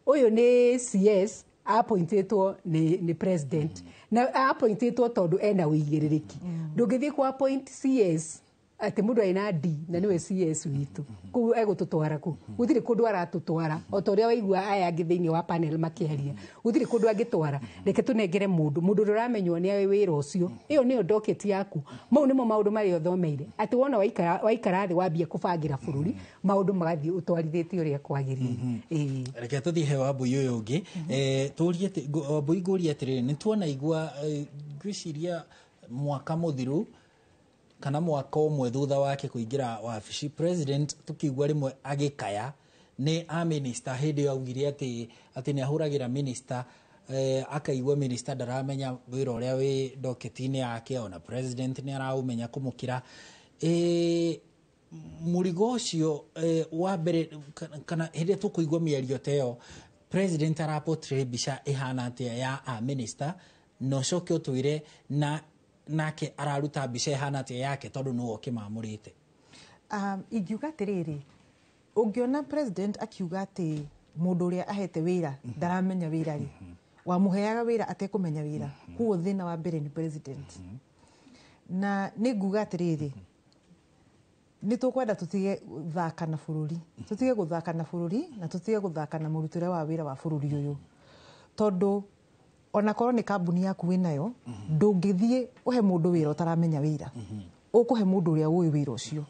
ũyũ nĩ CS appointĩtwo nĩ president, na appointĩtwo tondũ ena ũigĩrĩrĩki. Ndũngĩthiĩ ku appoint CS atĩ mũndũ ena D na nĩwe CS witũ kũu egũtũtwara kũ? Gũtirĩ kũndũ aratũtwara. O ta ũrĩa waigua aya angĩ thĩinĩ wa panel makĩaria, gũtirĩ kũndũ angĩtwara. Reke tũnengere mũndũ ũrĩa ũramenywo nĩ oĩ wĩra ũcio. Ĩyo nĩyo docket yaku, mau nĩmo maũndũ marĩa ũthomeire, atĩ wona waikara thĩ wambia kũbangĩra bũrũri, maũndũ magathiĩ ũtwarithĩtie ũrĩa kwagĩrĩire. Ĩĩ. Reke tũthiĩ he Wambui ũyũ ũngĩ. Tũrie Wambui, ngũrie atĩrĩrĩ, nĩ tuona igua ngwĩciria mwaka mũthiru kana mwaka ũmwe thutha wake kũingĩra wabici, president tũkĩigua rĩmwe agĩkaya nĩ a minister. Hĩndĩ ĩyo augire atĩ nĩ ahũragĩra minister, akaigua minister ndaramenya wĩra ũrĩa wĩ doketi-inĩ yake, ona president nĩ araũmenya kũmũkĩra. Mũrigo ũcio wa mbere kana hĩndĩ ĩrĩa tũkũigua mĩario ta ĩyo, president araportray mbica ĩhana atĩa ya a minister? Na ũcoke ũtwĩre na nake araruta mbica ĩhana atĩa yake, tondũ nĩwe ũkĩmamũrĩte. Ingiuga atĩrĩrĩ, ũngĩona president akiuga atĩ mũndũ ũrĩa ahete wĩra ndaramenya wĩra rĩ, wamũheaga wĩra atekũmenya wĩra, koguo thĩna wa mbere nĩ president. Na nĩ nguga atĩrĩrĩ, nĩ tũkwenda tũtige gũthaka na bũrũri, tũtige gũthaka na bũrũri, na tũtige gũthaka na mũrutĩre wa wĩra wa bũrũri ũyũ, tondũ ona korwo nĩ kambuni yaku wĩnayo, ndũngĩthiĩ ũhe mũndũ wĩra ũtaramenya wĩra. Ũkũhe mũndũ ũrĩa ũĩ wĩra ũcio.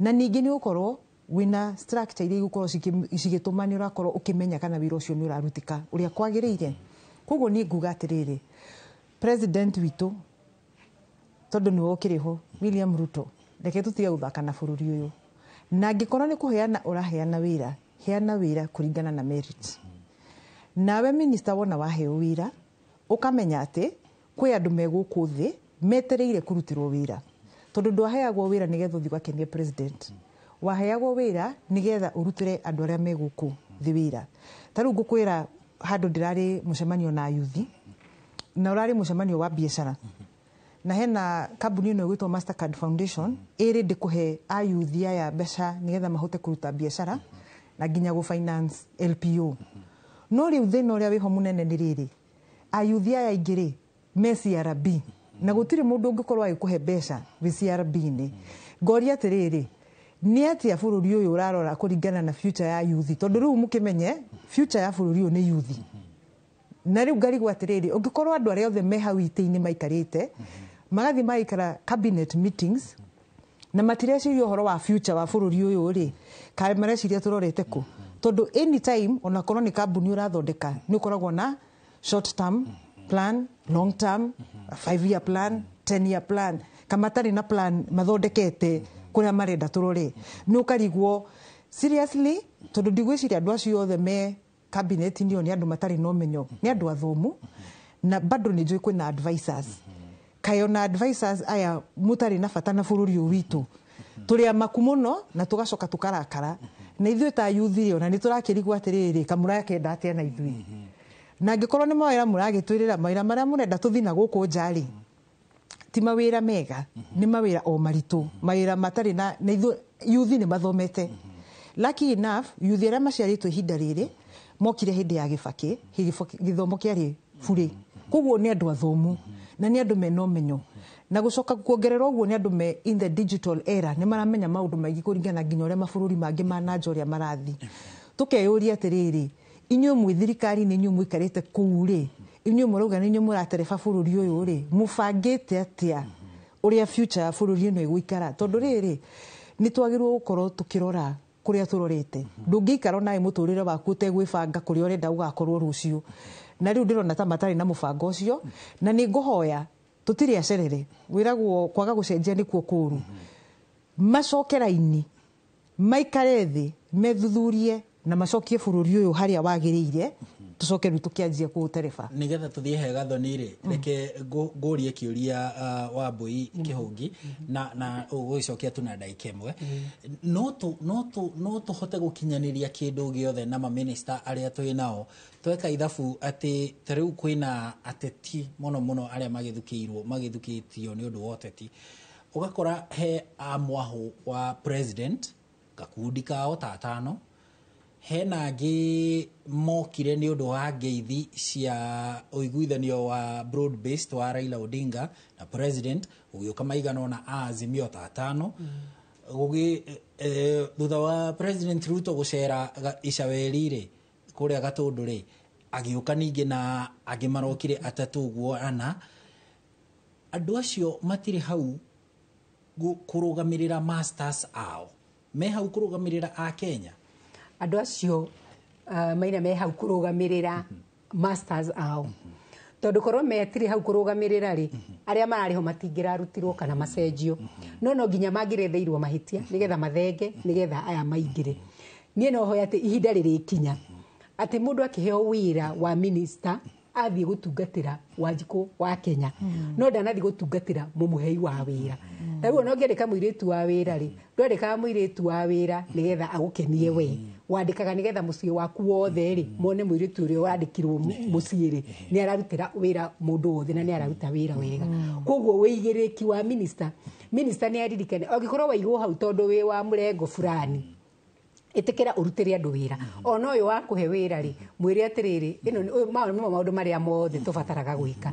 Na ningĩ nĩ ũkorwo wĩna structure iria igũkorwo cigĩtũma nĩ ũrakorwo ũkĩmenya kana wĩra ũcio nĩ ũrarutĩka ũrĩa kwagĩrĩire. Koguo niĩ nguga atĩrĩrĩ, president witũ, tondũ nĩwe ũkĩrĩ ho, William Ruto, reke tũtige gũthaka na bũrũri ũyũ. Na angĩkorwo nĩ kũheana ũraheana wĩra, heana wĩra kũringana na merit. Nawe minister, wona waheo wĩra, ũkamenya atĩ kwĩ andũ me gũkũ thĩ metereire kũrutĩrwo wĩra, tondũ ndwaheagwo wĩra nĩgetha ũthiĩ ũgakenie president, waheagwo wĩra nĩgetha ũrutĩre andũ arĩa me gũkũ thĩ wĩra. Ta rĩu ngũkwĩra, handũ ndĩrarĩ mũcemanio na yuthi, na ũrarĩ mũcemanio wa biacara, na hena kambuni ĩno ĩgwĩtwo Mastercard Foundation ĩrĩ ndĩkũhe ayuthi aya mbeca nĩgetha mahote kũruta biacara na nginya gũ finance LPO. No rĩu thĩna ũrĩa wĩho mũnene nĩ rĩrĩ, ayuthi aya aingĩ rĩ me CRB, na gũtirĩ mũndũ ũngĩkorwo agĩkũhe mbeca wĩ CRB-inĩ. Ngoria atĩrĩrĩ, nĩ atĩa bũrũri ũyũ ũrarora kũringana na future ya yuthi? Tondũ rĩu mũkĩmenye future ya bũrũri ũyũ nĩ yuthi. Na rĩu ngarigwo atĩrĩrĩ, ũngĩkorwo andũ arĩa othe me hau itĩ-inĩ maikarĩte magathiĩ magaikara cabinet meetings na matireciria ũhoro wa future wa bũrũri ũyũ rĩ, kaĩ mareciria tũrorete kũ? Tondũ anytime, onakorwo nĩ kambuni ũrathondeka, nĩ ũkoragwo na short term plan, long term, 5 year plan, 10 year plan. Kamatarĩ na plan mathondekete kũrĩa marenda tũrore, nĩ ũkarigwo seriously, tondũ ndigwĩciria andũ acio othe me cabinet-inĩ ĩyo nĩ andũ matarĩ na ũmenyo, nĩ andũ athomu, na bado nĩ njũĩ kwĩna advisors. Kaĩ ona advisors aya mũtarĩ na bata na bũrũri ũyũ witũ, tũrĩ amaku mũno na tũgacoka tũkarakara na ithuĩ ta yuthi rĩ, ona nĩ tũrakĩrigwo atĩrĩrĩ, kamũrakenda atĩa na ithuĩ? Na angĩkorwo nĩ mawĩra mũragĩtwĩrĩra, mawĩra marĩa mũrenda tũthiĩ na gũkũ nja rĩ, ti mawĩra mega, nĩ mawĩra o maritũ, mawĩra matarĩ na ithuĩ yuthi nĩ mathomete. Lucky enough, yuthi arĩa maciarĩtwo ihinda rĩrĩ mokire hĩndĩ ya Gĩbakĩ, gĩthomo kĩarĩ burĩ, koguo nĩ andũ athomu na nĩ andũ mena ũmenyo, na gũcoka kuongerera ũguo nĩ andũ me in the digital era, nĩ maramenya maũndũ maingĩ kũringana nginya ũrĩa mabũrũri mangĩ ma nanja ũrĩa marathiĩ. Tũkeyũria atĩrĩrĩ, inyuĩ mwĩ thirikari-inĩ, inyuĩ mũikarĩte kũu rĩ, inyuĩ mũrauga nĩ inyuĩ mũratereba bũrũri ũyũ rĩ, mũbangĩte atĩa ũrĩa future ya bũrũri ĩno ĩgũikara? Tondũ rĩrĩ, nĩ twagĩrĩirwo gũkorwo tũkĩrora kũrĩa tũrorete. Ndũngĩikara onawe mũtũrĩre waku ũtegwĩbanga kũrĩa ũrenda ũgakorwo rũciũ, na rĩu ndĩrona ta matarĩ na mũbango ũcio. Na nĩ ngũhoya, tũtirĩ acerere, wĩragwo kwaga gũcenjia nĩkuo kũũru. Macoke raini, maikare thĩ, methuthurie na macokie bũrũri ũyũ harĩa wagĩrĩire, tũcoke rĩu tũkĩanjia kũũtereba. Nigetha tuthiĩ he Gathoni rĩ, reke ngũrie kĩũria Wambui Kĩhũngi, na ũgũgĩcokia tu na ndagĩka ĩmwe. No tũhote gũkinyanĩria kĩndũ gĩothe na mamĩnĩsta arĩa twĩ nao tweka ithabu atĩ ta rĩu kwĩna ateti mũno mũno arĩa magĩthukĩirwo, magĩthukĩtio nĩ ũndũ wa ũteti, ũgakora he a mwahũ wa president gakundi kao ta atano, hena angĩ mokire nĩ ũndũ wa ngeithi cia ũiguithanio wa broad based wa Raila Odinga na president, gũgĩũka maigana ũna a Azimio ta atano. Gũgĩ thutha wa President Ruto gũcera Icaweri rĩ, kũrĩa Gatũndũ rĩ, agĩũka ningĩ na angĩ marokire atatũ ũguo ana. Andũ acio matirĩ hau kũrũgamĩrĩra masters ao, me hau kũrũgamĩrĩra a Kenya. Andũ acio maina me hau kũrũgamĩrĩra masters ao, tondũ korwo metirĩ hau kũrũgamĩrĩra rĩ, arĩa mararĩ ho matingĩrarutirwo kana macenjio. No nginya mangĩretheirwo mahĩtia nĩgetha mathenge, nĩgetha aya maingĩre. Niĩ no hoya atĩ ihinda rĩrĩkinya atĩ mũndũ akĩheo wĩra wa minister athiĩ gũtungatĩra Wanjikũ wa Kenya, no ndanathiĩ gũtungatĩra mũmũhei wa wĩra. Ta rĩu ona ũngĩandĩka mũirĩtu wa wĩra rĩ, ndwandĩkaga mũirĩtu wa wĩra nĩgetha agũkenie we, wandĩkaga nĩgetha mũciĩ waku wothe rĩ mone mũirĩtu ũrĩa wandĩkirwo mũciĩ rĩ nĩ ararutĩra wĩra mũndũ wothe na nĩ araruta wĩra wega. Koguo wĩigĩrĩrĩki wa minister nĩ aririkane angĩkorwo waigwo hau tondũ wĩ wa mũrengo fulani, ĩtĩkĩra ũrutĩre andũ wĩra. Ona ũyũ wa kũhe wĩra rĩ, mwĩre atĩrĩrĩ, ĩno maya nĩmo maũndũ marĩa mothe tũbataraga gwĩka,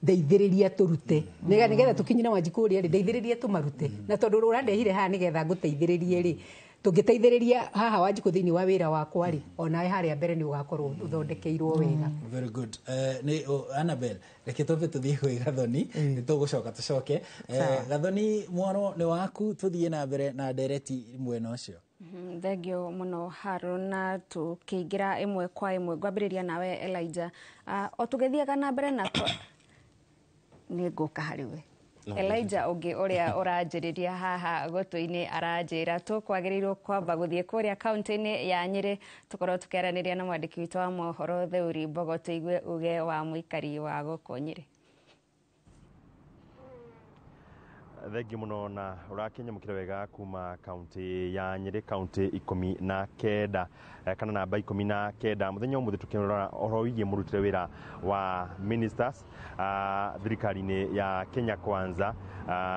ndeithĩrĩria tũrute nĩgetha tũkinyĩre Wanjikũ ũrĩa rĩ, ndeithĩrĩria tũmarute. Na tondũ ũrandehire haha nĩgetha ngũteithĩrĩrie rĩ, tũngĩteithĩrĩria haha Wanjikũ thĩinĩ wa wĩra wakwa rĩ, onawe harĩa mbere nĩ ũgakorwo ũthondekeirwo wega. Very good. Nĩ Annabel, reke twambe tũthiĩ kwĩ Gathoni, nĩ tũgũcoka tũcoke. Gathoni, mwaro nĩ waku, tũthiĩ na mbere na ndereti mwena ũcio. Thengio mũno Harũn, na tũkĩingĩra ĩmwe kwa ĩmwe ngwambĩrĩria nawe Elijah. O tũgĩthiaga na mbere na nĩ ngũka harĩ we Elijah ũngĩ ũrĩa ũranjĩrĩria haha gũtũ-inĩ aranjĩra tũkwagĩrĩirwo kwamba gũthiĩ kũrĩa kaunti-inĩ ya Nyĩrĩ, tũkorwo tũkĩaranĩria na mwandĩki witũ wa mohoro Theuri Mbogo, tũigue uge wa mũikari wa gũkũ Nyĩrĩ. Thengi muno na ũrakinyamũkĩra wega kuma kaunti ya Nyĩrĩ, kaunti 19 kana namba 19. Mũthenya ũmũthĩ tũkĩrora ũhoro wĩgiĩ mũrutĩre wĩra wa ministers thirikari-inĩ ya Kenya Kwanza.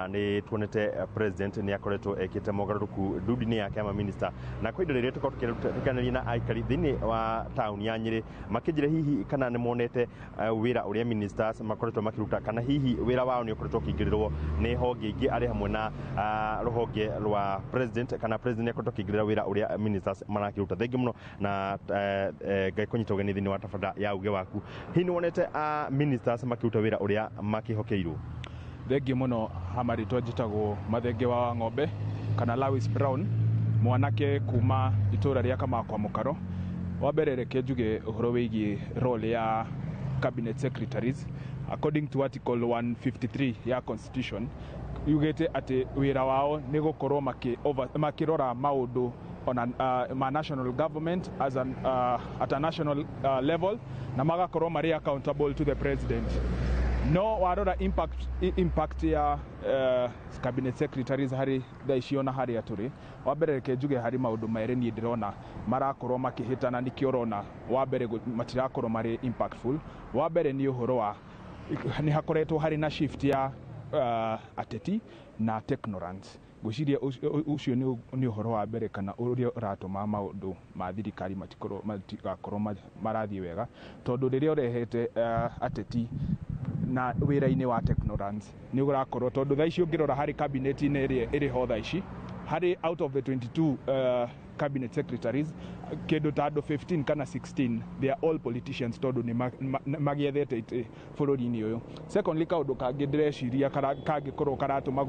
Nĩ tuonete president nĩ akoretwo ekĩte mogarũrũku ndundu-inĩ yake ya maminista, na kwa ihinda rĩrĩa tũkorwo tũkĩaranĩria na aikari thĩinĩ wa taũni ya Nyĩrĩ makĩnjĩra hihi kana nĩ monete wĩra ũrĩa ministers makoretwo makĩruta, kana hihi wĩra wao nĩ ũkoretwo ũkĩingĩrĩrwo nĩ honge ingĩ arĩ hamwe na rũhonge rwa president, kana president nĩ akoretwo akĩingĩrĩra wĩra ũrĩa ministers marakĩruta. Thengi mũno na Ngai kũnyita ũgeni thĩinĩ wa tabarĩra ya uge waku. Hihi nĩ wonete ministers makĩruta wĩra ũrĩa makĩhokeirwo? Thengi mũno. Hamarĩtwa njĩtagwo Mathenge wa Ng'ombe kana Lewis Brown, mwanake kuma itũra rĩa Kamakwa Mũkaro. Wa mbere reke njuge ũhoro wĩgiĩ role ya cabinet secretaries. According to article 153 ya constitution, yugĩte atĩ wĩra wao nĩ gũkorwo makĩrora maũndũ on ma national government as an, at a national level, na magakorwo marĩ accountable to the president. No warora impact ya cabinet secretaries harĩ thaa ici ona harĩa tũrĩ, wa mbere reke njuge harĩ maũndũ merĩ niĩ ndĩrona marakorwo makĩhĩtana, nĩkĩo ũrona wa mbere matirakorwo marĩ impactful. Wa mbere nĩ ũhoro wa nĩ hakoretwo harĩ na shift ya ateti na technorants. Ngwĩciria ũcio nĩ ũhoro wa mbere kana ũrĩa ũratũma maũndũ ma thirikari matigakorwo marathiĩ wega, tondũ rĩrĩa ũrehete ateti na wĩra-inĩ wa technorants nĩ ũrakorwo, tondũ thaa ici ũngĩrora harĩ cabinet-inĩ ĩrĩa ĩrĩ ho thaa ici, harĩ out of the 22 cabinet secretaries, kĩndũ ta andũ 15 kana 16, they are all politicians, tondũ nĩ magĩethete itĩ bũrũri-inĩ ũyũ. Secondly, kaũndũ kangĩ ndĩreciria kangĩkorwo karatũma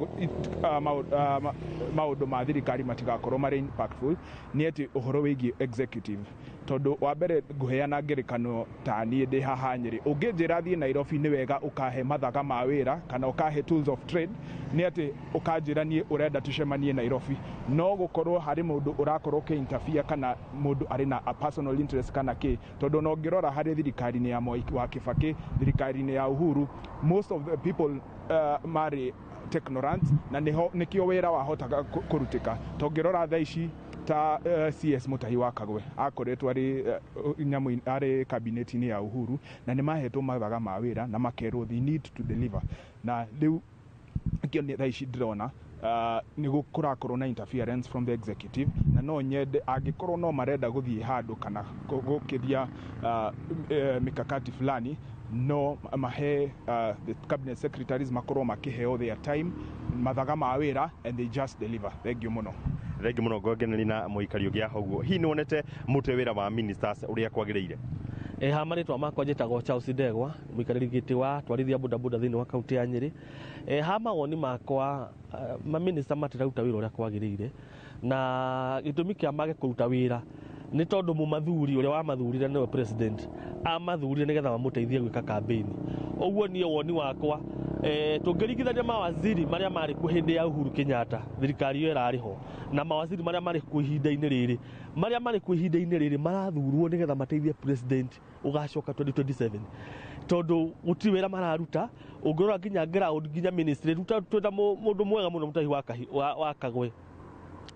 maũndũ ma thirikari matigakorwo marĩ impactful nĩ atĩ ũhoro wĩgiĩ executive, tondũ wa mbere ngũheana ngerekano ta niĩ ndĩ haha Nyĩrĩ, ũngĩnjĩra thiĩ Nairobi nĩ wega ũkahe mathaga ma wĩra kana ũkahe tools of trade, nĩ atĩ ũkanjĩra niĩ ũrenda tũcemanie Nairobi, no gũkorwo harĩ mũndũ ũrakorwo ũkĩ-interfere kana mũndũ arĩ na a personal interest kana kĩ, tondũ ona ũngĩrora harĩ thirikari-inĩ ya Mwai wa Kibaki, thirikari-inĩ ya Uhuru, most of the people marĩ technorants, na nĩho nĩkĩo wĩra wahotaga kũrutĩka. Tũngĩrora thaa ici ta CS Mutahi wa Kagwe akoretwo arĩ nyamũ arĩ cabinet-inĩ ya Uhuru, na nĩ mahetwo mathaga ma wĩra na makerwo they need to deliver, na rĩu kĩo nĩ thaa ici ndĩrona nĩ kũrakorwo na interference from the executive, na no nyende angĩkorwo no marenda gũthiĩ handũ kana gũkĩria mikakati fulani, no mahe the cabinet secretaries makorwo makĩheo their time, mathaga ma wĩra, and they just deliver. Thank you mũno. Thengi mũno ngongeneri na mũikari ũngĩ haha ũguo. Hihi nĩ wonete mũrutĩre wĩra wa ministers ũrĩa kwagĩrĩire? Ha marĩtwa makwa njĩtagwo Charles Ndegwa, mũikarĩri gĩtĩ wa twarithia bodaboda thĩinĩ wa kaunti ya Nyĩrĩ. Ha mawoni makwa, maminista matiraruta wĩra ũrĩa kwagĩrĩire, na gĩtũmi kĩa mage kũruta wĩra nĩ tondũ mũmathuri ũrĩa wamathurire nĩwe president amathurire nĩgetha mamũteithie gwĩka campaign. Ũguo niĩ woni wakwa, tũngĩringithania mawaziri marĩa marĩ kuo hĩndĩ ya Uhuru Kenyatta, thirikari ĩyo ĩrarĩ ho, na mawaziri marĩa marĩ kuo ihinda-inĩ rĩrĩ, marĩa marĩ kuo ihinda-inĩ rĩrĩ marathurwo nĩgetha mateithie president ũgacoka 2027, tondũ gũtirĩ wĩra mararuta. Ũngĩrora nginya ground, nginya ministry, ruta twĩna mũndũ mwega mũno Mutahi wa Kagwe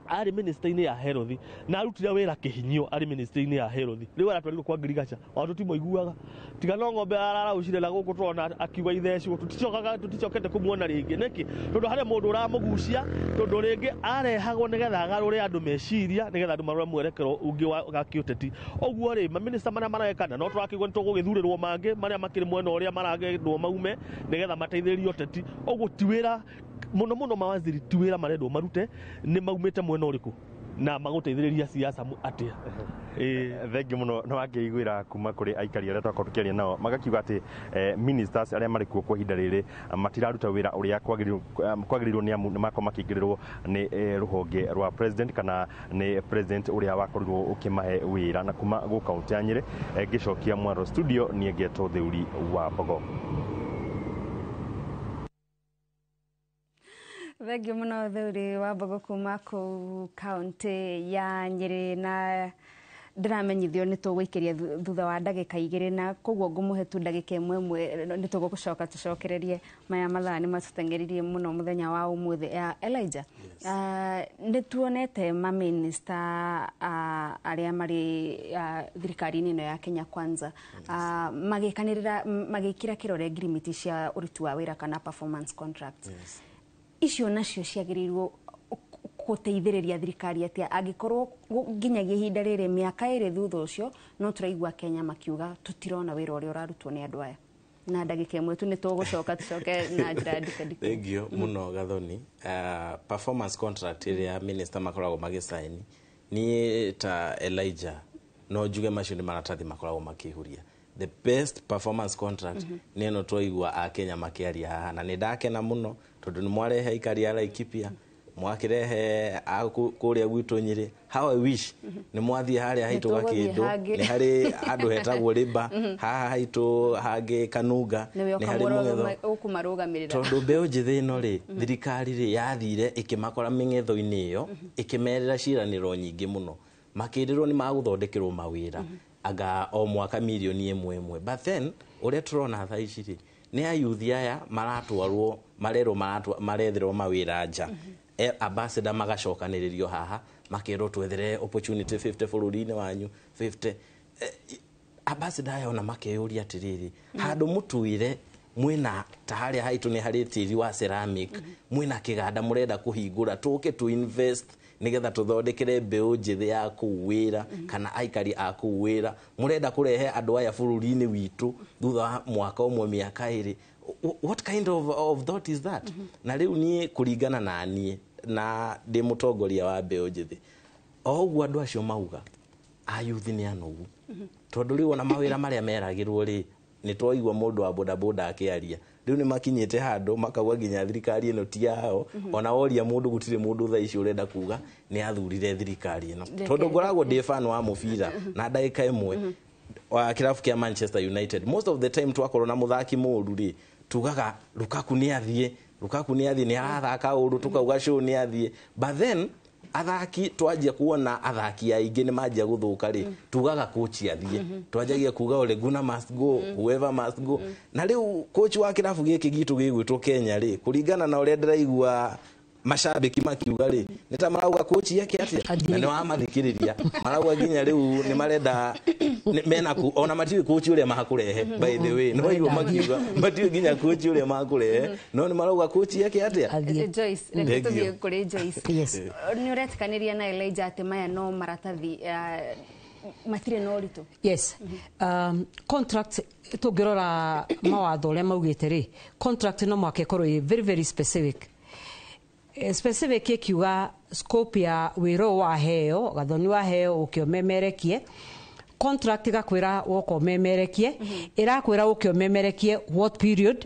arĩ ministry-inĩ ya health, na arutire wĩra kĩhinyio arĩ ministry-inĩ ya health. Rĩu aratwarirwo kwa ngirigaca, ona tũtimũiguaga, tiga no ng'ombe araraũcire na gũkũ tũrona akiuga ithecwo, tũticokete kũmuona rĩngĩ. Nĩkĩ? Tondũ harĩ mũndũ ũramũgucia, tondũ rĩngĩ arehagwo nĩgetha agarũre andũ meciria, nĩgetha andũ marore mwerekero ũngĩ wa kĩũteti. Ũguo rĩ, maminista marĩa marekana no tũrakĩigua nĩ tũgũgĩthurĩrwo mangĩ marĩa makĩrĩ mwena ũrĩa maragendwo maume nĩgetha mateithĩrĩrie ũteti. Ũguo ti wĩra mũno mũno mawaziri, ti wĩra marendwo marute, nĩ maumĩte mwena ũrĩkũ na magũteithĩrĩria siasa atĩa. Thengi mũno. No wakĩiguĩra kuma kũrĩ aikari arĩa twakorwo tũkĩaria nao, magakiuga atĩ ministers arĩa marĩ kuo kwa ihinda rĩrĩ matiraruta wĩra ũrĩa kwagĩrĩirwo, nĩ amu nĩ makorwo makĩingĩrĩrwo nĩ rũhonge rwa president kana nĩ president ũrĩa wakorirwo ũkĩmahe wĩra. Na kuma gũkũ kaunti ya Nyĩrĩ, ngĩcokia mwaro studio, niĩ ngetwo Theuri wa Mbogo. Thengiũ mũno Theuri wa Mbogo kuma kũu kaunti ya Nyĩrĩ, na ndĩramenyithio nĩ tũgũikĩria thutha wa ndagĩka 2, na koguo ngũmũhe tu ndagĩka ĩmwe ĩmwe, nĩ tũgũcoka tũcokererie maya mathaa nĩ matũteng'eririe mũno mũthenya wa ũmũthĩ. Elijah, nĩ tuonete maminista arĩa marĩ thirikari-inĩ ĩno ya Kenya Kwanza magĩkanĩrĩra, magĩkĩra kĩrore ngirimiti cia ũruti wa wĩra kana performance contracts. Icio nacio ciagĩrĩirwo gũteithĩrĩria thirikari atĩa angĩkorwo nginyagia ihinda rĩrĩ mĩaka 2 thutha ũcio no tũraigua Kenya makiuga tũtirona wĩra ũrĩa ũrarutwo nĩ andũ aya? Na ndagĩka ĩmwe tu nĩ tũgũcoka tũcoke na njĩra ndikandike. Thank you mũno Gathoni. Performance contract ĩrĩa minister makoragwo magĩcaini, niĩ ta Elijah no njuge macio nĩ maratathi makoragwo makĩihũria. The best performance contract nĩ ĩno twaigua a Kenya makĩaria haha, na nĩ ndakena mũno tondũ nĩ mwarehe aikari a Laikipia, mwakirehe kũrĩa gwitũ Nyĩrĩ. How I wish nĩ mwathiĩ harĩa haitũ Gakĩndũ, nĩ harĩ handũ hetagwo Rĩmba, haha haitũ hangĩ Kanunga, nĩ harĩ mũng'etho tondũ mbeũ njĩthĩ ĩno rĩ, thirikari rĩ yathire ĩkĩmakora mĩng'etho-inĩ ĩyo, ĩkĩmerĩra ciĩranĩro nyingĩ mũno, makĩrĩrwo nĩ magũthondekerwo mawĩra anga o mwaka mirioni 1 1. But then ũrĩa tũrona thaa ici rĩ, Nĩ ayuthi aya maratwarwo marerwo maretherwo mawĩra nja. Ambassador magacokanĩrĩrio haha makerwo twethere opportunity 50 bũrũri-inĩ wanyu 50. Ambassador aya ona makeyũria atĩrĩrĩ, handũ mũtwĩre mwina ta harĩa haitũ nĩ harĩ tĩri wa ceramic, mwina kĩganda mũrenda kũhingũra, tũke tu invest nĩgetha tũthondekere mbeũ njĩthĩ ya kũu wĩra kana aikari a kũu wĩra, mũrenda kũrehe andũ aya bũrũri-inĩ witũ thutha wa mwaka ũmwe mĩaka ĩrĩ. What kind of thought is that? Na rĩu niĩ kũringana na niĩ na ndĩ mũtongoria wa mbeũ njĩthĩ, o ũguo andũ acio mauga ayuthi nĩ anogu, tondũ rĩu ona mawĩra marĩa meragĩrwo rĩ, nĩ twaigua mũndũ wa bodaboda akĩaria, rĩu nĩ makinyĩte handũ makauga nginya thirikari ĩno ti yao. Ona woria mũndũ gũtirĩ mũndũ thaa ici ũrenda kuga nĩ athurire thirikari ĩno, tondũ ngoragwo ndĩ fan wa mũbira na ndagĩka ĩmwe wa kĩrabu kĩa Manchester United. Most of the time twakorwo na mũthaki mũru rĩ, tugaga Lukaku nĩ athiĩ, Lukaku nĩ athiĩ, nĩ arathaka ũru, tukauga Shaw nĩ athiĩ, but then athaki twanjia kuona athaki aingĩ nĩ manjia gũthũka rĩ, tugaga coach athiĩ, twanjagia kuga Ole Gunnar must go, whoever must go. Na rĩu coach wa kĩrabu gĩkĩ gitũ gĩgwĩtwo Kenya rĩ, kũringana na ũrĩa ndĩraigua mashabiki makiuga rĩ, nĩ ta marauga coach yake atĩa, na nĩ wamathikĩrĩria marauga nginya rĩu nĩ marenda mena ku ona matiũĩ coach ũrĩa makũrehe. By the way, no waigua makiuga matiũĩ nginya coach ũrĩa makũrehe, no nĩ marauga coach yake atĩa. Joyce, reke tũthiĩ kũrĩ Joyce. Nĩ ũretĩkanĩria na Elijah atĩ maya no maratathi matirĩ na ũritũ? Yes. Contract tũngĩrora mawatho ũrĩa maugĩte rĩ, contract no mũhaka ĩkorwo ĩ very very specific. Specific ĩkiuga scope ya wĩra ũyũ waheo, Gathoni waheo ũke ũmemerekie. Contract ĩgakwĩra woka ũmemerekie, ĩrakwĩra ũke ũmemerekie what period,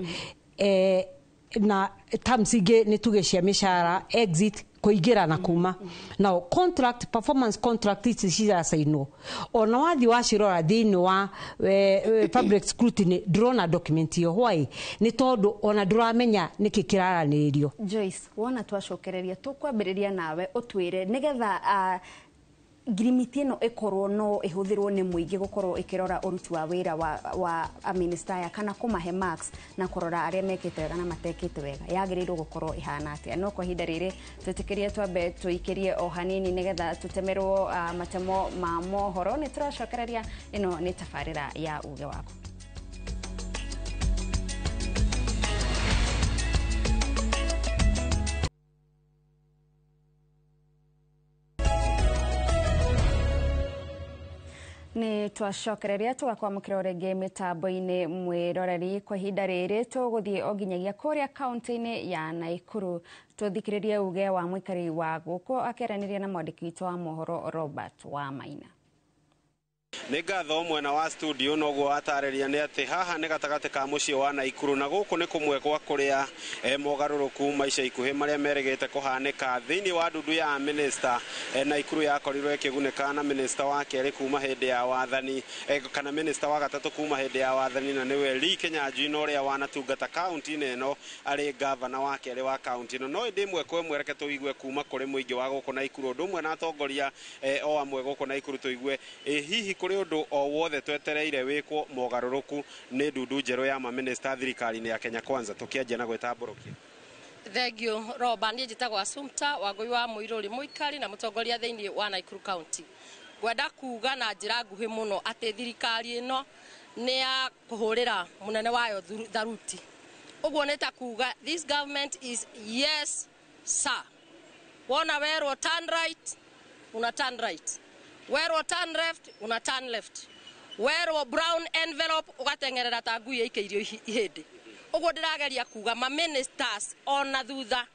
na terms ingĩ nĩ tuge cia mĩcara, exit, kũingĩra na kuma. Now contract, performance contract ici ciracainwo, ona wathiĩ wacirora thĩinĩ wa public scrutiny ndũrona document ĩyo. Why? Nĩ tondũ ona ndũramenya nĩkĩ kĩraranĩrĩrio. Joyce, wona twacokereria tũkwambĩrĩria nawe ũtwĩre nĩgetha ngirimiti ĩno ĩkorwo no ĩhũthĩrwo nĩ mũingĩ gũkorwo ĩkĩrora ũruti wa wĩra wa minista aya kana kũmahe marks na kũrora arĩa mekĩte wega na matekĩte wega, yagĩrĩirwo gũkorwo ĩhana atĩa? No kwa ihinda rĩrĩ twĩtĩkĩrie twambe tũikĩrie o hanini nĩgetha tũtemerwo matemo ma mohoro. Nĩ tũracokereria, ĩno nĩ tabarĩra ya Uge Waku. Nĩ twacokereria tũgakwamũkĩra rĩngĩ mĩtambo-inĩ mwĩroreri. Kwa ihinda rĩrĩ tũgũthiĩ o nginyagia kũrĩa kaunti-inĩ ya Naikuru tũthikĩrĩrie uge wa mũikari wa gũkũ akĩaranĩria na mwandĩki witũ wa mohoro Robert Wamaina. Nĩ ngatho mwena wa studio noguo watarĩria nĩ atĩ haha nĩ gatagatĩ ka mũciĩ wa Naikuru na gũkũ nĩ kũmwe gwa kũrĩa mogarũrũku maica ikuhĩ marĩa merĩgĩte kũhanĩka thĩinĩ wa ndundu ya minista. Naikuru yakorirwo ĩkĩgunĩka na minista wa kerĩ kuma hĩndĩ ya wathani, kana minista wa gatatũ kuma hĩndĩ ya wathani, na nĩwe Lee Kinyanjui na ũrĩa wanatungata kaunti-inĩ ĩno arĩ gavana wa kerĩ wa kaunti ĩno. No ĩndĩ ĩmwe kwa ĩmwe reke tũigue kuma kũrĩ mũingĩ wa gũkũ Naikuru, ũndũ ũmwe na atongoria o amwe gũkũ Naikuru, tũigue hihi kũrĩ ũndũ o wothe twetereire wĩkwo mogarũrũku nĩ ndundu njerũ ya maminista thirikari-inĩ ya Kenya Kwanza. Tũkĩanjia na gwĩtambũrũkia. Thank you Roba. Niĩ njĩtagwo Assumpta Wangũi wa Mũirũri, mũikari na mũtongoria thĩinĩ wa Nakuru County. Ngwenda kuga na njĩra nguhĩ mũno atĩ thirikari ĩno nĩ ya kũhũrĩra mũnene wayo tharuti. Ũguo nĩ ta kuga this government is yes sir. Wona werwo turn right, una turn right. Werwo turn left, una turn left. Werwo brown envelope ugatengerera ta ngui ĩikĩirio ihĩndĩ. Ũguo ndĩrageria kuga ma ministers ona thutha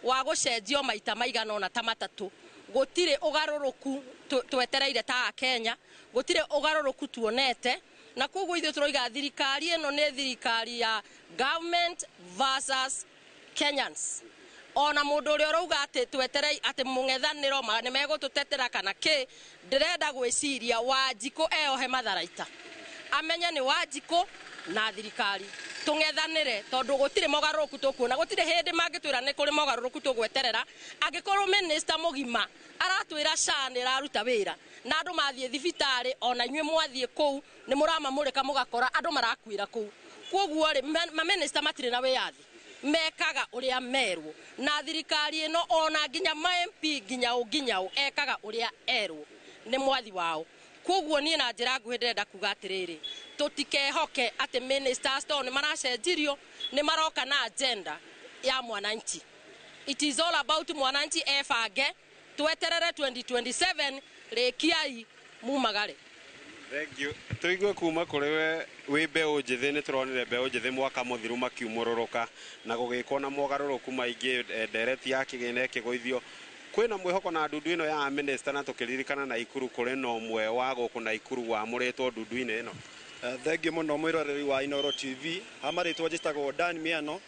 wa gũcenjio maita maigana ona ta matatũ, gũtirĩ ũgarũrũku twetereire ta Kenya, gũtirĩ ũgarũrũku tuonete, na koguo ithuĩ tũroiga thirikari ĩno nĩ thirikari ya government versus Kenyans. Ona mũndũ ũrĩa ũrauga atĩ tweterei atĩ mũng'ethanĩro nĩ megũtũtetera kana kĩ, ndĩrenda gwĩciria Wanjikũ eyohe matharaita, amenye nĩ Wanjikũ na thirikari tũng'ethanĩre, tondũ gũtirĩ mogarũrũku tũkuona, gũtirĩ hĩndĩ mangĩtwĩra nĩ kũrĩ mogarũrũku tũgweterera angĩkorwo minister mũgima aratwĩra SHA nĩ ĩraruta wĩra na andũ mathiĩ thibitarĩ, ona inyuĩ mwathiĩ kũu nĩ mũramamũrĩka mũgakora andũ marakuĩra kũu. Kwoguo rĩ, mamĩnĩsta matirĩ na wĩyathi, mekaga ũrĩa merwo na thirikari ĩno, ona nginya ma MP nginya ũ nginya ũ ekaga ũrĩa erwo nĩ mwathi wao. Koguo niĩ na njĩra nguhĩ ndĩrenda kuga atĩrĩrĩ, tũtikehoke atĩ ministers to nĩ maracenjirio nĩ maroka na agenda ya mwananchi. It is all about mwananchi ebange, tweterere 2027 rĩkiai mumagare. Thank you. Tuigue kuma kũrĩ we wĩ mbeũ njĩthĩ. Nĩ tũronire mbeũ njĩthĩ mwaka mũthiru makiumũrũrũka na gũgĩkwo na mogarũrũku maingĩ, ndereti ya kĩgĩna ĩkĩgũithio. Kwĩna mwĩhoko na ndundu ĩno ya minista, na tũkĩririkana Naikuru kũrĩ na ũmwe wa gũkũ Naikuru wamũrĩtwo ndundu-inĩ ĩno? Thengiũ mũno mwĩroreri wa Inooro TV. Ha marĩtwa njĩtagwo Dan Miano,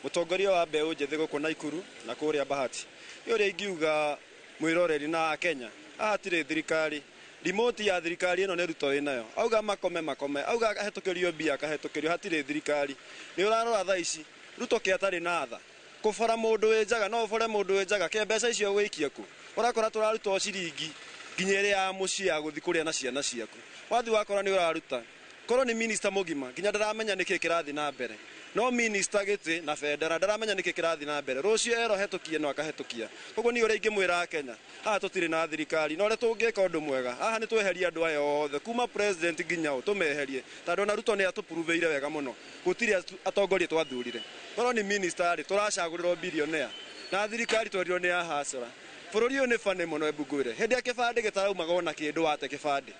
mũtongoria wa mbeũ njĩthĩ gũkũ Naikuru na kũrĩa Bahati. Nĩ ũrĩa ingiuga mwĩroreri na Kenya, haha hatirĩ thirikari. Remote ya thirikari ĩno nĩ Ruto wĩnayo. Auga makome makome, auga ahetũkĩrio mbia akahetũkĩrio, hatirĩ thirikari. Nĩ ũrarora thaa ici Ruto kĩ atarĩ na tha. Kũbora mũndũ wĩ njaga, no ũbore mũndũ wĩ njaga ke mbeca icio wĩikie kũ? Ũrakora tũraruta o ciringi nginya ĩrĩa ya mũciĩ ya gũthiĩ kũrĩa na ciana ciaku. Wathiĩ wakora nĩ ũraruta. Korwo nĩ minister mũgima nginya ndaramenya nĩkĩ kĩrathiĩ na mbere. No minister gĩtĩ na bendera ndaramenya nĩkĩ kĩrathiĩ na mbere. Rũciũ erwo hetũkie no akahetũkia. Koguo niĩ ũrĩa ingĩmwĩra Kenya, haha tũtirĩ na thirikari, na ũrĩa tũngĩka ũndũ mwega, haha nĩ tweherie andũ aya othe kuma president nginya ũ tũmeherie, tondũ ona Ruto nĩ atũpuruvĩire wega mũno. Gũtirĩ atongoria twathurire. Korwo nĩ minister rĩ, tũracagũrĩrwo billionaire. Na thirikari twerirwo nĩ ya hasara. Bũrũri ũyũ nĩ bane mũno, embu ngwĩre. Hĩndĩ ya kĩbandĩ gĩtaraumaga ona kĩndũ wate kĩbandĩ.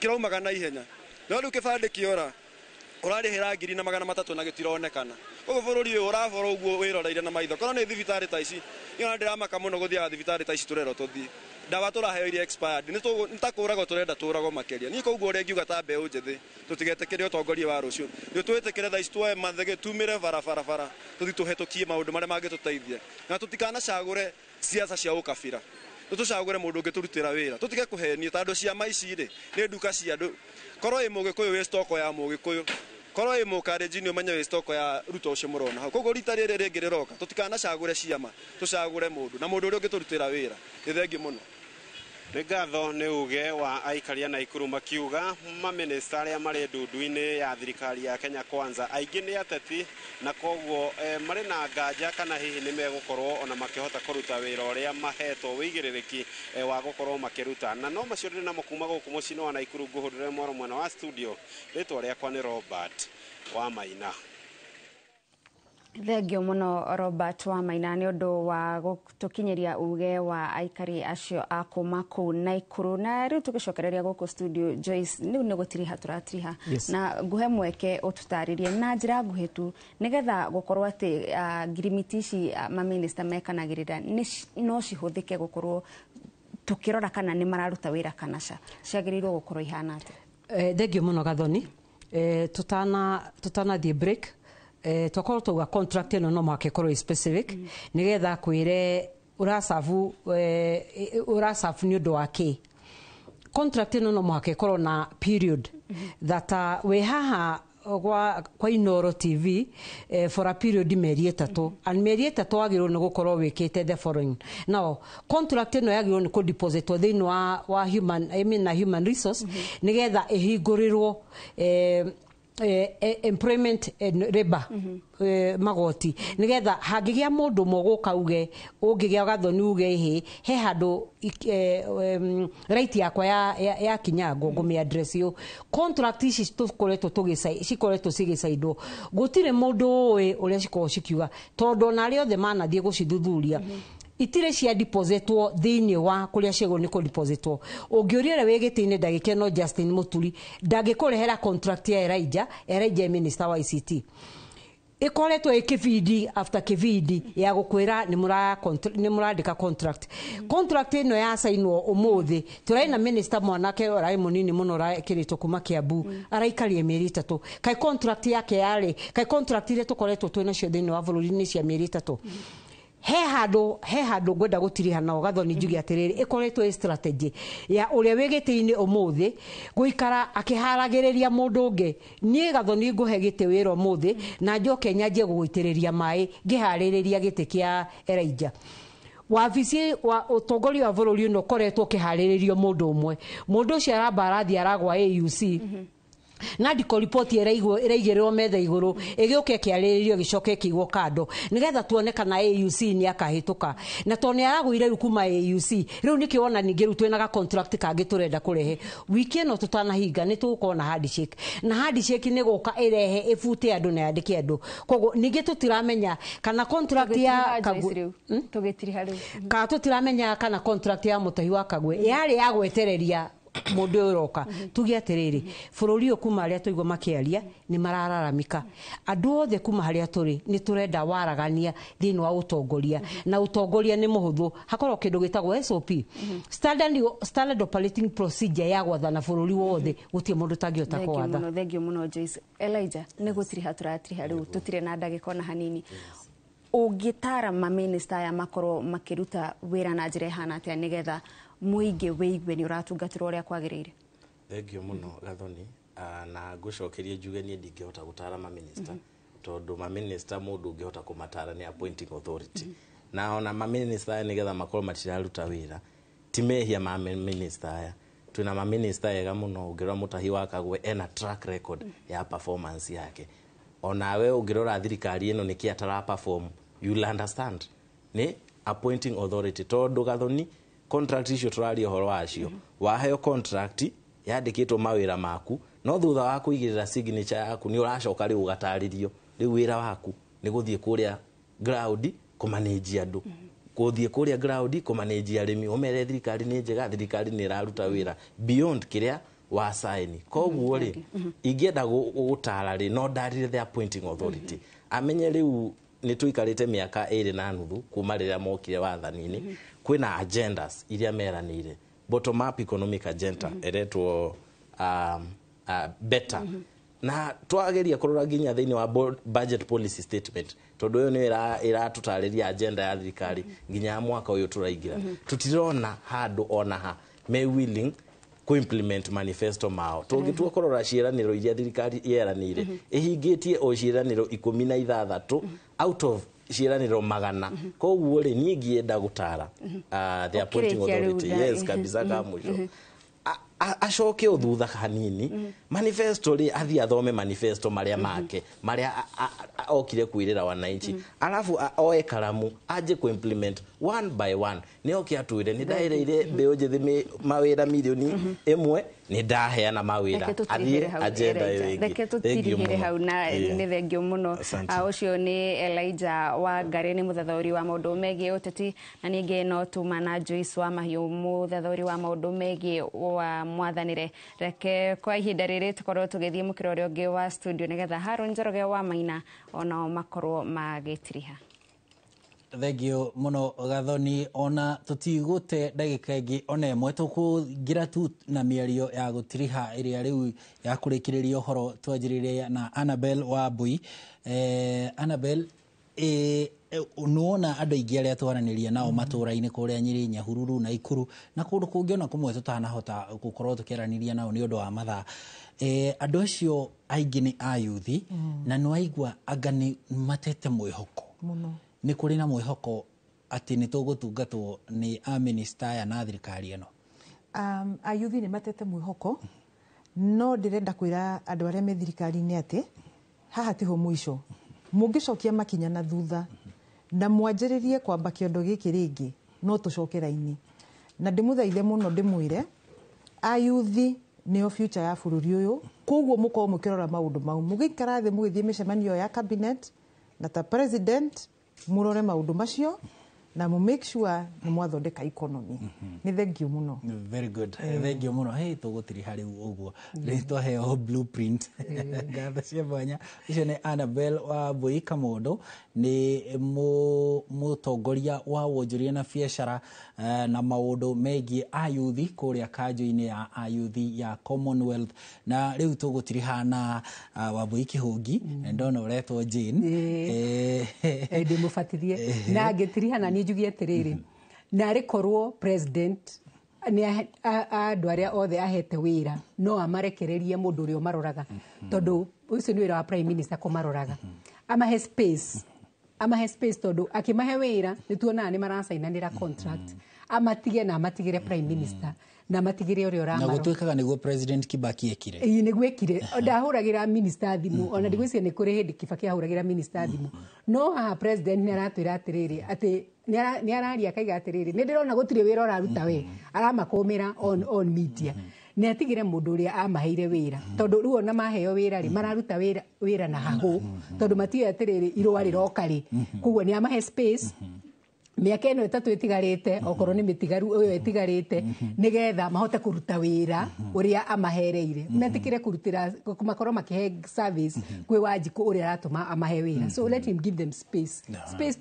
Kĩraumaga na ihenya. No rĩu kĩbandĩ kĩora ũrarĩhĩra 1300 na gĩtironekana. Koguo bũrũri ũyũ ũrabora ũguo wĩroreire na maitho. Korwo nĩ thibitarĩ ta ici, niĩ ona ndĩramaka mũno gũthiaga thibitarĩ ta ici tũrerwo tũthiĩ. Ndawa tũraheo iria expired, nĩ ta kũragwo tũrenda tũragwo makĩria. Niĩ koguo ũrĩa ingiuga ta mbeũ njĩthĩ, tũtigetĩkĩre ũtongoria wa rũciũ. Nĩ twĩtĩkĩre thaa ici tuoe mathege tumĩre barabara tũthiĩ tũhetũkie maũndũ marĩa mangĩtũteithia. Na tũtikanacagũre siasa cia ũkabira. Tũcagũre mũndũ ũngĩtũrutĩra wĩra. Tũtige kũhenio tondũ ciama ici rĩ, nĩ nduka cia andũ. Korwo ĩ mũgĩkũyũ wĩ stoko ya mũgĩkũyũ. Korwo ĩ mũkarenjini ũmenye wĩ stoko ya Ruto ũcio mũrona hau. Koguo rita rĩrĩ rĩngĩ rĩroka, tũtikanacagũre ciama, tũcagũre mũndũ na mũndũ ũrĩa ũngĩtũrutĩra wĩra. Nĩ thengiũ mũno. Nĩ ngatho nĩ uge wa aikaria Naikuru makiuga mamĩnĩsta arĩa marĩ ndundu-inĩ ya thirikari ya Kenya Kwanza aingĩ nĩ ateti, na koguo marĩ na nganja kana hihi nĩ megũkorwo ona makĩhota kũruta wĩra ũrĩa mahetwo wĩigĩrĩrĩki wa gũkorwo makĩruta. Na no macio ndĩ namo kuma gũkũ mũciĩ-inĩ wa Naikuru. Ngũhũrĩre mwaro mwena wa studio, rĩtwa rĩakwa nĩ Robert wa Maina. Thengio mũno Robert wa Maina nĩ ũndũ wa gũtũkinyĩria uge wa aikari acio a kuma kũu Naikuru. Na rĩu tũgĩcokereria gũkũ studio, Joyce, rĩu nĩ gũtiriha tũratiriha. Yes. Na nguhe mweke ũtũtarĩrie na njĩra nguhĩ tu nĩgetha gũkorwo atĩ ngirimiti ici mamĩnĩsta mekanagĩrĩra no cihũthĩke gũkorwo tũkĩrora kana nĩ mararuta wĩra kana ca, ciagĩrĩirwo gũkorwo ihana atĩa? Thengio mũno Gathoni. Tũtanathiĩ break, twakorwo twauga contract ĩno no mũhaka ĩkorwo ĩ specific nĩgetha kwĩre ũracabu ũracabu nĩ ũndũ wa kĩ. Contract ĩno no mũhaka ĩkorwo na period that wĩ haha kwa Inooro TV for a period mĩeri 3, and mĩeri 3 wagĩrĩirwo nĩ gũkorwo wĩkĩte the following. Now contract ĩno yagĩrĩirwo nĩ kũdepositwo thĩinĩ wa human, I mean, na human resource nĩgetha ĩhingũrĩrwo employment and labor magoti, nĩgetha hangĩgĩa mũndũ ũmwe gũka uge ũngĩgĩa Gathoni uge ĩhĩ he handũ right yakwa ya kinyangwo ngũmĩ address ũ. Contract ici tũkoretwo cikoretwo cigĩcaindwo, gũtirĩ mũndũ ũĩ ũrĩa cikoragwo cikiuga, tondũ ona arĩa othe manathiĩ gũcithuthuria itirĩ cia depositwo thĩinĩ wa kũrĩa ciagĩrĩirwo nĩ kũdepositwo. Ũngĩũria ũrĩa wĩ gĩtĩ-inĩ ndagĩka ĩno Justin Mũturi ndangĩkũrehera contract ya Elijah. Elijah minister wa ICT ĩkoretwo ĩ kĩbindi after kĩbindi ya gũkwĩra nĩ mũrandĩka contract. Contract ĩno yacainwo ũmũthĩ, tũrarĩ na minister mwanake ũrarĩ mũnini mũno ũrakĩrĩtwo kuma Kiambu, araikarie mĩeri 3. Kaĩ contract yake yarĩ, kaĩ contract iria tũkoretwo twĩ nacio thĩinĩ wa bũrũri nĩ cia mĩeri 3? He handũ ngwenda gũtiriha nao Gathoni njuge atĩrĩrĩ, ĩkoretwo ĩ strategy ya ũrĩa wĩ gĩtĩ-inĩ ũmũthĩ gũikara akĩharagĩrĩria mũndũ ũngĩ. Niĩ Gathoni ngũhe gĩtĩ wĩra ũmũthĩ na njoke nyanjie gũgũitĩrĩria maĩ ngĩharĩrĩria gĩtĩ kĩa Elijah. Wabici wa ũtongoria wa bũrũri ũno ũkoretwo ũkĩharĩrĩrio mũndũ ũmwe. Mũndũ ũcio aramba arathiĩ aragwa AUC. NADCO report ĩraigwo ĩraigĩrĩrwo metha igũrũ ĩgĩũke ĩkĩarĩrĩrio ĩgĩcoke ĩkĩigwo kando nĩgetha tuone kana AUC nĩ akahĩtũka na tondũ nĩ aragũire rĩu kuma AUC rĩu nĩkĩo wona ningĩ rĩu twĩna ga contract kangĩ tũrenda kũrehe wiki ĩno tũtanahinga nĩ tũgũkorwo na handshake, na handshake nĩ gũka ĩrehe ĩbute andũ na yandĩke andũ. Koguo ningĩ tũtiramenya kana contract ya Kagwe tũgĩtiriha rĩu kana tũtiramenya kana contract ya Mutahi wa Kagwe yarĩ ya gwetereria mũndũ ũyũ ũroka. Tuge atĩrĩrĩ, bũrũri ũyũ kuma arĩa twaigua makĩaria nĩ marararamika andũ othe kuma harĩa tũrĩ nĩ tũrenda waragania thĩinĩ wa ũtongoria, na ũtongoria nĩ mũhũthũ, hakorwo kĩndũ gĩtagwo SOP, standard operating procedure ya gwathana bũrũri wothe, gũtirĩ mũndũ ũtangĩhota Thengiũ kwatha. mũno, thengiũ mũno Joyce. Elijah, nĩ gũtiriha tũratiriha rĩu, tũtirĩ na ndagĩka ona hanini. Ũngĩtara mamĩnĩsta aya makorwo makĩruta wĩra na njĩra ĩhana atĩa nĩgetha mũingĩ wĩigue nĩ ũratungatĩrwo ũrĩa kwagĩrĩire? Thengio mũno Gathoni. Na ngũcokerie njuge niĩ ndingĩhota gũtara maminista tondũ maminista mũndũ ũngĩhota kũmatara nĩ appointing authority, na ona maminista aya nĩgetha makorwo matiraruta wĩra ti mehia ma minista aya. Twĩna maminista ega mũno, ũngĩrora Mutahi wa Kagwe ena track record ya performance yake. Onawe ũngĩrora thirikari ĩno nĩkĩ atara perform, you'll understand nĩ appointing authority, tondũ Gathoni, contract icio tũraria ũhoro wacio, waheo contract yandĩkĩtwo mawĩra maku, no thutha wa kũigĩrĩra signature yaku nĩ ũracoka rĩu ũgatarĩrio rĩu wĩra waku nĩ gũthiĩ kũrĩa ground kũmanĩnjia andũ, gũthiĩ kũrĩa ground kũmanĩnjia arĩmi, ũmere thirikari nĩ njega, thirikari nĩ ĩraruta wĩra beyond kĩrĩa wa sign. Koguo rĩ, ingĩenda gũtara rĩ, no ndarire the appointing authority amenye rĩu nĩ tũikarĩte mĩaka 2.5 kuma rĩrĩa mokire wathani-inĩ, kwĩna agendas iria meranĩire, bottom up economic agenda ĩretwo better, na twageria kũrora nginya thĩinĩ wa budget policy statement, tondũ ĩyo nĩyo ĩratũtarĩria agenda ya thirikari nginya ya mwaka ũyũ tũraingĩra, tũtirona handũ ona ha me willing ku-implement manifesto mao. Tũngĩtua kũrora ciĩranĩro iria thirikari yeranĩire, ĩhingĩtie o ciĩranĩro 16 out of ciĩranĩro 100. Koguo rĩ, niĩ ingĩenda gũtara the appointing Ũkĩrĩkia rĩu authority, yes, kabisa ka mũico, acoke o thutha hanini manifesto rĩ, athiĩ athome manifesto marĩa make marĩa okire kwĩrĩra wananchi, alafu oe karamu anjie ku-implement one by one. Nĩ oke atwĩre nĩ ndaĩrĩire mbeũ njĩthĩ mawĩra 1 million nĩ ndaheana mawĩra, Reke tũtirihĩre athiĩ hau, agenda ĩyo Elijah. ĩngĩ. Reke Thengiũ tũtirihĩre mũno. hau na nĩ thengio mũno. Asante. Ũcio nĩ Elijah Wangari, nĩ mũthathaũri wa maũndũ megiĩ ũteti, na ningĩ no tuma na Joyce wa Mahiũ, mũthathaũri wa maũndũ megiĩ wa mwathanĩre. Reke kwa ihinda rĩrĩ tũkorwo tũgĩthiĩ mũkĩra ũrĩa ũngĩ wa studio nĩgetha Haron Njoroge wa Maina onao makorwo magĩtiriha. Thengio mũno Gathoni. Ona tũtigũte ndagĩka ĩngĩ ona ĩmwe, tũkũingĩra tu na mĩario ya gũtiriha ĩrĩa rĩu ya kũrĩkĩrĩria ũhoro. Twanjĩrĩrie na Annabel wa Mbui. Annabel, nĩwona andũ aingĩ arĩa twaranĩria nao matũra-inĩ kũrĩa Nyĩrĩ, Nyahururu na Ikuru na kũndũ kũngĩ ona kũmwe tũtanahota gũkorwo tũkĩaranĩria nao nĩ ũndũ wa mathaa, andũ acio aingĩ nĩ ayuthi, na nĩwaigua anga nĩ matete mwĩhoko mũno. Nĩ kũrĩ na mwĩhoko atĩ nĩ tũgũtungatwo nĩ amĩnĩsta aya na thirikari ĩno? Ayuthi nĩ matete mwĩhoko, no ndĩrenda kwĩra andũ arĩa me thirikari-inĩ atĩ haha tiho mũico. Mũngĩcokia makinya na thutha na mwanjĩrĩrie kwamba kĩondo gĩkĩ rĩngĩ, no tũcoke raini. Na ndĩmũthaithe mũno, ndĩmwĩre ayuthi nĩo future ya bũrũri ũyũ. Koguo mũkorwo mũkĩrora maũndũ mau, mũgĩikara thĩ, mũgĩthiĩ mĩcemanio ya cabinet na ta president, mũrore maũndũ macio na mũ make sure nĩ mwathondeka economy. Nĩ thengio mũno. Very good, thengio mũno. Hey, tũgũtiriha rĩu ũguo rĩu twaheo blueprint. Ngatho cia mwanya. Ũcio nĩ Annabel wa Mbui Kamũndũ, nĩ mũtongoria wa wonjoria na biacara na maũndũ megiĩ ayuthi kũrĩa kanjũ-inĩ ya ayuthi ya Commonwealth. Na rĩu tũgũtiriha na Wambui Kĩhũngi. Ndona ũretwo Jane. Ndĩ mũbatithie na ngĩtiriha na niĩ njuge atĩrĩrĩ, narĩ korwo president nĩ andũ arĩa othe ahete wĩra no amarekererie mũndũ ũrĩa ũmaroraga, tondũ ũcio nĩ wĩra wa prime minister kũmaroraga, amahe space, amahe space, tondũ akĩmahe wĩra nĩ tuonaga nĩ maracainanĩra contract. Amatige na amatigĩre prime minister Na matigĩre ũrĩa Na ũramarora. gũtuĩkaga nĩguo President Kibaki ekire. Ĩĩ, nĩguo ekire. Ndahũragĩra minister thimũ, ona ndigwĩciria nĩ kũrĩ hĩndĩ Kibaki ahũragĩra minister thimũ, no haha president nĩ aratwĩra atĩrĩrĩ, atĩ nĩ araria akaiga atĩrĩrĩ, nĩ ndĩrona gũtirĩ wĩra ũraruta we, aramakũmĩra on media, nĩ atigĩre mũndũ ũrĩa amaheire wĩra, tondũ rĩu ona maheo wĩra rĩ, mararuta wĩra na hahũ, tondũ matiũĩ atĩrĩrĩ, irũa rĩroka rĩ. Koguo nĩ amahe space mĩaka ĩno 3 ĩtigarĩte, okorwo nĩ mĩtigaru ĩyo ĩtigarĩte, nĩgetha mahote kũruta wĩra ũrĩa amahereire, metĩkĩre kũrutĩra, makorwo makĩhe service kwĩ Wanjikũ ũrĩa aratũma amahe wĩra. So let him give them space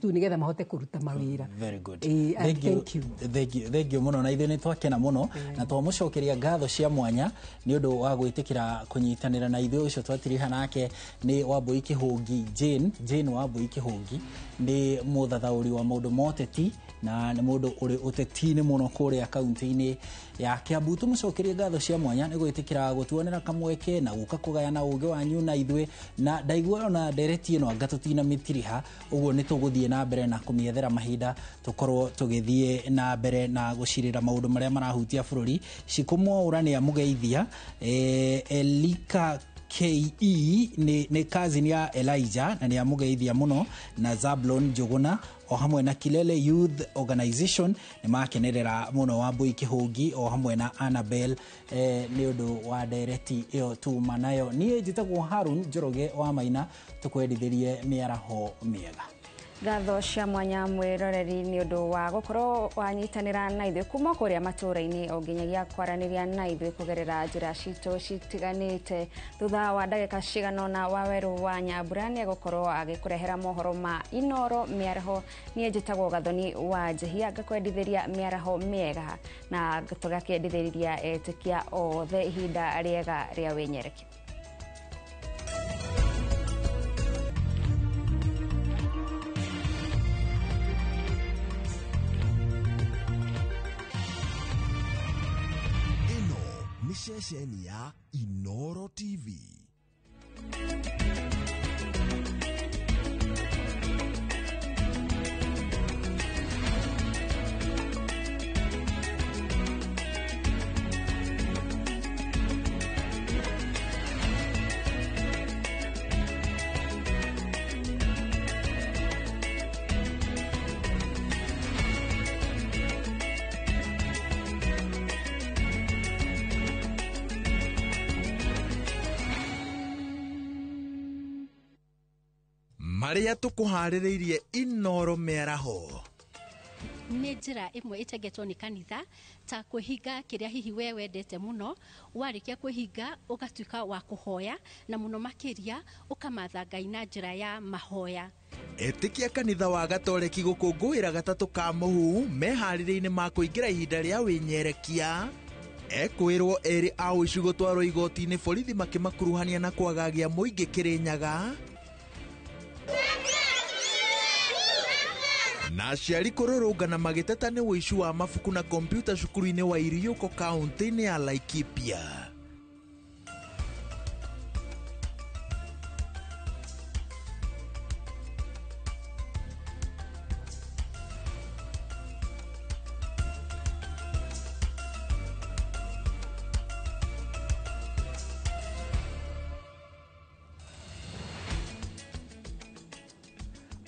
tu, nĩgetha mahote kũruta mawĩra. Very good. Ĩĩ, and Thank you. thank you. Thank you, thank you mũno, na ithuĩ nĩ twakena mũno na twamũcokeria ngatho cia mwanya nĩ ũndũ wa gwĩtĩkĩra kũnyitanĩra na ithuĩ. Ũcio twatiriha nake nĩ Wambui Kĩhũngi Jane Wambui Kĩhũngi, nĩ mũthathaũri wa maũndũ ma ũteti na nĩ mũndũ ũrĩ ũteti-inĩ mũno kũrĩa kaunti-inĩ ya Kiambu. Tũmũcokerie ngatho cia mwanya nĩ gwĩtĩkĩra gũtuonera kamweke na gũka kũgayana ũgĩ wanyu na ithuĩ, na ndaigua ona ndereti ĩno anga tũtinamĩtiriha, ũguo nĩ tũgũthiĩ na mbere na kũmĩethera mahinda tũkorwo tũgĩthiĩ na mbere na gũcirĩra maũndũ marĩa marahutia bũrũri. Cikũ Mwaũra nĩ amũgeithia, Elika KE nĩ cousin ya Elijah na nĩ amũgeithia mũno, na Zablon Njũgũna o hamwe na Kilele Youth Organization nĩ makenerera mũno Wambui Kĩhũngi o hamwe na Annabel nĩ ũndũ wa ndereti ĩyo tuma nayo. Niĩ njĩtagwo Harun Njoroge wa Maina, tũkwendithĩrie mĩaraho mĩega. Ngatho cia mwanya mwĩroreri nĩ ũndũ wa gũkorwo wanyitanĩra na ithuĩ kuma kũrĩa matũũra-inĩ o nginyagia kwaranĩria na ithuĩ kũgerera njĩra citũ citiganĩte. Thutha wa ndagĩka cigana ũna, Wawerũ wa Nyambura nĩ egũkorwo agĩkũrehera mohoro ma Inoro mĩaraho. Niĩ njĩtagwo Gathoni wa Njehia, ngakwendithĩria mĩaraho mĩega na tũgakĩendithĩria etĩkia othe ihinda rĩega rĩa wĩnyerekia. Ĩno nĩ ceceni ya Inoro TV. Marĩa tũkũharĩrĩirie Inoro mĩaraho. Nĩ njĩra ĩmwe ĩtengetwo nĩ kanitha ta kwĩhinga kĩrĩa hihi we wendete mũno, warĩkia kwĩhinga ũgatuĩka wa kũhoya, na mũno makĩria ũkamatha Ngai na njĩra ya mahoya. Etĩkia kanitha wa Gatoreki gũkũngũĩra gatatũ ka mũhu meharĩria-inĩ ma kũingĩra ihinda rĩa wĩnyerekia. Ekwĩrwo erĩ a ũici gũtwarwo igoti-inĩ, borithi makĩmakuruhania na kwagagia mũingĩ Kĩrĩnyaga, na aciari kũrũrũngana magĩteta nĩ ũici wa mabuku na kompiuta cukuru-inĩ wa Iriũko kaunti-inĩ ya Laikipia.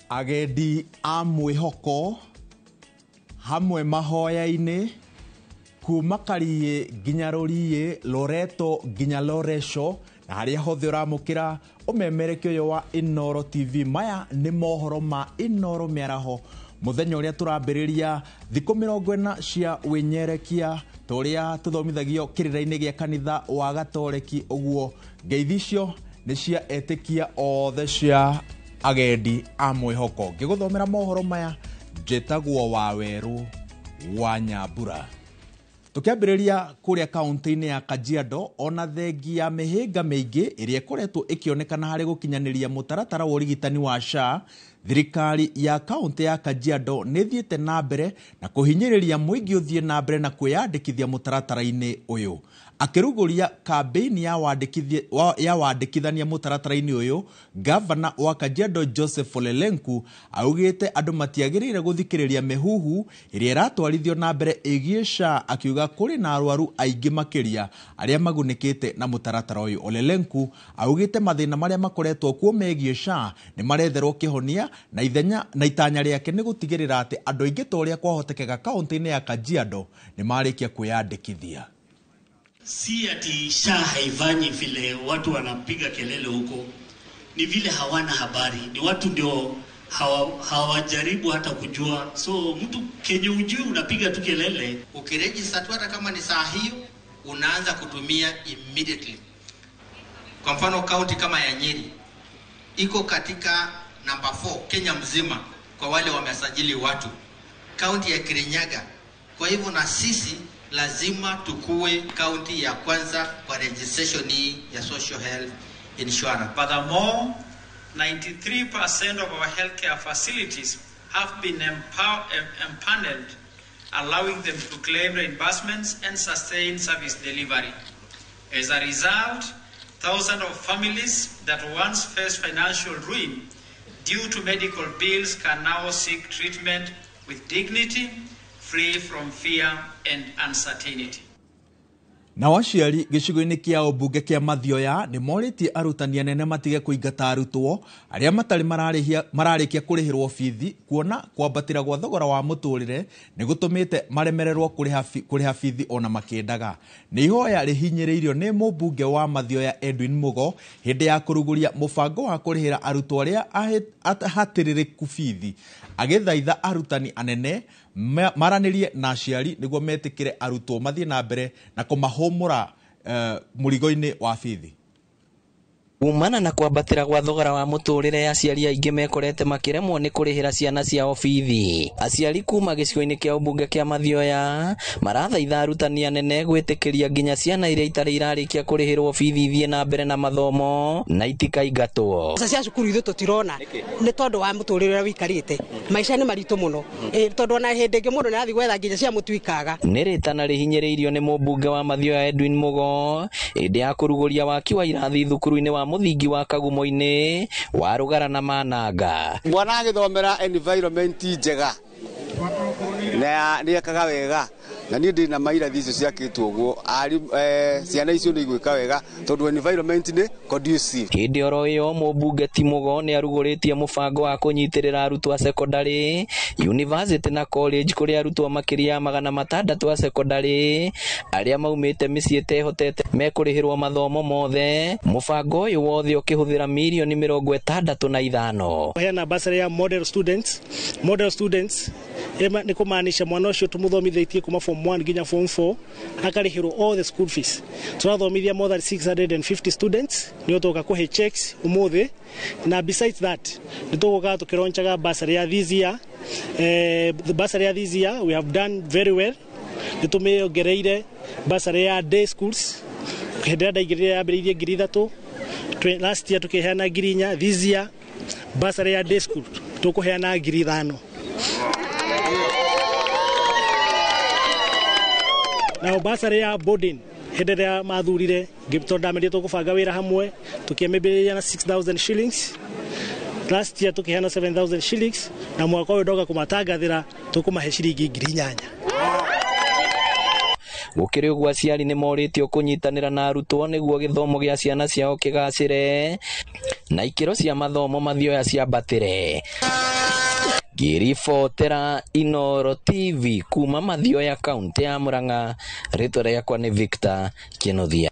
Agendi a mwĩhoko hamwe mahoya-inĩ kuma Kariĩ nginya Rũriĩ, Loreto nginya Loresho, na harĩa hothe ũramũkĩra ũmemereke ũyũ wa Inoro TV. Maya nĩ mohoro ma Inoro mĩaraho, mũthenya ũrĩa tũrambĩrĩria thikũ 40 cia wĩnyerekia tũrĩa tũthomithagio kĩrĩra-inĩ gĩa kanitha wa Gatoreki. Ũguo ngeithi icio nĩ cia etĩkia othe cia agendi a mwĩhoko. Ngĩgũthomera mohoro maya njĩtagwo Wawerũ wa Nyambura. Tũkĩambĩrĩria kũrĩa kaunti-inĩ ya Kajiado, ona thengi ya mĩhĩnga mĩingĩ ĩrĩa ĩkoretwo ĩkĩonekana harĩ gũkinyanĩria mũtaratara wa ũrigitani wa SHA, Thirikari ya kaunti ya Kajiado nĩ ĩthiĩte na mbere na kũhinyĩrĩria mũingĩ ũthiĩ na mbere na kwĩyandĩkithia mũtaratara-inĩ ũyũ. Akĩrugũria kambĩini ya wandĩkithania mũtaratara-inĩ ũyũ, gavana wa Kajiado Joseph Ole Lenku augĩte andũ matiagĩrĩire gũthikĩrĩria mĩhuhu ĩrĩa ĩratwarithio na mbere ĩgiĩ SHA, akiuga kũrĩ na arwaru aingĩ makĩria arĩa magunĩkĩte na mũtaratara ũyũ. Ole Lenku augĩte mathĩna marĩa makoretwo kuo megiĩ SHA nĩ maretherwo kĩhonia na ithenya na itanya rĩake nĩ gũtigĩrĩra atĩ andũ aingĩ ta ũrĩa kwahotekeka kaunti-inĩ ya Kajiado nĩ marĩkia kwĩyandĩkithia. Si ati SHA haifanyi vile watu wanapiga kelele huko, ni vile hawana habari, ni watu ndio hawajaribu hata kujua. So mtu kenye ujui unapiga tu kelele. Ukirejista tu hata kama ni saa hiyo unaanza kutumia immediately. Kwa mfano kaunti kama ya Nyeri iko katika namba 4 Kenya mzima kwa wale wamesajili watu, kaunti ya Kirinyaga. Kwa hivyo na sisi lazima tukue kaunti ya kwanza kwa registration hii ya social health insurance. Furthermore, 93% of our healthcare facilities have been empaneled, allowing them to claim reimbursements and sustain service delivery. As a result, thousands of families that once faced financial ruin due to medical bills can now seek treatment with dignity, free from fear and uncertainty. Nao aciari gĩcigo-inĩ kĩa ũmbunge kĩa Mathioya nĩ morĩtie arutani anene matige kũingata arutwo arĩa matarĩ mararĩkia kũrĩhĩrwo bithi, kuona kwambatĩra gwa thogora wa mũtũrĩre nĩ gũtũmĩte maremererwo kũrĩha bithi ona makĩendaga. Nĩ ihoya rĩhinyĩrĩirio nĩ mũmbunge wa Mathioya Edwin Mugo hĩndĩ ya kũrugũria mũbango wa kũrĩhĩra arutwo arĩa ahatĩrĩrĩku bithi, agĩthaitha arutani anene maranĩrie na aciari nĩguo metĩkĩre arutwo mathiĩ na mbere na kũmahũmũra mũrigo-inĩ wa bithi. Kumana na kwambatĩra gwa thogora wa mũtũrĩre, aciari aingĩ mekorete makĩremwo nĩ kũrĩhĩra ciana ciao bithi. Aciari kuma gĩcigo-inĩ kĩa ũmbunge kĩa Mathioya marathaitha arutani anene gwĩtĩkĩria nginya ciana iria itarĩ irarĩkia kũrĩhĩrwo bithi ithiĩ na mbere na mathomo na itikaingatwo. Mbeca cia cukuru ithuĩ tũtirona nĩ tondũ wa mũtũrĩre ũrĩa wĩikarĩte, maica nĩ maritũ mũno, tondũ ona hĩndĩ ĩngĩ mũndũ nĩarathiĩ gwetha nginya cia mũtu ikaga. Nĩ rĩtana rĩhinyĩrĩirio nĩ mũmbunge wa Mathioya Edwin Mugo hĩndĩ ya kũrugũria waki wa irathi thukuru-inĩ wa mũthingi wa Kagumo-inĩ wa Rũgara na Mananga. Mwana agĩthomera environment njega na nĩekaga wega, na niĩ ndĩ na mairathi icio ciakĩtwo ũguo, ciana icio nĩ igwĩka wega tondũ environment nĩ conducive. Hĩndĩ oro ĩyo mũmbunge ti Mugo nĩ arugũrĩtie mũbango wa kũnyitĩrĩra arutwo a secondary, university na college, kũrĩa arutwo makĩria ya 600 a secondary arĩa maumĩte mĩciĩ ĩtehotete mekũrĩhĩrwo mathomo mothe. Mũbango ũyũ wothe ũkĩhũthĩra mirioni 65. Heana bursary ya model students. Model students nĩ kũmaanisha mwana ũcio tũmũthomithĩtie kuma form 1 nginya form 4 akarĩhĩrwo all the school fees. Tũrathomithia more than 650 students nĩo tũgoka kũhe checks ũmũthĩ, na besides that nĩ tũgũka tũkĩronchaga bursary ya this year. The bursary ya this year we have done very well. Nĩ tũmĩongereire bursary ya day schools. Hĩndĩ ĩrĩa ndaingĩrire yambĩrĩirie 3,000, last year tũkĩheana 4,000, this year bursary ya day school tũkũheana 5,000. Nao bursary ya boarding hĩndĩ ĩrĩa mathurire tondũ ndamerire tũkũbanga wĩra hamwe, tũkĩmĩambĩrĩria na 6,000 shillings. Last year tũkĩheana 7,000 shillings, na mwaka ũyũ ndoka kũmatangathĩra tũkũmahe ciringi 8,000. Gũkĩrĩ ũguo aciari nĩ morĩtio kũnyitanĩra na arutwo nĩguo gĩthomo gĩa ciana ciao kĩgacĩre na ikĩro cia mathomo Mathioya ciambatĩre. Ngĩribotera Inooro TV kuma Mathioya kaunti ya Murang'a, rĩtwa rĩakwa nĩ Victor Kĩnuthia.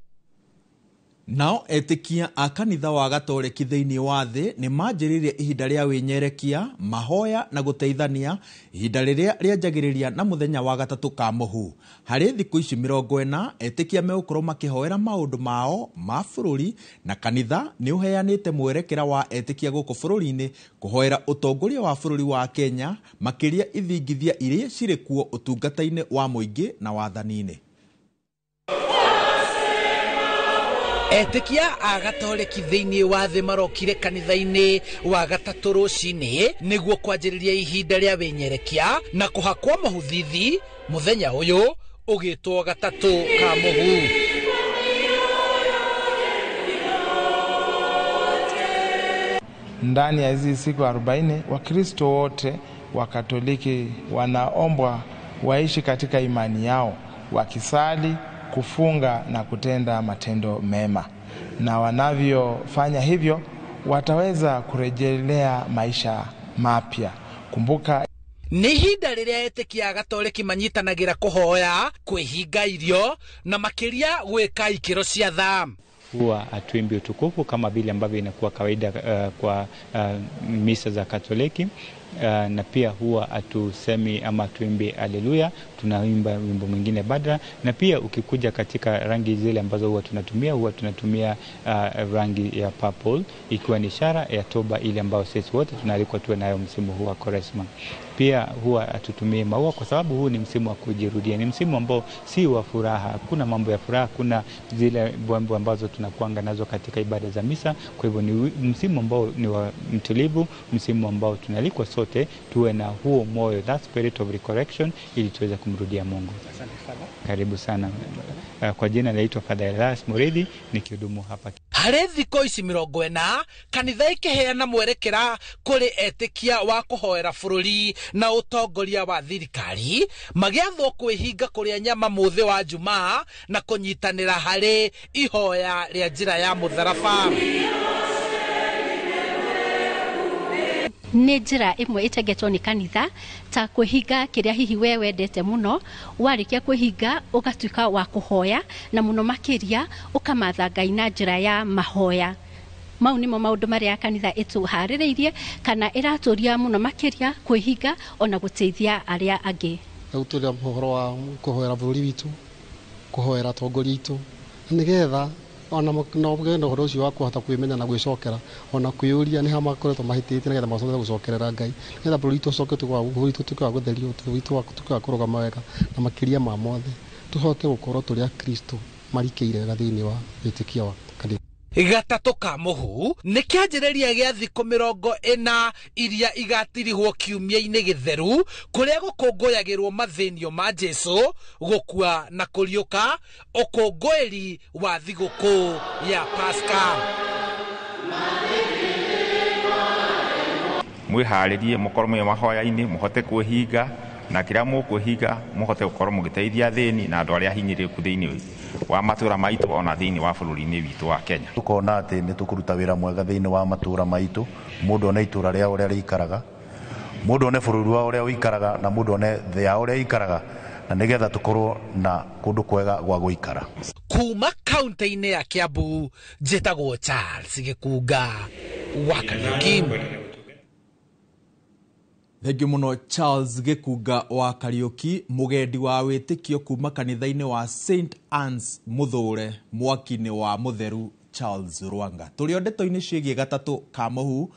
Nao etĩkia a kanitha wa Gatoreki thĩinĩ wa thĩ nĩ manjĩrĩirie ihinda rĩa wĩnyerekia, mahoya na gũteithania, ihinda rĩrĩa rĩanjagĩrĩria na mũthenya wa gatatũ ka mũhu. Harĩ thikũ ici 40, etĩkia megũkorwo makĩhoera maũndũ mao ma bũrũri, na kanitha nĩ ũheanĩte mwerekera wa etĩkia gũkũ bũrũri-inĩ kũhoera ũtongoria wa bũrũri wa Kenya, makĩria ithingithia iria cirĩ kuo ũtungata-inĩ wa mũingĩ na wathani-inĩ. Etĩkia a Gatoreki thĩinĩ wa thĩ marokire kanitha-inĩ wa gatatũ rũcinĩ nĩguo kwanjĩrĩria ihinda rĩa wĩnyerekia na kũhakwo mũhuthithi mũthenya ũyũ ũgĩtwo gatatũ ka mũhu. Ndani ya hizi siku 40 Wakristo wote wa Katoliki wanaombwa waishi katika imani yao, wakisali, kufunga na kutenda matendo mema, na wanavyofanya hivyo wataweza kurejelea maisha mapya. Kumbuka nĩ ihinda rĩrĩa etĩkia a Gatoreki manyitanagĩra kũhoya, kwĩhinga irio na makĩria gwĩka ikĩro cia tha. Huwa hatuimbi utukufu kama vile ambavyo inakuwa kawaida kwa misa za Katoliki. Na pia huwa hatusemi ama hatuimbi haleluya, tunaimba wimbo mwingine badala. Na pia ukikuja katika rangi zile ambazo huwa tunatumia rangi ya purple, ikiwa ni ishara ya toba ile ambayo sisi wote tunaalikwa tuwe nayo msimu huu wa Kwaresma. Pia huwa hatutumii maua kwa sababu huu ni msimu wa kujirudia, ni msimu ambao si wa furaha. Kuna mambo ya furaha, kuna zile bwembo ambazo tunakuanga nazo katika ibada za misa. Kwa hivyo ni msimu ambao ni wa mtulivu, msimu ambao tunaalikwa sote tuwe na huo moyo, that spirit of recorrection, ili tuweze kumrudia Mungu. Karibu sana. Kwa jina naitwa Father Elias Muridhi, nikihudumu hapa. Harĩ thikũ ici 40 kanitha ĩkĩheana mwerekera kũrĩ etĩkia wa kũhoera bũrũri na ũtongoria wa thirikari magĩathwo kwĩhinga kũrĩa nyama mũthĩ wa Jumaa na kũnyitanĩra harĩ ihoya rĩa njĩra ya mũtharaba. Nĩ njĩra ĩmwe ĩtengetwo nĩ kanitha ta kwĩhinga kĩrĩa hihi we wendete mũno, warĩkia kwĩhinga ũgatuĩka wa kũhoya na mũno makĩria ũkamatha Ngai na njĩra ya mahoya. Mau nĩmo maũndũ marĩa kanitha ĩtũharĩrĩirie kana ĩratũria mũno makĩria kwĩhinga ona gũteithia arĩa angĩ. Rĩu tũrĩ ũhoro wa kũhoera bũrũri witũ, kũhoera atongoria aitũ, nĩgetha ona no genda ũhoro ũcio wa kũhota kwĩmenya na gwĩcokera ona kwĩyũria nĩ ha makoretwo mahĩtĩtie nĩgetha macoke gũcokerera Ngai, nĩgetha bũrũri witũ ũcoke bũrũri witũ ũtuĩke wa gũtherio, bũrũri witũ ũtuĩke wa kũrũgama wega, na makĩria ma mothe tũhote gũkorwo tũrĩ Akristo marikĩire wega thĩinĩ wa wĩtĩkio wa kanitha. Gatatũ ka mũhu nĩ kĩanjĩrĩria gĩa thikũ 40 iria igatirihwo kiumia-inĩ gĩtheru kũrĩa gũkũngũyagĩrwo mathĩnio ma Jesũ gũkua na kũriũka, ũkũngũĩri wa thigũkũ ya Pasaka. Mwĩharĩrie mũkorwo mwĩ mahoya-inĩ, mũhote kwĩhinga, na kĩrĩa mũkwĩhinga mũhote gũkorwo mũgĩteithia athĩni na andũ arĩa ahinyĩrĩrĩku thĩinĩ wa matũra maitũ ona thĩinĩ wa bũrũri-inĩ witũ wa Kenya. Tukona atĩ nĩ tũkũruta wĩra mwega thĩinĩ wa matũra maitũ, mũndũ one itũra rĩa ũrĩa rĩikaraga, mũndũ one bũrũri wa ũrĩa ũikaraga, na mũndũ one thĩ ya ũrĩa ĩikaraga, na nĩgetha tũkorwo na kũndũ kwega gwa gũikara. Kuma kaunti-inĩ ya Kiambu, njĩtagwo Charles Gĩkunga wa Kariuki. Thengiũ mũno Charles Gĩkunga wa Kariuki, mũgendi wa wĩtĩkio kuma kanitha-inĩ wa St Anne's Mũthũre, mwaki-inĩ wa mũtheru Charles Rwanga. Tũrĩ o ndeto-inĩ ciĩgiĩ gatatũ ka mũhu,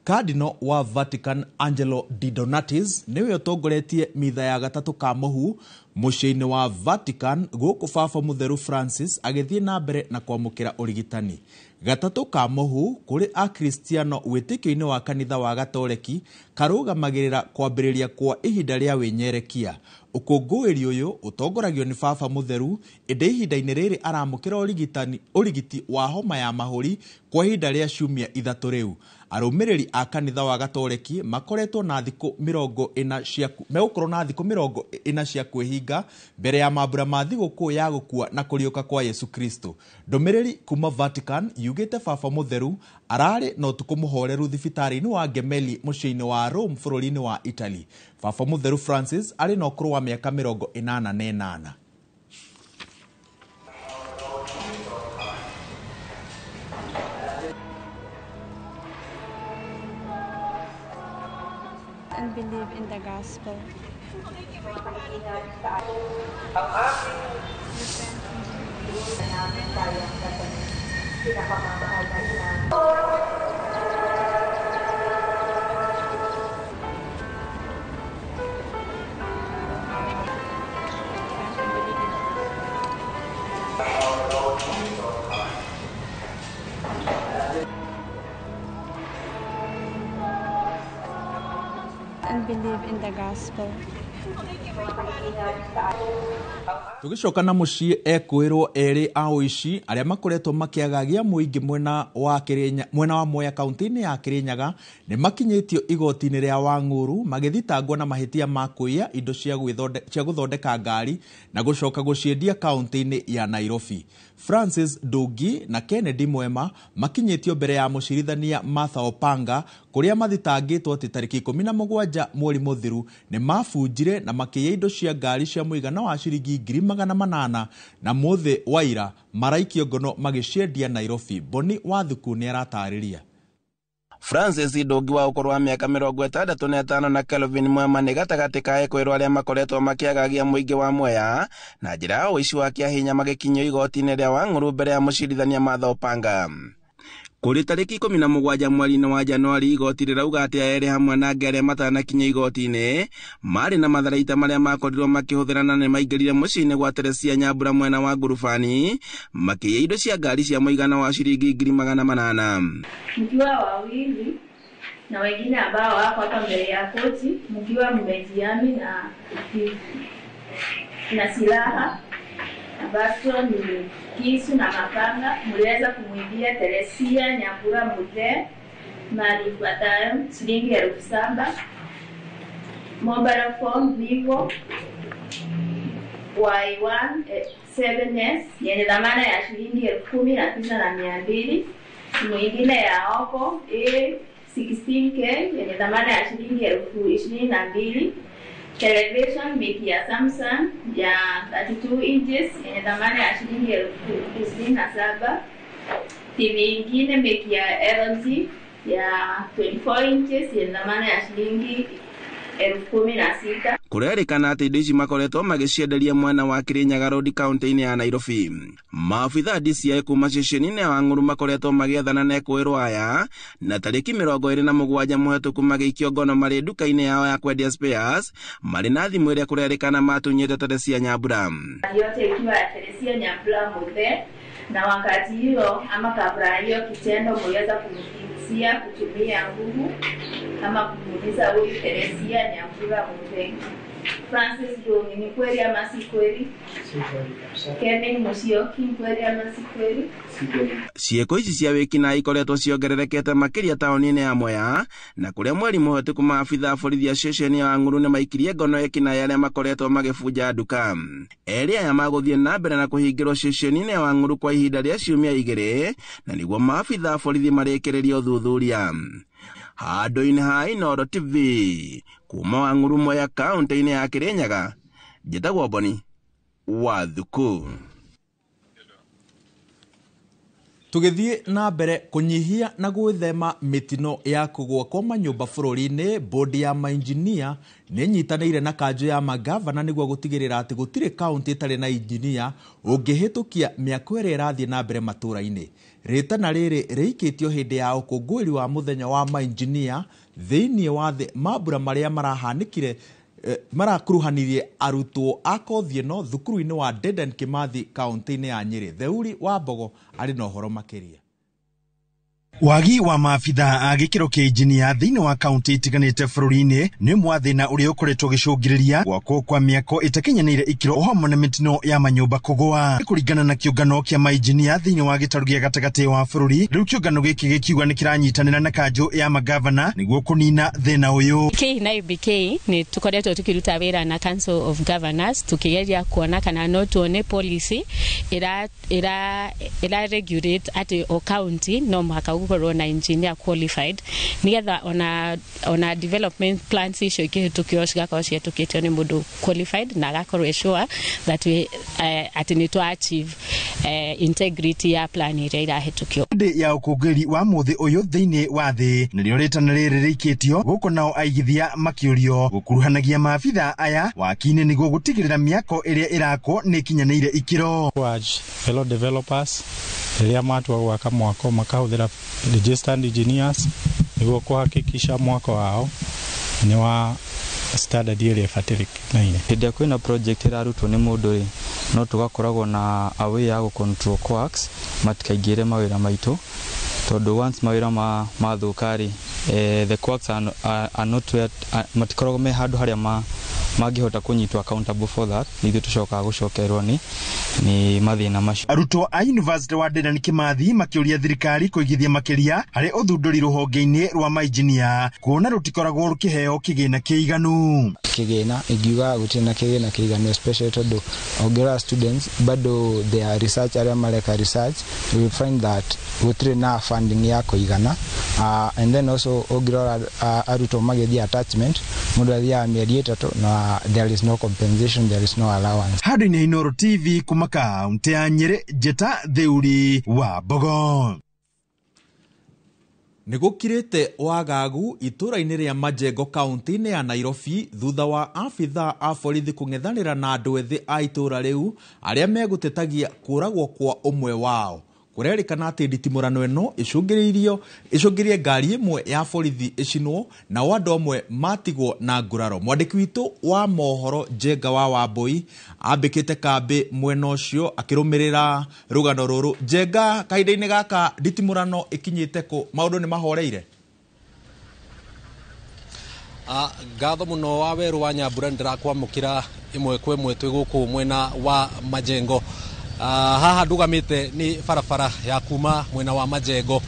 Cardinal wa Vatican Angelo Di Donatis nĩwe ũtongoretie mitha ya gatatũ ka mũhu mũciĩ-inĩ wa Vatican, gũkũ Baba Mũtheru Francis agĩthiĩ na mbere na kwamũkĩra ũrigitani. Gatatũ ka mũhu kũrĩ Akristiano wĩtĩkio-inĩ wa kanitha wa Gatoreki karũgamagĩrĩra kwambĩrĩria kwa ihinda rĩa wĩnyerekia. Ũkũngũĩri ũyũ ũtongoragio nĩ Baba Mũtheru, ĩndĩ ihinda-inĩ rĩrĩ aramũkĩra ũrigiti wa homa ya mahũri kwa ihinda rĩa ciumia 3 rĩu. Arũmĩrĩri a kanitha wa Gatoreki makoretwo na thikũ 40 cia megũkorwo na thikũ 40 cia kwĩhinga mbere ya mambura ma thigũkũ ya gũkua na kũriũka kwa Yesu Kristo. Ndũmĩrĩri kuma Vatican yugĩte Baba Mũtheru ararĩ na ũtukũ mũhoreru thibitarĩ-inĩ wa Gemelli mũciĩ-inĩ wa Rome bũrũri-inĩ wa Italy. Baba Mũtheru Francis arĩ na ũkũrũ wa mĩaka 88. And believe in the gospel. And believe in the gospel. Tugicoka na muciĩ ekwĩrwo erĩ a ũici arĩa makoretwo makĩagagia mũingĩ mwena wa Kĩrĩnya mwena wa Mwea kaunti-inĩ ya Kĩrĩnyaga nĩ makinyĩtio igoti-inĩ rĩa Wang'ũrũ magĩthitangwo na mahĩtia ma kũiya indo cia gũthondeka ngari na gũcoka gũciendia kaunti-inĩ ya Nairobi. Francis Ndungi na Kennedy Mwema makinyĩtio mbere ya mũcirithania Martha Opanga kũrĩa mathitangĩtwo atĩ tarĩki 17 mweri mũthiru nĩ mabunjire na makĩiya indo cia ngari cia mũigana wa ciringi 800 na mũthĩ wa ira maraikio ngono magĩciendia Nairobi. Boni Wathuku nĩ aratarĩria. Francis Ndungi wa ũkũrũ wa mĩaka 65 na Kelvin Mwema nĩ gatagatĩ ka ekwĩrwo arĩa makoretwo makĩagagia mũingĩ wa Mwea na njĩra ya ũici wa kĩahinya magĩkinyio igoti-inĩ rĩa Wang'ũrũ mbere ya mũcirithania Martha Opanga. Kũrĩ tarĩki 17 mweri-inĩ wa Januari igoti rĩrauga atĩ erĩ hamwe na angĩ arĩa matanakinya igoti-inĩ marĩ na matharaita marĩa makorirwo makĩhũthĩra na nĩmaingĩrire mũciĩ-inĩ gwa Teresia Nyambura mwena wa Ngurubani makĩiya indo cia ngari cia mũigana wa ciringi 800. Mkiwa wawili na wengine ambao wako hapa mbele ya koti, mkiwa mmejiami na silaha ambazo ni kisu na mapanga, mliweza kumuibia Teresia Nyambura Muthe mali ifuatayo: shilingi 7,000, mobile phone Vivo Y1 7S yenye dhamana ya shilingi 19,200, simu ingine ya Oppo A16K yenye dhamana ya shilingi 22,000, television miki ya Samsung ya 32 inches yenye dhamana ya shilingi 27,000, TV ingine miki ya LG ya 24 inches yenye dhamana ya shilingi 16,000. Kũrerĩkana atĩ indo ici makoretwo magĩcienderia mwena wa Kĩrĩnyaga Road kaunti-inĩ ya Nairobi. Maabitha DCI kuma ceceni-inĩ ya Wang'ũrũ makoretwo magĩethana na ekwĩrwo aya na tarĩki 27 mũhetũku magĩikio ngono marĩ nduka-inĩ yao ya kwendia spares marĩ na thimũ ĩrĩa kũrerĩkana matunyĩte Teresia Nyambura. Yote ikiwa ya Teresia Nyambura Muthe, na wakati hiyo ama kabla hiyo kitendo mliweza kumfisia kutumia nguvu ama kumuuliza huyu Teresia Nyambura Muthe. Francis Ndungi, ni kweli ama si kweli? Si kweli kabisa. Kevin Musyoki, ni kweli ama si kweli? Si kweli. Ciĩko ici cia wĩkinaĩ ikoretwo ciongererekete makĩria taũni-inĩ ya Mwea na kũrĩa mweri mũhetũku maabitha a borithi a ceceni ya Wang'ũrũ nĩmaikirie ngono ekinaĩ arĩa makoretwo magĩbunja nduka. Erĩ aya magũthiĩ na mbere na kũhingĩrwo ceceni-inĩ ya Wang'ũrũ kwa ihinda rĩa ciumia 2 na nĩguo maabitha a borithi marĩkĩrĩrie ũthuthuria. Handũ-inĩ ha Inooro TV kuma Wang'ũrũ Mwea kaunti-inĩ ya Kĩrĩnyaga, njĩtagwo Boni Wathuku. Tũgĩthiĩ na mbere kũnyihia na gwĩthema mĩtino ya kũgũa kwa manyũmba bũrũri-inĩ, bodi ya mainjinia nĩ ĩnyitanĩire na kanjũ ya magavana nĩguo gũtigĩrĩra atĩ gũtirĩ kaunti ĩtarĩ na injinia ũngĩhĩtũkia mĩako ĩrĩa ĩrathiĩ na mbere matũũra-inĩ. Rĩtana rĩrĩ rĩikĩtio hĩndĩ ya ũkũngũĩri wa mũthenya wa mainjinia thĩinĩ wa thĩ, mambura marĩa marahanĩkire marakuruhanirie arutwo a kothi ĩno thukuru-inĩ wa Dedan Kimathi kaunti-inĩ ya Nyĩrĩ. Theuri wa Mbogo arĩ na ũhoro makĩria. Wagi wa maabitha a gĩkĩro kĩa injinia thĩinĩ wa kaunti itiganĩte bũrũri-inĩ nĩ ũmwe wa thĩna ũrĩa ũkoretwo ũgĩcũngĩrĩria gwakwo kwa mĩako ĩtakinyanĩire ikĩro o hamwe na mĩtino ya manyũmba kũgũa. Kũringana na kĩũngano kĩa mainjinia thĩinĩ wa gĩtarũ gĩa gatagatĩ wa bũrũri, rĩu kĩũngano gĩkĩ gĩkiuga nĩ kĩranyitanĩra na kanjũ ya magavana nĩguo kũnina thĩna ũyũ. K na UBK nĩ tũkoretwo tũkĩruta wĩra na Council of Governors tũkĩgeria kuona kana no tuone policy ĩra regulate atĩ o county no mũhaka gũkorwo na engineer qualified nigetha ona development plans icio ikĩhĩtũkio cigakorwo cihetũkĩtio nĩ mũndũ qualified na agakorwo sure that we atĩ nĩ twa achieve integrity ya plan ĩrĩa ĩrahĩtũkio. Hĩndĩ ya ũkũngũĩri wa mũthĩ ũyũ thĩinĩ wa thĩ nĩrĩo rĩtana rĩrĩ rĩikĩtio gũkũ nao aigithia makĩũrio gũkuruhanagia maabitha aya waki-inĩ nĩguo gũtigĩrĩra mĩako ĩrĩa ĩrakwo nĩ ĩkinyanĩire ikĩro. Fellow developers rĩrĩa matua gwaka mwako makahũthĩra registered engineers nĩguo kuhakikisha mwako wao nĩ wa standard ĩrĩa ĩbatarĩkanaine. Hĩndĩ ĩrĩa kwĩna project ĩrarutwo nĩ mũndũ rĩ, no tũgakoragwo na a way ya gũ control quacks matikaingĩre mawĩra maitũ, Tondũ once mawĩra mathũka rĩ, the quacks are not where, matikoragwo me handũ harĩa mangĩhota kũnyitwo accountable for that. Nĩ ithuĩ tũcokaga gũcokerwo nĩ mathĩna macio. Arutwo a University wa Dedan Kimathi makĩũria thirikari kũigithia makĩria harĩ ũthundũri rũhonge-inĩ rwa mainjinia kuona rũtikoragwo rũkĩheo kĩgĩna kĩiganu. Kĩgĩna ingiuga gũtirĩ na kĩgĩna kĩiganu, especially tondũ ũngĩrora students bado their research, arĩa mareka research, you will find that gũtirĩ na funding ya kũigana. And then also ũngĩrora arutwo magĩthiĩ attachment, mũndũ athiaga mĩeri 3 na there is no compensation, there is no allowance. Handũ-inĩ Inooro TV kuma kaunti ya Nyĩrĩ, Njĩta Theuri wa Mbogo. Nĩ gũkirĩte wagagu itũũra-inĩ rĩa Majengo kaunti-inĩ ya Nairobi thutha wa abithaa a borithi kũng'ethanĩra na andũ ethĩ a itũũra rĩu arĩa megũtetagia kũragwo kwa ũmwe wao. Kũrerĩkana atĩ nditimũrano ĩno ĩcũngĩrĩrie ngari ĩmwe ya borithi ĩcinwo nao andũ amwe matigwo na nguraro. Mwandĩki witũ wa mohoro Njenga wa Wambui ambĩkĩte kambĩ mwena ũcio akĩrũmĩrĩra rũgano rũrũ. Njenga, kahinda-inĩ gaka nditimũrano ĩkinyĩte kũ? Maũndũ nĩ mahoreire? Ngatho mũno wa werũ wa Nyambura, nĩndĩrakwamũkĩra ĩmwe kwa ĩmwe twĩ gũkũ mwena wa Majengo. Haha ndugamĩte nĩ barabara ya kuma mwena wa Majengo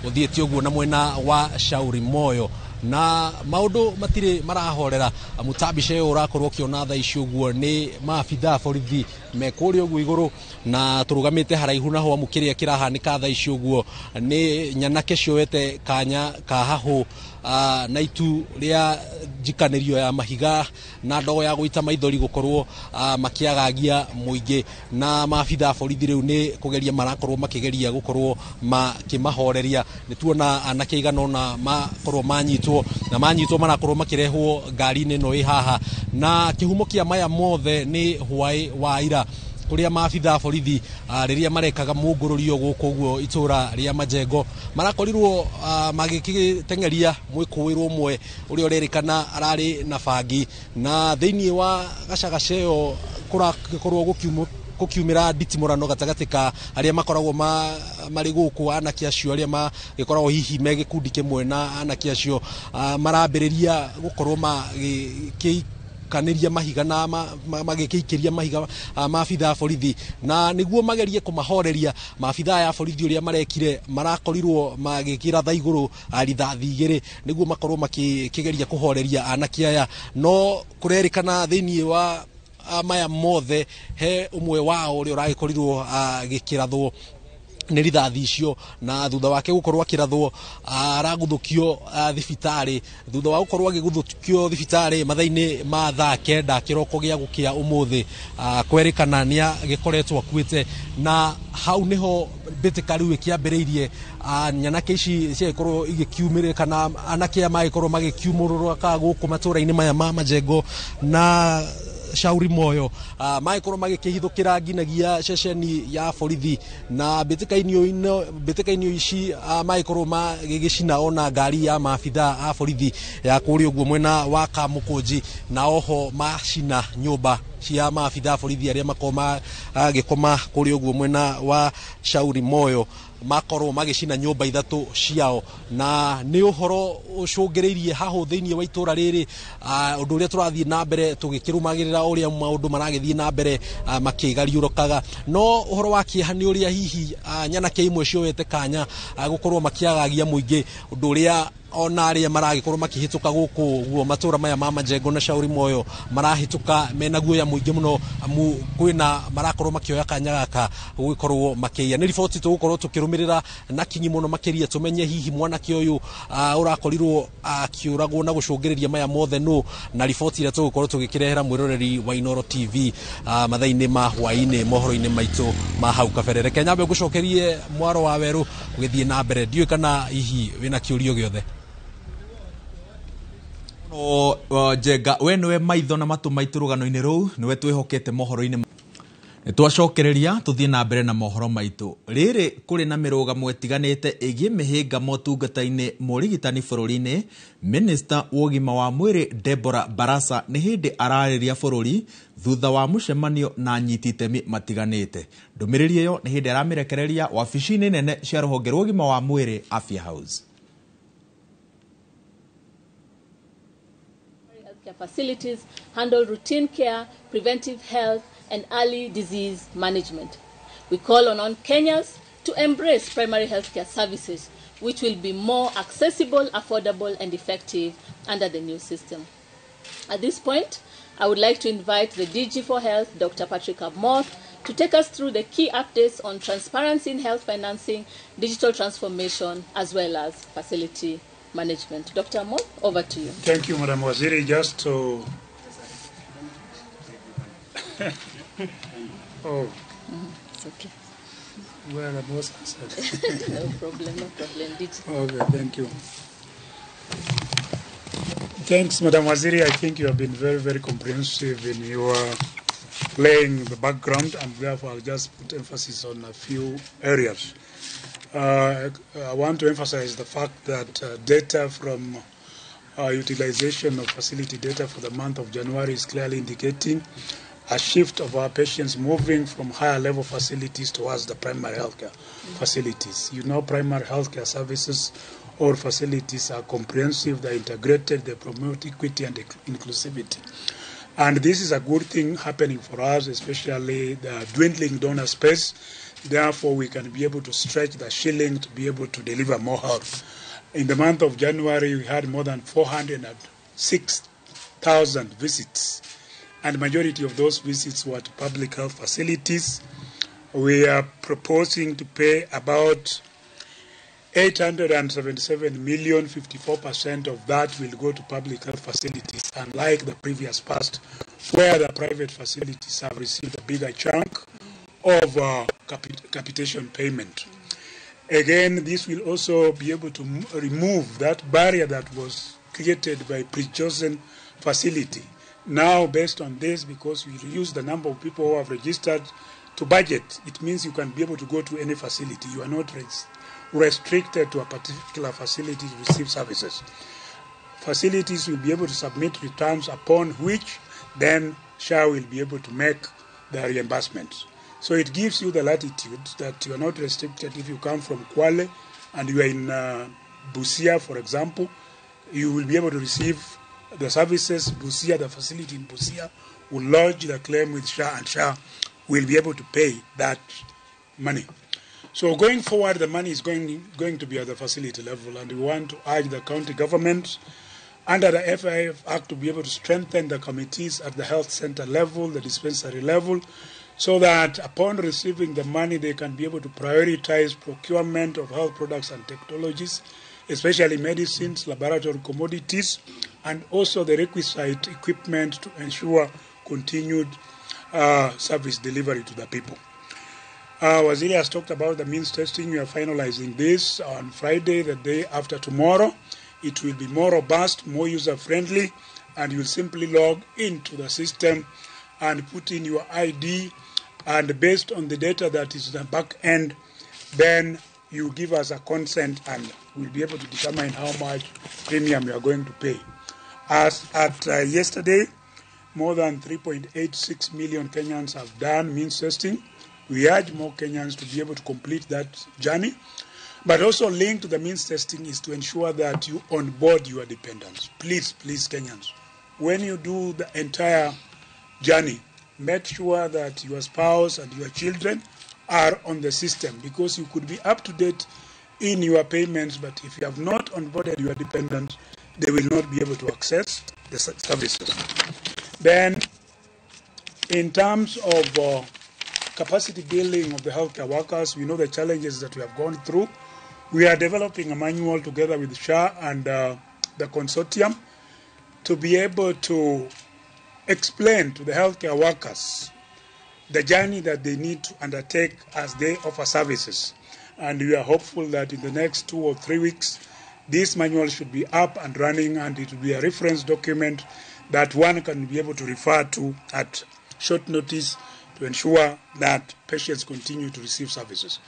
ũthiĩte ũguo na mwena wa Shauri Moyo, na maũndũ matirĩ marahorera. Mũtambica ũyũ ũrakorwo ũkĩona thaa ici ũguo nĩ maabithaa borithi me kũrĩa ũguo igũrũ, na tũrũgamĩte haraihu naho amu kĩrĩa kĩrahanĩka thaa ici ũguo nĩ nyanake cioete kanya ka hahũ na itu rĩa njikanĩrio ya mahiga na ndogo ya gũita maithori gũkorwo makĩagagia mũingĩ, na maabithaa borithi rĩu nĩ kũgeria marakorwo makĩgeria gũkorwo makĩmahoreria. Nĩ tuona anake aigana ũna makorwo manyitwo, na manyitwo marakorwo makĩrehwo ngari-inĩ ĩno ĩ haha, na kĩhumo kĩa maya mothe nĩ hwaĩ wa ira kũrĩa maabithaa borithi rĩrĩa marekaga mũngũrũrio gũkũ ũguo itũũra rĩa Majengo marakorirwo magĩgĩteng'eria mwĩkũĩrwo ũmwe ũrĩa ũrerĩkana ararĩ na bangi, na thĩinĩ wa gacagaca ĩyo kũrakorwo gũkiumĩra nditimũrano gatagatĩ ka arĩa makoragwo marĩ gũkũ, anake acio arĩa magĩkoragwo hihi me gĩkundi kĩmwe na anake acio marambĩrĩria gũkorwo magĩkĩ kanĩria mahiga na magĩkĩikĩria mahiga maabithaa borithi, na nĩguo magerie kũmahoreria maabithaa ya borithi ũrĩa marekire marakorirwo magĩkĩratha igũrũ rithathi 2 nĩguo makorwo makĩgeria kũhoreria anake aya. No kũrerĩkana thĩinĩ wa maya mothe he ũmwe wao ũrĩa ũragĩkorirwo agĩkĩrathwo nĩ rithathi icio, na thutha wake gũkorwo akĩrathwo araguthũkio thibitarĩ. Thutha wa gũkorwo agĩguthũkio thibitarĩ mathaa-inĩ ma thaa 9 kĩroko gĩa gũkĩa ũmũthĩ, kwerĩkana nĩ agĩkoretwo akuĩte, na hau nĩho mbĩtĩka rĩu ĩkĩambĩrĩirie. Nyanake ici ciagĩkorwo igĩkiumĩrĩra kana anake aya magĩkorwo magĩkiumũrũrũka gũkũ matũũra-inĩ maya ma Majengo na Shauri Moyo, magĩkorwo magĩkĩhithũkĩra nginagia ceceni ya borithi, na mbĩtĩka-inĩ ici magĩkorwo magĩgĩcina ona ngari ya maabithaa a borithi ya kũrĩa ũguo mwena wa Kamũkũnji, na oho macina nyũmba cia maabithaa borithi arĩa makorwo magĩkoma kũrĩa ũguo mwena wa Shauri Moyo, makorwo magĩcina nyũmba 3 ciao. Na nĩ ũhoro ũcũngĩrĩirie hahũ thĩinĩ wa itũũra rĩrĩ, ũndũ ũrĩa tũrathiĩ na mbere tũgĩkĩrũmagĩrĩra ũrĩa maũndũ maragĩthiĩ na mbere makĩgariũrũkaga. No ũhoro wa kĩeha nĩ ũrĩa hihi nyanake imwe cioete kanya gũkorwo makĩagagia mũingĩ, ũndũ ũrĩa ona arĩa maragĩkorwo makĩhĩtũka gũkũ guo matũũra maya ma Majengo na Shauri Moyo marahĩtũka mena guoya mũingĩ mũno, amu kwĩna marakorwo makĩoya kanya gaka gũgĩkorwo makĩiya. Nĩ riboti tũgũkorwo tũkĩrũmĩrĩra na kinyi mũno makĩria tũmenye hihi mwanake ũyũ ũrakorirwo akĩũragwo na gũcũngĩrĩria maya mothe nũ, na riboti ĩrĩa tũgũkorwo tũgĩkĩrehera mwĩroreri wa Inooro TV mathaa-inĩ ma hwaĩ-inĩ mohoro-inĩ maitũ ma hau kabere. Reke nyambe ngũcokerie mwaro wa werũ ũgĩthiĩ na mbere, ndiũĩ kana hihi wĩna kĩũrio gĩothe. No Njenga, we nĩwe maitho na matũ maitũ rũgano-inĩ rũu, nĩwe twĩhokete mohoro-inĩ. Twacokereria tuthie na mbere na mohoro maitu. Riri kuri na mirugamo itiganite igie mihinga motungata-ini morigitani bururi-ini. Minista wa ugima wa mwiri Deborah Barasa ni hindi arariria bururi thutha wa mucemanio na anyiti itemi matiganite. Ndumiriri iyo ni hindi aramirekereria wabici-ini nene cia ruhonge rwa ugima wa mwiri Afya House. Facilities handle routine care, preventive health, and early disease management. We call on all Kenyans to embrace primary healthcare services, which will be more accessible, affordable, and effective under the new system. At this point, I would like to invite the DG for Health, Dr. Patrick Amoth, to take us through the key updates on transparency in health financing, digital transformation, as well as facility management. Dr. Amoth, over to you. Thank you, Madam Waziri. Just to... Oh. It's okay. Well, I was answered. No problem, no problem. Okay, thank you. Thanks, Madam Waziri. I think you have been very, very comprehensive in your laying the background, and therefore I'll just put emphasis on a few areas. I want to emphasize the fact that data from utilization of facility data for the month of January is clearly indicating a shift of our patients moving from higher level facilities towards the primary healthcare facilities. You know, primary healthcare services or facilities are comprehensive, they're integrated, they promote equity and inclusivity. And this is a good thing happening for us, especially the dwindling donor space. Therefore, we can be able to stretch the shilling to be able to deliver more health. In the month of January, we had more than 406,000 visits, and the majority of those visits were to public health facilities. We are proposing to pay about 877 million, 54% of that will go to public health facilities, unlike the previous past, where the private facilities have received a bigger chunk of capitation payment. Again, this will also be able to remove that barrier that was created by pre-chosen facility. Now, based on this, because we reduce the number of people who have registered to budget, it means you can be able to go to any facility. You are not restricted to a particular facility to receive services. Facilities will be able to submit returns upon which then SHA will be able to make the reimbursements. So it gives you the latitude that you are not restricted. If you come from Kwale and you are in Busia, for example, you will be able to receive the services. Busia, the facility in Busia, will lodge the claim with SHA, and SHA will be able to pay that money. So going forward, the money is going to be at the facility level, and we want to urge the county government under the FIF Act to be able to strengthen the committees at the health center level, the dispensary level, so that upon receiving the money, they can be able to prioritize procurement of health products and technologies, especially medicines, laboratory commodities, and also the requisite equipment to ensure continued service delivery to the people. Waziri has talked about the means testing. We are finalizing this on Friday, the day after tomorrow. It will be more robust, more user-friendly, and you'll simply log into the system and put in your ID, and based on the data that is in the back end, then you give us a consent and we'll be able to determine how much premium you are going to pay. As at yesterday, more than 3.86 million Kenyans have done means testing. We urge more Kenyans to be able to complete that journey. But also linked to the means testing is to ensure that you onboard your dependents. Please, please, Kenyans, when you do the entire journey, make sure that your spouse and your children are on the system, because you could be up to date in your payments, but if you have not onboarded your dependents, they will not be able to access the services. Then, in terms of capacity building of the healthcare workers, we know the challenges that we have gone through. We are developing a manual together with SHA and the consortium to be able to explain to the healthcare workers the journey that they need to undertake as they offer services. And we are hopeful that in the next 2 or 3 weeks, this manual should be up and running, and it will be a reference document that one can be able to refer to at short notice to ensure that patients continue to receive services.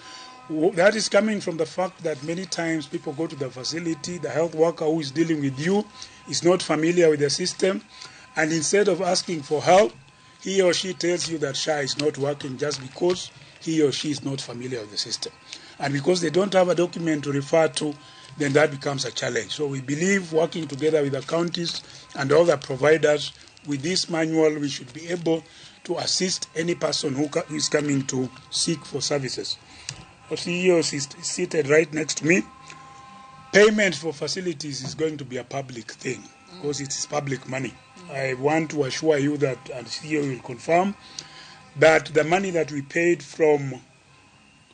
That is coming from the fact that many times people go to the facility, the health worker who is dealing with you is not familiar with the system, and instead of asking for help, he or she tells you that SHA is not working just because he or she is not familiar with the system. And because they don't have a document to refer to, then that becomes a challenge. So we believe working together with the counties and other providers, with this manual, we should be able to assist any person who is coming to seek for services. Our CEO is seated right next to me. Payment for facilities is going to be a public thing because it is public money. I want to assure you that, and CEO will confirm, that the money that we paid from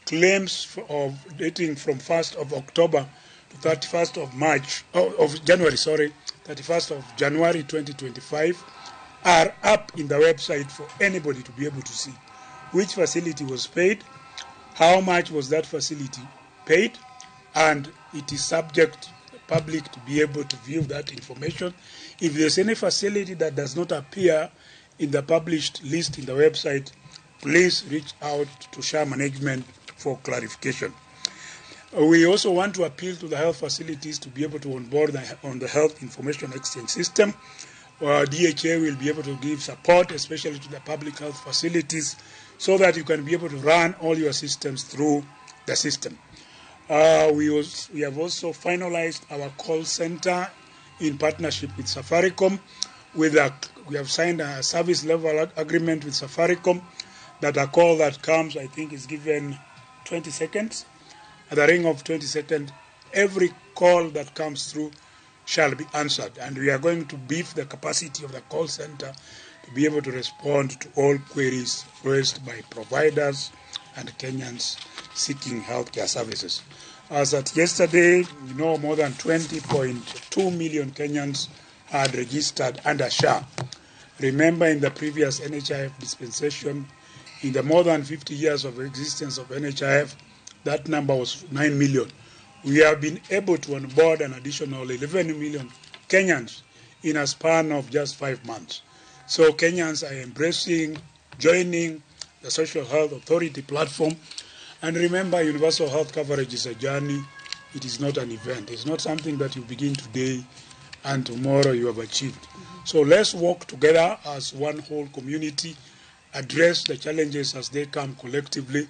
claims of dating from 1st of October to 31st of March, of January, sorry, 31st of January 2025 are up in the website for anybody to be able to see which facility was paid, how much was that facility paid, and it is subject to the public to be able to view that information. If there's any facility that does not appear in the published list in the website, please reach out to SHA management for clarification. We also want to appeal to the health facilities to be able to onboard on the Health Information Exchange System. DHA will be able to give support, especially to the public health facilities, so that you can be able to run all your systems through the system. We have also finalized our call center in partnership with Safaricom. We have signed a service level agreement with Safaricom that a call that comes, I think, is given 20 seconds. At the ring of 20 seconds, every call that comes through shall be answered. And we are going to beef the capacity of the call center to be able to respond to all queries raised by providers and Kenyans seeking healthcare services. As at yesterday, you know, more than 20.2 million Kenyans had registered under SHA. Remember, in the previous NHIF dispensation, in the more than 50 years of existence of NHIF, that number was 9 million. We have been able to onboard an additional 11 million Kenyans in a span of just 5 months. So Kenyans are embracing, joining the Social Health Authority platform. And remember, universal health coverage is a journey. It is not an event. It's not something that you begin today and tomorrow you have achieved. So let's work together as one whole community, address the challenges as they come collectively.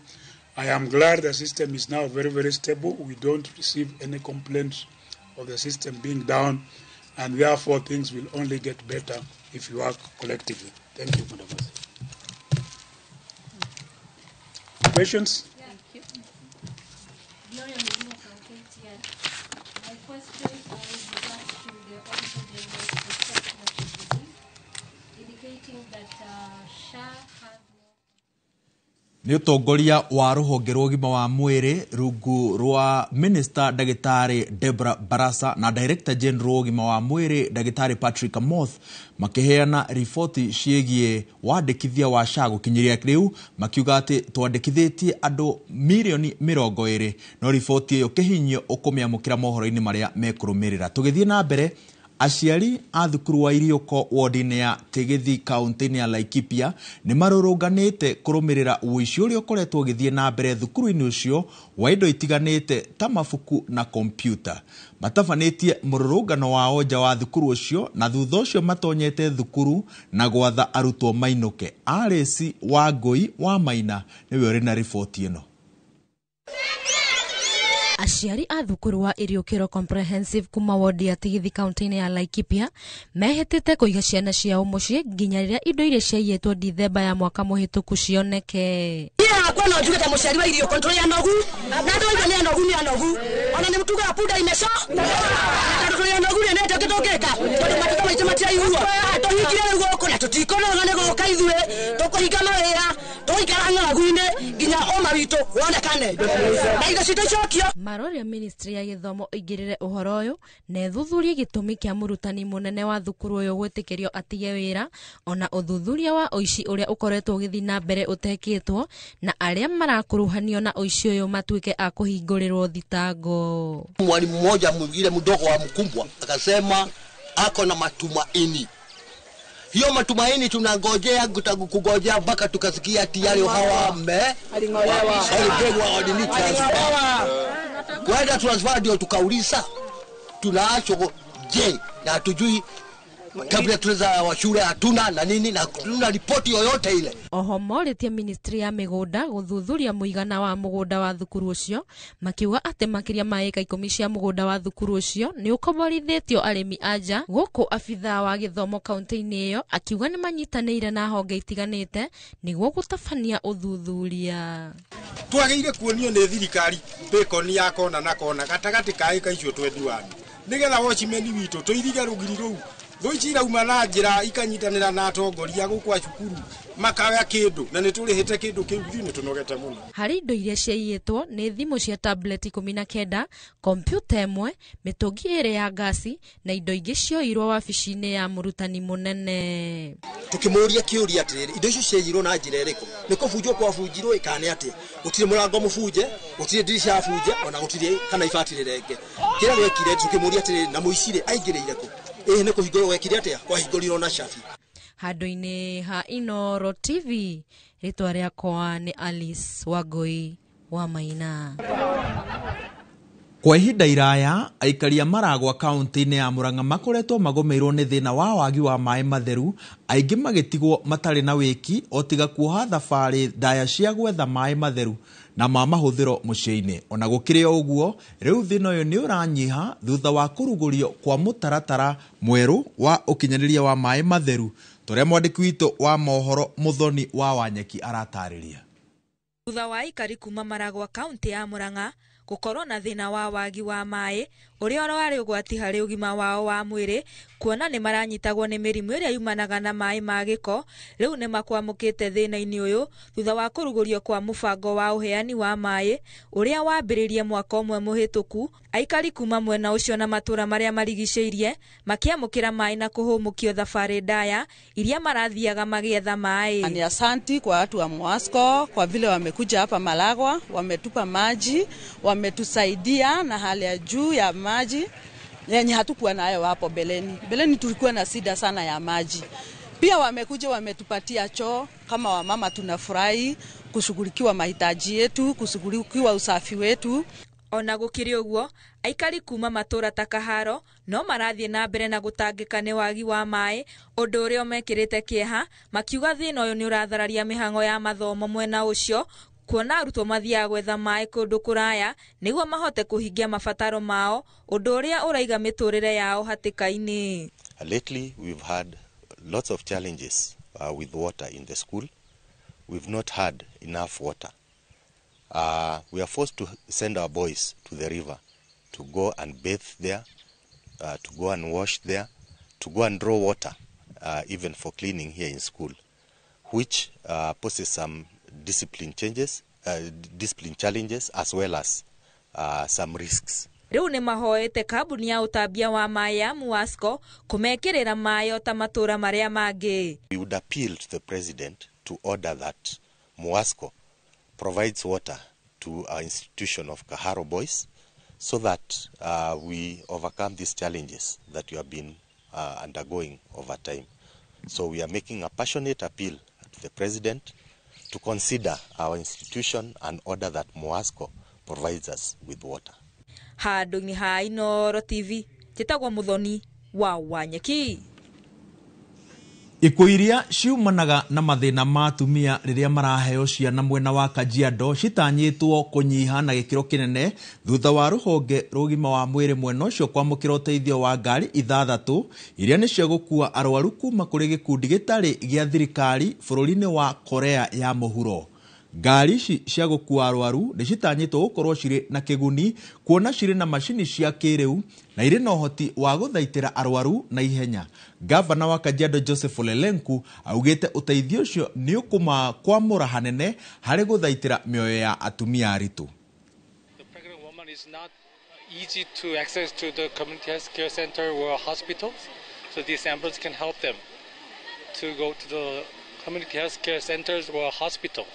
I am glad the system is now very, very stable. We don't receive any complaints of the system being down, and therefore things will only get better if you work collectively. Thank you, Madam President. Questions? Yeah. Thank you. Gloria Mulimo from KTN. My questions are with regards to the Auditor General's report that was released, indicating that SHA has nä å tongoria wa rå honge rwa ũgima wa mwĩrĩ rungu rwa Minister Ndagĩtarĩ Deborah Barasa na Director General wa ũgima wa mwĩrĩ Ndagĩtarĩ Patrick Amoth makĩheana riboti ciĩgiĩ wandĩkithia wa SHA gũkinyĩria rĩu, makiuga atĩ twandĩkithĩtie andũ mirioni 20, no riboti ĩyo kĩhinyio ũkũmĩamũkĩra mohoro-inĩ marĩa mekũrũmĩrĩra. Tũgĩthiĩ na mbere, aciari a thukuru wa Iriũko ward-inĩ ya Tigithi kaunti-inĩ ya Laikipia nĩ marũrũnganĩte kũrũmĩrĩra ũici ũrĩa ũkoretwo ũgĩthiĩ na mbere thukuru-inĩ ũcio wa indo itiganĩte ta mabuku na kompyuta. Matabanĩtie mũrũrũngano wao nja wa thukuru ũcio na thutha ũcio matonyete thukuru na gwatha arutwo mainũke. Alice Wangũi wa Maina nĩwe ũrĩ na riboti ĩno. Aciari a thukuru wa Iriũkĩro Comprehensive kuma wodi ya Tigithi kaunti-inĩ ya Laikipia mehĩtĩte kũiga ciana ciao mũciĩ nginya rĩrĩa indo iria ciaiyĩtwo Dithemba ya mwaka mũhĩtũku cioneke. Hakwa no njuge ta mũciari wa Iriũko tũrĩ anogu na andũ aigua nĩ anogu nĩ anogu ona nĩ mũtugaga punda imeco na tondũ tũrĩ anogu rĩ nĩ tũngĩ tũngĩka tondũ matũka maitũ matiraiguo tũhingire rĩu gũkũ na tũtikonoga nĩ gũka ithuĩ tũkũhinga mawĩra tũgũikara ng'aragu-inĩ nginya ũma witũ wonekane na indo citũ icokio. Maroria ministry ya gĩthomo ĩingĩrĩre ũhoro ũyũ na ĩthuthurie gĩtũmi kĩa mũrutani mũnene wa thukuru ũyũ gwĩtĩkĩrio atige wĩra ona ũthuthuria wa ũici ũrĩa ũkoretwo ũgĩthiĩ na mbere ũtekĩtwo na arĩa marakuruhanio na ũici ũyũ matuĩke a kũhingũrĩrwo thitango. Mwalimu mmoja mwingine mdogo wa Mkumbwa akasema ako na matumaini. Hiyo matumaini tunangojea kugojea mpaka tukasikia tayari hawa aling'olewa transfer. Kwenda transfer ndio tukauliza tunaacho je, na hatujui kabla tuweza wa shule hatuna na nini na hatuna ripoti yoyote ile. Oho morĩtie ministry ya mĩgũnda gũthuthuria mũigana wa mũgũnda wa thukuru ũcio, makiuga atĩ makĩria ma ĩka 10 cia mũgũnda wa thukuru ũcio nĩ ũkomborithĩtio arĩmi anja. Gũkũ abithaa wa gĩthomo kaunti-inĩ ĩyo akiuga nĩ manyitanĩire na honge itiganĩte nĩguo gũtabania ũthuthuria. Twagĩrĩire kuonio nĩ thirikari bacon ya kona na kona gatagatĩ ka ĩka icio 21 nĩgetha watchman witũ tũirige rũgiri rũu. Thũ irauma na njĩra ikanyitanĩra na atongoria gũkũ a cukuru makaya kĩndũ na nĩ tũrĩhĩte kĩndũ kĩu ithuĩ nĩ tũnogete mũno. Harĩ indo iria ciaiyĩtwo nĩ thimũ cia tablet 19, kompiuta ĩmwe, mĩtũngi ĩrĩ ya ngasi na indo ingĩ cioirwo wabici-inĩ ya mũrutani mũnene. Tukĩmũria kĩũria atĩrĩrĩ, indo icio ciaiyirwo na njĩra ĩrĩkũ? Nĩ kũbunjwo kwabunjirwo ĩĩ kana nĩ atĩa? Gũtirĩ mũrango mũbunje, gũtirĩ ndirica yabunje, ona gũtirĩ kana ibati rĩrenge. Kĩrĩa gwekire tukĩmũria atĩrĩrĩ, na mũici rĩ aingĩrĩire kũ? Ĩĩ nĩ kũhingũrwo gwekire atĩa? Kwahingũrirwo na cabi. Handũ-inĩ ha Inooro TV, rĩtwa rĩakwa nĩ Alice Wangui wa Maina. Kwa ihinda iraya aikari a Maragwa kaunti-inĩ ya Murang'a makoretwo magũmĩirwo nĩ thĩna wa wagi wa maĩ matheru, aingĩ magĩtigwo matarĩ na wĩki o tiga kuoha thabarĩ ndaya cia gwetha maĩ matheru na ma mahũthĩro mũciĩ-inĩ. Ona gũkĩrĩ o ũguo, rĩu thĩna ũyũ nĩ ũranyiha thutha wa kũrugũrio kwa mũtaratara mwerũ wa ũkinyanĩria wa maĩ matheru, tũrĩa mwandĩki witũ wa mohoro Mũthoni wa Wanyeki aratarĩria. Thutha wa aikari kuma Maragwa kaunti ya Murang'a gũkorwo na thĩna wa wagi wa maĩ ũrĩa warĩ ũgwati harĩ ũgima wao wa mwĩrĩ, kuona nĩ maranyitagwo nĩ mĩrimũ ĩrĩa yumanaga na maĩ ma gĩko, rĩu nĩ makwamũkĩte thĩna-inĩ ũyũ thutha wa kũrugũrio kwa mũbango wa ũheani wa maĩ ũrĩa wambĩrĩrie mwaka ũmwe mũhĩtũku. Aikari kuma mwena ũcio na matũra marĩa marigicĩirie makĩamũkĩra maĩ na kũhũmũkio thabarĩ ndaya iria marathiaga magĩetha maĩ. Ni asanti kwa watu wa Mwasco kwa vile wamekuja hapa Malagwa, wametupa maji, wametusaidia na hali ya juu ya maji yenye hatukuwa nayo hapo beleni. Beleni tulikuwa na shida sana ya maji. Pia wamekuja wametupatia choo. Kama wamama tunafurahi kushughulikiwa mahitaji yetu, kushughulikiwa usafi wetu. Ona gũkĩrĩ ũguo, aikari kuma matũra ta Kaharo no marathiĩ na mbere na gũtangĩka nĩ wagi wa maĩ, ũndũ ũrĩa ũmekĩrĩte kĩeha, makiuga thĩna ũyũ nĩ ũrathararia mĩhang'o ya mathomo mwena ũcio, kuona arutwo mathiaga gwetha maĩ kũndũ kũraya nĩguo mahote kũhingia mabataro mao, ũndũ ũrĩa ũraiga mĩtũrĩre yao hatĩka-inĩ. Lately we've had lots of challenges with water in the school. We've not had enough water. We are forced to send our boys to the river to go and bathe there, to go and wash there, to go and draw water, even for cleaning here in school, which poses some discipline changes, discipline challenges as well as some risks. Rĩu nĩ mahoete kambuni ya ũtambia wa maĩ ya Muasco kũmekĩrĩra maĩ o ta matũra marĩa mangĩ. We would appeal to the president to order that Muasco provides water to our institution of Kaharo Boys so that we overcome these challenges that we have been undergoing over time. So we are making a passionate appeal to the president to consider our institution and order that Muasco provides us with water. Handũ-inĩ ha Inooro TV, njĩtagwo Mũthoni wa Wanyeki. Ikuũ iria ciumanaga na mathĩna ma atumia rĩrĩa maraheo ciana mwena wa Kajiado citanyĩtwo kũnyiha na gĩkĩro kĩnene thutha wa rũhonge rũgima wa mwĩrĩ mwena ũcio kwamũkĩra ũteithio wa ngari 6 iria nĩ cia gũkua arwaru kuma kũrĩ gĩkundi gĩtarĩ gĩa thirikari bũrũri-inĩ wa Korea ya Mũhuro. Ngari ici cia gũkua arwaru nĩ citanyĩtwo gũkorwo cirĩ na kĩguni kuona cirĩ na macini cia kĩrĩu na irĩ na ũhoti wa gũthaitĩra arwaru na ihenya. Gavana wa Kajiado Joseph Olelenku augĩte ũteithio ũcio nĩ ũkũmakwamũra hanene harĩ gũthaitĩra mĩoyo ya atumia aritũ. The pregnant woman is not easy to access to the community health care center or hospitals, so these ambulance can help them to go to the community health care centers or hospitals.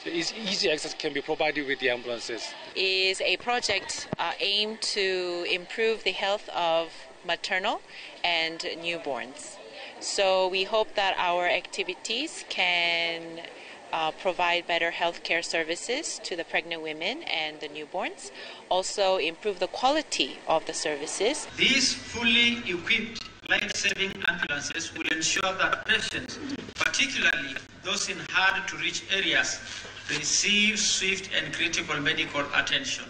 So easy access can be provided with the ambulances. Is a project aimed to improve the health of maternal and newborns. So we hope that our activities can provide better healthcare services to the pregnant women and the newborns, also improve the quality of the services. These fully equipped life-saving ambulances will ensure that patients, particularly those in hard-to-reach areas, receive swift and critical medical attention.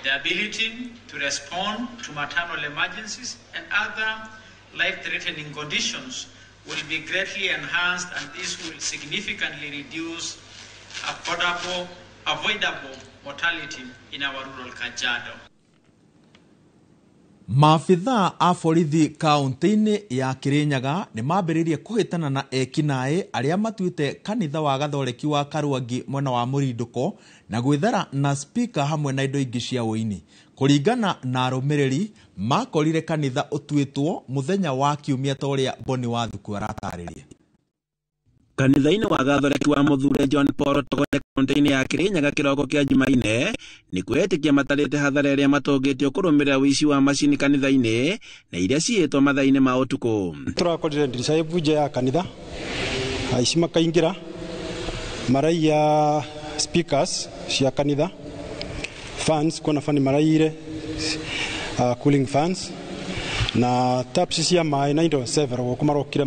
The ability to respond to maternal emergencies and other life-threatening conditions will be greatly enhanced, and this will significantly reduce avoidable mortality in our rural Kajiado. Maabithaa a borithi kaunti-inĩ ya Kirinyaga nĩ mambĩrĩirie kũhĩtana na ekinaĩ arĩa matuĩte kanitha wa Gathoreki wa Karwangi mwena wa Mũrindũko na gwĩthara na spika hamwe na indo ingĩ cia ũini. Kũringana na arũmĩrĩri, makorire kanitha ũtuĩtwo mũthenya wa Kiumia ta ũrĩa Boni Wathuku aratarĩria. Kanitha-inĩ wa Gathoreki wa Mũthure John Paul Togonya kaunti-inĩ ya Kirinyaga kĩroko kĩa Jumaine nĩ kwĩĩtĩkia matarĩte hathara ĩrĩa matũngĩtio kũrũmĩrĩra ũici wa macini kanitha-inĩ na iria ciĩtwo mathaa-inĩ ma ũtukũ. Tũrakorire ndirica ĩbunje ya kanitha, aici makaingĩra maraiya speakers cia kanitha, fans, kuona fani maraiyire, cooling fans na taps cia maĩ na indo several gũkũ marokire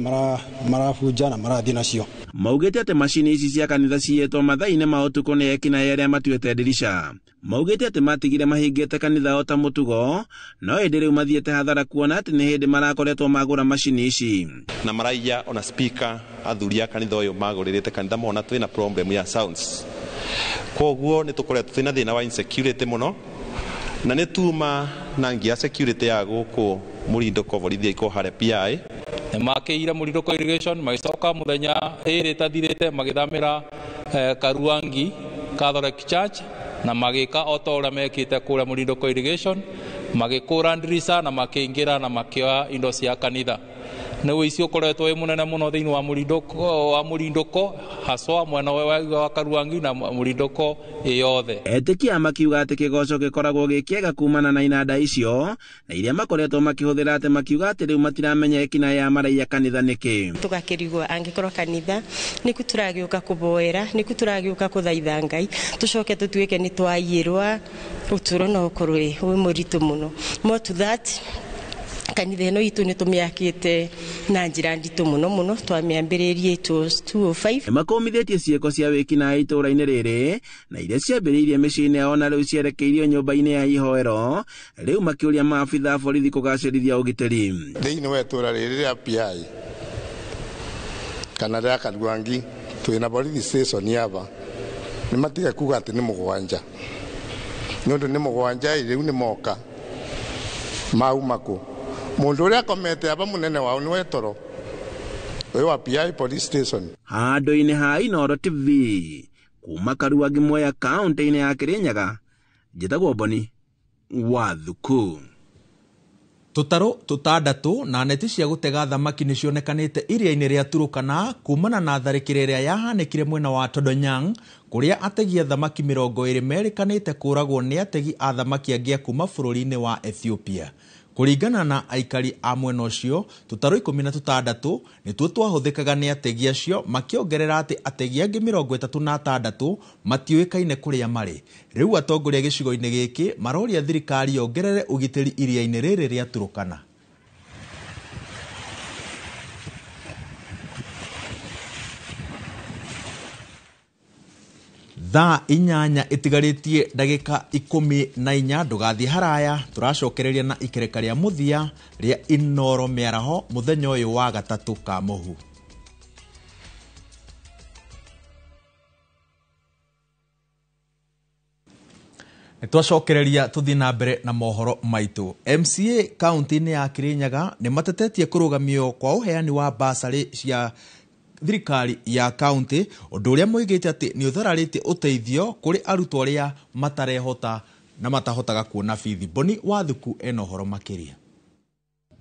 marabunja na marathiĩ nacio. Maugĩte atĩ macini ici cia kanitha ciĩtwo mathaa-inĩ ma ũtukũ nĩ ekinaĩ arĩa matuĩte ndirica. Maugĩte atĩ matigire mahingĩte kanitha o ta mũtugo, no ĩndĩ rĩu mathiĩte hathara kuona atĩ nĩ hĩndĩ marakoretwo magũra macini ici. Na maraiya ona speaker athuri a kanitha ũyũ magũrĩrĩte kanitha mona twĩna problem ya sounds. Koguo nĩ tũkoretwo twĩna thĩna wa insecurity mũno, na nĩ tuma na ngia security ya gũkũ Mũrindũko borithi iko harĩa PI. Nĩ makĩire Mũrindũko irrigation magĩcoka mũthenya ĩrĩ ĩtathirĩte magĩthamĩra Karuangi Catholic Church na magĩka o ta ũrĩa mekĩte kũrĩa Mũrindũko irrigation, magĩkũra ndirica na makĩingĩra na makĩoya indo cia kanitha. Nĩ ũici ũkoretwo wĩ mũnene mũno thĩinĩ wa Mũrindũko haswa mwena wa Karuangi na Mũrindũko ĩyothe. Etĩkia makiuga atĩ kĩgoco gĩkoragwo gĩ kĩega kumana na inanda icio na iria makoretwo makĩhũthĩra, atĩ makiuga atĩ rĩu matiramenya ekinaĩ ya maraiya kanitha nĩkĩ. Tũgakĩrigwo angĩkorwo kanitha nĩku tũragĩũka kũboera, nĩku tũragĩũka kũthaitha Ngai, tũcoke tũtuĩke nĩ twaiyĩrwa, ũtũũro no ũkorwo wĩ mũritũ mũno. More to that, kanitha ĩno itũ nĩ tũmĩakĩte na njĩra nditũ mũno mũno, twamĩambĩrĩirie it was 205. Makũmithĩtie ciĩko cia wĩkinaĩ itũũra-inĩ rĩrĩ na iria ciambĩrĩirie mĩciĩ-inĩ yao na rĩu cierekeirio nyũmba-inĩ ya ihoero, rĩu makĩũria maabitha a borithi kũgacĩrithia ũgitĩri. Thĩinĩ wa itũũra rĩrĩ rĩa PI kana rĩa Karuangi twĩna borithi station aba, nĩ matige kuga atĩ nĩ mũgwanja, nĩ ũndũ nĩ mũgwanja rĩu nĩ moka mauma kũ. Mundu uria akomete aba munene wao ni wetoro uyu wa PI police station. Handũ-inĩ ha Inooro TV kuma Karuangi Mwea kaunti-inĩ ya Kirinyaga, njĩtagwo Boni Wathuku. Tũtarũ tũtandatũ na neti cia gũtega thamaki nĩ cionekanĩte iria-inĩ rĩa Turukana kumana na tharĩkĩro ĩrĩa yahanĩkire mwena wa Todonyang, kũrĩa ategi a thamaki 20 merĩkanĩte kũragwo nĩ ategi a thamaki angĩ a kuma bũrũri-inĩ wa Ethiopia. Kũringana na aikari a mwena ũcio, tũtarũ 16 nĩtuo twahũthĩkaga nĩ ategi acio, makĩongerera atĩ ategi angĩ 36 matiũĩkaine kũrĩa marĩ. Rĩu atongoria gĩcigo-inĩ gĩkĩ maroria thirikari yongerere ũgitĩri iria-inĩ rĩrĩ rĩa Turukana. Thaa 8 ĩtigarĩtie ndagĩka 14, ndũgathiĩ haraya, tũracokereria na ikereka rĩa mũthia rĩa Inooro mĩaraho mũthenya ũyũ wa gatatũ ka mũhu. Nĩtwacokereria tũthiĩ na mbere na mohoro maitũ. MCA kaunti-inĩ ya Kirinyaga nĩ matetetie kũrũgamio kwa ũheani wa basarĩ cia thirikari ya kaunti, ũndũ ũrĩa moigĩte atĩ nĩ ũthararĩtie ũteithio kũrĩ arutwo arĩa matarehota na matahotaga kuona bithi. Boni Wathuku ena ũhoro makĩria.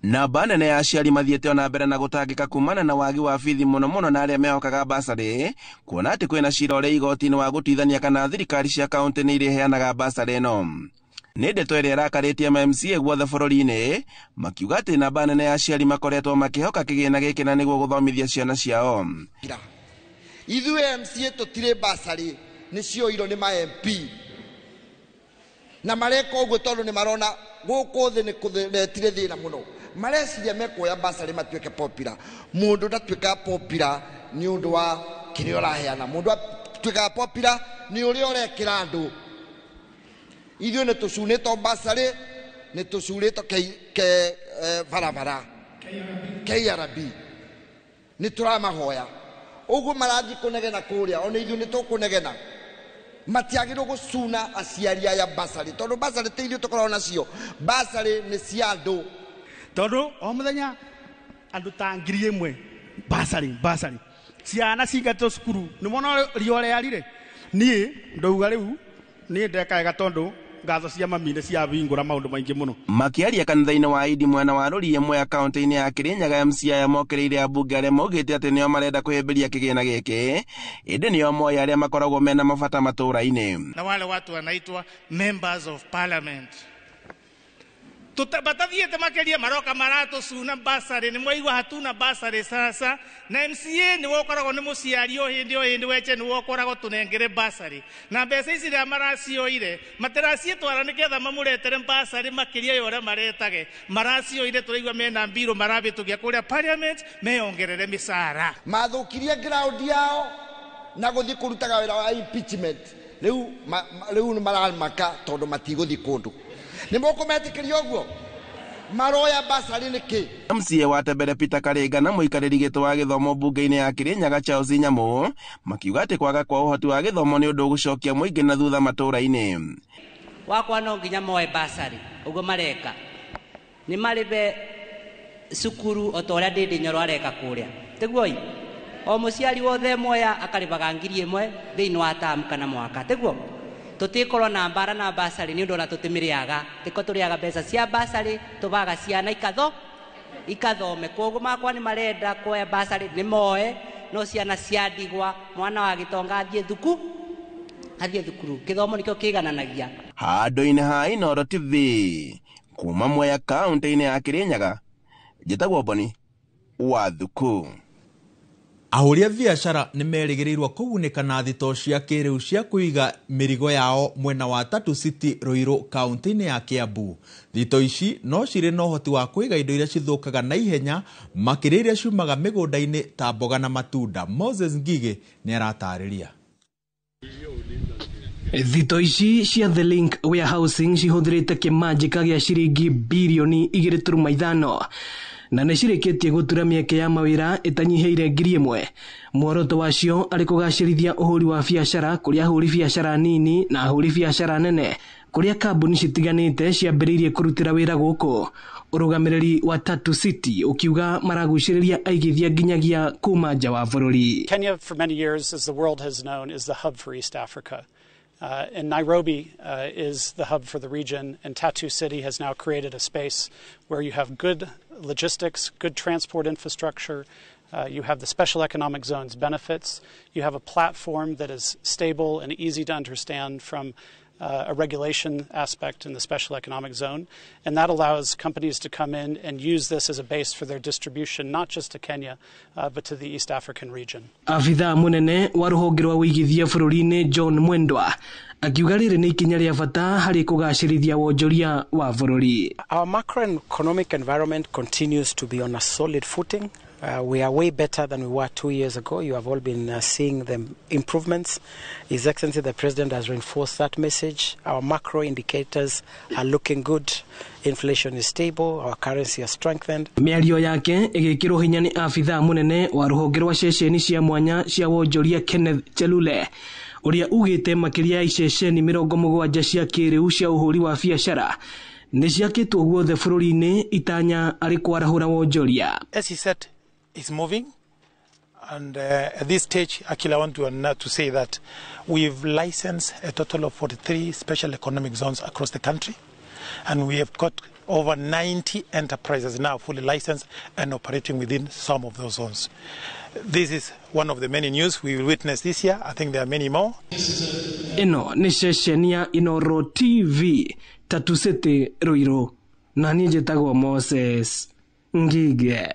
Namba nene ya aciari mathiĩte ona mbere na gũtangĩka kumana na wagi wa bithi mũno mũno na arĩa mehokaga basarĩ, kuona atĩ kwĩna cira ũrĩ igoti-inĩ wa gũtuithania kana thirikari cia kaunti nĩ irĩheanaga basarĩ ĩno. Nĩ ndeto ĩrĩa ĩrakarĩtie ma MCA guothe bũrũri-inĩ, makiuga atĩ namba nene ya aciari makoretwo makĩhoka kĩgĩna gĩkĩ na nĩguo gũthomithia ciana ciao. Ithuĩ MCA tũtirĩ basarĩ, nĩ cioirwo nĩ ma MP na mareka ũguo tondũ nĩ marona gũkũ thĩ nĩ kũretire thĩna mũno. Mareciria mekuoya basarĩ matuĩke popular. Mũndũ ndatuĩkaga popular nĩ ũndũ wa kĩrĩa ũraheana, mũndũ atuĩkaga popular nĩ ũrĩa ũrekĩra andũ. Ithuĩ nĩ tũcunĩtwo basarĩ, nĩ tũcurĩtwo ke barabara KRB, nĩ tũramahoya ũguo marathiĩ kũnegena kũrĩa, ona ithuĩ nĩ tũkũnegena. Matiagĩrĩirwo gũcuna aciari aya basarĩ, tondũ basarĩ ti ithuĩ tũkoragwo nacio, basarĩ nĩ cia andũ. Tondũ o mũthenya andũ ta 1,000 basarĩ ciana cingatĩtwo cukuru, nĩ mona riũa rĩarire. Niĩ ndauga rĩu niĩ ndekaga tondũ ngatho cia mami nĩ ciahingũra maũndũ maingĩ mũno. Makĩaria kanitha-inĩ wa Idi mwena wa Rũriĩ Mwea kaunti-inĩ ya Kĩrĩnyaga, MCA aya mokĩrĩire ambunge arĩa maugĩte atĩ nĩo marenda kũhĩmbĩria kĩgĩna gĩkĩ, ĩndĩ nĩo moĩ arĩa makoragwo mena mabata matũũra-inĩ. Na wale watu wanaitwa members of parliament batathiĩte makeria maroka maratũcuna basarĩ, nĩ mwaigua hatuna basarĩ sasa. Na MCA nĩwe ũkoragwo nĩ mũciari o hĩndĩ weche nĩwe ũkoragwo tũnengere basarĩ, na mbeca ici rĩrĩa maracioire matiraciĩtwara nĩgetha mamũretere basarĩ makĩria ya ũrĩa maretage. Maracioire tũraigua mena mbirũ marabĩtũkia kũrĩa parliament meyongerere mĩcara. Mathũkirie ground yao na gũthiĩ kũrutaga wĩra wa impeachment. Rĩu nĩ maramaka tondũ matigũthiĩ kũndũ. Nĩ mũkũmetĩkĩria ũguo maroya basarĩ nĩkĩ? MCA wa Tembere Peter Karinga na mũikarĩri gĩtĩ wa gĩthomo mbunge-inĩ ya Kĩrĩnyaga Charles Nyamu makiuga atĩ kwaga kwa ũhoti wa gĩthomo nĩ ũndũ ũgũcokia mũingĩ na thutha matũũra-inĩ. Wakwa no nginya moe basarĩ ũguo mareka nĩ marĩbe cukuru o ta ũrĩa Ndĩndĩ Nyoro areka kũrĩa, tiguo? O mũciari wothe moya akarĩbaga 1,000 thĩinĩ wa tamu kana mwaka, tiguo? Tũtikorwo na mbara na basarĩ nĩ ũndũ ona tũtimĩrĩaga, tiko tũrĩaga mbeca cia basarĩ tũbaga ciana ikathome. Koguo makwa nĩ marenda kuoya basarĩ nĩ moe, no ciana cia ndigwa mwana wa gĩtonga athiĩ thukuru, gĩthomo nĩkĩo kĩigananagia. Handũ-inĩ ha Inooro TV kuma Mwea kaunti-inĩ ya Kĩrĩnyaga, njĩtagwo Boni wa Thuku. Ahũri a biacara nĩ merĩgĩrĩirwo kũgunĩka na thitoo cia kĩrĩu cia kũiga mĩrigo yao mwena wa Tatu City Ruiru kaunti-inĩ ya Kiambu. Thitoo ici no cirĩ na ũhoti wa kũiga indo iria cithũkaga na ihenya makĩria iria ciumaga mĩgũnda-inĩ ta mboga na matunda. Moses Ngigĩ nĩ aratarĩria. Thito ici cia The Link Warehousing cihũthĩrĩte kĩmanjĩka gĩa ciringi birioni 2.5 na nĩ cirĩkĩtie gũtura mĩeke ya mawĩra ĩtanyihĩire 1,000. Muoroto wacio arĩ kũgacĩrithia ũhũri wa biacara kũrĩ ahũri biacara nini na ahũri biacara nene kũrĩa kambuni citiganĩte ciambĩrĩirie kũrutĩra wĩra gũkũ. Ũrũgamĩrĩri wa Tatu City ũkiuga maragucĩrĩria aigithia nginyagia kuma nja wa bũrũri. Kenya for many years, as the world has known, is the hub for East Africa. And Nairobi is the hub for the region, and Tatu City has now created a space where you have good logistics, good transport infrastructure, you have the special economic zones benefits, you have a platform that is stable and easy to understand from a regulation aspect in the special economic zone, and that allows companies to come in and use this as a base for their distribution, not just to Kenya, but to the East African region. Afitha munene wa rũhonge rwa ũigithia bũrũri-inĩ John Mwendwa akiuga rĩrĩ nĩ ikinya rĩa bata harĩ kũgacĩrithia wonjoria wa bũrũri. Our macroeconomic environment continues to be on a solid footing. We are way better than we were 2 years ago. You have all been seeing the improvements. His Excellency the President has reinforced that message. Our macro indicators are looking good. Inflation is stable. Our currency has strengthened. Mĩario yake ĩgĩkĩrwo hinya nĩ afitha mũnene wa rũhonge rwa ceceni cia mwanya cia wonjoria Kenneth Chelule ũrĩa ugĩte makĩria ya iceceni 70 cia kĩrĩu cia ũhũri wa biacara nĩ ciakĩtwo guothe bũrũri-inĩ itanya arĩ kwarahũra wonjoria. SEZ is moving, and at this stage actually I want to say that we've licensed a total of 43 special economic zones across the country. And we have got over 90 enterprises now fully licensed and operating within some of those zones. This is one of the many news we will witness this year. I think there are many more. Ĩno nĩ ceceni ya Inoro TV, Tatu City, Ruiru, na niĩ njĩtagwo Moses Ngige.